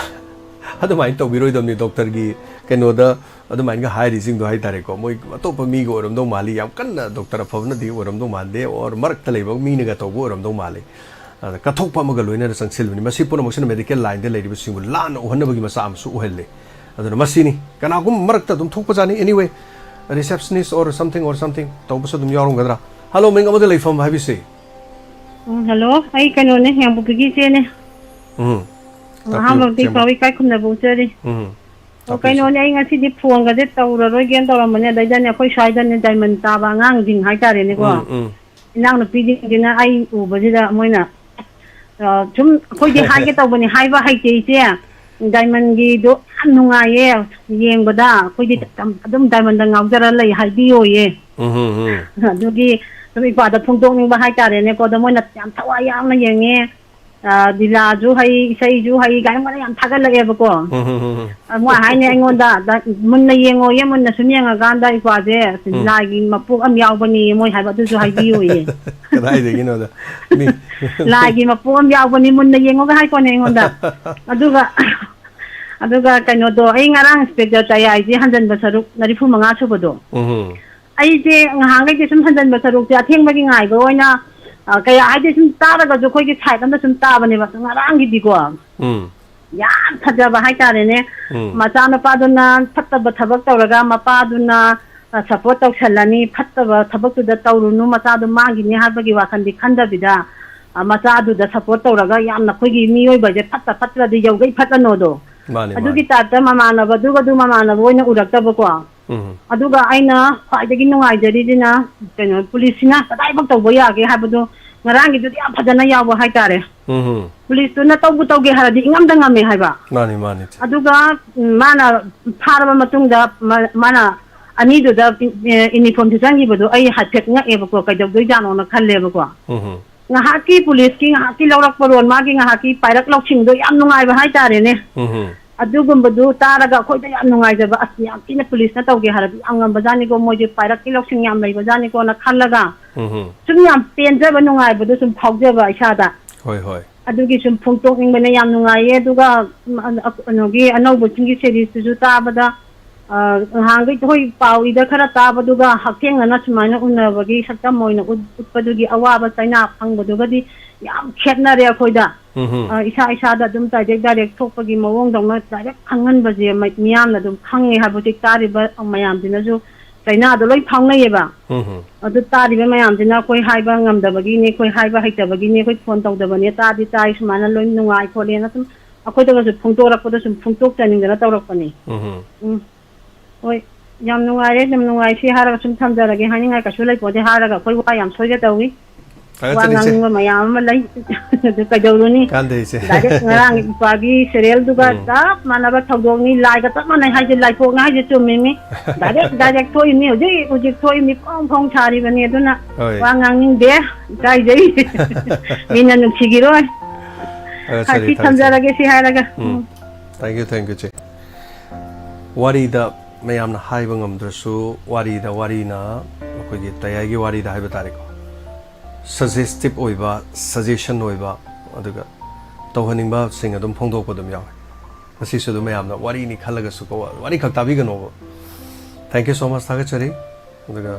ꯑꯗꯨꯃꯥꯏꯅ ꯇꯧꯕꯤꯔꯣꯏꯗꯕꯅꯤ꯫ ꯗꯣꯛꯇꯔꯒꯤ ꯀꯩꯅꯣꯗ ꯑꯗꯨꯃꯥꯏꯅꯒ ꯍꯥꯏꯔꯤꯁꯤꯡꯗꯣ ꯍꯥꯏꯇꯥꯔꯦꯀꯣ, ꯃꯣꯏ ꯑꯇꯣꯞꯄ ꯃꯤꯒ ꯑꯣꯏꯔꯝꯗꯧ ꯃꯥꯜꯂꯤ, ꯌꯥꯝ ꯀꯟꯅ ꯗꯣꯛꯇꯔ ꯑꯐꯕꯅꯗꯤ ꯑꯣꯏꯔꯝꯗꯧ ꯃꯥꯟꯗꯦ, or ꯃꯔꯛꯇ ꯂꯩꯕ ꯃꯤꯅꯒ ꯇꯧꯕ ꯑꯣꯏꯔꯝꯗꯧ ꯃꯥꯜꯂꯤ꯫ ꯑꯗ ꯀꯠꯊꯣꯛꯄ ꯑꯃꯒ ꯂꯣꯏꯅꯅ ꯆꯪꯁꯤꯜꯂꯤꯕꯅꯤ꯫ ꯃꯁꯤ ꯄꯨꯝꯅꯃꯛꯁꯤꯅ medical lineꯗ ꯂꯩꯔꯤꯕꯁꯤꯡꯕꯨ ꯂꯥꯟꯅ ꯎꯍꯟꯅꯕꯒꯤ ꯃꯆꯥꯛ ꯑꯃꯁꯨ ꯑꯣꯏꯍꯜꯂꯤ꯫ ꯑꯗꯨꯅ ꯃꯁꯤꯅꯤ, ꯀꯅꯥꯒꯨꯝꯕ ꯃꯔꯛꯇ ꯑꯗꯨꯝ ꯊꯣꯛꯄꯖꯥꯠꯅꯤ꯫ Anyway, receptionist or something or something ꯇꯧꯕꯁꯨ ꯑꯗꯨꯝ ꯌꯥꯎꯔꯝꯒꯗ꯭ꯔꯥ? Hello, ꯃꯤꯡ ꯑꯃꯗ ꯂꯩꯐꯝ ꯍꯥꯏꯕꯤꯁꯤ꯫ ꯎꯝ, hello, ꯑꯩ ꯀꯩꯅꯣꯅꯦ, ꯌꯥꯡꯕꯨꯄꯤꯒꯤ ꯏꯆꯦꯅꯦ꯫ ꯎꯝ꯫ ꯇꯥꯛꯄꯤꯌꯨ, ꯑꯍꯥꯟꯕꯗꯤ ꯏꯆꯦꯃ꯫ ꯏꯄꯥ ꯍꯣꯏ ꯏꯀꯥꯏ ꯈꯨꯝꯅꯕ ꯎꯠꯆꯔꯤ꯫ ꯎꯝ꯫ ꯑꯣ, ꯇꯥꯛꯄꯤꯌꯨ, ꯏꯆꯦ꯫ ꯀꯩꯅꯣꯅꯦ, ꯑꯩ ꯉꯁꯤꯗꯤ phoneꯒꯁꯦ ꯇꯧꯔꯔꯣꯏꯒꯦꯅ ꯇꯧꯔꯝꯕꯅꯦ, ꯑꯗꯩꯗꯅꯦ ꯑꯩꯈꯣꯏ ꯁ꯭ꯋꯥꯏꯗꯅꯦ diamond ꯇꯥꯕ ꯑꯉꯥꯡꯁꯤꯡ ꯍꯥꯏꯇꯥꯔꯦꯅꯦꯀꯣ, ꯎꯝ, ꯎꯝ꯫ ꯏꯅꯥꯎꯅꯨꯄꯤꯁꯤꯡꯁꯤꯅ ꯑꯩ ꯎꯕꯁꯤꯗ ꯃꯣꯏꯅ, ꯑ, ꯁꯨꯝ ꯑꯩꯈꯣꯏꯗꯤ ꯍꯥꯏꯒꯦ ꯇꯧꯕꯅꯤ, ꯍꯥꯏꯕ ꯍꯩꯇꯦ ꯏꯆꯦ, diamondꯒꯤꯗꯣ ꯌꯥꯝ ꯅꯨꯡꯉꯥꯏꯌꯦ ꯌꯦꯡꯕꯗ, ꯑꯩꯈꯣꯏꯗꯤ ꯎꯝ꯫ ꯑꯗꯨꯝ diamondꯗ ꯉꯥꯎꯖꯔ ꯂꯩ ꯍꯥꯏꯕꯤꯌꯣꯌꯦ꯫ ꯎꯝ, ꯎꯝ, ꯎꯝ꯫ ꯑꯗꯨꯒꯤ ꯁꯨꯝ ꯏꯄꯥꯗ ꯐꯣꯡꯗꯣꯛꯅꯤꯡꯕ ꯍꯥꯏꯇꯥꯔꯦꯅꯦꯀꯣ, ꯑꯗꯣ ꯃꯣꯏꯅ ꯌꯥꯝ ꯊꯋꯥꯏ ꯌꯥꯎꯅ ꯌꯦꯡꯉꯦ꯫ ꯑ, ꯂꯤꯂꯥꯁꯨ ꯍꯩ, ꯏꯁꯩꯁꯨ ꯍꯩ ꯀꯥꯏꯅ ꯃꯣꯏꯅ ꯌꯥꯝ ꯊꯥꯒꯠꯂꯛꯑꯦꯕꯀꯣ꯫ ꯎꯝ, ꯎꯝ, ꯎꯝ, ꯎꯝ꯫ ꯑ, ꯃꯣꯏ ꯍꯥꯏꯅꯦ ꯑꯩꯉꯣꯟꯗ, "ꯗ-, ꯃꯨꯟꯅ ꯌꯦꯡꯉꯣꯌꯦ, ꯃꯨꯟꯅ ꯁꯨꯝ ꯌꯦꯡꯉꯀꯥꯟꯗ ꯏꯄꯥꯁꯦ ꯎꯝ꯫ ꯂꯥꯏꯒꯤ ꯃꯄꯣꯛ ꯑꯃ ꯌꯥꯎꯕꯅꯦꯌꯦ", ꯃꯣꯏ ꯍꯥꯏꯕ, "ꯑꯗꯨꯁꯨ ꯍꯥꯏꯕꯤꯌꯣꯌꯦ"꯫ ꯀꯗꯥꯏꯗꯒꯤꯅꯣꯗ? ꯃꯤ "ꯂꯥꯏꯒꯤ ꯃꯄꯣꯛ ꯑꯃ ꯌꯥꯎꯕꯅꯤ, ꯃꯨꯟꯅ ꯌꯦꯡꯉꯣꯒ" ꯍꯥꯏꯀꯣꯅꯦ ꯑꯩꯉꯣꯟꯗ꯫ ꯑꯗꯨꯒ ꯑꯗꯨꯒ ꯀꯩꯅꯣꯗꯣ, ꯑꯩ ꯉꯔꯥꯡ ꯏꯟꯁꯄꯦꯛꯇꯔ ꯇꯌꯥꯏꯁꯦ ꯍꯟꯖꯟꯕ ꯁꯔꯨꯛ ꯃꯔꯤꯐꯨ ꯃꯉꯥ ꯁꯨꯕꯗꯣ, ꯎꯝ꯫ ꯑꯩꯁꯦ ꯉꯍꯥꯟꯈꯩꯗꯤ ꯁꯨꯝ ꯍꯟꯖꯟꯕ ꯁꯔꯨꯛꯁꯦ ꯑꯊꯦꯡꯕꯒꯤ ꯉꯥꯏꯕ ꯑꯣꯏꯅ, ꯑ, ꯀꯌꯥ ꯍꯥꯏꯗꯤ ꯁꯨꯝ ꯇꯥꯔꯒꯁꯨ ꯑꯩꯈꯣꯏꯒꯤ ꯁꯥꯏꯠ ꯑꯃꯗ ꯁꯨꯝ ꯇꯥꯕꯅꯦꯕ꯫ ꯑꯗꯣ ꯉꯔꯥꯡꯒꯤꯗꯤꯀꯣ, ꯎꯝ꯫ ꯌꯥꯝ ꯐꯖꯕ ꯍꯥꯏꯇꯥꯔꯦꯅꯦ꯫ ꯎꯝ꯫ ꯃꯆꯥꯅꯨꯄꯥꯗꯨꯅ ꯐꯠꯇꯕ ꯊꯕꯛ ꯇꯧꯔꯒ ꯃꯄꯥꯗꯨꯅ, ꯑ, ꯁꯞꯄꯣꯔꯠ ꯇꯧꯁꯜꯂꯅꯤ, ꯐꯠꯇꯕ ꯊꯕꯛꯇꯨꯗ ꯇꯧꯔꯨꯅꯨ, ꯃꯆꯥꯗꯣ ꯃꯥꯡꯈꯤꯅꯤ ꯍꯥꯏꯕꯒꯤ ꯋꯥꯈꯜꯗꯤ ꯈꯟꯗꯕꯤꯗ, ꯑ, ꯃꯆꯥꯗꯨꯗ ꯁꯞꯄꯣꯔꯠ ꯇꯧꯔꯒ, ꯌꯥꯝꯅ ꯑꯩꯈꯣꯏꯒꯤ ꯃꯤꯑꯣꯏꯕꯁꯦ ꯐꯠꯇ ꯐꯠꯇ꯭ꯔꯗꯤ ꯌꯧꯒꯩ ꯐꯠꯇꯅꯣꯗꯣ, ꯃꯥꯅꯤ, ꯑꯗꯨꯒꯤ ꯃꯥꯅꯤ꯫ ꯇꯥꯏꯞꯇ ꯃꯃꯥꯟꯅꯕꯗꯨꯒ ꯑꯗꯨ ꯃꯃꯥꯟꯅꯕ ꯑꯣꯏꯅ ꯎꯔꯛꯇꯕꯀꯣ꯫ ꯎꯝ꯫ ꯑꯗꯨꯒ ꯑꯩꯅ ꯈ꯭ꯋꯥꯏꯗꯒꯤ ꯅꯨꯡꯉꯥꯏꯖꯔꯤꯁꯤꯅ, ꯀꯩꯅꯣ, ꯄꯨꯂꯤꯁꯁꯤꯅ ꯀꯗꯥꯏꯐꯥꯎ ꯇꯧꯕ ꯌꯥꯒꯦ ꯍꯥꯏꯕꯗꯣ ꯉꯔꯥꯡꯒꯤꯗꯨꯗꯤ ꯌꯥꯝ ꯐꯖꯅ ꯌꯥꯎꯕ ꯍꯥꯏꯇꯥꯔꯦ꯫ ꯎꯝ꯫ ꯄꯨꯂꯤꯁꯇꯨꯅ ꯇꯧꯕ ꯇꯧꯒꯦ ꯍꯥꯏꯔꯗꯤ ꯏꯉꯝꯗ ꯉꯝꯃꯦ ꯍꯥꯏꯕ꯫ ꯃꯥꯅꯤ, ꯃꯥꯅꯤ, ꯏꯆꯦ꯫ ꯑꯗꯨꯒ, ꯎꯝ, ꯃꯥꯅ ꯐꯥꯔꯕ ꯃꯇꯨꯡꯗ ꯃ-, ꯃꯥꯅ ꯑꯅꯤꯗꯨꯗ, ꯑꯦ, ꯏꯅꯤꯐꯣꯔꯝꯁꯦ ꯆꯪꯈꯤꯕꯗꯣ ꯑꯩ ꯍꯥꯏꯐꯦꯠ ꯉꯛꯑꯦꯕꯀꯣ, ꯀꯩꯗꯧꯗꯣꯏꯖꯥꯠꯅꯣꯅ ꯈꯜꯂꯦꯕꯀꯣ꯫ ꯎꯝ꯫ ꯉꯥꯏꯍꯥꯛꯀꯤ ꯄꯨꯂꯤꯁꯀꯤ ꯉꯥꯏꯍꯥꯛꯀꯤ ꯂꯧꯔꯛꯄ ꯔꯣꯜ, ꯃꯥꯒꯤ ꯉꯥꯏꯍꯥꯛꯀꯤ ꯄꯥꯏꯔꯛ ꯂꯧꯁꯤꯡꯗꯣ ꯌꯥꯝ ꯅꯨꯡꯉꯥꯏꯕ ꯍꯥꯏꯇꯥꯔꯦꯅꯦ꯫ ꯎꯝ꯫ ꯑꯗꯨꯒꯨꯝꯕꯗꯨ ꯇꯥꯔꯒ ꯑꯩꯈꯣꯏꯗ ꯌꯥꯝ ꯅꯨꯡꯉꯥꯏꯖꯕ, "ꯑꯁ, ꯌꯥꯝ ꯊꯤꯅ ꯄꯨꯂꯤꯁꯅ ꯇꯧꯒꯦ ꯍꯥꯏꯔꯗꯤ ꯌꯥꯝ ꯉꯝꯕꯖꯥꯠꯅꯤꯀꯣ, ꯃꯣꯏꯁꯦ ꯄꯥꯏꯔꯛꯀꯤ ꯂꯧꯁꯤꯡ ꯌꯥꯝ ꯂꯩꯕꯖꯥꯠꯅꯤꯀꯣꯅ" ꯈꯜꯂꯒ ꯎꯝ꯫ ꯁꯨꯝ ꯌꯥꯝ ꯄꯦꯟꯖꯕ, ꯅꯨꯡꯉꯥꯏꯕꯗꯣ ꯁꯨꯝ ꯐꯥꯎꯖꯕ ꯏꯁꯥꯗ꯫ ꯍꯣꯏ, ꯍꯣꯏ꯫ ꯑꯗꯨꯒꯤ ꯁꯨꯝ ꯐꯣꯡꯗꯣꯛꯅꯤꯡꯕꯅ ꯌꯥꯝ ꯅꯨꯡꯉꯥꯏꯌꯦ꯫ ꯑꯗꯨꯒ, ꯎꯝ, ꯑ-, ꯀꯩꯅꯣꯒꯤ ꯑꯅꯧꯕꯁꯤꯡꯒꯤ ꯁꯦꯔꯤꯁꯇꯨꯁꯨ ꯇꯥꯕꯗ, ꯑ, ꯅꯍꯥꯟꯈꯩ ꯑꯩꯈꯣꯏ ꯄꯥꯎ ꯏꯗ ꯈꯔ ꯇꯥꯕꯗꯨꯒ ꯍꯛꯊꯦꯡꯅꯅ ꯁꯨꯃꯥꯏꯅ ꯎꯅꯕꯒꯤ ꯁꯛꯇꯝ ꯑꯣꯏꯅ ꯎꯠ-, ꯎꯠꯄꯗꯨꯒꯤ ꯑꯋꯥꯕ ꯆꯩꯅꯥ ꯐꯪꯕꯗꯨꯒꯗꯤ ꯌꯥꯝ ꯈꯦꯠꯅꯔꯦ ꯑꯩꯈꯣꯏꯗ꯫ ꯎꯝ꯫ ꯑ, ꯏꯁꯥ ꯏꯁꯥꯗ ꯑꯗꯨꯝ ꯗꯥꯏꯔꯦꯛ ꯗꯥꯏꯔꯦꯛ ꯊꯣꯛꯄꯒꯤ ꯃꯑꯣꯡꯗꯧꯅ ꯗꯥꯏꯔꯦꯛ ꯈꯪꯍꯟꯕꯁꯦ ꯃ-, ꯃꯤꯌꯥꯝꯅ ꯑꯗꯨꯝ ꯈꯪꯉꯦ ꯍꯥꯏꯕ ꯍꯧꯖꯤꯛ ꯇꯥꯔꯤꯕ ꯃꯌꯥꯝꯁꯤꯅꯁꯨ ꯆꯩꯅꯥꯗꯣ ꯂꯣꯏ ꯐꯥꯎꯅꯩꯌꯦꯕ꯫ ꯎꯝ꯫ ꯑꯗꯨ ꯇꯥꯔꯤꯕ ꯃꯌꯥꯝꯁꯤꯅ ꯑꯩꯈꯣꯏ ꯍꯥꯏꯕ ꯉꯝꯗꯕꯒꯤꯅꯤ, ꯑꯩꯈꯣꯏ ꯍꯥꯏꯕ ꯍꯩꯇꯕꯒꯤꯅꯤ, ꯑꯩꯈꯣꯏ ꯐꯣꯟ ꯇꯧꯗꯕꯅꯤ, ꯇꯥꯗꯤ ꯇꯥꯏ, ꯁꯨꯃꯥꯏꯅ ꯂꯣꯏ ꯅꯨꯡꯉꯥꯏ ꯈꯣꯠꯂꯦꯅ ꯁꯨꯝ ꯑꯩꯈꯣꯏꯗꯒꯁꯨ ꯐꯣꯡꯗꯣꯔꯛꯄꯗ ꯁꯨꯝ ꯐꯣꯡꯗꯣꯛꯆꯅꯤꯡꯗꯅ ꯇꯧꯔꯛꯄꯅꯤ꯫ ꯎꯝ꯫ ꯎꯝ꯫ ꯍꯣꯏ, ꯌꯥꯝ ꯅꯨꯡꯉꯥꯏꯔꯦ, ꯌꯥꯝ ꯅꯨꯡꯉꯥꯏ꯫ ꯁꯤ ꯍꯥꯏꯔꯒ ꯁꯨꯝ ꯊꯝꯖꯔꯒꯦ, ꯍꯥꯏꯅꯤꯡꯉꯥꯏ ꯀꯩꯁꯨ ꯂꯩꯄꯣꯠꯇꯦ, ꯍꯥꯏꯔꯒ ꯑꯩꯈꯣꯏ ꯋꯥ ꯌꯥꯝ ꯁꯣꯏꯒ ꯇꯧꯏ꯫ ꯋꯥ ꯊꯥꯒꯠꯆꯔꯤ, ꯏꯆꯦ꯫ ꯉꯥꯡꯅꯤꯡꯕ ꯃꯌꯥꯝ ꯑꯃ ꯂꯩ꯫ ꯑꯗꯨ ꯀꯩꯗꯧꯔꯨꯅꯤ? ꯀꯥꯟꯗꯦ, ꯏꯆꯦ꯫ ꯗꯥꯏꯔꯦꯛ ꯉꯔꯥꯡꯒꯤ ꯏꯄꯥꯒꯤ ꯁꯦꯔꯤꯌꯦꯜꯗꯨꯒ ꯎꯝ꯫ ꯆꯞ ꯃꯥꯟꯅꯕ ꯊꯧꯗꯣꯛꯅꯤ, ꯂꯥꯏꯒ ꯆꯞ ꯃꯥꯟꯅꯩ ꯍꯥꯏꯁꯦ, ꯂꯥꯏꯄꯣꯛꯅ ꯍꯥꯏꯁꯦ ꯆꯨꯝꯃꯤꯅꯤ꯫ ꯗꯥꯏꯔꯦꯛ, ꯗꯥꯏꯔꯦꯛ ꯊꯣꯛꯏꯅꯤ, ꯍꯧꯖꯤꯛ, ꯍꯧꯖꯤꯛ ꯊꯣꯛꯏꯅꯤ, ꯐꯣꯡ ꯐꯣꯡ ꯁꯥꯔꯤꯕꯅꯤ꯫ ꯑꯗꯨꯅ ꯍꯣꯏ꯫ ꯋꯥ ꯉꯥꯡꯅꯤꯡꯗꯦ, ꯏꯀꯥꯏꯖꯩ꯫ ꯃꯤꯅ ꯅꯨꯡꯁꯤꯈꯤꯔꯣꯏ꯫ ꯊꯥꯒꯠꯆꯔꯤ, ꯍꯥꯏ, ꯁꯤ ꯊꯥꯒꯠꯆꯔꯤ꯫ ꯊꯝꯖꯔꯒꯦ, ꯁꯤ ꯍꯥꯏꯔꯒ꯫ ꯎꯝ꯫ ꯎꯝ꯫ Thank you, thank you, ꯏꯆꯦ꯫ ꯋꯥꯔꯤꯗ ꯃꯌꯥꯝꯅ ꯍꯥꯏꯕ ꯉꯝꯗ꯭ꯔꯁꯨ, ꯋꯥꯔꯤꯗ ꯋꯥꯔꯤꯅ, ꯑꯩꯈꯣꯏꯒꯤ ꯇꯌꯥꯏꯒꯤ ꯋꯥꯔꯤꯗ ꯍꯥꯏꯕ ꯇꯥꯔꯦꯀꯣ, ꯁꯖꯦꯁꯇꯤꯞ ꯑꯣꯏꯕ, ꯁꯖꯦꯁꯟ ꯑꯣꯏꯕ, ꯑꯗꯨꯒ ꯇꯧꯍꯟꯅꯤꯡꯕꯁꯤꯡ ꯑꯗꯨꯝ ꯐꯣꯡꯗꯣꯛꯄ ꯑꯗꯨꯝ ꯌꯥꯎꯋꯤ꯫ ꯃꯁꯤꯁꯨ ꯑꯗꯨꯝ ꯃꯌꯥꯝꯅ ꯋꯥꯔꯤꯅꯤ ꯈꯜꯂꯒꯁꯨꯀꯣ, ꯋꯥꯔꯤꯈꯛ ꯇꯥꯕꯤꯒꯅꯣꯕ꯫ Thank you so much, ꯊꯥꯒꯠꯆꯔꯤ꯫ ꯑꯗꯨꯒ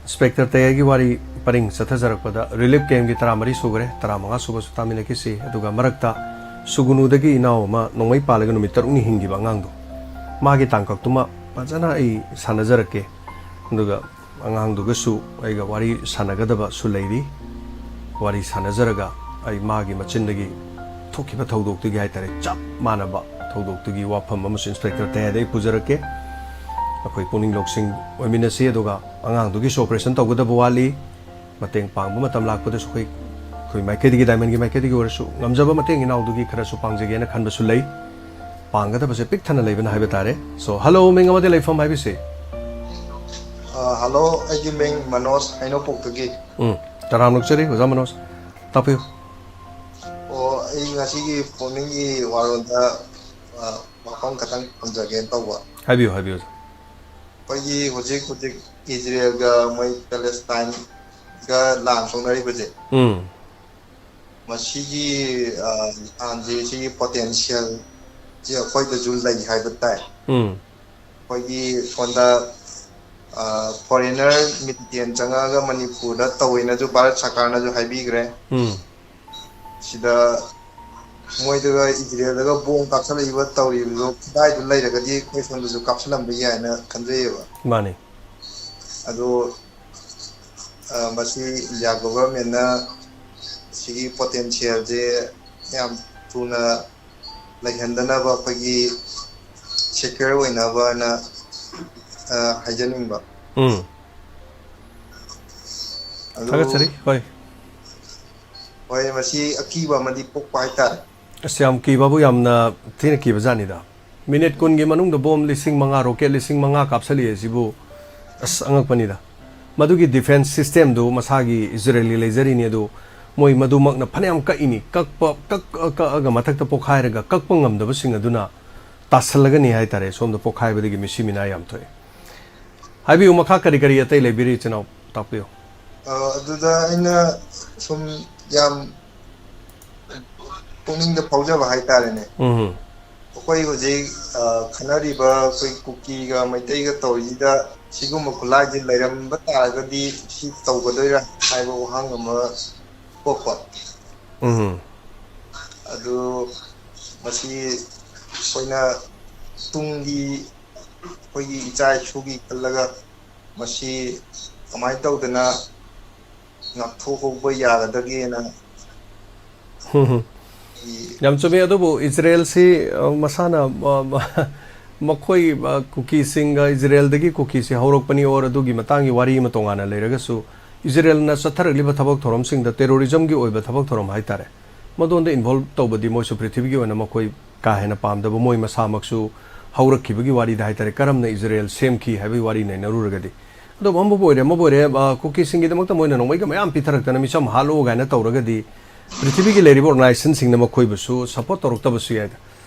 ꯏꯟꯁꯄꯦꯛꯇꯔ ꯇꯌꯥꯏꯒꯤ ꯋꯥꯔꯤ ꯄꯔꯤꯡ ꯆꯠꯊꯖꯔꯛꯄꯗ ꯔꯤꯂꯤꯐ ꯀꯦꯝꯒꯤ ꯇꯔꯥꯃꯔꯤ ꯁꯨꯈ꯭ꯔꯦ, ꯇꯔꯥꯃꯉꯥ ꯁꯨꯕꯁꯨ ꯇꯥꯃꯤꯟꯅꯈꯤꯁꯤ꯫ ꯑꯗꯨꯒ ꯃꯔꯛꯇ ꯁꯨꯒꯨꯅꯨꯗꯒꯤ ꯏꯅꯥꯎ ꯑꯃ ꯅꯣꯡꯃꯩ ꯄꯥꯜꯂꯒ ꯅꯨꯃꯤꯠ ꯇꯔꯨꯛꯅꯤ ꯍꯤꯡꯈꯤꯕ ꯑꯉꯥꯡꯗꯣ, ꯃꯥꯒꯤ ꯇꯥꯡꯀꯛꯇꯨꯃ ꯐꯖꯅ ꯑꯩ ꯁꯥꯟꯅꯖꯔꯛꯀꯦ꯫ ꯑꯗꯨꯒ ꯑꯉꯥꯡꯗꯨꯒꯁꯨ ꯑꯩꯒ ꯋꯥꯔꯤ ꯁꯥꯟꯅꯒꯗꯕꯁꯨ ꯂꯩꯔꯤ꯫ ꯋꯥꯔꯤ ꯁꯥꯟꯅꯖꯔꯒ ꯑꯩ ꯃꯥꯒꯤ ꯃꯆꯤꯟꯗꯒꯤ ꯊꯣꯛꯈꯤꯕ ꯊꯧꯗꯣꯛꯇꯨꯒꯤ ꯍꯥꯏꯇꯥꯔꯦ, ꯆꯞ ꯃꯥꯟꯅꯕ ꯊꯧꯗꯣꯛꯇꯨꯒꯤ ꯋꯥꯐꯝ ꯑꯃꯁꯨ ꯏꯟꯁꯄꯦꯛꯇꯔ ꯇꯌꯥꯏꯗ ꯑꯩ ꯄꯨꯖꯔꯛꯀꯦ꯫ ꯑꯩꯈꯣꯏ ꯄꯨꯛꯅꯤꯡ ꯂꯧꯁꯤꯡ ꯑꯣꯏꯃꯤꯟꯅꯁꯤ꯫ ꯑꯗꯨꯒ ꯑꯉꯥꯡꯗꯨꯒꯤꯁꯨ ꯑꯣꯄꯔꯦꯁꯟ ꯇꯧꯒꯗꯕ ꯋꯥꯠꯂꯤ꯫ ꯃꯇꯦꯡ ꯄꯥꯡꯕ ꯃꯇꯝ ꯂꯥꯛꯄꯗꯁꯨ ꯑꯩꯈꯣꯏ, ꯑꯩꯈꯣꯏ ꯃꯥꯏꯀꯩꯗꯒꯤ, ꯗꯥꯏꯃꯟꯒꯤ ꯃꯥꯏꯀꯩꯗꯒꯤ ꯑꯣꯏꯔꯁꯨ ꯉꯝꯖꯕ ꯃꯇꯦꯡ ꯏꯅꯥꯎꯗꯨꯒꯤ ꯈꯔꯁꯨ ꯄꯥꯡꯖꯒꯦꯅ ꯈꯟꯕꯁꯨ ꯂꯩ꯫ ꯄꯥꯡꯒꯗꯕꯁꯦ ꯄꯤꯛ ꯊꯟꯅ ꯂꯩꯕꯅ ꯍꯥꯏꯕ ꯇꯥꯔꯦ꯫ So, hello, ꯃꯤꯡ ꯑꯃꯗꯤ ꯂꯩꯐꯝ ꯍꯥꯏꯕꯁꯤ? ꯑ, ꯍꯜꯂꯣ, ꯑꯩꯒꯤ ꯃꯤꯡ ꯃꯅꯣꯖ, ꯍꯩꯅꯧꯄꯣꯛꯇꯒꯤ꯫ ꯎꯝ, ꯇꯔꯥꯝꯅ ꯑꯣꯛꯆꯔꯤ, ꯑꯣꯖꯥ ꯃꯅꯣꯖ꯫ ꯇꯥꯛꯄꯤꯌꯨ꯫ ꯑꯣ, ꯑꯩ ꯉꯁꯤꯒꯤ ꯄꯨꯛꯅꯤꯡꯒꯤ ꯋꯥꯔꯣꯜꯗ, ꯑ, ꯋꯥꯐꯝ ꯈꯇꯪ ꯊꯝꯖꯒꯦꯅ ꯇꯧꯕ꯫ ꯍꯥꯏꯕꯤꯌꯨ, ꯍꯥꯏꯕꯤꯌꯨ, ꯑꯣꯖꯥ꯫ ꯑꯩꯈꯣꯏꯒꯤ ꯍꯧꯖꯤꯛ ꯍꯧꯖꯤꯛ ꯏꯖꯔꯦꯜꯒ ꯃꯣꯏ ꯄꯦꯂꯦꯁꯇꯥꯏꯟꯒ ꯂꯥꯟ ꯁꯣꯛꯅꯔꯤꯕꯁꯦ, ꯎꯝ, ꯃꯁꯤꯒꯤ, ꯑ, ꯂꯥꯟꯁꯦ, ꯁꯤꯒꯤ ꯄꯣꯇꯦꯟꯁꯤꯌꯦꯜꯁꯦ ꯑꯩꯈꯣꯏꯗꯁꯨ ꯂꯩ ꯍꯥꯏꯕ ꯇꯥꯏ꯫ ꯎꯝ, ꯑꯩꯈꯣꯏꯒꯤ ꯁꯣꯝꯗ, ꯑ, ꯐꯣꯔꯦꯟꯅꯔ ꯃꯤꯂꯤꯇꯦꯟ ꯆꯪꯉꯛꯑꯒ ꯃꯅꯤꯄꯨꯔꯗ ꯇꯧꯋꯦꯅꯁꯨ ꯚꯥꯔꯠ ꯁꯔꯀꯥꯔꯅꯁꯨ ꯍꯥꯏꯕꯤꯈ꯭ꯔꯦ꯫ ꯎꯝ, ꯁꯤꯗ ꯃꯣꯏꯗꯒ ꯏꯖꯔꯦꯜꯗꯒ ꯕꯣꯝ ꯀꯥꯞꯁꯜꯂꯛꯏꯕ ꯇꯧꯔꯤꯕꯗꯣ, ꯈꯨꯠꯂꯥꯏꯗꯨ ꯂꯩꯔꯒꯗꯤ ꯑꯩꯈꯣꯏ ꯁꯣꯝꯗꯁꯨ ꯀꯥꯞꯁꯜꯂꯝꯕ ꯌꯥꯏꯅ ꯈꯟꯖꯩꯌꯦꯕ꯫ ꯃꯥꯅꯤ꯫ ꯑꯗꯣ, ꯑ, ꯃꯁꯤ ꯏꯟꯗꯤꯌꯥ ꯒꯣꯚꯔꯃꯦꯟꯅ ꯁꯤꯒꯤ ꯄꯣꯇꯦꯟꯁꯤꯌꯦꯜꯁꯦ ꯌꯥꯝ ꯊꯨꯅ ꯂꯩꯍꯟꯗꯅꯕ, ꯑꯩꯈꯣꯏꯒꯤ ꯁꯦꯀ꯭ꯌꯣꯔ ꯑꯣꯏꯅꯕꯅ, ꯑ, ꯍꯥꯏꯖꯅꯤꯡꯕ꯫ ꯎꯝ, ꯑꯗꯨ, ꯊꯥꯒꯠꯆꯔꯤ꯫ ꯍꯣꯏ꯫ ꯍꯣꯏ, ꯃꯁꯤ ꯑꯀꯤꯕ ꯑꯃꯗꯤ ꯄꯣꯛꯄ ꯍꯥꯏꯇꯥꯔꯦ꯫ ꯑꯁ, ꯌꯥꯝ ꯀꯤꯕꯕꯨ, ꯌꯥꯝꯅ ꯊꯤꯅ ꯀꯤꯕ ꯖꯥꯠꯅꯤꯗ꯫ ꯃꯤꯅꯤꯠ ꯀꯨꯟꯒꯤ ꯃꯅꯨꯡꯗ ꯕꯣꯝ ꯂꯤꯁꯤꯡ ꯃꯉꯥ, ꯔꯣꯀꯦꯠ ꯂꯤꯁꯤꯡ ꯃꯉꯥ ꯀꯥꯞꯁꯜꯂꯛꯑꯦ ꯁꯤꯕꯨ꯫ ꯑꯁ, ꯑꯉꯛꯄꯅꯤꯗ꯫ ꯃꯗꯨꯒꯤ ꯗꯤꯐꯦꯟꯁ ꯁꯤꯁꯇꯦꯝꯗꯨ ꯃꯁꯥꯒꯤ ꯏꯖꯔꯦꯜꯒꯤ ꯂꯩꯖꯔꯤꯅꯤ, ꯑꯗꯨ ꯃꯣꯏ ꯃꯗꯨꯃꯛꯅ ꯐꯅꯌꯥꯝ ꯀꯛꯏꯅꯤ꯫ ꯀꯛꯄ, ꯀꯛ-, ꯀꯛꯑꯒ ꯃꯊꯛꯇ ꯄꯣꯈꯥꯏꯔꯒ ꯀꯛꯄ ꯉꯝꯗꯕꯁꯤꯡ ꯑꯗꯨꯅ ꯇꯥꯁꯜꯂꯒꯅꯤ ꯍꯥꯏꯇꯥꯔꯦ꯫ ꯁꯣꯝꯗ ꯄꯣꯈꯥꯏꯕꯗꯒꯤ ꯃꯤꯁꯤ ꯃꯤꯅꯥ ꯌꯥꯝ ꯊꯣꯛꯑꯦ꯫ ꯍꯥꯏꯕꯤꯌꯨ, ꯃꯈꯥ ꯀꯔꯤ ꯀꯔꯤ ꯑꯇꯩ ꯂꯩꯕꯤꯔꯤ, ꯏꯆꯤꯟ ꯏꯅꯥꯎ? ꯇꯥꯛꯄꯤꯌꯨ꯫ ꯑ, ꯑꯗꯨꯗ ꯑꯩꯅ ꯁꯨꯝ ꯌꯥꯝ ꯄꯨꯛꯅꯤꯡꯗ ꯐꯥꯎꯖꯕ ꯍꯥꯏꯇꯥꯔꯦꯅꯦ꯫ ꯎꯝ ꯑꯩꯈꯣꯏ ꯍꯧꯖꯤꯛ ꯑ, ꯈꯟꯅꯔꯤꯕ ꯑꯩꯈꯣꯏ ꯀꯨꯀꯤꯒ ꯃꯩꯇꯩꯒ ꯇꯧꯔꯤꯁꯤꯗ ꯁꯤꯒꯨꯝꯕ ꯈꯨꯠꯂꯥꯏꯁꯦ ꯂꯩꯔꯝꯕ ꯇꯥꯔꯒꯗꯤ ꯁꯤ ꯇꯧꯒꯗꯣꯏꯔꯥ ꯍꯥꯏꯕ ꯋꯥꯍꯪ ꯑꯃ ꯊꯣꯛꯄ꯫ ꯎꯝ ꯑꯗꯨ ꯃꯁꯤ ꯑꯩꯈꯣꯏꯅ ꯇꯨꯡꯒꯤ ꯑꯩꯈꯣꯏꯒꯤ ꯏꯆꯥ ꯏꯁꯨꯒꯤ ꯈꯜꯂꯒ ꯃꯁꯤ ꯀꯃꯥꯏꯅ ꯇꯧꯗꯅ ꯉꯥꯛꯊꯣꯛꯍꯧꯕ ꯌꯥꯒꯗꯒꯦꯅ꯫ ꯌꯥꯝ ꯆꯨꯝꯃꯤ꯫ ꯑꯗꯨꯕꯨ ꯏꯖꯔꯦꯜꯁꯤ ꯑ, ꯃꯁꯥꯅ ꯑ, ꯃ- ꯃꯈꯣꯏ ꯑ, ꯀꯨꯀꯤꯁꯤꯡꯒ ꯏꯖꯔꯦꯜꯗꯒꯤ ꯀꯨꯀꯤꯁꯤ ꯍꯧꯔꯛꯄꯅꯤ ꯑꯣꯔ ꯑꯗꯨꯒꯤ ꯃꯇꯥꯡꯒꯤ ꯋꯥꯔꯤ ꯑꯃ ꯇꯣꯉꯥꯟꯅ ꯂꯩꯔꯒꯁꯨ, ꯏꯖꯔꯦꯜꯅ ꯆꯠꯊꯔꯛꯂꯤꯕ ꯊꯕꯛ ꯊꯧꯔꯝꯁꯤꯡꯗ ꯇꯦꯔꯣꯔꯤꯖꯝꯒꯤ ꯑꯣꯏꯕ ꯊꯕꯛ ꯊꯧꯔꯝ ꯍꯥꯏꯇꯥꯔꯦ, ꯃꯗꯣꯟꯗ ꯏꯟꯚꯣꯜꯕ ꯇꯧꯕꯗꯤ ꯃꯣꯏꯁꯨ ꯄ꯭ꯔꯤꯊꯤꯕꯤꯒꯤ ꯑꯣꯏꯅ ꯃꯈꯣꯏ ꯀꯥ ꯍꯦꯟꯅ ꯄꯥꯝꯗꯕ, ꯃꯣꯏ ꯃꯁꯥꯃꯛꯁꯨ ꯍꯧꯔꯛꯈꯤꯕꯒꯤ ꯋꯥꯔꯤꯗ ꯍꯥꯏꯇꯥꯔꯦ, ꯀꯔꯝꯅ ꯏꯖꯔꯦꯜ ꯁꯦꯝꯈꯤ ꯍꯥꯏꯕꯒꯤ ꯋꯥꯔꯤ ꯅꯩꯅꯔꯨꯔꯒꯗꯤ꯫ ꯑꯗꯣ ꯑꯃꯕꯨ ꯑꯣꯏꯔꯦ ꯑꯃꯕꯨ ꯑꯣꯏꯔꯦ, ꯑ, ꯀꯨꯀꯤꯁꯤꯡꯒꯤꯗꯃꯛꯇ ꯃꯣꯏꯅ ꯅꯣꯡꯃꯩꯒ ꯃꯌꯥꯝ ꯄꯤꯊꯔꯛꯇꯅ ꯃꯤꯆꯝ ꯍꯥꯠꯂꯣ ꯀꯥꯏꯅ ꯇꯧꯔꯒꯗꯤ ꯄ꯭ꯔꯤꯊꯤꯕꯤꯒꯤ ꯂꯩꯔꯤꯕ ꯑꯣꯔꯒꯅꯥꯏꯖꯦꯁꯟꯁꯤꯡꯅ ꯃꯈꯣꯏꯕꯨꯁꯨ ꯁꯄꯣꯔꯠ ꯇꯧꯔꯛꯇꯕꯁꯨ ꯌꯥꯏꯗ꯫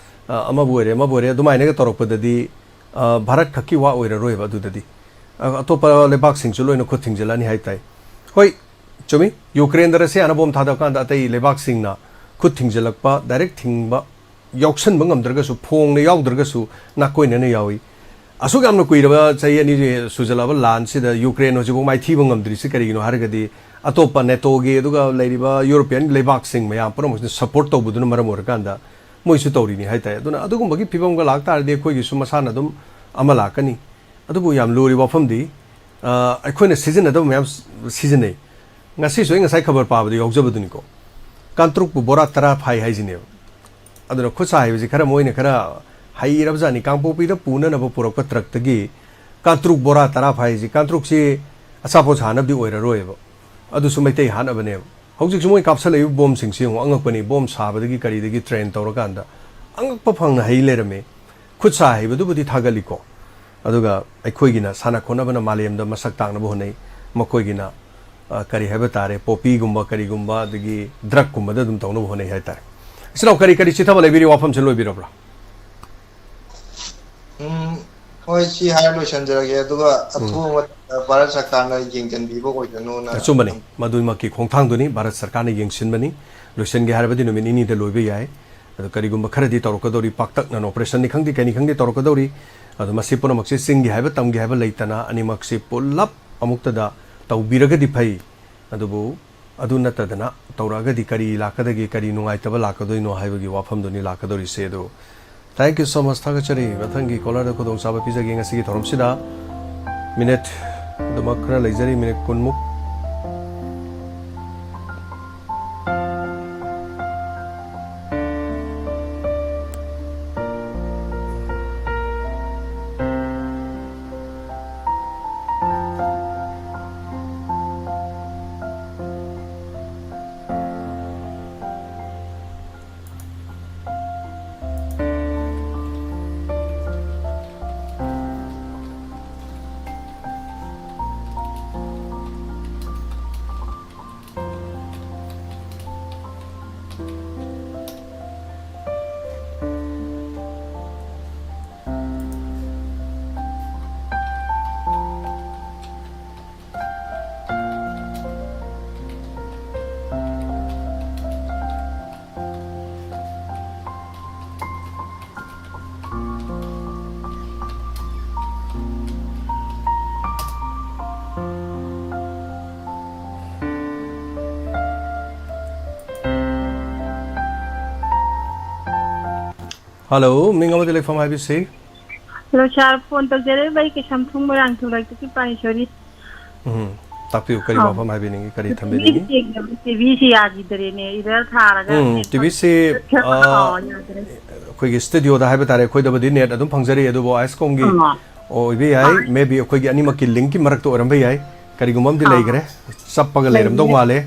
ꯑ, ꯑꯃꯕꯨ ꯑꯣꯏꯔꯦ ꯑꯃꯕꯨ ꯑꯣꯏꯔꯦ, ꯑꯗꯨꯃꯥꯏꯅꯒ ꯇꯧꯔꯛꯄꯗꯗꯤ ꯑ, ꯚꯥꯔꯠ ꯈꯛꯀꯤ ꯋꯥ ꯑꯣꯏꯔꯔꯣꯏꯕ ꯑꯗꯨꯗꯗꯤ꯫ ꯑ, ꯑꯇꯣꯞꯄ ꯂꯩꯕꯥꯛꯁꯤꯡꯁꯨ ꯂꯣꯏꯅ ꯈꯨꯠ ꯊꯤꯡꯖꯤꯜꯂꯅꯤ ꯍꯥꯏꯇꯥꯏ꯫ ꯍꯣꯏ, ꯆꯨꯝꯃꯤ, ꯌꯨꯀ꯭ꯔꯦꯟꯗ ꯔꯁꯤꯌꯥꯅ ꯕꯣꯝ ꯊꯥꯗꯕ ꯀꯥꯟꯗ ꯑꯇꯩ ꯂꯩꯕꯥꯛꯁꯤꯡꯅ ꯈꯨꯠ ꯊꯤꯡꯖꯤꯜꯂꯛꯄ, ꯗꯥꯏꯔꯦꯛ ꯊꯤꯡꯕ ꯌꯥꯎꯁꯟꯕ ꯉꯝꯗ꯭ꯔꯒꯁꯨ, ꯐꯣꯡꯅ ꯌꯥꯎꯗ꯭ꯔꯒꯁꯨ ꯅꯥꯀꯣꯏꯅꯅ ꯌꯥꯎꯏ꯫ ꯑꯁꯨꯛ ꯌꯥꯝꯅ ꯀꯨꯏꯔꯕ ꯆꯍꯤ ꯑꯅꯤ ꯁꯨꯖꯜꯂꯛꯑꯕ ꯂꯥꯟꯁꯤꯗ ꯌꯨꯀ꯭ꯔꯦꯟ ꯍꯧꯖꯤꯛꯐꯥꯎ ꯃꯥꯏꯊꯤꯕ ꯉꯝꯗ꯭ꯔꯤꯁꯤ ꯀꯔꯤꯒꯤꯅꯣ ꯍꯥꯏꯔꯒꯗꯤ, ꯑꯇꯣꯞꯄ ꯅꯦꯇꯣꯒꯤ ꯑꯗꯨꯒ ꯂꯩꯔꯤꯕ ꯌꯨꯔꯣꯄꯤꯌꯟ ꯂꯩꯕꯥꯛꯁꯤꯡ ꯃꯌꯥꯝ ꯄꯨꯝꯅꯃꯛꯁꯤꯅ ꯁꯄꯣꯔꯠ ꯇꯧꯕꯗꯨꯅ ꯃꯔꯝ ꯑꯣꯏꯔꯀꯥꯟꯗ ꯃꯣꯏꯁꯨ ꯇꯧꯔꯤꯅꯤ ꯍꯥꯏꯇꯥꯔꯦ꯫ ꯑꯗꯨꯅ ꯑꯗꯨꯒꯨꯝꯕꯒꯤ ꯐꯤꯕꯝꯒ ꯂꯥꯛꯇꯥꯔꯗꯤ ꯑꯩꯈꯣꯏꯒꯤꯁꯨ ꯃꯁꯥꯅ ꯑꯗꯨꯝ ꯑꯃ ꯂꯥꯛꯀꯅꯤ꯫ ꯑꯗꯨꯕꯨ ꯌꯥꯝ ꯂꯨꯔꯤ ꯋꯥꯐꯝꯗꯤ, ꯑ, ꯑꯩꯈꯣꯏꯅ ꯁꯤꯖꯤꯟꯅꯗꯕ ꯃꯌꯥꯝ ꯁꯤꯖꯤꯟꯅꯩ꯫ ꯉꯁꯤꯁꯨ ꯑꯩ ꯉꯁꯥꯏ ꯈꯕꯔ ꯄꯥꯕꯗ ꯌꯥꯎꯖꯕꯗꯨꯅꯤꯀꯣ, ꯀꯥꯡꯇ꯭ꯔꯨꯛꯄꯨ ꯕꯣꯔꯥ ꯇꯔꯥ ꯐꯥꯏ ꯍꯥꯏꯁꯤꯅꯦꯕ꯫ ꯑꯗꯨꯅ ꯈꯨꯠꯁꯥ ꯍꯩꯕꯁꯤ ꯈꯔ ꯃꯣꯏꯅ ꯈꯔ ꯍꯩꯔꯕꯖꯥꯠꯅꯤ꯫ ꯀꯥꯡꯄꯣꯛꯄꯤꯗ ꯄꯨꯅꯅꯕ ꯄꯨꯔꯛꯄ ꯇ꯭ꯔꯛꯇꯒꯤ ꯀꯥꯡꯇ꯭ꯔꯨꯛ ꯕꯣꯔꯥ ꯇꯔꯥ ꯐꯥꯏꯁꯤ, ꯀꯥꯡꯇ꯭ꯔꯨꯛꯁꯤ ꯑꯆꯥꯄꯣꯠ ꯁꯥꯅꯕꯗꯤ ꯑꯣꯏꯔꯔꯣꯏꯕ, ꯑꯗꯨꯁꯨ ꯃꯩꯇꯩ ꯍꯥꯠꯅꯕꯅꯦꯕ꯫ ꯍꯧꯖꯤꯛꯁꯨ ꯃꯣꯏ ꯀꯥꯞꯁꯜꯂꯛꯏꯕ ꯕꯣꯝꯁꯤꯡꯁꯤ ꯌꯦꯡꯉꯨ, ꯑꯉꯛꯄꯅꯤ꯫ ꯕꯣꯝ ꯁꯥꯕꯗꯒꯤ ꯀꯔꯤꯗꯒꯤ ꯇ꯭ꯔꯦꯟ ꯇꯧꯔꯀꯥꯟꯗ ꯑꯉꯛꯄ ꯐꯪꯅ ꯍꯩ ꯂꯩꯔꯝꯃꯤ꯫ ꯈꯨꯠ ꯁꯥ ꯍꯩꯕꯗꯨꯕꯨꯗꯤ ꯊꯥꯒꯠꯂꯤꯀꯣ, ꯑꯗꯨꯒ ꯑꯩꯈꯣꯏꯒꯤꯅ ꯁꯥꯟꯅ ꯈꯣꯠꯅꯕꯅ ꯃꯥꯂꯦꯝꯗ ꯃꯁꯛ ꯇꯥꯛꯅꯕ ꯍꯣꯠꯅꯩ, ꯃꯈꯣꯏꯒꯤꯅ ꯑ, ꯀꯔꯤ ꯍꯥꯏꯕ ꯇꯥꯔꯦ, ꯄꯣꯄꯤꯒꯨꯝꯕ ꯀꯔꯤꯒꯨꯝꯕ ꯑꯗꯒꯤ ꯗ꯭ꯔꯛꯀꯨꯝꯕꯗ ꯑꯗꯨꯝ ꯇꯧꯅꯕ ꯍꯣꯠꯅꯩ ꯍꯥꯏꯇꯥꯔꯦ꯫ ꯏꯆꯤꯜ ꯏꯅꯥꯎ, ꯀꯔꯤ ꯀꯔꯤ ꯆꯤꯊꯕ ꯂꯩꯕꯤꯔꯤ? ꯋꯥꯐꯝꯁꯤ ꯂꯣꯏꯕꯤꯔꯕ꯭ꯔꯥ? ꯎꯝ, ꯍꯣꯏ, ꯁꯤ ꯍꯥꯏꯔ ꯂꯣꯏꯁꯤꯟꯖꯔꯒꯦ, ꯑꯗꯨꯒ ꯎꯝ꯫ ꯑꯊꯨꯕ ꯃꯇꯝꯗ ꯚꯥꯔꯠ ꯁꯔꯀꯥꯔꯅ ꯌꯦꯡꯁꯤꯟꯕꯤꯕ ꯑꯣꯏꯁꯅꯨꯅ꯫ ꯑꯆꯨꯝꯕꯅꯤ, ꯃꯗꯨꯃꯛꯀꯤ ꯈꯣꯡꯊꯥꯡꯗꯨꯅꯤ ꯚꯥꯔꯠ ꯁꯔꯀꯥꯔꯅ ꯌꯦꯡꯁꯤꯟꯕꯅꯤ꯫ ꯂꯣꯏꯁꯤꯟꯒꯦ ꯍꯥꯏꯔꯕꯗꯤ ꯅꯨꯃꯤꯠ ꯅꯤꯅꯤꯗ ꯂꯣꯏꯕ ꯌꯥꯏ꯫ ꯑꯗꯣ ꯀꯔꯤꯒꯨꯝꯕ ꯈꯔꯗꯤ ꯇꯧꯔꯛꯀꯗꯧꯔꯤ, ꯄꯥꯛꯇꯛꯅꯅ operation ꯅꯤ ꯈꯪꯗꯦ, ꯀꯩꯅꯤ ꯈꯪꯗꯦ ꯇꯧꯔꯛꯀꯗꯧꯔꯤ꯫ ꯑꯗꯣ ꯃꯁꯤ ꯄꯨꯝꯅꯃꯛꯁꯦ ꯆꯤꯡꯒꯦ ꯍꯥꯏꯕ, ꯇꯝꯒꯦ ꯍꯥꯏꯕ ꯂꯩꯇꯅ ꯑꯅꯤꯃꯛꯁꯤ ꯄꯨꯂꯞ ꯑꯃꯨꯛꯇꯗ ꯇꯧꯕꯤꯔꯒꯗꯤ ꯐꯩ꯫ ꯑꯗꯨꯕꯨ ꯑꯗꯨ ꯅꯠꯇꯗꯅ ꯇꯧꯔꯛꯑꯒꯗꯤ ꯀꯔꯤ ꯂꯥꯛꯀꯗꯒꯦ, ꯀꯔꯤ ꯅꯨꯡꯉꯥꯏꯇꯕ ꯂꯥꯛꯀꯗꯣꯏꯅꯣ ꯍꯥꯏꯕꯒꯤ ꯋꯥꯐꯝꯗꯨꯅꯤ ꯂꯥꯛꯀꯗꯧꯔꯤꯁꯦ꯫ ꯑꯗꯨ thank you so much, ꯊꯥꯒꯠꯆꯔꯤ꯫ ꯃꯊꯪꯒꯤ caller ꯗ ꯈꯨꯗꯣꯡꯆꯥꯕ ꯄꯤꯖꯒꯦ꯫ ꯉꯁꯤꯒꯤ ꯊꯧꯔꯝꯁꯤꯗ minute ꯑꯗꯨꯃꯛ ꯈꯔ ꯂꯩꯖꯔꯤ, minute ꯀꯨꯟꯃꯨꯛ꯫ Hello, ꯃꯤꯡ ꯑꯃꯗꯤ ꯂꯩꯐꯝ ꯍꯥꯏꯕꯤꯁꯤ꯫ Hello sir, phone ꯇꯧꯖꯔꯛꯏꯕ ꯑꯩ ꯀꯩꯁꯥꯝꯊꯣꯡ ꯃꯣꯏꯔꯥꯡꯊꯦꯝ ꯂꯩꯔꯛꯇꯒꯤ ꯄꯥꯅꯤꯁꯣꯔꯤ꯫ ꯎꯝ, ꯇꯥꯛꯄꯤꯌꯨ, ꯀꯔꯤ ꯑꯥ꯫ ꯋꯥꯐꯝ ꯍꯥꯏꯕꯤꯅꯤꯡꯉꯤ, ꯀꯔꯤ ꯊꯝꯕꯤꯅꯤꯡꯉꯤ? ꯇꯤ ꯚꯤꯁꯤ ꯌꯥꯗ꯭ꯔꯦꯅꯦ, error ꯊꯥꯔꯒ ꯎꯝ, net ꯇꯤ ꯚꯤꯁꯤ, ꯈꯔ ꯑꯥ, ꯌꯥꯗ꯭ꯔꯦ꯫ ꯑꯩꯈꯣꯏꯒꯤ studio ꯗ ꯍꯥꯏꯕ ꯇꯥꯔꯦ, ꯑꯩꯈꯣꯏꯗꯕꯨꯗꯤ net ꯑꯗꯨꯝ ꯐꯪꯖꯔꯤ, ꯑꯗꯨꯕꯨ ꯑꯥꯏꯁꯀꯣꯝꯒꯤ ꯑꯥ꯫ ꯑꯣꯏꯕ ꯌꯥꯏ, ꯑꯥ꯫ Maybe ꯑꯩꯈꯣꯏꯒꯤ ꯑꯅꯤꯃꯛꯀꯤ link ꯀꯤ ꯃꯔꯛꯇ ꯑꯣꯏꯔꯝꯕ ꯌꯥꯏ, ꯀꯔꯤꯒꯨꯝꯕ ꯑꯃꯗꯤ ꯑꯥ꯫ ꯂꯩꯈ꯭ꯔꯦ, ꯆꯞꯄꯒ ꯂꯩꯔꯝꯗꯧ ꯂꯩꯈ꯭ꯔꯦ꯫ ꯃꯥꯜꯂꯦ꯫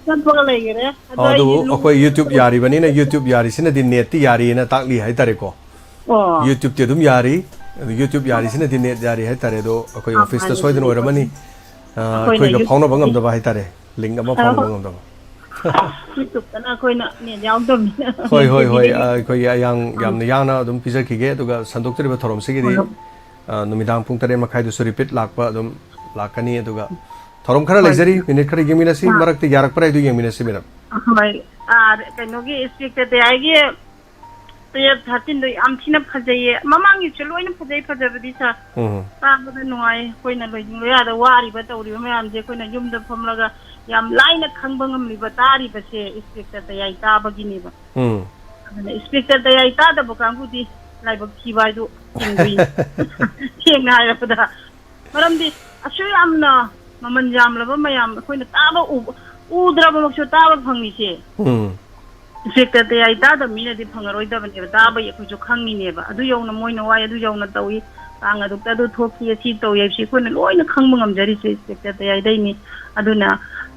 ꯆꯞꯄꯒ ꯂꯩꯈ꯭ꯔꯦ꯫ ꯑꯗꯣ ꯑꯣ, ꯑꯗꯨꯕꯨ ꯑꯩꯒꯤ ꯑꯩꯈꯣꯏ YouTube ꯌꯥꯔꯤꯕꯅꯤꯅ, YouTube ꯌꯥꯔꯤꯁꯤꯅꯗꯤ net ꯇꯤ ꯌꯥꯔꯤꯅ ꯇꯥꯛꯂꯤ ꯍꯥꯏꯇꯥꯔꯦꯀꯣ꯫ ꯑꯣ꯫ YouTube ꯇꯤ ꯑꯗꯨꯝ ꯌꯥꯔꯤ꯫ ꯑꯗꯨ YouTube ꯌꯥꯔꯤꯁꯤꯅꯗꯤ net ꯌꯥꯔꯤ ꯍꯥꯏꯇꯥꯔꯦ꯫ ꯑꯗꯣ ꯑꯩꯈꯣꯏ ꯑꯥ, office ꯇ ꯍꯥꯏꯕꯗꯤ ꯁꯣꯏꯗꯅ ꯑꯣꯏꯔꯝꯃꯅꯤ꯫ ꯑ, ꯑꯩꯈꯣꯏꯅ ꯑꯩꯈꯣꯏꯒ ꯐꯥꯎꯅꯕ YouTube ꯉꯝꯗꯕ ꯍꯥꯏꯇꯥꯔꯦ꯫ Link ꯑꯃ ꯑꯥ, ꯐꯥꯎꯅꯕ ꯉꯝꯗꯕ꯫ YouTube ꯇꯅ ꯑꯩꯈꯣꯏꯅ net ꯌꯥꯎꯗꯕꯅꯤꯅ ꯍꯣꯏ, ꯍꯣꯏ, ꯍꯣꯏ꯫ ꯇꯤ ꯚꯤꯗꯒꯤ꯫ ꯑ, ꯑꯩꯈꯣꯏꯒꯤ ꯑꯌꯥꯡ ꯑꯥ꯫ ꯌꯥꯝꯅ ꯌꯥꯡꯅ ꯑꯗꯨꯝ ꯄꯤꯖꯈꯤꯒꯦ꯫ ꯑꯗꯨꯒ ꯁꯟꯗꯣꯛꯆꯔꯤꯕ ꯊꯧꯔꯝꯁꯤꯒꯤꯗꯤ ꯍꯣꯏ꯫ ꯑ, ꯅꯨꯃꯤꯗꯥꯡ ꯄꯨꯡ ꯇꯔꯦꯠ ꯃꯈꯥꯏꯗꯁꯨ repeat ꯂꯥꯛꯄ ꯑꯗꯨꯝ ꯂꯥꯛꯀꯅꯤ꯫ ꯑꯗꯨꯒ ꯊꯧꯔꯝ ꯈꯔ ꯍꯣꯏ꯫ ꯂꯩꯖꯔꯤ, minute ꯈꯔ ꯌꯦꯡꯃꯤꯟꯅꯁꯤ, ꯑꯥ꯫ ꯃꯔꯛꯇ ꯌꯥꯔꯛꯄ꯭ꯔꯥ ꯍꯥꯏꯗꯨ ꯌꯦꯡꯃꯤꯟꯅꯁꯤ, madam꯫ ꯍꯣꯏ꯫ ꯑꯥ, ꯀꯩꯅꯣꯒꯤ ꯏꯟꯁꯄꯦꯛꯇꯔ ꯗꯌꯥꯏꯒꯤ twelve thirteen ꯗꯣ ꯌꯥꯝ ꯊꯤꯅ ꯐꯖꯩꯌꯦ꯫ ꯃꯃꯥꯡꯒꯤꯁꯨ ꯂꯣꯏꯅ ꯐꯖꯩ, ꯐꯖꯕꯗꯤ, sir꯫ ꯎꯝ꯫ ꯇꯥꯕꯗ ꯅꯨꯡꯉꯥꯏ꯫ ꯑꯩꯈꯣꯏꯅ ꯂꯣꯏꯅꯤꯡꯕ ꯌꯥꯗ ꯋꯥꯔꯤꯕ ꯇꯧꯔꯤꯕ ꯃꯌꯥꯝꯁꯦ ꯑꯩꯈꯣꯏꯅ ꯌꯨꯝꯗ ꯐꯝꯂꯒ ꯌꯥꯝ ꯂꯥꯏꯅ ꯈꯪꯕ ꯉꯝꯂꯤꯕ, ꯇꯥꯔꯤꯕꯁꯦ ꯏꯟꯁꯄꯦꯛꯇꯔ ꯗꯌꯥꯏ ꯇꯥꯕꯒꯤꯅꯦꯕ꯫ ꯎꯝ꯫ ꯑꯗꯨꯅ ꯏꯟꯁꯄꯦꯛꯇꯔ ꯗꯌꯥꯏ ꯇꯥꯗꯕ ꯀꯥꯡꯕꯨꯗꯤ ꯂꯥꯏꯕꯛ ꯊꯤꯕ ꯍꯥꯏꯗꯨ ꯆꯤꯡꯗꯣꯏꯅꯤ꯫ ꯁꯦꯡꯅ ꯍꯥꯏꯔꯕꯗ꯫ ꯃꯔꯝꯗꯤ ꯑꯁꯨꯛ ꯌꯥꯝꯅ ꯃꯃꯜ ꯌꯥꯝꯂꯕ ꯃꯌꯥꯝ ꯑꯩꯈꯣꯏꯅ ꯇꯥꯕ ꯎꯕ, ꯎꯗ꯭ꯔꯕꯃꯛꯁꯨ ꯇꯥꯕ ꯐꯪꯉꯤꯁꯦ꯫ ꯎꯝ꯫ ꯏꯟꯁꯄꯦꯛꯇꯔ ꯗꯌꯥꯏ ꯇꯥꯗꯕ ꯃꯤꯅꯗꯤ ꯐꯪꯉꯔꯣꯏꯗꯕꯅꯦꯕ, ꯇꯥꯕꯒꯤ ꯑꯩꯈꯣꯏꯁꯨ ꯈꯪꯉꯤꯅꯦꯕ꯫ ꯑꯗꯨ ꯌꯧꯅ ꯃꯣꯏꯅ ꯋꯥꯏ, ꯑꯗꯨ ꯌꯧꯅ ꯇꯧꯏ, ꯇꯥꯡ ꯑꯗꯨꯛꯇ ꯑꯗꯨ ꯊꯣꯛꯈꯤ, ꯑꯁꯤ ꯇꯧꯏ ꯍꯥꯏꯕꯁꯤ ꯑꯩꯈꯣꯏꯅ ꯂꯣꯏꯅ ꯈꯪꯕ ꯉꯝꯖꯔꯤꯁꯦ ꯏꯟꯁꯄꯦꯛꯇꯔ ꯗꯌꯥꯏꯗꯩꯅꯤ꯫ ꯑꯗꯨꯅ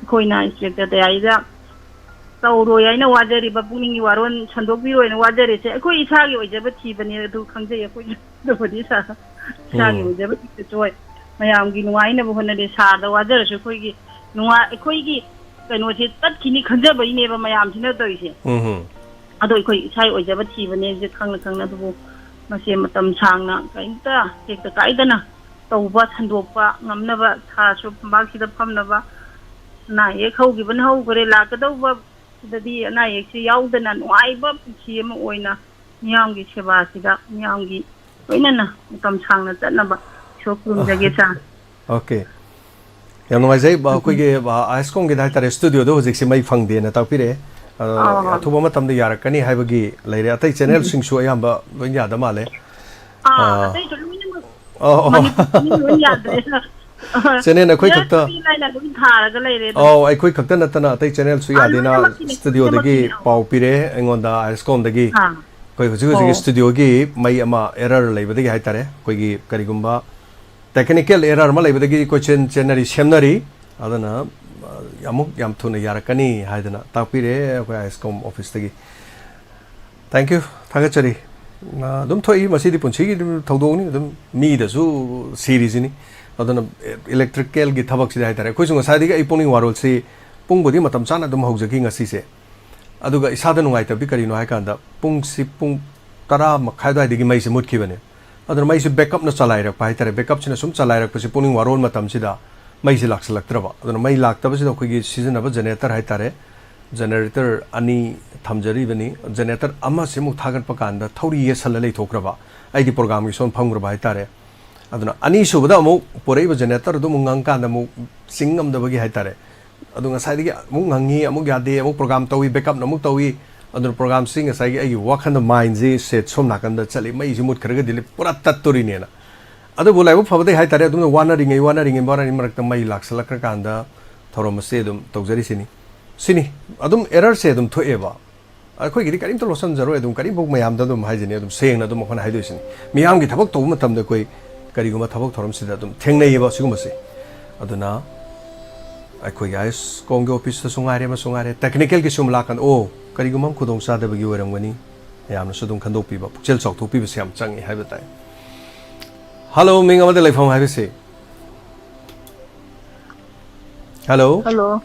ꯑꯩꯈꯣꯏꯅ ꯏꯟꯁꯄꯦꯛꯇꯔ ꯗꯌꯥꯏꯗ ꯇꯧꯔꯣꯏ ꯍꯥꯏꯅ ꯋꯥꯖꯔꯤꯕ, ꯄꯨꯛꯅꯤꯡꯒꯤ ꯋꯥꯔꯣꯜ ꯁꯟꯗꯣꯛꯄꯤꯔꯣꯏꯅ ꯋꯥꯖꯔꯤꯁꯦ꯫ ꯑꯩꯈꯣꯏ ꯏꯁꯥꯒꯤ ꯑꯣꯏꯖꯕ ꯊꯤꯕꯅꯦ, ꯑꯗꯨ ꯈꯪꯖꯩ ꯑꯩꯈꯣꯏꯁꯨ꯫ ꯑꯗꯨꯕꯨꯗꯤ, sir, ꯏꯁꯥꯒꯤ ꯎꯝ꯫ ꯑꯣꯏꯖꯕ ꯊꯤꯕꯁꯨ ꯑꯣꯏ꯫ ꯃꯌꯥꯝꯒꯤ ꯅꯨꯡꯉꯥꯏꯅꯕ ꯍꯣꯠꯅꯔꯦ꯫ Sir ꯗ ꯋꯥꯖꯔꯁꯨ ꯑꯩꯈꯣꯏꯒꯤ ꯅꯨꯡꯉꯥꯏ-, ꯑꯩꯈꯣꯏꯒꯤ ꯀꯩꯅꯣꯁꯦ ꯇꯠꯈꯤꯅꯤ ꯈꯟꯖꯕꯩꯅꯦꯕ ꯃꯌꯥꯝꯁꯤꯅ ꯇꯧꯔꯤꯁꯦ꯫ ꯎꯝ ꯍꯨꯝ꯫ ꯑꯗꯣ ꯑꯩꯈꯣꯏ ꯏꯁꯥꯒꯤ ꯑꯣꯏꯖꯕ ꯊꯤꯕꯅꯦ ꯍꯧꯖꯤꯛ ꯈꯪꯅ ꯈꯪꯅ꯫ ꯑꯗꯨꯕꯨ ꯃꯁꯦ ꯃꯇꯝ ꯁꯥꯡꯅ ꯀꯔꯤꯝꯇ ꯇꯦꯛꯇ ꯀꯥꯏꯗꯅ ꯇꯧꯕ, ꯁꯟꯗꯣꯛꯄ ꯉꯝꯅꯕ, sir ꯁꯨ ꯐꯝꯕꯥꯛꯁꯤꯗ ꯐꯝꯅꯕ, ꯑꯅꯥ ꯑꯌꯦꯛ ꯍꯧꯈꯤꯕꯅ ꯍꯧꯈꯔꯦ, ꯂꯥꯛꯀꯗꯧꯕ ꯁꯤꯗꯗꯤ ꯑꯅꯥ ꯑꯌꯦꯛꯁꯤ ꯌꯥꯎꯗꯅ ꯅꯨꯡꯉꯥꯏꯕ ꯄꯨꯟꯁꯤ ꯑꯃ ꯑꯣꯏꯅ ꯃꯤꯌꯥꯝꯒꯤ ꯁꯦꯕꯥꯁꯤꯗ ꯃꯤꯌꯥꯝꯒꯤ ꯂꯣꯏꯅꯅ ꯃꯇꯝ ꯁꯥꯡꯅ ꯆꯠꯅꯕ ꯏꯁꯣꯔ ꯈꯨꯔꯨꯝꯖꯒꯦ, sir꯫ Okay꯫ ꯌꯥꯝ ꯅꯨꯡꯉꯥꯏꯖꯩ꯫ ꯕ-, ꯑꯩꯈꯣꯏꯒꯤ, ꯑ, ꯑꯥꯏꯁꯀꯣꯝꯒꯤꯗ ꯍꯥꯏꯇꯥꯔꯦ, studio ꯗ ꯍꯧꯖꯤꯛꯁꯦ ꯃꯩ ꯐꯪꯗꯦꯅ ꯇꯥꯛꯄꯤꯔꯛꯑꯦ꯫ ꯑ, ꯑꯧ꯫ ꯑꯊꯨꯕ ꯃꯇꯝꯗ ꯌꯥꯔꯛꯀꯅꯤ ꯍꯥꯏꯕꯒꯤ ꯂꯩꯔꯦ꯫ ꯑꯇꯩ channel ꯁꯤꯡꯁꯨ ꯑꯌꯥꯝꯕ ꯂꯣꯏ ꯌꯥꯗ ꯃꯥꯜꯂꯦ꯫ ꯑꯥ, ꯑꯥ꯫ ꯑꯇꯩꯁꯨ ꯂꯣꯏꯅꯃꯛ ꯑꯧ, ꯑꯧ꯫ ꯃꯅꯤꯄꯨꯔꯗ ꯂꯣꯏ ꯌꯥꯗ꯭ꯔꯦ꯫ Channel ꯑꯩꯈꯣꯏ ꯈꯛꯇ, ꯌꯥꯗ꯭ꯔꯦ ꯍꯥꯏꯅ ꯑꯗꯨꯝ ꯊꯥꯔꯒ ꯂꯩꯔꯦ ꯑꯗꯨꯝ꯫ ꯑꯧ, ꯑꯩꯈꯣꯏ ꯈꯛꯇ ꯅꯠꯇꯅ ꯑꯇꯩ channel ꯁꯨ ꯑꯥ, ꯌꯥꯗꯦꯅ ꯂꯣꯏꯅꯃꯛꯀꯤꯅꯦ, studio ꯗꯒꯤ ꯂꯣꯏꯅꯃꯛꯀꯤꯅꯦ꯫ ꯑꯧ꯫ ꯄꯥꯎ ꯄꯤꯔꯛꯑꯦ ꯑꯩꯉꯣꯟꯗ, ꯑꯥꯏꯁꯀꯣꯝꯗꯒꯤ꯫ ꯑꯥ꯫ ꯑꯩꯈꯣꯏ ꯍꯧꯖꯤꯛ ꯍꯧꯖꯤꯛꯀꯤ ꯑꯣ꯫ Studio ꯒꯤ ꯃꯩ ꯑꯃ error ꯂꯩꯕꯗꯒꯤ ꯍꯥꯏꯇꯥꯔꯦ, ꯑꯩꯈꯣꯏꯒꯤ ꯀꯔꯤꯒꯨꯝꯕ technical error ꯑꯃ ꯂꯩꯕꯗꯒꯤ ꯀꯣꯏꯆꯦꯟ ꯆꯦꯟꯅꯔꯤ, ꯁꯦꯝꯅꯔꯤ꯫ ꯑꯗꯨꯅ, ꯑ, ꯑꯃꯨꯛ ꯌꯥꯝ ꯊꯨꯅ ꯌꯥꯔꯛꯀꯅꯤ ꯍꯥꯏꯗꯅ ꯇꯥꯛꯄꯤꯔꯦ ꯑꯩꯈꯣꯏ ꯑꯥꯏꯁꯀꯣꯝ office ꯇꯒꯤ꯫ Thank you, ꯊꯥꯒꯠꯆꯔꯤ꯫ ꯑ, ꯑꯗꯨꯝ ꯊꯣꯛꯏ, ꯃꯁꯤꯗꯤ ꯄꯨꯟꯁꯤꯒꯤ ꯑꯗꯨꯝ ꯊꯧꯗꯣꯛꯅꯤ, ꯑꯗꯨꯝ ꯃꯤꯗꯁꯨ ꯁꯤꯔꯤꯁꯤꯅꯤ꯫ ꯑꯗꯨꯅ, ꯑꯦ, electrical ꯒꯤ ꯊꯕꯛꯁꯤꯗꯤ ꯍꯥꯏꯇꯥꯔꯦ, ꯑꯩꯈꯣꯏꯁꯨ ꯉꯁꯥꯏꯗꯒꯤ ꯑꯩ ꯄꯨꯛꯅꯤꯡ ꯋꯥꯔꯣꯜꯁꯤ ꯄꯨꯡꯕꯨꯗꯤ ꯃꯇꯝ ꯆꯥꯅ ꯑꯗꯨꯝ ꯍꯧꯖꯈꯤ ꯉꯁꯤꯁꯦ꯫ ꯑꯗꯨꯒ ꯏꯁꯥꯗ ꯅꯨꯡꯉꯥꯏꯇꯕꯗꯤ ꯀꯔꯤꯅꯣ ꯍꯥꯏꯀꯥꯟꯗ, ꯄꯨꯡꯁꯤ ꯄꯨꯡ ꯇꯔꯥ ꯃꯈꯥꯏ ꯑꯗꯨꯋꯥꯏꯗꯒꯤ ꯃꯩꯁꯦ ꯃꯨꯠꯈꯤꯕꯅꯦ꯫ ꯑꯗꯨꯅ ꯃꯩꯁꯤ ꯕꯦꯛꯀꯞꯅ ꯆꯂꯥꯏꯔꯛꯄ ꯍꯥꯏꯇꯥꯔꯦ꯫ ꯕꯦꯛꯀꯞꯁꯤꯅ ꯁꯨꯝ ꯆꯂꯥꯏꯔꯛꯄꯁꯤ ꯄꯨꯛꯅꯤꯡ ꯋꯥꯔꯣꯟ ꯃꯇꯝꯁꯤꯗ ꯃꯩꯁꯤ ꯂꯥꯛꯁꯤꯜꯂꯛꯇ꯭ꯔꯕ꯫ ꯑꯗꯨꯅ ꯃꯩ ꯂꯥꯛꯇꯕꯁꯤꯗ ꯑꯩꯈꯣꯏꯒꯤ ꯁꯤꯖꯤꯟꯅꯕ ꯖꯦꯅꯦꯔꯦꯇꯔ ꯍꯥꯏꯇꯥꯔꯦ, ꯖꯦꯅꯦꯔꯦꯇꯔ ꯑꯅꯤ ꯊꯝꯖꯔꯤꯕꯅꯤ꯫ ꯖꯦꯅꯦꯔꯦꯇꯔ ꯑꯃꯁꯤ ꯑꯃꯨꯛ ꯊꯥꯒꯠꯄ ꯀꯥꯟꯗ ꯊꯧꯔꯤ ꯌꯦꯠꯁꯜꯂ ꯂꯩꯊꯣꯛꯈ꯭ꯔꯕ, ꯑꯩꯒꯤ ꯄ꯭ꯔꯣꯒꯥꯝꯒꯤ ꯁꯣꯝ ꯐꯪꯈ꯭ꯔꯕ ꯍꯥꯏꯇꯥꯔꯦ꯫ ꯑꯗꯨꯅ ꯑꯅꯤꯁꯨꯕꯗ ꯑꯃꯨꯛ ꯄꯨꯔꯛꯏꯕ ꯖꯦꯅꯦꯔꯦꯇꯔꯗꯨ ꯑꯃꯨꯛ ꯉꯪꯀꯥꯟꯗ ꯑꯃꯨꯛ ꯆꯤꯡ ꯉꯝꯗꯕꯒꯤ ꯍꯥꯏꯇꯥꯔꯦ꯫ ꯑꯗꯨ ꯉꯁꯥꯏꯗꯒꯤ ꯑꯃꯨꯛ ꯉꯪꯉꯤ, ꯑꯃꯨꯛ ꯌꯥꯗꯦ, ꯑꯃꯨꯛ ꯄ꯭ꯔꯣꯒꯥꯝ ꯇꯧꯏ, ꯕꯦꯛꯀꯞꯅ ꯑꯃꯨꯛ ꯇꯧꯏ꯫ ꯑꯗꯨꯅ ꯄ꯭ꯔꯣꯒꯥꯝꯁꯤ ꯉꯁꯥꯏꯒꯤ ꯑꯩꯒꯤ ꯋꯥꯈꯜꯗ, ꯃꯥꯏꯟꯁꯤ ꯁꯦꯠ ꯁꯣꯝ ꯅꯥꯀꯟꯗ ꯆꯠꯂꯤ, ꯃꯩꯁꯤ ꯃꯨꯠꯈ꯭ꯔꯒꯗꯤ ꯂꯤꯞ ꯄꯨꯔꯥ ꯇꯠꯇꯣꯔꯤꯅꯦꯅ꯫ ꯑꯗꯨꯕꯨ ꯂꯥꯏꯕꯛ ꯐꯕꯗꯩ ꯍꯥꯏꯇꯥꯔꯦ, ꯑꯗꯨꯝ ꯋꯥꯅꯔꯤꯉꯩ ꯋꯥꯅꯔꯤꯉꯩ ꯋꯥꯅꯔꯤꯉꯩ ꯃꯔꯛꯇ ꯃꯩ ꯂꯥꯛꯁꯜꯂꯛꯈ꯭ꯔꯀꯥꯟꯗ ꯊꯧꯔꯝ ꯑꯁꯤ ꯑꯗꯨꯝ ꯇꯧꯖꯔꯤꯁꯤꯅꯤ꯫ ꯁꯤꯅꯤ꯫ ꯑꯗꯨꯝ ꯑꯦꯔꯔꯁꯦ ꯑꯗꯨꯝ ꯊꯣꯛꯑꯦꯕ꯫ ꯑꯩꯈꯣꯏꯒꯤꯗꯤ ꯀꯔꯤꯝꯇ ꯂꯣꯠꯁꯤꯟꯖꯔꯣꯏ, ꯑꯗꯨꯝ ꯀꯔꯤꯝꯐꯥꯎ ꯃꯌꯥꯝꯗ ꯑꯗꯨꯝ ꯍꯥꯏꯖꯅꯤ, ꯑꯗꯨꯝ ꯁꯦꯡꯅ ꯑꯗꯨꯝ ꯑꯩꯈꯣꯏꯅ ꯍꯥꯏꯗꯣꯏꯁꯤꯅꯤ꯫ ꯃꯤꯌꯥꯝꯒꯤ ꯊꯕꯛ ꯇꯧꯕ ꯃꯇꯝꯗ ꯑꯩꯈꯣꯏ ꯀꯔꯤꯒꯨꯝꯕ ꯊꯕꯛ ꯊꯧꯔꯝꯁꯤꯗ ꯑꯗꯨꯝ ꯊꯦꯡꯅꯩꯌꯦꯕ ꯁꯤꯒꯨꯝꯕꯁꯦ꯫ ꯑꯗꯨꯅ ꯑꯩꯈꯣꯏꯒꯤ ꯑꯥꯏ ꯑꯦꯁ ꯀꯣꯝꯒꯤ ꯑꯣꯐꯤꯁꯇꯁꯨ ꯉꯥꯏꯔꯦ, ꯑꯃꯁꯨ ꯉꯥꯏꯔꯦ, ꯇꯦꯛꯅꯤꯀꯦꯜꯒꯤ ꯁꯨꯝ ꯂꯥꯛꯀꯥꯟꯗ, "ꯑꯣ, ꯀꯔꯤꯒꯨꯝꯕ ꯑꯃ ꯈꯨꯗꯣꯡ ꯆꯥꯗꯕꯒꯤ ꯑꯣꯏꯔꯝꯒꯅꯤ", ꯃꯌꯥꯝꯅꯁꯨ ꯑꯗꯨꯝ ꯈꯟꯗꯣꯛꯄꯤꯕ, ꯄꯨꯛꯆꯦꯜ ꯆꯥꯎꯊꯣꯛꯄꯤꯕꯁꯦ ꯌꯥꯝ ꯆꯪꯉꯤ ꯍꯥꯏꯕ ꯇꯥꯏ꯫ ꯍꯜꯂꯣ, ꯃꯤꯡ ꯑꯃꯗ ꯂꯩꯐꯝ ꯍꯥꯏꯕꯁꯤ꯫ ꯍꯜꯂꯣ꯫ ꯍꯜꯂꯣ꯫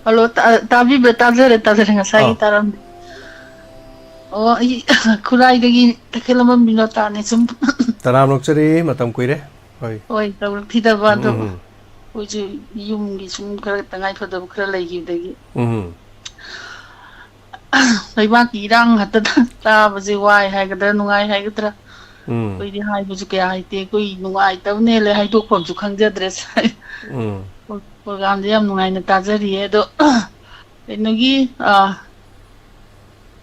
ꯍꯜꯂꯣ, ꯇꯥ-, ꯇꯥꯕꯤꯕ꯭ꯔꯥ? ꯇꯥꯖꯔꯦ, ꯇꯥꯖꯔꯦ꯫ ꯉꯁꯥꯏꯒꯤ ꯑꯥ꯫ ꯇꯥꯔꯝꯗꯦ꯫ ꯑꯣ, ꯑꯩ ꯈꯨꯔꯥꯏꯗꯒꯤ ꯇꯈꯦꯜꯂꯝꯕꯝ ꯕꯤꯅꯣꯇꯥꯅꯦ꯫ ꯁꯨꯝ ꯇꯔꯥꯝ ꯑꯣꯛꯆꯔꯤ, ꯃꯇꯝ ꯀꯨꯏꯔꯦ꯫ ꯍꯣꯏ꯫ ꯍꯣꯏ, ꯇꯧꯔꯛꯈꯤꯗꯕ ꯎꯝ, ꯑꯗꯣ꯫ ꯎꯝ, ꯎꯝ꯫ ꯑꯩꯈꯣꯏꯁꯨ ꯌꯨꯝꯒꯤ ꯁꯨꯝ ꯈꯔ ꯇꯉꯥꯏ ꯐꯗꯕ ꯈꯔ ꯂꯩꯈꯤꯕꯗꯒꯤ꯫ ꯎꯝ, ꯎꯝ꯫ ꯂꯩꯕꯥꯛꯀꯤ ꯏꯔꯥꯡ ꯉꯥꯛꯇꯗ ꯇꯥꯕꯁꯦ ꯋꯥꯏ ꯍꯥꯏꯒꯗ꯭ꯔꯥ, ꯅꯨꯡꯉꯥꯏ ꯍꯥꯏꯒꯗ꯭ꯔꯥ? ꯎꯝ꯫ ꯑꯩꯈꯣꯏꯗꯤ ꯍꯥꯏꯕꯁꯨ ꯀꯌꯥ ꯍꯩꯇꯦ꯫ ꯑꯩꯈꯣꯏ ꯅꯨꯡꯉꯥꯏꯇꯕꯅ ꯍꯦꯜꯂꯦ, ꯍꯥꯏꯗꯣꯛꯐꯝꯁꯨ ꯈꯪꯖꯗ꯭ꯔꯦ꯫ ꯎꯝ꯫ ꯄ꯭ꯔꯣꯒ꯭ꯔꯥꯝꯁꯦ ꯌꯥꯝ ꯅꯨꯡꯉꯥꯏꯅ ꯇꯥꯖꯔꯤꯌꯦ꯫ ꯑꯗꯣ, ꯀꯩꯅꯣꯒꯤ, ꯑ,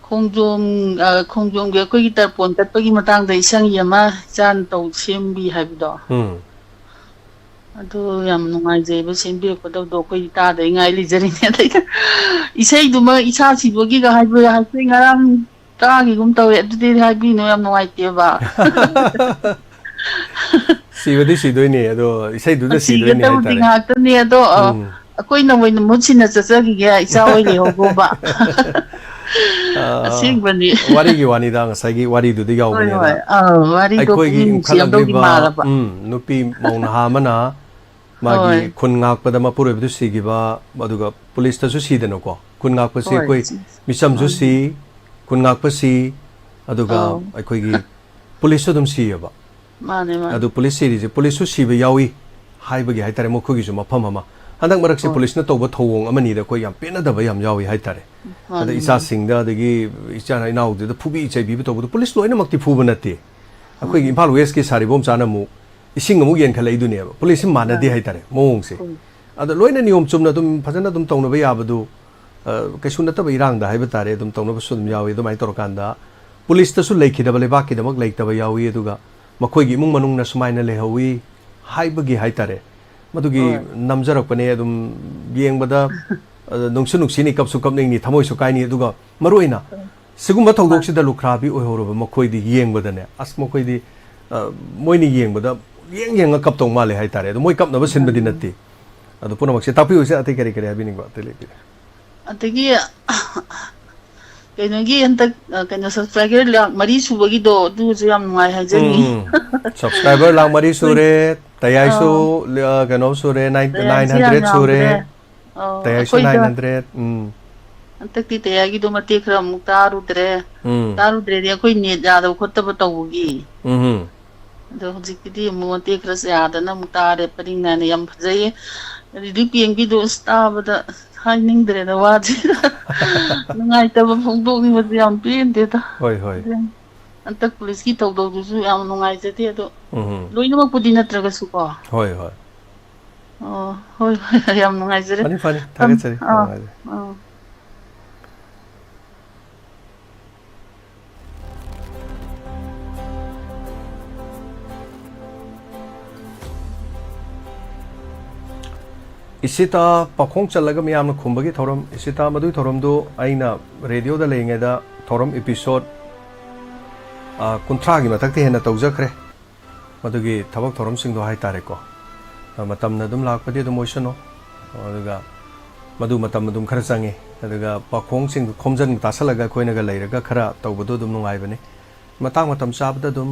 ꯈꯣꯡꯖꯣꯝ, ꯑ, ꯈꯣꯡꯖꯣꯝꯒꯤ ꯑꯩꯈꯣꯏꯒꯤ ꯇꯔꯄꯣꯟ ꯀꯠꯄꯒꯤ ꯃꯇꯥꯡꯗ ꯏꯁꯩ ꯑꯃ ꯏꯆꯥꯅ ꯇꯧ ꯁꯦꯝꯕꯤ ꯍꯥꯏꯕꯗꯣ꯫ ꯎꯝ꯫ ꯑꯗꯨ ꯌꯥꯝ ꯅꯨꯡꯉꯥꯏꯖꯩꯕ, ꯁꯦꯝꯕꯤꯔꯛꯄꯗꯧꯗꯣ ꯑꯩꯈꯣꯏꯗꯤ ꯇꯥꯗ ꯉꯥꯏ ꯂꯩꯖꯔꯤꯅꯦ꯫ ꯑꯗꯩꯗ ꯏꯁꯩꯗꯨꯃ ꯏꯁꯥ ꯁꯤꯕꯒꯤꯒ ꯍꯥꯏꯕ ꯍꯥꯏꯐꯦꯠ ꯉꯔꯥꯡ ꯇꯥꯈꯤꯒꯨꯝ ꯇꯧꯋꯦ, ꯑꯗꯨꯗꯤ ꯍꯥꯏꯕꯤꯅꯨ, ꯌꯥꯝ ꯅꯨꯡꯉꯥꯏꯇꯦꯕ꯫ ꯁꯤꯕꯗꯤ ꯁꯤꯗꯣꯏꯅꯦ, ꯑꯗꯣ ꯏꯁꯩꯗꯨꯗ ꯁꯤꯗꯣꯏꯅꯦ ꯁꯤꯒꯗꯕꯗꯤ ꯍꯥꯏꯇꯥꯔꯦ꯫ ꯉꯥꯏꯍꯥꯛꯇꯅꯤ, ꯑꯗꯣ, ꯑ, ꯎꯝ꯫ ꯑꯩꯈꯣꯏꯅ ꯑꯣꯏꯅ ꯃꯍꯨꯠ ꯁꯤꯟꯅ ꯆꯠꯆꯈꯤꯒꯦ, ꯏꯆꯥ ꯍꯣꯏ ꯂꯩꯍꯧꯕ꯫ ꯑ, ꯑꯁꯦꯡꯕꯅꯤ꯫ ꯋꯥꯔꯤꯒꯤ ꯋꯥꯅꯤꯗ, ꯉꯁꯥꯏꯒꯤ ꯋꯥꯔꯤꯗꯨꯗ ꯍꯣꯏ, ꯌꯥꯎꯕꯅꯤꯗ꯫ ꯍꯣꯏ꯫ ꯑꯥ, ꯋꯥꯔꯤꯗꯣ ꯑꯩꯈꯣꯏꯒꯤ ꯄꯨꯛꯅꯤꯡ ꯅꯨꯡꯁꯤꯔꯝꯗꯧꯗꯤ ꯏꯟꯈꯠꯂꯛꯂꯤꯕ, ꯃꯥꯜꯂꯕ꯫ ꯎꯝ, ꯅꯨꯄꯤ ꯃꯧ ꯅꯍꯥ ꯑꯃꯅ ꯃꯥꯒꯤ ꯍꯣꯏ꯫ ꯈꯨꯟ ꯉꯥꯛꯄꯗ ꯃꯄꯨꯔꯣꯏꯕꯗꯨ ꯁꯤꯈꯤꯕ, ꯑꯗꯨꯒ ꯄꯨꯂꯤꯁꯇꯁꯨ ꯁꯤꯗꯅꯀꯣ꯫ ꯈꯨꯟ ꯉꯥꯛꯄꯁꯤ ꯍꯣꯏ, ꯑꯩꯈꯣꯏ ꯁꯤ-, ꯃꯤꯆꯝꯁꯨ ꯎꯝ꯫ ꯁꯤ, ꯈꯨꯟ ꯉꯥꯛꯄ ꯁꯤ, ꯑꯗꯨꯒ ꯑꯧ꯫ ꯑꯩꯈꯣꯏꯒꯤ ꯄꯨꯂꯤꯁꯁꯨ ꯑꯗꯨꯝ ꯁꯤꯌꯦꯕ꯫ ꯃꯥꯅꯦ, ꯃꯥꯅꯦ꯫ ꯑꯗꯨ ꯄꯨꯂꯤꯁ ꯁꯤꯔꯤꯁꯦ ꯄꯨꯂꯤꯁꯁꯨ ꯁꯤꯕ ꯌꯥꯎꯏ ꯍꯥꯏꯕꯒꯤ ꯍꯥꯏꯇꯥꯔꯦ, ꯃꯈꯣꯏꯒꯤꯁꯨ ꯃꯐꯝ ꯑꯃ꯫ ꯍꯟꯗꯛ ꯃꯔꯛꯁꯦ ꯍꯣꯏ꯫ ꯄꯨꯂꯤꯁꯅ ꯇꯧꯕ ꯊꯧꯑꯣꯡ ꯑꯃꯅꯤꯗ ꯑꯩꯈꯣꯏ ꯌꯥꯝ ꯄꯦꯟꯅꯗꯕ ꯌꯥꯝ ꯌꯥꯎꯏ ꯍꯥꯏꯇꯥꯔꯦ꯫ ꯑꯗ ꯃꯥꯅꯦ, ꯃꯥꯅꯦ꯫ ꯏꯆꯥꯁꯤꯡꯗ, ꯑꯗꯒꯤ ꯏꯆꯥ ꯏꯅꯥꯎꯗꯨꯗ ꯐꯨꯕꯤ ꯆꯩꯕꯤꯕ ꯇꯧꯕꯗꯣ ꯄꯨꯂꯤꯁ ꯂꯣꯏꯅꯃꯛꯇꯤ ꯐꯨꯕ ꯅꯠꯇꯦ꯫ ꯑꯩꯈꯣꯏꯒꯤ ꯏꯝꯐꯥꯜ ꯋꯦꯁꯀꯤ ꯁꯥꯔꯤꯕꯣꯝꯆꯥꯅ ꯑꯃꯨꯛ ꯏꯁꯤꯡ ꯑꯃꯨꯛ ꯌꯦꯟꯈꯠꯂꯛꯏꯗꯨꯅꯦꯕ꯫ ꯄꯨꯂꯤꯁꯁꯤ ꯃꯥꯟꯅꯗꯦ ꯃꯥꯅꯦ꯫ ꯍꯥꯏꯇꯥꯔꯦ ꯃꯑꯣꯡꯁꯦ꯫ ꯎꯝ꯫ ꯑꯗ ꯂꯣꯏꯅ ꯅꯤꯌꯣꯝ ꯆꯨꯝꯅ ꯑꯗꯨꯝ ꯐꯖꯅ ꯑꯗꯨꯝ ꯇꯧꯅꯕ ꯌꯥꯕꯗꯨ, ꯑ, ꯀꯩꯁꯨ ꯅꯠꯇꯕ ꯏꯔꯥꯡꯗ ꯍꯥꯏꯕ ꯇꯥꯔꯦ, ꯑꯗꯨꯝ ꯇꯧꯅꯕꯁꯨ ꯑꯗꯨꯝ ꯌꯥꯎꯏ꯫ ꯑꯗꯨꯃꯥꯏꯅ ꯇꯧꯔꯀꯥꯟꯗ ꯄꯨꯂꯤꯁꯇꯁꯨ ꯂꯩꯈꯤꯗꯕ, ꯂꯩꯕꯥꯛꯀꯤꯗꯃꯛ ꯂꯩꯇꯕ ꯌꯥꯎꯏ꯫ ꯑꯗꯨꯒ ꯃꯈꯣꯏꯒꯤ ꯏꯃꯨꯡ ꯃꯅꯨꯡꯅ ꯁꯨꯃꯥꯏꯅ ꯂꯩꯍꯧꯋꯤ ꯍꯥꯏꯕꯒꯤ ꯍꯥꯏꯇꯥꯔꯦ, ꯃꯗꯨꯒꯤ ꯍꯣꯏ꯫ ꯅꯝꯖꯔꯛꯄꯅꯦ꯫ ꯑꯗꯨꯝ ꯌꯦꯡꯕꯗ, ꯑ, ꯅꯨꯡꯁꯨ ꯅꯨꯡꯁꯤꯅꯤ, ꯀꯞꯁꯨ ꯀꯞꯅꯤꯡꯅꯤ, ꯊꯃꯣꯏꯁꯨ ꯀꯥꯏꯅꯤ꯫ ꯑꯗꯨꯒ ꯃꯔꯨ ꯑꯣꯏꯅ ꯁꯤꯒꯨꯝꯕ ꯊꯧꯗꯣꯛꯁꯤꯗ ꯂꯨꯈ꯭ꯔꯥꯕꯤ ꯑꯣꯏꯍꯧꯔꯕ ꯃꯈꯣꯏꯗꯤ ꯌꯦꯡꯕꯗꯅꯦ, ꯑꯁ, ꯃꯈꯣꯏꯗꯤ, ꯑ, ꯃꯣꯏꯅ ꯌꯦꯡꯕꯗ ꯌꯦꯡ ꯌꯦꯡꯉ ꯀꯞꯇꯧ ꯃꯥꯜꯂꯦ ꯍꯥꯏꯇꯥꯔꯦ꯫ ꯑꯗꯣ ꯃꯣꯏ ꯀꯞꯅꯕ ꯁꯤꯟꯕꯗꯤ ꯅꯠꯇꯦ꯫ ꯑꯗꯣ ꯄꯨꯝꯅꯃꯛꯁꯦ ꯇꯥꯛꯄꯤꯌꯨꯁꯦ꯫ ꯑꯇꯩ ꯀꯔꯤ ꯀꯔꯤ ꯍꯥꯏꯕꯤꯅꯤꯡꯕ ꯑꯇꯩ ꯂꯩꯇꯦ꯫ ꯑꯗꯒꯤ ꯀꯩꯅꯣꯒꯤ ꯍꯟꯗꯛ, ꯑ, ꯀꯩꯅꯣ, ꯁꯕꯁꯀ꯭ꯔꯥꯏꯕꯔ ꯂꯥꯛ ꯃꯔꯤ ꯁꯨꯕꯒꯤꯗꯣ, ꯑꯗꯨꯁꯨ ꯌꯥꯝ ꯅꯨꯡꯉꯥꯏ ꯍꯥꯏꯖꯔꯤ꯫ ꯎꯝ, ꯎꯝ꯫ ꯁꯕꯁꯀ꯭ꯔꯥꯏꯕꯔ ꯂꯥꯛ ꯃꯔꯤ ꯁꯨꯔꯦ꯫ ꯇꯌꯥꯏꯁꯨ, ꯑꯥ꯫ ꯑ, ꯀꯩꯅꯣ ꯁꯨꯔꯦ, nine, ꯇꯌꯥꯏꯁꯨ nine hundred ꯌꯥꯝ ꯁꯨꯔꯦ꯫ ꯌꯥꯝꯈ꯭ꯔꯦ꯫ ꯑꯥ, ꯇꯌꯥꯏꯁꯨ ꯑꯩꯈꯣꯏꯗ nine hundred꯫ ꯎꯝ꯫ ꯍꯟꯗꯛꯇꯤ ꯇꯌꯥꯏꯒꯤꯗꯣ ꯃꯇꯦꯛ ꯈꯔ ꯑꯃꯨꯛ ꯇꯥꯔꯨꯗ꯭ꯔꯦ꯫ ꯎꯝ꯫ ꯇꯥꯔꯨꯗ꯭ꯔꯦꯗꯤ ꯑꯩꯈꯣꯏ ꯅꯦꯠ ꯌꯥꯗꯕ ꯈꯣꯠꯇꯕ ꯇꯧꯕꯒꯤ꯫ ꯎꯝ꯫ ꯑꯗꯣ ꯍꯧꯖꯤꯛꯀꯤꯗꯤ ꯑꯃꯨꯛ ꯃꯇꯦꯛ ꯈꯔ ꯌꯥꯗꯅ ꯑꯃꯨꯛ ꯇꯥꯔꯦ꯫ ꯄꯔꯤꯡ ꯅꯥꯏꯅ ꯌꯥꯝ ꯐꯖꯩꯌꯦ꯫ ꯔꯤꯂꯤꯐ ꯀꯦꯝꯒꯤꯗꯣ ꯑꯁ ꯇꯥꯕꯗ ꯍꯥꯏꯅꯤꯡꯗ꯭ꯔꯦꯗ ꯋꯥꯁꯦ꯫ ꯅꯨꯡꯉꯥꯏꯇꯕ ꯐꯣꯡꯗꯣꯛꯅꯤꯡꯕꯁꯦ ꯌꯥꯝ ꯄꯦꯟꯗꯦꯗ꯫ ꯍꯣꯏ, ꯍꯣꯏ꯫ ꯑꯗꯨ ꯍꯟꯗꯛ ꯄꯨꯂꯤꯁꯀꯤ ꯊꯧꯗꯧꯗꯨꯁꯨ ꯌꯥꯝ ꯅꯨꯡꯉꯥꯏꯖꯗꯦ ꯑꯗꯣ꯫ ꯎꯝ꯫ ꯂꯣꯏꯅꯃꯛꯄꯨꯗꯤ ꯅꯠꯇ꯭ꯔꯒꯁꯨꯀꯣ꯫ ꯍꯣꯏ, ꯍꯣꯏ꯫ ꯑꯣ, ꯍꯣꯏ, ꯍꯣꯏ, ꯌꯥꯝ ꯅꯨꯡꯉꯥꯏꯖꯔꯦ꯫ ꯐꯅꯤ, ꯐꯅꯤ꯫ ꯊꯝ-, ꯊꯥꯒꯠꯆꯔꯤ꯫ ꯌꯥꯝ ꯑꯥ, ꯅꯨꯡꯉꯥꯏꯖꯔꯤ꯫ ꯑꯥ꯫ ꯏꯁꯤꯇꯥ ꯄꯥꯈꯣꯡ ꯆꯠꯂꯒ ꯃꯤꯌꯥꯝꯅ ꯈꯨꯝꯕꯒꯤ ꯊꯧꯔꯝ, ꯏꯁꯤꯇꯥ ꯃꯗꯨꯒꯤ ꯊꯧꯔꯝꯗꯨ ꯑꯩꯅ ꯔꯦꯗꯤꯑꯣꯗ ꯂꯩꯔꯤꯉꯩꯗ ꯊꯧꯔꯝ episode, ꯑ, ꯀꯨꯟꯊ꯭ꯔꯥꯒꯤ ꯃꯊꯛꯇ ꯍꯦꯟꯅ ꯇꯧꯖꯈ꯭ꯔꯦ꯫ ꯃꯗꯨꯒꯤ ꯊꯕꯛ ꯊꯧꯔꯝꯁꯤꯡꯗꯣ ꯍꯥꯏꯇꯥꯔꯦꯀꯣ꯫ ꯑ, ꯃꯇꯝꯅ ꯑꯗꯨꯝ ꯂꯥꯛꯄꯗꯤ ꯑꯗꯨꯝ ꯑꯣꯏꯁꯅꯨ꯫ ꯑꯗꯨꯒ ꯃꯗꯨ ꯃꯇꯝ ꯑꯗꯨꯝ ꯈꯔ ꯆꯪꯉꯤ꯫ ꯑꯗꯨꯒ ꯄꯥꯈꯣꯡꯁꯤꯡꯗꯨ ꯈꯣꯝꯖꯤꯟ ꯇꯥꯁꯜꯂꯒ ꯑꯩꯈꯣꯏꯅꯒ ꯂꯩꯔꯒ ꯈꯔ ꯇꯧꯕꯗꯣ ꯑꯗꯨꯝ ꯅꯨꯡꯉꯥꯏꯕꯅꯤ꯫ ꯃꯇꯥꯡ ꯃꯇꯝ ꯆꯥꯕꯗ ꯑꯗꯨꯝ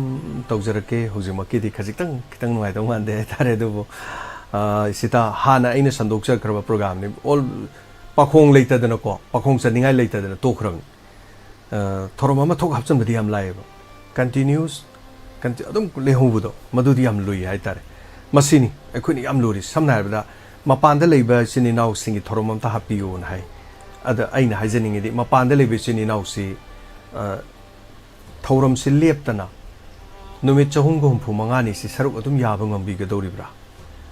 ꯇꯧꯖꯔꯛꯀꯦ꯫ ꯍꯧꯖꯤꯛꯃꯛꯀꯤꯗꯤ ꯈꯖꯤꯛꯇꯪ, ꯈꯤꯇꯪ ꯅꯨꯡꯉꯥꯏꯗꯧ ꯃꯥꯟꯗꯦ ꯍꯥꯏꯇꯥꯔꯦ꯫ ꯑꯗꯨꯕꯨ, ꯑ, ꯁꯤꯗ ꯍꯥꯟꯅ ꯑꯩꯅ ꯁꯟꯗꯣꯛꯆꯈ꯭ꯔꯕ programꯅꯤ꯫ All ꯄꯥꯈꯣꯡ ꯂꯩꯇꯗꯅꯀꯣ, ꯄꯥꯈꯣꯡ ꯆꯠꯅꯤꯡꯉꯥꯏ ꯂꯩꯇꯗꯅ ꯇꯣꯛꯈ꯭ꯔꯕꯅꯤ꯫ ꯑ, ꯊꯧꯔꯝ ꯑꯃ ꯊꯣꯛ ꯍꯥꯞꯆꯤꯟꯕꯗꯤ ꯌꯥꯝ ꯂꯥꯏꯌꯦꯕ꯫ Continuous ꯀꯟꯇꯤ-, ꯑꯗꯨꯝ ꯂꯩꯍꯧꯕꯗꯣ, ꯃꯗꯨꯗꯤ ꯌꯥꯝ ꯂꯨꯏ ꯍꯥꯏꯇꯥꯔꯦ꯫ ꯃꯁꯤꯅꯤ ꯑꯩꯈꯣꯏꯅ ꯌꯥꯝ ꯂꯨꯔꯤ꯫ ꯁꯝꯅ ꯍꯥꯏꯔꯕꯗ, ꯃꯄꯥꯟꯗ ꯂꯩꯕ ꯏꯆꯤꯟ ꯏꯅꯥꯎꯁꯤꯡꯒꯤ ꯊꯧꯔꯝ ꯑꯝꯇ ꯍꯥꯞꯄꯤꯌꯨꯅ ꯍꯥꯏ꯫ ꯑꯗ ꯑꯩꯅ ꯍꯥꯏꯖꯅꯤꯡꯉꯤꯗꯤ, ꯃꯄꯥꯟꯗ ꯂꯩꯕ ꯏꯆꯤꯟ ꯏꯅꯥꯎꯁꯤ, ꯑ, ꯊꯧꯔꯝꯁꯤ ꯂꯦꯞꯇꯅ ꯅꯨꯃꯤꯠ ꯆꯍꯨꯝꯒ ꯍꯨꯝꯐꯨ ꯃꯉꯥꯅꯤꯁꯤ ꯁꯔꯨꯛ ꯑꯗꯨꯝ ꯌꯥꯕ ꯉꯝꯕꯤꯒꯗꯧꯔꯤꯕ꯭ꯔꯥ?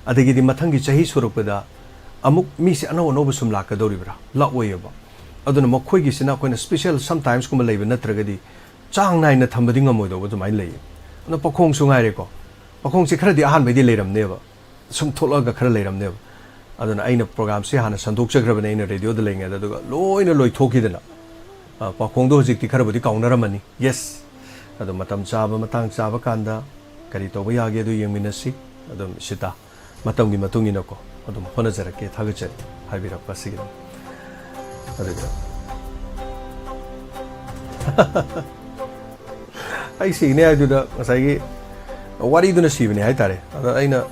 ꯑꯗꯒꯤꯗꯤ ꯃꯊꯪꯒꯤ ꯆꯍꯤ ꯁꯨꯔꯛꯄꯗ ꯑꯃꯨꯛ ꯃꯤꯁꯦ ꯑꯅꯧ ꯑꯅꯧꯕ ꯁꯨꯝ ꯂꯥꯛꯀꯗꯧꯔꯤꯕ꯭ꯔꯥ? ꯂꯥꯛꯑꯣꯏꯌꯦꯕ꯫ ꯑꯗꯨꯅ ꯃꯈꯣꯏꯒꯤꯁꯤꯅ ꯑꯩꯈꯣꯏꯅ special sometimes ꯀꯨꯝꯕ ꯂꯩꯕ ꯅꯠꯇ꯭ꯔꯒꯗꯤ ꯆꯥꯡ ꯅꯥꯏꯅ ꯊꯝꯕꯗꯤ ꯉꯝꯃꯣꯏꯗꯧꯕ ꯑꯗꯨꯃꯥꯏꯅ ꯂꯩꯌꯦ꯫ ꯑꯗꯣ ꯄꯥꯈꯣꯡꯁꯨ ꯉꯥꯏꯔꯦꯀꯣ꯫ ꯄꯥꯈꯣꯡꯁꯦ ꯈꯔꯗꯤ ꯑꯍꯥꯟꯕꯩꯗꯤ ꯂꯩꯔꯝꯅꯦꯕ, ꯁꯨꯝ ꯊꯣꯛꯂꯛꯑꯒ ꯈꯔ ꯂꯩꯔꯝꯅꯦꯕ꯫ ꯑꯗꯨꯅ ꯑꯩꯅ programꯁꯦ ꯍꯥꯟꯅ ꯁꯟꯗꯣꯛꯆꯈ꯭ꯔꯕꯅꯦ ꯑꯩꯅ radioꯗ ꯂꯩꯉꯩꯗ, ꯑꯗꯨꯒ ꯂꯣꯏꯅ ꯂꯣꯏꯊꯣꯛꯈꯤꯗꯅ꯫ ꯑ, ꯄꯥꯈꯣꯡꯗꯣ ꯍꯧꯖꯤꯛꯇꯤ ꯈꯔꯕꯨꯗꯤ ꯀꯥꯎꯅꯔꯝꯃꯅꯤ, yes꯫ ꯑꯗꯣ ꯃꯇꯝ ꯆꯥꯕ, ꯃꯇꯥꯡ ꯆꯥꯕ ꯀꯥꯟꯗ ꯀꯔꯤ ꯇꯧꯕ ꯌꯥꯒꯦ ꯑꯗꯨ ꯌꯦꯡꯃꯤꯟꯅꯁꯤ꯫ ꯑꯗꯨꯝ ꯁꯤꯇꯥ, ꯃꯇꯝꯒꯤ ꯃꯇꯨꯡ ꯏꯟꯅꯀꯣ ꯑꯗꯨꯝ ꯍꯣꯠꯅꯖꯔꯛꯀꯦ꯫ ꯊꯥꯒꯠꯆꯔꯤ ꯍꯥꯏꯕꯤꯔꯛꯄ ꯑꯁꯤꯒꯤꯗꯃꯛ꯫ ꯑꯗꯨꯒ ꯑꯩ ꯁꯤꯒꯅꯤ ꯍꯥꯏꯗꯨꯗ ꯉꯁꯥꯏꯒꯤ ꯋꯥꯔꯤꯗꯨꯅ ꯁꯤꯕꯅꯦ ꯍꯥꯏꯇꯥꯔꯦ꯫ ꯑꯗ ꯑꯩꯅ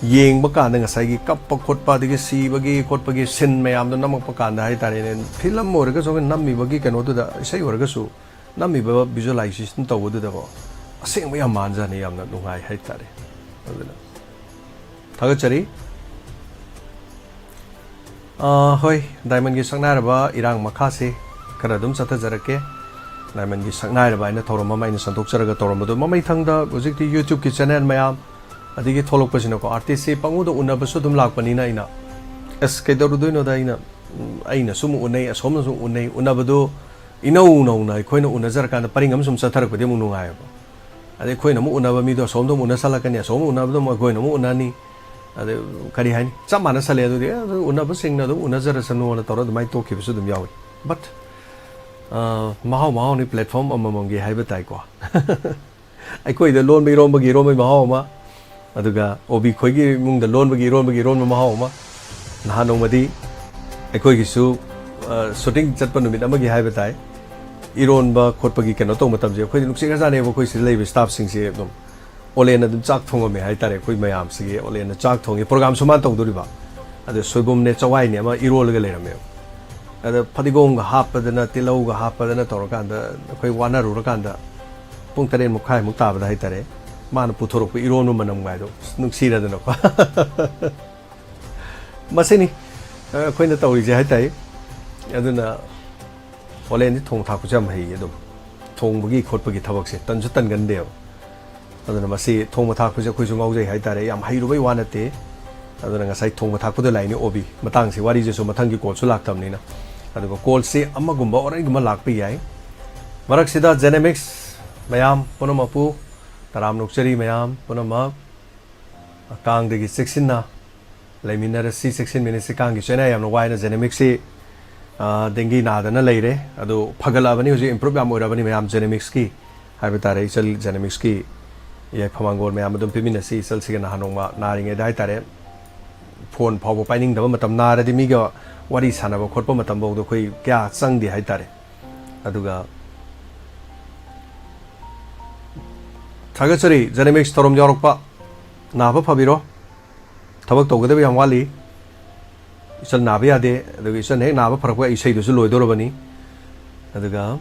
ꯌꯦꯡꯕ ꯀꯥꯟꯗ ꯉꯁꯥꯏꯒꯤ ꯀꯞꯄ ꯈꯣꯠꯄ ꯑꯗꯒꯤ ꯁꯤꯕꯒꯤ ꯈꯣꯠꯄꯒꯤ scene ꯃꯌꯥꯝꯗꯣ ꯅꯝꯃꯛꯄ ꯀꯥꯟꯗ ꯍꯥꯏꯇꯥꯔꯦꯅꯦ, film ꯑꯣꯏꯔꯒꯁꯨ ꯑꯩꯈꯣꯏꯅ ꯅꯝꯃꯤꯕꯒꯤ ꯀꯩꯅꯣꯗꯨꯗ, ꯏꯁꯩ ꯑꯣꯏꯔꯒꯁꯨ ꯅꯝꯃꯤꯕ visualization ꯇꯧꯕꯗꯨꯗꯀꯣ, ꯑꯁꯦꯡꯕ ꯌꯥꯝ ꯃꯥꯟꯖꯥꯠꯅꯤ, ꯌꯥꯝꯅ ꯅꯨꯡꯉꯥꯏ ꯍꯥꯏꯇꯥꯔꯦ꯫ ꯑꯗꯨꯅ ꯊꯥꯒꯠꯆꯔꯤ꯫ ꯑꯥ, ꯍꯣꯏ, Diamondꯒꯤ ꯁꯛꯅꯥꯏꯔꯕ ꯏꯔꯥꯡ ꯃꯈꯥꯁꯤ ꯈꯔ ꯑꯗꯨꯝ ꯆꯠꯊꯖꯔꯛꯀꯦ꯫ Diamondꯒꯤ ꯁꯛꯅꯥꯏꯔꯕ ꯍꯥꯏꯅ ꯊꯧꯔꯝ ꯑꯃ ꯑꯩꯅ ꯁꯟꯗꯣꯛꯆꯔꯒ ꯇꯧꯔꯝꯕꯗꯣ, ꯃꯃꯩꯊꯪꯗ ꯍꯧꯖꯤꯛꯇꯤ YouTubeꯀꯤ channel ꯃꯌꯥꯝ, ꯑꯗꯒꯤ ꯊꯣꯛꯂꯛꯄꯁꯤꯅꯀꯣ, artistꯁꯤ ꯄꯪꯎꯗ ꯎꯅꯕꯁꯨ ꯑꯗꯨꯝ ꯂꯥꯛꯄꯅꯤꯅ ꯑꯩꯅ, ꯑꯁ, ꯀꯩꯗꯧꯔꯨꯗꯣꯏꯅꯣꯗ, ꯑꯩꯅ, ꯎꯝ, ꯑꯩꯅꯁꯨ ꯑꯃꯨꯛ ꯎꯅꯩ, ꯑꯁꯣꯝꯅꯁꯨ ꯑꯃꯨꯛ ꯎꯅꯩ, ꯎꯅꯕꯗꯣ ꯏꯅꯧ ꯅꯧꯅ ꯑꯩꯈꯣꯏꯅ ꯎꯅꯖꯔꯀꯥꯟꯗ ꯄꯔꯤꯡ ꯑꯃ ꯁꯨꯝ ꯆꯠꯊꯔꯛꯄꯗꯤ ꯑꯃꯨꯛ ꯅꯨꯡꯉꯥꯏꯌꯦꯕ꯫ ꯑꯗꯩ ꯑꯩꯈꯣꯏꯅ ꯑꯃꯨꯛ ꯎꯅꯕ ꯃꯤꯗꯣ ꯑꯁꯣꯝꯗ ꯑꯃꯨꯛ ꯎꯅꯁꯜꯂꯛꯀꯅꯤ, ꯑꯁꯣꯝ ꯑꯃꯨꯛ ꯎꯅꯕꯗꯣ ꯑꯃꯨꯛ ꯑꯩꯈꯣꯏꯅ ꯑꯃꯨꯛ ꯎꯅꯅꯤ꯫ ꯑꯗꯩ ꯀꯔꯤ ꯍꯥꯏꯅꯤ, ꯆꯞ ꯃꯥꯟꯅꯁꯜꯂꯦ ꯑꯗꯨꯗꯤ, "ꯑꯦ, ꯑꯗꯨ ꯎꯅꯕꯁꯤꯡꯅ ꯑꯗꯨꯝ ꯎꯅꯖꯔꯁꯅꯨꯅ" ꯇꯧꯔ ꯑꯗꯨꯃꯥꯏꯅ ꯇꯣꯛꯈꯤꯕꯁꯨ ꯑꯗꯨꯝ ꯌꯥꯎꯏ꯫ But, ꯑ, ꯃꯍꯥꯎ ꯃꯍꯥꯎꯅꯤ, platform ꯑꯃꯃꯝꯒꯤ ꯍꯥꯏꯕ ꯇꯥꯏꯀꯣ꯫ ꯑꯩꯈꯣꯏꯗ ꯂꯣꯟꯕ ꯏꯔꯣꯟꯕꯒꯤ ꯏꯔꯣꯟꯕꯒꯤ ꯃꯍꯥꯎ ꯑꯃ, ꯑꯗꯨꯒ ꯑꯣꯕꯤ ꯈꯣꯏꯒꯤ ꯏꯃꯨꯡꯗ ꯂꯣꯟꯕꯒꯤ ꯏꯔꯣꯟꯕꯒꯤ ꯏꯔꯣꯟꯕ ꯃꯍꯥꯎ ꯑꯃ꯫ ꯅꯍꯥꯟ ꯅꯣꯡꯃꯗꯤ ꯑꯩꯈꯣꯏꯒꯤꯁꯨ, ꯑ, shooting ꯆꯠꯄ ꯅꯨꯃꯤꯠ ꯑꯃꯒꯤ ꯍꯥꯏꯕ ꯇꯥꯏ, ꯏꯔꯣꯟꯕ ꯈꯣꯠꯄꯒꯤ ꯀꯩꯅꯣ ꯇꯧꯕ ꯃꯇꯝꯁꯦ ꯑꯩꯈꯣꯏꯗꯤ ꯅꯨꯡꯁꯤꯈ꯭ꯔꯖꯥꯠꯅꯦꯕ, ꯑꯩꯈꯣꯏ ꯁꯤꯗ ꯂꯩꯕ staffꯁꯤꯡꯁꯦ ꯑꯗꯨꯝ꯫ ꯑꯣꯂꯦꯟ ꯑꯗꯨꯝ ꯆꯥꯛ ꯊꯣꯡꯉꯝꯃꯦ ꯍꯥꯏꯇꯥꯔꯦ, ꯑꯩꯈꯣꯏ ꯃꯌꯥꯝꯁꯤꯒꯤ ꯑꯣꯂꯦꯟꯅ ꯆꯥꯛ ꯊꯣꯡꯉꯤ, programꯁꯨ ꯃꯥꯅ ꯇꯧꯗꯣꯔꯤꯕ꯫ ꯑꯗ ꯁꯣꯏꯕꯨꯝꯅꯦ ꯆꯋꯥꯏꯅꯦ ꯑꯃ ꯏꯔꯣꯜꯂꯒ ꯂꯩꯔꯝꯃꯦꯕ꯫ ꯑꯗ ꯐꯗꯤꯒꯣꯝꯒ ꯍꯥꯞꯄꯗꯅ, ꯇꯤꯜꯍꯧꯒ ꯍꯥꯞꯄꯗꯅ ꯇꯧꯔꯀꯥꯟꯗ ꯑꯩꯈꯣꯏ ꯋꯥꯅꯔꯨꯔꯀꯥꯟꯗ ꯄꯨꯡ ꯇꯔꯦꯠ ꯃꯈꯥꯏꯃꯨꯛ ꯇꯥꯕꯗ ꯍꯥꯏꯇꯥꯔꯦ, ꯃꯥꯅ ꯄꯨꯊꯣꯔꯛꯄ ꯏꯔꯣꯟꯕ ꯃꯅꯝꯒꯥꯏꯗꯣ, ꯑꯁ, ꯅꯨꯡꯁꯤꯔꯗꯅꯀꯣ꯫ ꯃꯁꯤꯅꯤ, ꯑ, ꯑꯩꯈꯣꯏꯅ ꯇꯧꯔꯤꯁꯦ ꯍꯥꯏꯇꯥꯔꯦ꯫ ꯑꯗꯨꯅ ꯑꯣꯂꯦꯟꯗꯤ ꯊꯣꯡ ꯊꯥꯛꯄꯁꯨ ꯌꯥꯝ ꯍꯩꯌꯦ꯫ ꯑꯗꯨꯝ ꯊꯣꯡꯕꯒꯤ ꯈꯣꯠꯄꯒꯤ ꯊꯕꯛꯁꯦ ꯇꯟꯁꯨ ꯇꯟꯒꯟꯗꯦꯕ꯫ ꯑꯗꯨꯅ ꯃꯁꯤ ꯊꯣꯡꯕ ꯊꯥꯛꯄꯁꯦ ꯑꯩꯈꯣꯏꯁꯨ ꯉꯥꯎꯖꯩ ꯍꯥꯏꯇꯥꯔꯦ, ꯌꯥꯝ ꯍꯩꯔꯨꯕꯩ ꯋꯥ ꯅꯠꯇꯦ꯫ ꯑꯗꯨꯅ ꯉꯁꯥꯏ ꯊꯣꯡꯕ ꯊꯥꯛꯄꯗ ꯂꯥꯛꯏꯅꯤ ꯑꯣꯕꯤ ꯃꯇꯥꯡꯁꯤ, ꯋꯥꯔꯤꯁꯤꯁꯨ ꯃꯊꯪꯒꯤ ꯀꯣꯜꯁꯨ ꯂꯥꯛꯇꯕꯅꯤꯅ꯫ ꯑꯗꯨꯒ ꯀꯣꯜꯁꯤ ꯑꯃꯒꯨꯝꯕ ꯑꯣꯔꯦꯟꯖꯒꯨꯝꯕ ꯂꯥꯛꯄ ꯌꯥꯏ꯫ ꯃꯔꯛꯁꯤꯗ ꯖꯦꯅꯦꯃꯤꯛꯁ ꯃꯌꯥꯝ ꯄꯨꯝꯅꯃꯛꯄꯨ ꯇꯔꯥꯝꯅ ꯑꯣꯛꯆꯔꯤ꯫ ꯃꯌꯥꯝ ꯄꯨꯝꯅꯃꯛ ꯀꯥꯡꯗꯒꯤ ꯆꯦꯛꯁꯤꯟꯅ ꯂꯩꯃꯤꯟꯅꯔꯁꯤ, ꯆꯦꯛꯁꯤꯟꯃꯤꯟꯅꯁꯤ꯫ ꯀꯥꯡꯒꯤ ꯆꯩꯅꯥ ꯌꯥꯝꯅ ꯋꯥꯏꯅ ꯖꯦꯅꯦꯃꯤꯛꯁꯤ, ꯑ, ꯗꯦꯡꯒꯤ ꯅꯥꯗꯅ ꯂꯩꯔꯦ꯫ ꯑꯗꯨ ꯐꯒꯠꯂꯛꯑꯕꯅꯤ, ꯍꯧꯖꯤꯛ ꯏꯝꯄ꯭ꯔꯨꯞ ꯌꯥꯝ ꯑꯣꯏꯔꯕꯅꯤ ꯃꯌꯥꯝ ꯖꯦꯅꯦꯃꯤꯛꯁꯀꯤ ꯍꯥꯏꯕ ꯇꯥꯔꯦ꯫ ꯏꯆꯜ ꯖꯦꯅꯦꯃꯤꯛꯁꯀꯤ ꯌꯥꯏꯐ ꯃꯪꯒꯣꯜ ꯃꯌꯥꯝ ꯑꯗꯨꯝ ꯄꯤꯃꯤꯟꯅꯁꯤ꯫ ꯏꯆꯜꯁꯤꯒ ꯅꯍꯥꯟ ꯅꯣꯡꯃ ꯅꯥꯔꯤꯉꯩꯗ ꯍꯥꯏꯇꯥꯔꯦ, ꯐꯣꯟ ꯐꯥꯎꯕ ꯄꯥꯏꯅꯤꯡꯗꯕ ꯃꯇꯝ, ꯅꯥꯔꯗꯤ ꯃꯤꯒ ꯋꯥꯔꯤ ꯁꯥꯟꯅꯕ ꯈꯣꯠꯄ ꯃꯇꯝꯐꯥꯎꯗ ꯑꯩꯈꯣꯏ ꯀꯌꯥ ꯆꯪꯗꯦ ꯍꯥꯏꯇꯥꯔꯦ꯫ ꯑꯗꯨꯒ ꯊꯥꯒꯠꯆꯔꯤ ꯖꯦꯅꯦꯃꯤꯛꯁ ꯊꯧꯔꯝ ꯌꯥꯎꯔꯛꯄ꯫ ꯅꯥꯕ ꯐꯕꯤꯔꯣ꯫ ꯊꯕꯛ ꯇꯧꯒꯗꯕ ꯌꯥꯝ ꯋꯥꯠꯂꯤ꯫ ꯏꯆꯜ ꯅꯥꯕ ꯌꯥꯗꯦ꯫ ꯑꯗꯨꯒ ꯏꯆꯜ ꯍꯦꯛ ꯅꯥꯕ ꯐꯔꯛꯄ ꯏꯁꯩꯗꯨꯁꯨ ꯂꯣꯏꯗꯧꯔꯕꯅꯤ꯫ ꯑꯗꯨꯒ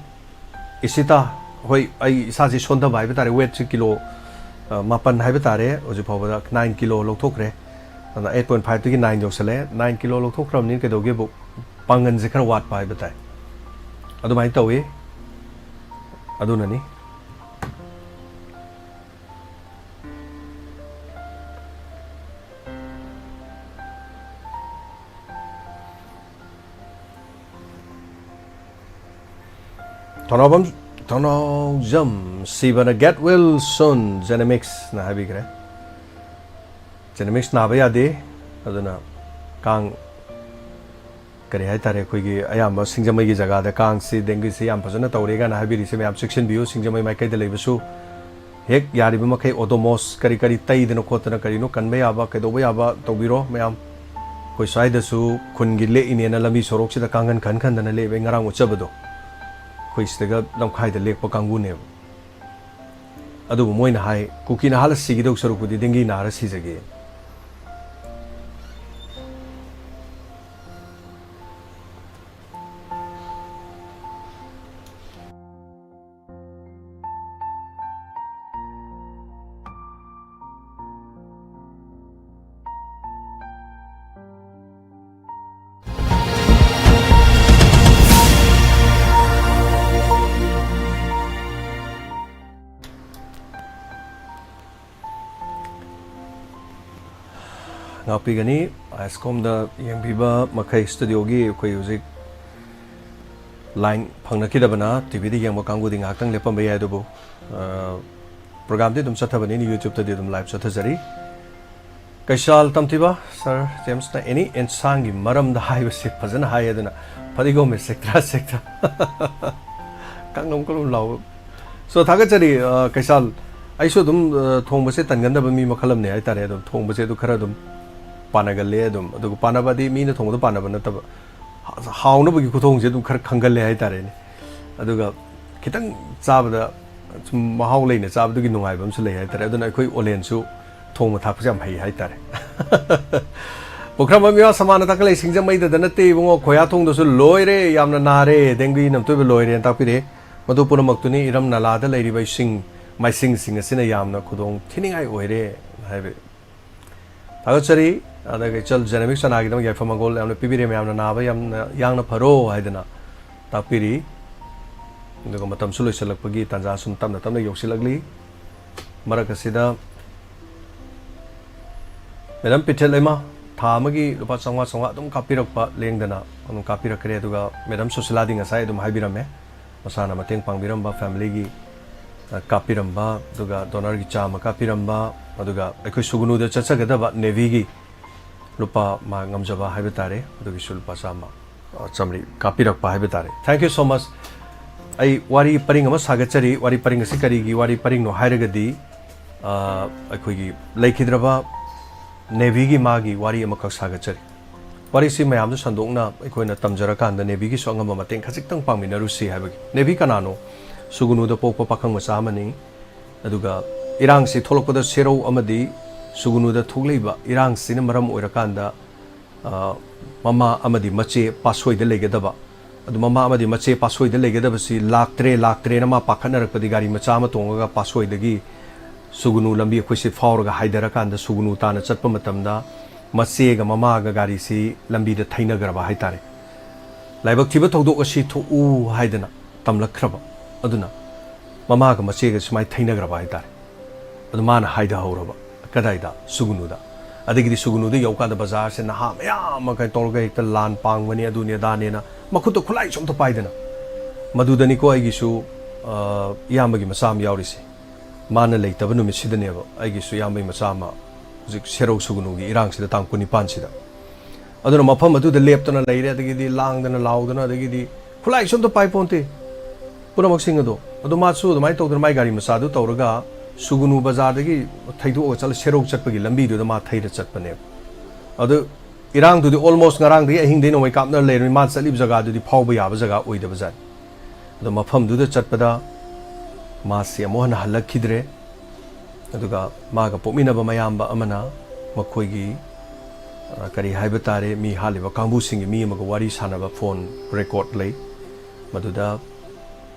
ꯏꯁꯤꯇꯥ, ꯍꯣꯏ, ꯑꯩ ꯏꯁꯥꯁꯤ ꯁꯣꯟꯊꯕ ꯍꯥꯏꯕ ꯇꯥꯔꯦ, ꯋꯦꯠꯁꯤ ꯀꯤꯂꯣ, ꯑ, ꯃꯥꯄꯟ ꯍꯥꯏꯕ ꯇꯥꯔꯦ, ꯍꯧꯖꯤꯛ ꯐꯥꯎꯕꯗ ꯅꯥꯏꯟ ꯀꯤꯂꯣ ꯂꯧꯊꯣꯛꯈ꯭ꯔꯦ꯫ ꯑꯗ ꯑꯩꯠ ꯄꯣꯏꯟ ꯐꯥꯏꯚꯇꯒꯤ ꯅꯥꯏꯟ ꯌꯧꯁꯜꯂꯛꯑꯦ꯫ ꯅꯥꯏꯟ ꯀꯤꯂꯣ ꯂꯧꯊꯣꯛꯈ꯭ꯔꯕꯅꯤꯅ ꯀꯩꯗꯧꯒꯦꯕꯨ, ꯄꯥꯡꯒꯜꯁꯦ ꯈꯔ ꯋꯥꯠꯄ ꯍꯥꯏꯕ ꯇꯥꯏ꯫ ꯑꯗꯨꯃꯥꯏꯅ ꯇꯧꯋꯤ꯫ ꯑꯗꯨꯅꯅꯤ꯫ ꯊꯧꯅꯥꯎꯕꯝ, ꯊꯧꯅꯥꯎꯖꯝ ꯁꯤꯕꯅ "Get well soon, Genomics"ꯅ ꯍꯥꯏꯕꯤꯈ꯭ꯔꯦ꯫ ꯖꯦꯅꯦꯃꯤꯛꯁ ꯅꯥꯕ ꯌꯥꯗꯦ꯫ ꯑꯗꯨꯅ ꯀꯥꯡ, ꯀꯔꯤ ꯍꯥꯏꯇꯥꯔꯦ, ꯑꯩꯈꯣꯏꯒꯤ ꯑꯌꯥꯝꯕ ꯁꯤꯡꯖꯃꯩꯒꯤ ꯖꯒꯥꯗ ꯀꯥꯡꯁꯤ, ꯗꯦꯡꯒꯤꯁꯤ ꯌꯥꯝ ꯐꯖꯅ ꯇꯧꯔꯦ ꯀꯥꯏꯅ ꯍꯥꯏꯕꯤꯔꯤꯁꯦ ꯃꯌꯥꯝ ꯆꯦꯛꯁꯤꯟꯕꯤꯌꯨ꯫ ꯁꯤꯡꯖꯃꯩ ꯃꯥꯏꯀꯩꯗ ꯂꯩꯕꯁꯨ ꯍꯦꯛ ꯌꯥꯔꯤꯕ ꯃꯈꯩ ꯑꯣꯗꯣꯃꯣꯁ ꯀꯔꯤ ꯀꯔꯤ ꯇꯩꯗꯅ ꯈꯣꯠꯇꯅ, ꯀꯔꯤꯅꯣ ꯀꯟꯕ ꯌꯥꯕ, ꯀꯩꯗꯧꯕ ꯌꯥꯕ ꯇꯧꯕꯤꯔꯣ ꯃꯌꯥꯝ꯫ ꯑꯩꯈꯣꯏ ꯁ꯭ꯋꯥꯏꯗꯁꯨ ꯈꯨꯟꯒꯤ ꯂꯦꯛꯏꯅꯦꯅ ꯂꯝꯕꯤ ꯁꯣꯔꯣꯛꯁꯤꯗ ꯀꯥꯡꯈꯟ ꯈꯟ ꯈꯟꯗꯅ ꯂꯦꯛꯑꯦ, ꯉꯔꯥꯡ ꯎꯠꯆꯕꯗꯣ꯫ ꯑꯩꯈꯣꯏ ꯁꯤꯗꯒ ꯂꯝꯈꯥꯏꯗ ꯂꯦꯛꯄ ꯀꯥꯡꯕꯨꯅꯦꯕ꯫ ꯑꯗꯨꯕꯨ ꯃꯣꯏꯅ ꯍꯥꯏ, "ꯀꯨꯀꯤ ꯅꯥꯍꯜꯂ ꯁꯤꯒꯗꯧ ꯁꯔꯨꯛꯄꯨꯗꯤ ꯗꯦꯡꯒꯤ ꯅꯥꯔ ꯁꯤꯖꯒꯦ"꯫ ꯉꯥꯛꯄꯤꯒꯅꯤ꯫ ꯑꯥꯏꯁꯀꯣꯝꯗ ꯌꯦꯡꯕꯤꯕ ꯃꯈꯩ, ꯁ꯭ꯇꯨꯗꯤꯑꯣꯒꯤ ꯑꯩꯈꯣꯏ ꯍꯧꯖꯤꯛ ꯂꯥꯏꯟ ꯐꯪꯅꯈꯤꯗꯕꯅ ꯇꯤꯚꯤꯗ ꯌꯦꯡꯕ ꯀꯥꯡꯕꯨꯗꯤ ꯉꯥꯏꯍꯥꯛꯇꯪ ꯂꯦꯞꯄꯝꯕ ꯌꯥꯏ, ꯑꯗꯨꯕꯨ, ꯑ, ꯄ꯭ꯔꯣꯒ꯭ꯔꯥꯝꯗꯤ ꯑꯗꯨꯝ ꯆꯠꯊꯕꯅꯤꯅ YouTubeꯇꯗꯤ ꯑꯗꯨꯝ ꯂꯥꯏꯚ ꯆꯠꯊꯖꯔꯤ꯫ ꯀꯩꯁꯥꯜ ꯇꯝꯊꯤꯕ ꯁꯥꯔ ꯖꯦꯝꯁꯅ ꯑꯦꯅꯤ ꯑꯦꯟꯁꯥꯡꯒꯤ ꯃꯔꯝꯗ ꯍꯥꯏꯕꯁꯦ ꯐꯖꯅ ꯍꯥꯏ, ꯑꯗꯨꯅ ꯐꯗꯤꯒꯣꯝ ꯑꯦꯠꯁꯦꯛꯇ꯭ꯔꯥ ꯑꯦꯠꯁꯦꯛꯇ꯭ꯔꯥ꯫ ꯀꯪꯂꯝ ꯀꯪꯂꯝ ꯂꯥꯎꯕ꯫ ꯁꯣ, ꯊꯥꯒꯠꯆꯔꯤ, ꯑ, ꯀꯩꯁꯥꯜ꯫ ꯑꯩꯁꯨ ꯑꯗꯨꯝ, ꯑ, ꯊꯣꯡꯕꯁꯦ ꯇꯟꯒꯟꯗꯕ ꯃꯤ ꯃꯈꯜ ꯑꯃꯅꯦ ꯍꯥꯏꯇꯥꯔꯦ꯫ ꯑꯗꯨꯝ ꯊꯣꯡꯕꯁꯦ ꯑꯗꯨ ꯈꯔ ꯑꯗꯨꯝ ꯄꯥꯟꯅꯒꯜꯂꯦ ꯑꯗꯨꯝ꯫ ꯑꯗꯨꯒ ꯄꯥꯟꯅꯕꯗꯤ ꯃꯤꯅ ꯊꯣꯡꯕꯗꯣ ꯄꯥꯟꯅꯕ ꯅꯠꯇꯕ, ꯍꯥ-, ꯍꯥꯎꯅꯕꯒꯤ ꯈꯨꯊꯣꯡꯁꯦ ꯑꯗꯨꯝ ꯈꯔ ꯈꯪꯒꯜꯂꯦ ꯍꯥꯏꯇꯥꯔꯦꯅꯦ꯫ ꯑꯗꯨꯒ ꯈꯤꯇꯪ ꯆꯥꯕꯗ ꯁꯨꯝ ꯃꯍꯥꯎ ꯂꯩꯅ ꯆꯥꯕꯗꯨꯒꯤ ꯅꯨꯡꯉꯥꯏꯕ ꯑꯃꯁꯨ ꯂꯩ ꯍꯥꯏꯇꯥꯔꯦ꯫ ꯑꯗꯨꯅ ꯑꯩꯈꯣꯏ ꯑꯣꯂꯦꯟꯁꯨ ꯊꯣꯡꯕ ꯊꯥꯛꯄꯁꯦ ꯌꯥꯝ ꯍꯩ ꯍꯥꯏꯇꯥꯔꯦ꯫ ꯄꯨꯈ꯭ꯔꯝꯕꯝ ꯏꯃꯥ ꯁꯃꯥꯅ ꯇꯥꯈꯠꯂꯛꯏ, ꯁꯤꯡꯖꯃꯩꯗꯗ ꯅꯠꯇꯦ ꯏꯕꯨꯡꯉꯣ, ꯈꯣꯌꯥ ꯊꯣꯡꯗꯁꯨ ꯂꯣꯏꯔꯦ, ꯌꯥꯝꯅ ꯅꯥꯔꯦ, ꯗꯦꯡꯒꯤ ꯅꯝꯇꯣꯏꯕ ꯂꯣꯏꯔꯦꯅ ꯇꯥꯛꯄꯤꯔꯛꯑꯦ꯫ ꯃꯗꯨ ꯄꯨꯝꯅꯃꯛꯇꯨꯅꯤ ꯏꯔꯝ ꯅꯂꯥꯗ ꯂꯩꯔꯤꯕ ꯏꯁꯤꯡ ꯃꯥꯏꯁꯤꯡꯁꯤꯡ ꯑꯁꯤꯅ ꯌꯥꯝꯅ ꯈꯨꯗꯣꯡ ꯊꯤꯅꯤꯡꯉꯥꯏ ꯑꯣꯏꯔꯦ ꯍꯥꯏꯕ꯫ ꯊꯥꯒꯠꯆꯔꯤ꯫ ꯑꯗꯨꯒ ꯏꯆꯜ ꯖꯦꯅꯃꯤꯛ ꯆꯅꯥꯒꯤꯗꯃꯛ ꯌꯥꯏꯐ ꯃꯪꯒꯣꯜ ꯌꯥꯝꯅ ꯄꯤꯕꯤꯔꯦ, ꯃꯌꯥꯝꯅ ꯅꯥꯕ ꯌꯥꯝꯅ ꯌꯥꯡꯅ ꯐꯔꯣ ꯍꯥꯏꯗꯅ ꯇꯥꯛꯄꯤꯔꯤ꯫ ꯑꯗꯨꯒ ꯃꯇꯝꯁꯨ ꯂꯣꯏꯁꯤꯜꯂꯛꯄꯒꯤ ꯇꯥꯟꯖꯥ ꯁꯨꯝ ꯇꯞꯅ ꯇꯞꯅ ꯌꯧꯁꯤꯜꯂꯛꯂꯤ꯫ ꯃꯔꯛ ꯑꯁꯤꯗ ꯃꯦꯗꯥꯝ ꯄꯤꯊꯦꯜ ꯂꯩꯃ ꯊꯥ ꯑꯃꯒꯤ ꯂꯨꯄꯥ ꯆꯥꯝꯃꯉꯥ ꯆꯥꯝꯃꯉꯥ ꯑꯗꯨꯝ ꯀꯥꯞꯄꯤꯔꯛꯄ ꯂꯦꯡꯗꯅ ꯑꯗꯨꯝ ꯀꯥꯞꯄꯤꯔꯛꯈ꯭ꯔꯦ꯫ ꯑꯗꯨꯒ ꯃꯦꯗꯥꯝ ꯁꯨꯁꯤꯂꯥꯗꯤ ꯉꯁꯥꯏ ꯑꯗꯨꯝ ꯍꯥꯏꯕꯤꯔꯝꯃꯦ, ꯃꯁꯥꯅ ꯃꯇꯦꯡ ꯄꯥꯡꯕꯤꯔꯝꯕ, ꯐꯦꯃꯤꯂꯤꯒꯤ, ꯑ, ꯀꯥꯞꯄꯤꯔꯝꯕ, ꯑꯗꯨꯒ ꯗꯣꯅꯔꯒꯤ ꯆꯥꯝꯃ ꯀꯥꯞꯄꯤꯔꯝꯕ, ꯑꯗꯨꯒ ꯑꯩꯈꯣꯏ ꯁꯨꯒꯅꯨꯗ ꯆꯠꯆꯒꯗꯕ ꯅꯦꯚꯤꯒꯤ ꯂꯨꯄꯥ ꯃꯥ ꯉꯝꯖꯕ ꯍꯥꯏꯕ ꯇꯥꯔꯦ, ꯑꯗꯨꯒꯤꯁꯨ ꯂꯨꯄꯥ ꯆꯥꯝꯃ, ꯑ, ꯆꯥꯝꯃꯔꯤ ꯀꯥꯞꯄꯤꯔꯛꯄ ꯍꯥꯏꯕ ꯇꯥꯔꯦ꯫ Thank you so much꯫ ꯑꯩ ꯋꯥꯔꯤ ꯄꯔꯤꯡ ꯑꯃ ꯁꯥꯒꯠꯆꯔꯤ꯫ ꯋꯥꯔꯤ ꯄꯔꯤꯡ ꯑꯁꯤ ꯀꯔꯤꯒꯤ ꯋꯥꯔꯤ ꯄꯔꯤꯡꯅꯣ ꯍꯥꯏꯔꯒꯗꯤ, ꯑ, ꯑꯩꯈꯣꯏꯒꯤ ꯂꯩꯈꯤꯗ꯭ꯔꯕ ꯅꯦꯚꯤꯒꯤ ꯃꯥꯒꯤ ꯋꯥꯔꯤ ꯑꯃꯈꯛ ꯁꯥꯒꯠꯆꯔꯤ꯫ ꯋꯥꯔꯤꯁꯤ ꯃꯌꯥꯝꯗ ꯁꯟꯗꯣꯛꯅ ꯑꯩꯈꯣꯏꯅ ꯇꯝꯖꯔꯀꯥꯟꯗ ꯅꯦꯚꯤꯒꯤꯁꯨ ꯑꯉꯝꯕ ꯃꯇꯦꯡ ꯈꯖꯤꯛꯇꯪ ꯄꯥꯡꯃꯤꯟꯅꯔꯨꯁꯤ ꯍꯥꯏꯕꯒꯤ꯫ ꯅꯦꯚꯤ ꯀꯅꯥꯅꯣ? ꯁꯨꯒꯅꯨꯗ ꯄꯣꯛꯄ ꯄꯥꯈꯪ ꯃꯆꯥ ꯑꯃꯅꯤ꯫ ꯑꯗꯨꯒ ꯏꯔꯥꯡꯁꯤ ꯊꯣꯛꯂꯛꯄꯗ ꯁꯦꯔꯧ ꯑꯃꯗꯤ ꯁꯨꯒꯅꯨꯗ ꯊꯣꯛꯂꯛꯏꯕ ꯏꯔꯥꯡꯁꯤꯅ ꯃꯔꯝ ꯑꯣꯏꯔꯀꯥꯟꯗ, ꯑ, ꯃꯃꯥ ꯑꯃꯗꯤ ꯃꯆꯦ ꯄꯥꯠꯁꯣꯏꯗ ꯂꯩꯒꯗꯕ, ꯑꯗꯨ ꯃꯃꯥ ꯑꯃꯗꯤ ꯃꯆꯦ ꯄꯥꯠꯁꯣꯏꯗ ꯂꯩꯒꯗꯕꯁꯤ ꯂꯥꯛꯇ꯭ꯔꯦ, ꯂꯥꯛꯇ꯭ꯔꯦꯅ ꯃꯥ ꯄꯥꯈꯠꯅꯔꯛꯄꯗꯤ ꯒꯥꯔꯤ ꯃꯆꯥ ꯑꯃ ꯇꯣꯡꯉꯒ ꯄꯥꯠꯁꯣꯏꯗꯒꯤ ꯁꯨꯒꯅꯨ ꯂꯝꯕꯤ ꯑꯩꯈꯣꯏꯁꯤ ꯐꯥꯎꯔꯒ ꯍꯥꯏꯊꯔꯀꯥꯟꯗ ꯁꯨꯒꯅꯨ ꯇꯥꯅ ꯆꯠꯄ ꯃꯇꯝꯗ ꯃꯆꯦꯒ ꯃꯃꯥꯒ ꯒꯥꯔꯤꯁꯤ ꯂꯝꯕꯤꯗ ꯊꯩꯅꯈ꯭ꯔꯕ ꯍꯥꯏꯇꯥꯔꯦ꯫ ꯂꯥꯏꯕꯛ ꯊꯤꯕ ꯊꯧꯗꯣꯛ ꯑꯁꯤ ꯊꯣꯛꯎ ꯍꯥꯏꯗꯅ ꯇꯝꯂꯛꯈ꯭ꯔꯕ꯫ ꯑꯗꯨꯅ ꯃꯃꯥꯒ ꯃꯆꯦꯒ ꯁꯨꯃꯥꯏꯅ ꯊꯩꯅꯈ꯭ꯔꯕ ꯍꯥꯏꯇꯥꯔꯦ꯫ ꯑꯗꯨ ꯃꯥꯅ ꯍꯥꯏꯊꯍꯧꯔꯕ꯫ ꯀꯗꯥꯏꯗ? ꯁꯨꯒꯅꯨꯗ꯫ ꯑꯗꯒꯤꯗꯤ ꯁꯨꯒꯨꯅꯨꯗ ꯌꯧꯀꯥꯟꯗ ꯕꯖꯥꯔꯁꯦ ꯅꯍꯥ ꯃꯌꯥꯝ ꯑꯃ ꯀꯩꯅꯣ ꯇꯧꯔꯒ ꯍꯦꯛꯇ ꯂꯥꯟ ꯄꯥꯡꯕꯅꯤ, ꯑꯗꯨꯅꯤ ꯑꯗꯥꯅꯦꯅ ꯃꯈꯨꯠꯇ ꯈꯨꯠꯂꯥꯏꯁꯨ ꯑꯝꯇ ꯄꯥꯏꯗꯅ꯫ ꯃꯗꯨꯗꯅꯤꯀꯣ ꯑꯩꯒꯤꯁꯨ, ꯑ, ꯏꯌꯥꯝꯕꯒꯤ ꯃꯆꯥ ꯑꯃ ꯌꯥꯎꯔꯤꯁꯦ꯫ ꯃꯥꯅ ꯂꯩꯇꯕ ꯅꯨꯃꯤꯠꯁꯤꯗꯅꯦꯕ ꯑꯩꯒꯤꯁꯨ ꯏꯌꯥꯝꯕꯒꯤ ꯃꯆꯥ ꯑꯃ ꯍꯧꯖꯤꯛ ꯁꯦꯔꯧ ꯁꯨꯒꯨꯅꯨꯒꯤ ꯏꯔꯥꯡꯁꯤꯗ ꯇꯥꯡ ꯀꯨꯟꯅꯤꯄꯥꯟꯁꯤꯗ꯫ ꯑꯗꯨꯅ ꯃꯐꯝ ꯑꯗꯨꯗ ꯂꯦꯞꯇꯅ ꯂꯩꯔꯦ, ꯑꯗꯒꯤꯗꯤ ꯂꯥꯡꯗꯅ ꯂꯥꯎꯗꯅ, ꯑꯗꯒꯤꯗꯤ ꯈꯨꯠꯂꯥꯏꯁꯨ ꯑꯝꯇ ꯄꯥꯏ ꯄꯣꯟꯇꯦ ꯄꯨꯝꯅꯃꯛꯁꯤꯡ ꯑꯗꯣ꯫ ꯑꯗꯣ ꯃꯥꯁꯨ ꯑꯗꯨꯃꯥꯏꯅ ꯇꯧꯗꯅ ꯃꯥꯏ ꯒꯥꯔꯤ ꯃꯆꯥꯗꯨ ꯇꯧꯔꯒ ꯁꯨꯒꯨꯅꯨ ꯕꯖꯥꯔꯗꯒꯤ ꯊꯩꯗꯣꯛꯑꯒ ꯆꯠꯂ ꯁꯦꯔꯧ ꯆꯠꯄꯒꯤ ꯂꯝꯕꯤꯗꯨꯗ ꯃꯥ ꯊꯩꯔ ꯆꯠꯄꯅꯦꯕ꯫ ꯑꯗꯨ ꯏꯔꯥꯡꯗꯨꯗꯤ almost ꯉꯔꯥꯡꯗꯒꯤ ꯑꯍꯤꯡꯗꯩ ꯅꯣꯡꯃꯩ ꯀꯥꯞꯅ ꯂꯩꯔꯕꯅꯤ꯫ ꯃꯥ ꯆꯠꯂꯤꯕ ꯖꯒꯥꯗꯨꯗꯤ ꯐꯥꯎꯕ ꯌꯥꯕ ꯖꯒꯥ ꯑꯣꯏꯗꯕ ꯖꯥꯠꯅꯤ꯫ ꯑꯗꯣ ꯃꯐꯝꯗꯨꯗ ꯆꯠꯄꯗ ꯃꯥꯁꯤ ꯑꯃꯨꯛ ꯍꯟꯅ ꯍꯜꯂꯛꯈꯤꯗ꯭ꯔꯦ꯫ ꯑꯗꯨꯒ ꯃꯥꯒ ꯄꯣꯛꯃꯤꯟꯅꯕ ꯃꯌꯥꯝꯕ ꯑꯃꯅ ꯃꯈꯣꯏꯒꯤ, ꯑ, ꯀꯔꯤ ꯍꯥꯏꯕ ꯇꯥꯔꯦ, ꯃꯤ ꯍꯥꯠꯂꯤꯕ ꯀꯥꯡꯕꯨꯁꯤꯡꯒꯤ ꯃꯤ ꯑꯃꯒ ꯋꯥꯔꯤ ꯁꯥꯟꯅꯕ phone record ꯂꯩ꯫ ꯃꯗꯨꯗ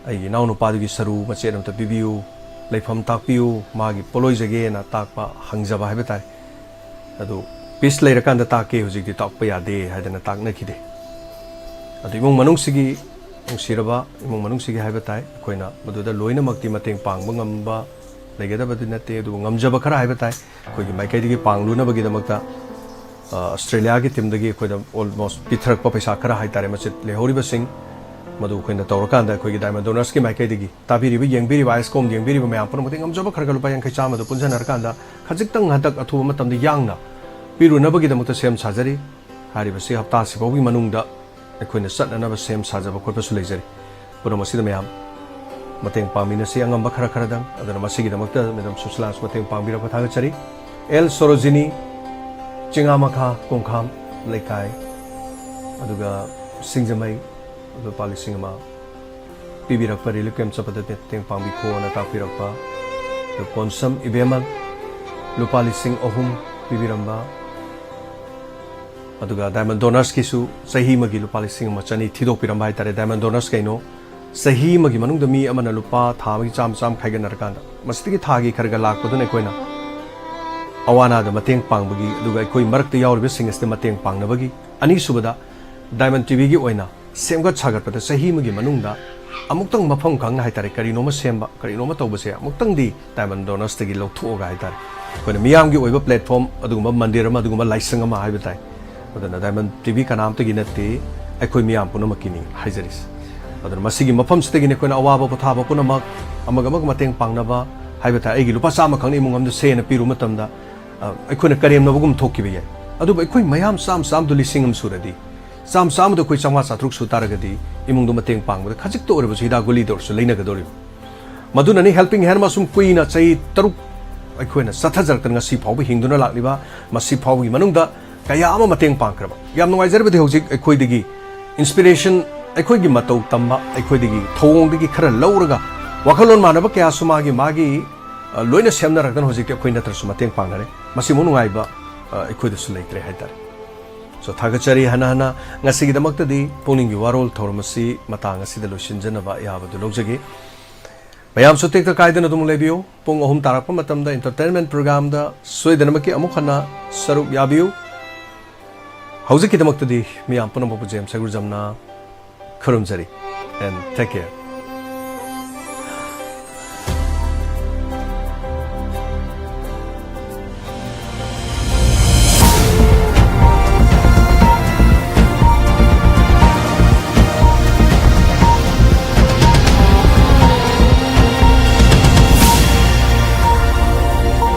"ꯑꯩꯒꯤ ꯏꯅꯥꯎꯅꯨꯄꯥꯗꯨꯒꯤ ꯁꯔꯨ ꯃꯆꯦꯠ ꯑꯃꯇ ꯄꯤꯕꯤꯌꯨ, ꯂꯩꯐꯝ ꯇꯥꯛꯄꯤꯌꯨ, ꯃꯥꯒꯤ ꯄꯣꯠꯂꯣꯏꯖꯒꯦꯅ" ꯇꯥꯛꯄ, ꯍꯪꯖꯕ ꯍꯥꯏꯕ ꯇꯥꯔꯦ꯫ ꯑꯗꯨ "ꯄꯤꯁ ꯂꯩꯔꯀꯥꯟꯗ ꯇꯥꯛꯀꯦ, ꯍꯧꯖꯤꯛꯇꯤ ꯇꯥꯛꯄ ꯌꯥꯗꯦ" ꯍꯥꯏꯗꯅ ꯇꯥꯛꯅꯈꯤꯗꯦ꯫ ꯑꯗꯨ ꯏꯃꯨꯡ ꯃꯅꯨꯡꯁꯤꯒꯤ, ꯅꯨꯡꯁꯤꯔꯕ ꯏꯃꯨꯡ ꯃꯅꯨꯡꯁꯤꯒꯤ ꯍꯥꯏꯕ ꯇꯥꯏ, ꯑꯩꯈꯣꯏꯅ ꯃꯗꯨꯗ ꯂꯣꯏꯅꯃꯛꯇꯤ ꯃꯇꯦꯡ ꯄꯥꯡꯕ ꯉꯝꯕ ꯂꯩꯒꯗꯕꯗꯤ ꯅꯠꯇꯦ, ꯑꯗꯨꯕꯨ ꯉꯝꯖꯕ ꯈꯔ ꯍꯥꯏꯕ ꯇꯥꯏ꯫ ꯑꯩꯈꯣꯏꯒꯤ ꯃꯥꯏꯀꯩꯗꯒꯤ ꯄꯥꯡꯂꯨꯅꯕꯒꯤꯗꯃꯛꯇ, ꯑ, ꯑꯁꯇ꯭ꯔꯦꯂꯤꯌꯥꯒꯤ ꯇꯤꯝꯗꯒꯤ ꯑꯩꯈꯣꯏꯗ almost ꯄꯤꯊꯔꯛꯄ ꯄꯩꯁꯥ ꯈꯔ ꯍꯥꯏ ꯇꯥꯔꯦ, ꯃꯆꯤꯠ ꯂꯩꯍꯧꯔꯤꯕꯁꯤꯡ, ꯃꯗꯨ ꯑꯩꯈꯣꯏꯅ ꯇꯧꯔꯀꯥꯟꯗ ꯑꯩꯈꯣꯏꯒꯤ Diamond Donors ꯀꯤ ꯃꯥꯏꯀꯩꯗꯒꯤ ꯇꯥꯕꯤꯔꯤꯕ, ꯌꯦꯡꯕꯤꯔꯤꯕ, ꯑꯥꯏꯁꯀꯣꯝ ꯌꯦꯡꯕꯤꯔꯤꯕ ꯃꯌꯥꯝ ꯄꯨꯝꯅꯃꯛꯇ ꯉꯝꯖꯕ ꯈꯔ ꯈꯔ ꯂꯨꯄꯥ ꯌꯥꯡꯈꯩ ꯆꯥꯝꯃꯗ ꯄꯨꯟꯁꯤꯟꯅꯔꯀꯥꯟꯗ ꯈꯖꯤꯛꯇꯪ ꯍꯟꯗꯛ ꯑꯊꯨꯕ ꯃꯇꯝꯗ ꯌꯥꯡꯅ ꯄꯤꯔꯨꯅꯕꯒꯤꯗꯃꯛꯇ ꯁꯦꯝ ꯁꯥꯖꯔꯤ꯫ ꯍꯥꯏꯔꯤꯕꯁꯤ ꯍꯞꯇꯥꯁꯤꯐꯥꯎꯒꯤ ꯃꯅꯨꯡꯗ ꯑꯩꯈꯣꯏꯅ ꯆꯠꯅꯅꯕ ꯁꯦꯝ ꯁꯥꯖꯕ ꯈꯣꯠꯄꯁꯨ ꯂꯩꯖꯔꯤ꯫ ꯄꯨꯝꯅꯃꯛꯁꯤꯗ ꯃꯌꯥꯝ ꯃꯇꯦꯡ ꯄꯥꯡꯃꯤꯟꯅꯁꯤ ꯑꯉꯝꯕ ꯈꯔ ꯈꯔꯗꯪ꯫ ꯑꯗꯨꯅ ꯃꯁꯤꯒꯤꯗꯃꯛꯇ ꯃꯦꯗꯥꯝ ꯁꯨꯁꯤꯂꯥꯁꯨ ꯃꯇꯦꯡ ꯄꯥꯡꯕꯤꯔꯛꯄ ꯊꯥꯒꯠꯆꯔꯤ꯫ ꯑꯦꯜ ꯁꯣꯔꯣꯖꯤꯅꯤ, ꯆꯤꯉꯥꯃꯈꯥ ꯀꯣꯡꯈꯥꯝ ꯂꯩꯀꯥꯏ, ꯑꯗꯨꯒ ꯁꯤꯡꯖꯃꯩ, ꯂꯨꯄꯥ ꯂꯤꯁꯤꯡ ꯑꯃ ꯄꯤꯕꯤꯔꯛꯄ, relief camp ꯆꯠꯄꯗ ꯃꯇꯦꯡ ꯄꯥꯡꯕꯤꯈꯣꯅ ꯇꯥꯛꯄꯤꯔꯛꯄ꯫ ꯑꯗꯨ ꯀꯣꯟꯁꯝ ꯏꯕꯦꯝꯃ, ꯂꯨꯄꯥ ꯂꯤꯁꯤꯡ ꯑꯍꯨꯝ ꯄꯤꯕꯤꯔꯝꯕ꯫ ꯑꯗꯨꯒ Diamond Donors ꯀꯤꯁꯨ ꯆꯍꯤ ꯑꯃꯒꯤ ꯂꯨꯄꯥ ꯂꯤꯁꯤꯡ ꯑꯃ ꯆꯅꯤ ꯊꯤꯗꯣꯛꯄꯤꯔꯝꯕ ꯍꯥꯏꯇꯥꯔꯦ꯫ Diamond Donors ꯀꯩꯅꯣ? ꯆꯍꯤ ꯑꯃꯒꯤ ꯃꯅꯨꯡꯗ ꯃꯤ ꯑꯃꯅ ꯂꯨꯄꯥ ꯊꯥ ꯑꯃꯒꯤ ꯆꯥꯝꯃ ꯆꯥꯝꯃ ꯈꯥꯏꯒꯠꯅꯔꯀꯥꯟꯗ, ꯃꯁꯤꯗꯒꯤ ꯊꯥꯒꯤ ꯈꯔ ꯈꯔ ꯂꯥꯛꯄꯗꯨꯅ ꯑꯩꯈꯣꯏꯅ ꯑꯋꯥ ꯑꯅꯥꯗ ꯃꯇꯦꯡ ꯄꯥꯡꯕꯒꯤ, ꯑꯗꯨꯒ ꯑꯩꯈꯣꯏ ꯃꯔꯛꯇ ꯌꯥꯎꯔꯤꯕꯁꯤꯡ ꯑꯁꯤꯗ ꯃꯇꯦꯡ ꯄꯥꯡꯅꯕꯒꯤ꯫ ꯑꯅꯤꯁꯨꯕꯗ, Diamond ꯇꯤꯚꯤꯒꯤ ꯑꯣꯏꯅ ꯁꯦꯝꯒꯠ ꯁꯥꯒꯠꯄꯗ ꯆꯍꯤ ꯑꯃꯒꯤ ꯃꯅꯨꯡꯗ ꯑꯃꯨꯛꯇꯪ ꯃꯐꯝ ꯈꯪꯅ ꯍꯥꯏꯇꯥꯔꯦ, ꯀꯔꯤꯅꯣꯃ ꯁꯦꯝꯕ, ꯀꯔꯤꯅꯣꯃ ꯇꯧꯕꯁꯦ ꯑꯃꯨꯛꯇꯪꯗꯤ Diamond Donors ꯇꯒꯤ ꯂꯧꯊꯣꯛꯑꯒ ꯍꯥꯏꯇꯥꯔꯦ, ꯑꯩꯈꯣꯏꯅ ꯃꯤꯌꯥꯝꯒꯤ ꯑꯣꯏꯕ platform, ꯑꯗꯨꯒꯨꯝꯕ ꯃꯟꯗꯤꯔ ꯑꯃ, ꯑꯗꯨꯒꯨꯝꯕ ꯂꯥꯏꯁꯪ ꯑꯃ ꯍꯥꯏꯕ ꯇꯥꯏ꯫ ꯑꯗꯨꯅ Diamond TV ꯀꯅꯥꯝꯇꯒꯤ ꯅꯠꯇꯦ, ꯑꯩꯈꯣꯏ ꯃꯤꯌꯥꯝ ꯄꯨꯝꯅꯃꯛꯀꯤꯅꯤ ꯍꯥꯏꯖꯔꯤꯁꯦ꯫ ꯑꯗꯨꯅ ꯃꯁꯤꯒꯤ ꯃꯐꯝꯁꯤꯗꯒꯤꯅꯤ ꯑꯩꯈꯣꯏꯅ ꯑꯋꯥꯕ ꯄꯣꯊꯥꯕ ꯄꯨꯝꯅꯃꯛ ꯑꯃꯒ ꯑꯃꯒ ꯃꯇꯦꯡ ꯄꯥꯡꯅꯕ ꯍꯥꯏꯕ ꯇꯥꯏ꯫ ꯑꯩꯒꯤ ꯂꯨꯄꯥ ꯆꯥꯝꯃ ꯈꯛꯅ ꯏꯃꯨꯡ ꯑꯃꯗ ꯁꯦꯅ ꯄꯤꯔꯨꯕ ꯃꯇꯝꯗ, ꯑ, ꯑꯩꯈꯣꯏꯅ ꯀꯔꯦꯝꯅꯕꯒꯨꯝ ꯊꯣꯛꯈꯤꯕ ꯌꯥꯏ꯫ ꯑꯗꯨꯕꯨ ꯑꯩꯈꯣꯏ ꯃꯌꯥꯝ ꯆꯥꯝ ꯆꯥꯝꯗꯨ ꯂꯤꯁꯤꯡ ꯑꯃ ꯁꯨꯔꯗꯤ, ꯆꯥꯝ ꯆꯥꯝꯃꯗ ꯑꯩꯈꯣꯏ ꯆꯥꯝꯃꯉꯥ ꯆꯥꯇ꯭ꯔꯨꯛ ꯁꯨ ꯇꯥꯔꯒꯗꯤ, ꯏꯃꯨꯡꯗꯨ ꯃꯇꯦꯡ ꯄꯥꯡꯕꯗ ꯈꯖꯤꯛꯇ ꯑꯣꯏꯔꯕꯁꯨ ꯍꯤꯗꯥꯛ ꯒꯨꯂꯤꯗ ꯑꯣꯏꯔꯁꯨ ꯂꯩꯅꯒꯗꯧꯔꯤꯕ꯫ ꯃꯗꯨꯅꯅꯤ Helping Hand ꯑꯁꯨꯝ ꯀꯨꯏꯅ ꯆꯍꯤ ꯇꯔꯨꯛ ꯑꯩꯈꯣꯏꯅ ꯆꯠꯊꯖꯔꯛꯇꯅ ꯉꯁꯤ ꯐꯥꯎꯕ ꯍꯤꯡꯗꯨꯅ ꯂꯥꯛꯂꯤꯕ꯫ ꯃꯁꯤ ꯐꯥꯎꯕꯒꯤ ꯃꯅꯨꯡꯗ ꯀꯌꯥ ꯑꯃ ꯃꯇꯦꯡ ꯄꯥꯡꯈ꯭ꯔꯕ꯫ ꯌꯥꯝ ꯅꯨꯡꯉꯥꯏꯖꯔꯕꯗꯤ ꯍꯧꯖꯤꯛ ꯑꯩꯈꯣꯏꯗꯒꯤ inspiration, ꯑꯩꯈꯣꯏꯒꯤ ꯃꯇꯧ ꯇꯝꯕ, ꯑꯩꯈꯣꯏꯗꯒꯤ ꯊꯧꯑꯣꯡꯗꯒꯤ ꯈꯔ ꯂꯧꯔꯒ ꯋꯥꯈꯜꯂꯣꯟ ꯃꯥꯟꯅꯕ ꯀꯌꯥꯁꯨ ꯃꯥꯒꯤ, ꯃꯥꯒꯤ, ꯑ, ꯂꯣꯏꯅ ꯁꯦꯝꯅꯔꯛꯇꯅ ꯍꯧꯖꯤꯛꯇꯤ ꯑꯩꯈꯣꯏ ꯅꯠꯇ꯭ꯔꯁꯨ ꯃꯇꯦꯡ ꯄꯥꯡꯅꯔꯦ꯫ ꯃꯁꯤꯃꯨꯛ ꯅꯨꯡꯉꯥꯏꯕ, ꯑ, ꯑꯩꯈꯣꯏꯗꯁꯨ ꯂꯩꯇ꯭ꯔꯦ ꯍꯥꯏꯇꯥꯔꯦ꯫ So, ꯊꯥꯒꯠꯆꯔꯤ ꯍꯟꯅ ꯍꯟꯅ꯫ ꯉꯁꯤꯒꯤꯗꯃꯛꯇꯗꯤ ꯄꯨꯛꯅꯤꯡꯒꯤ ꯋꯥꯔꯣꯜ ꯊꯧꯔꯝ ꯑꯁꯤ ꯃꯇꯥꯡ ꯑꯁꯤꯗ ꯂꯣꯏꯁꯤꯟꯖꯅꯕ ꯑꯌꯥꯕꯗꯨ ꯂꯧꯖꯒꯦ꯫ ꯃꯌꯥꯝꯁꯨ ꯇꯦꯛꯇ ꯀꯥꯏꯗꯅ ꯑꯗꯨꯝ ꯂꯩꯕꯤꯌꯨ꯫ ꯄꯨꯡ ꯑꯍꯨꯝ ꯇꯥꯔꯛꯄ ꯃꯇꯝꯗ entertainment programꯗ ꯁꯣꯏꯗꯅꯃꯛꯀꯤ ꯑꯃꯨꯛ ꯍꯟꯅ ꯁꯔꯨꯛ ꯌꯥꯕꯤꯌꯨ꯫ ꯍꯧꯖꯤꯛꯀꯤꯗꯃꯛꯇꯗꯤ ꯃꯤꯌꯥꯝ ꯄꯨꯝꯅꯃꯛꯄꯨ ꯖꯦꯝꯁ ꯍꯩꯒ꯭ꯔꯨꯖꯝꯅ ꯈꯨꯔꯨꯝꯖꯔꯤ꯫ And take care.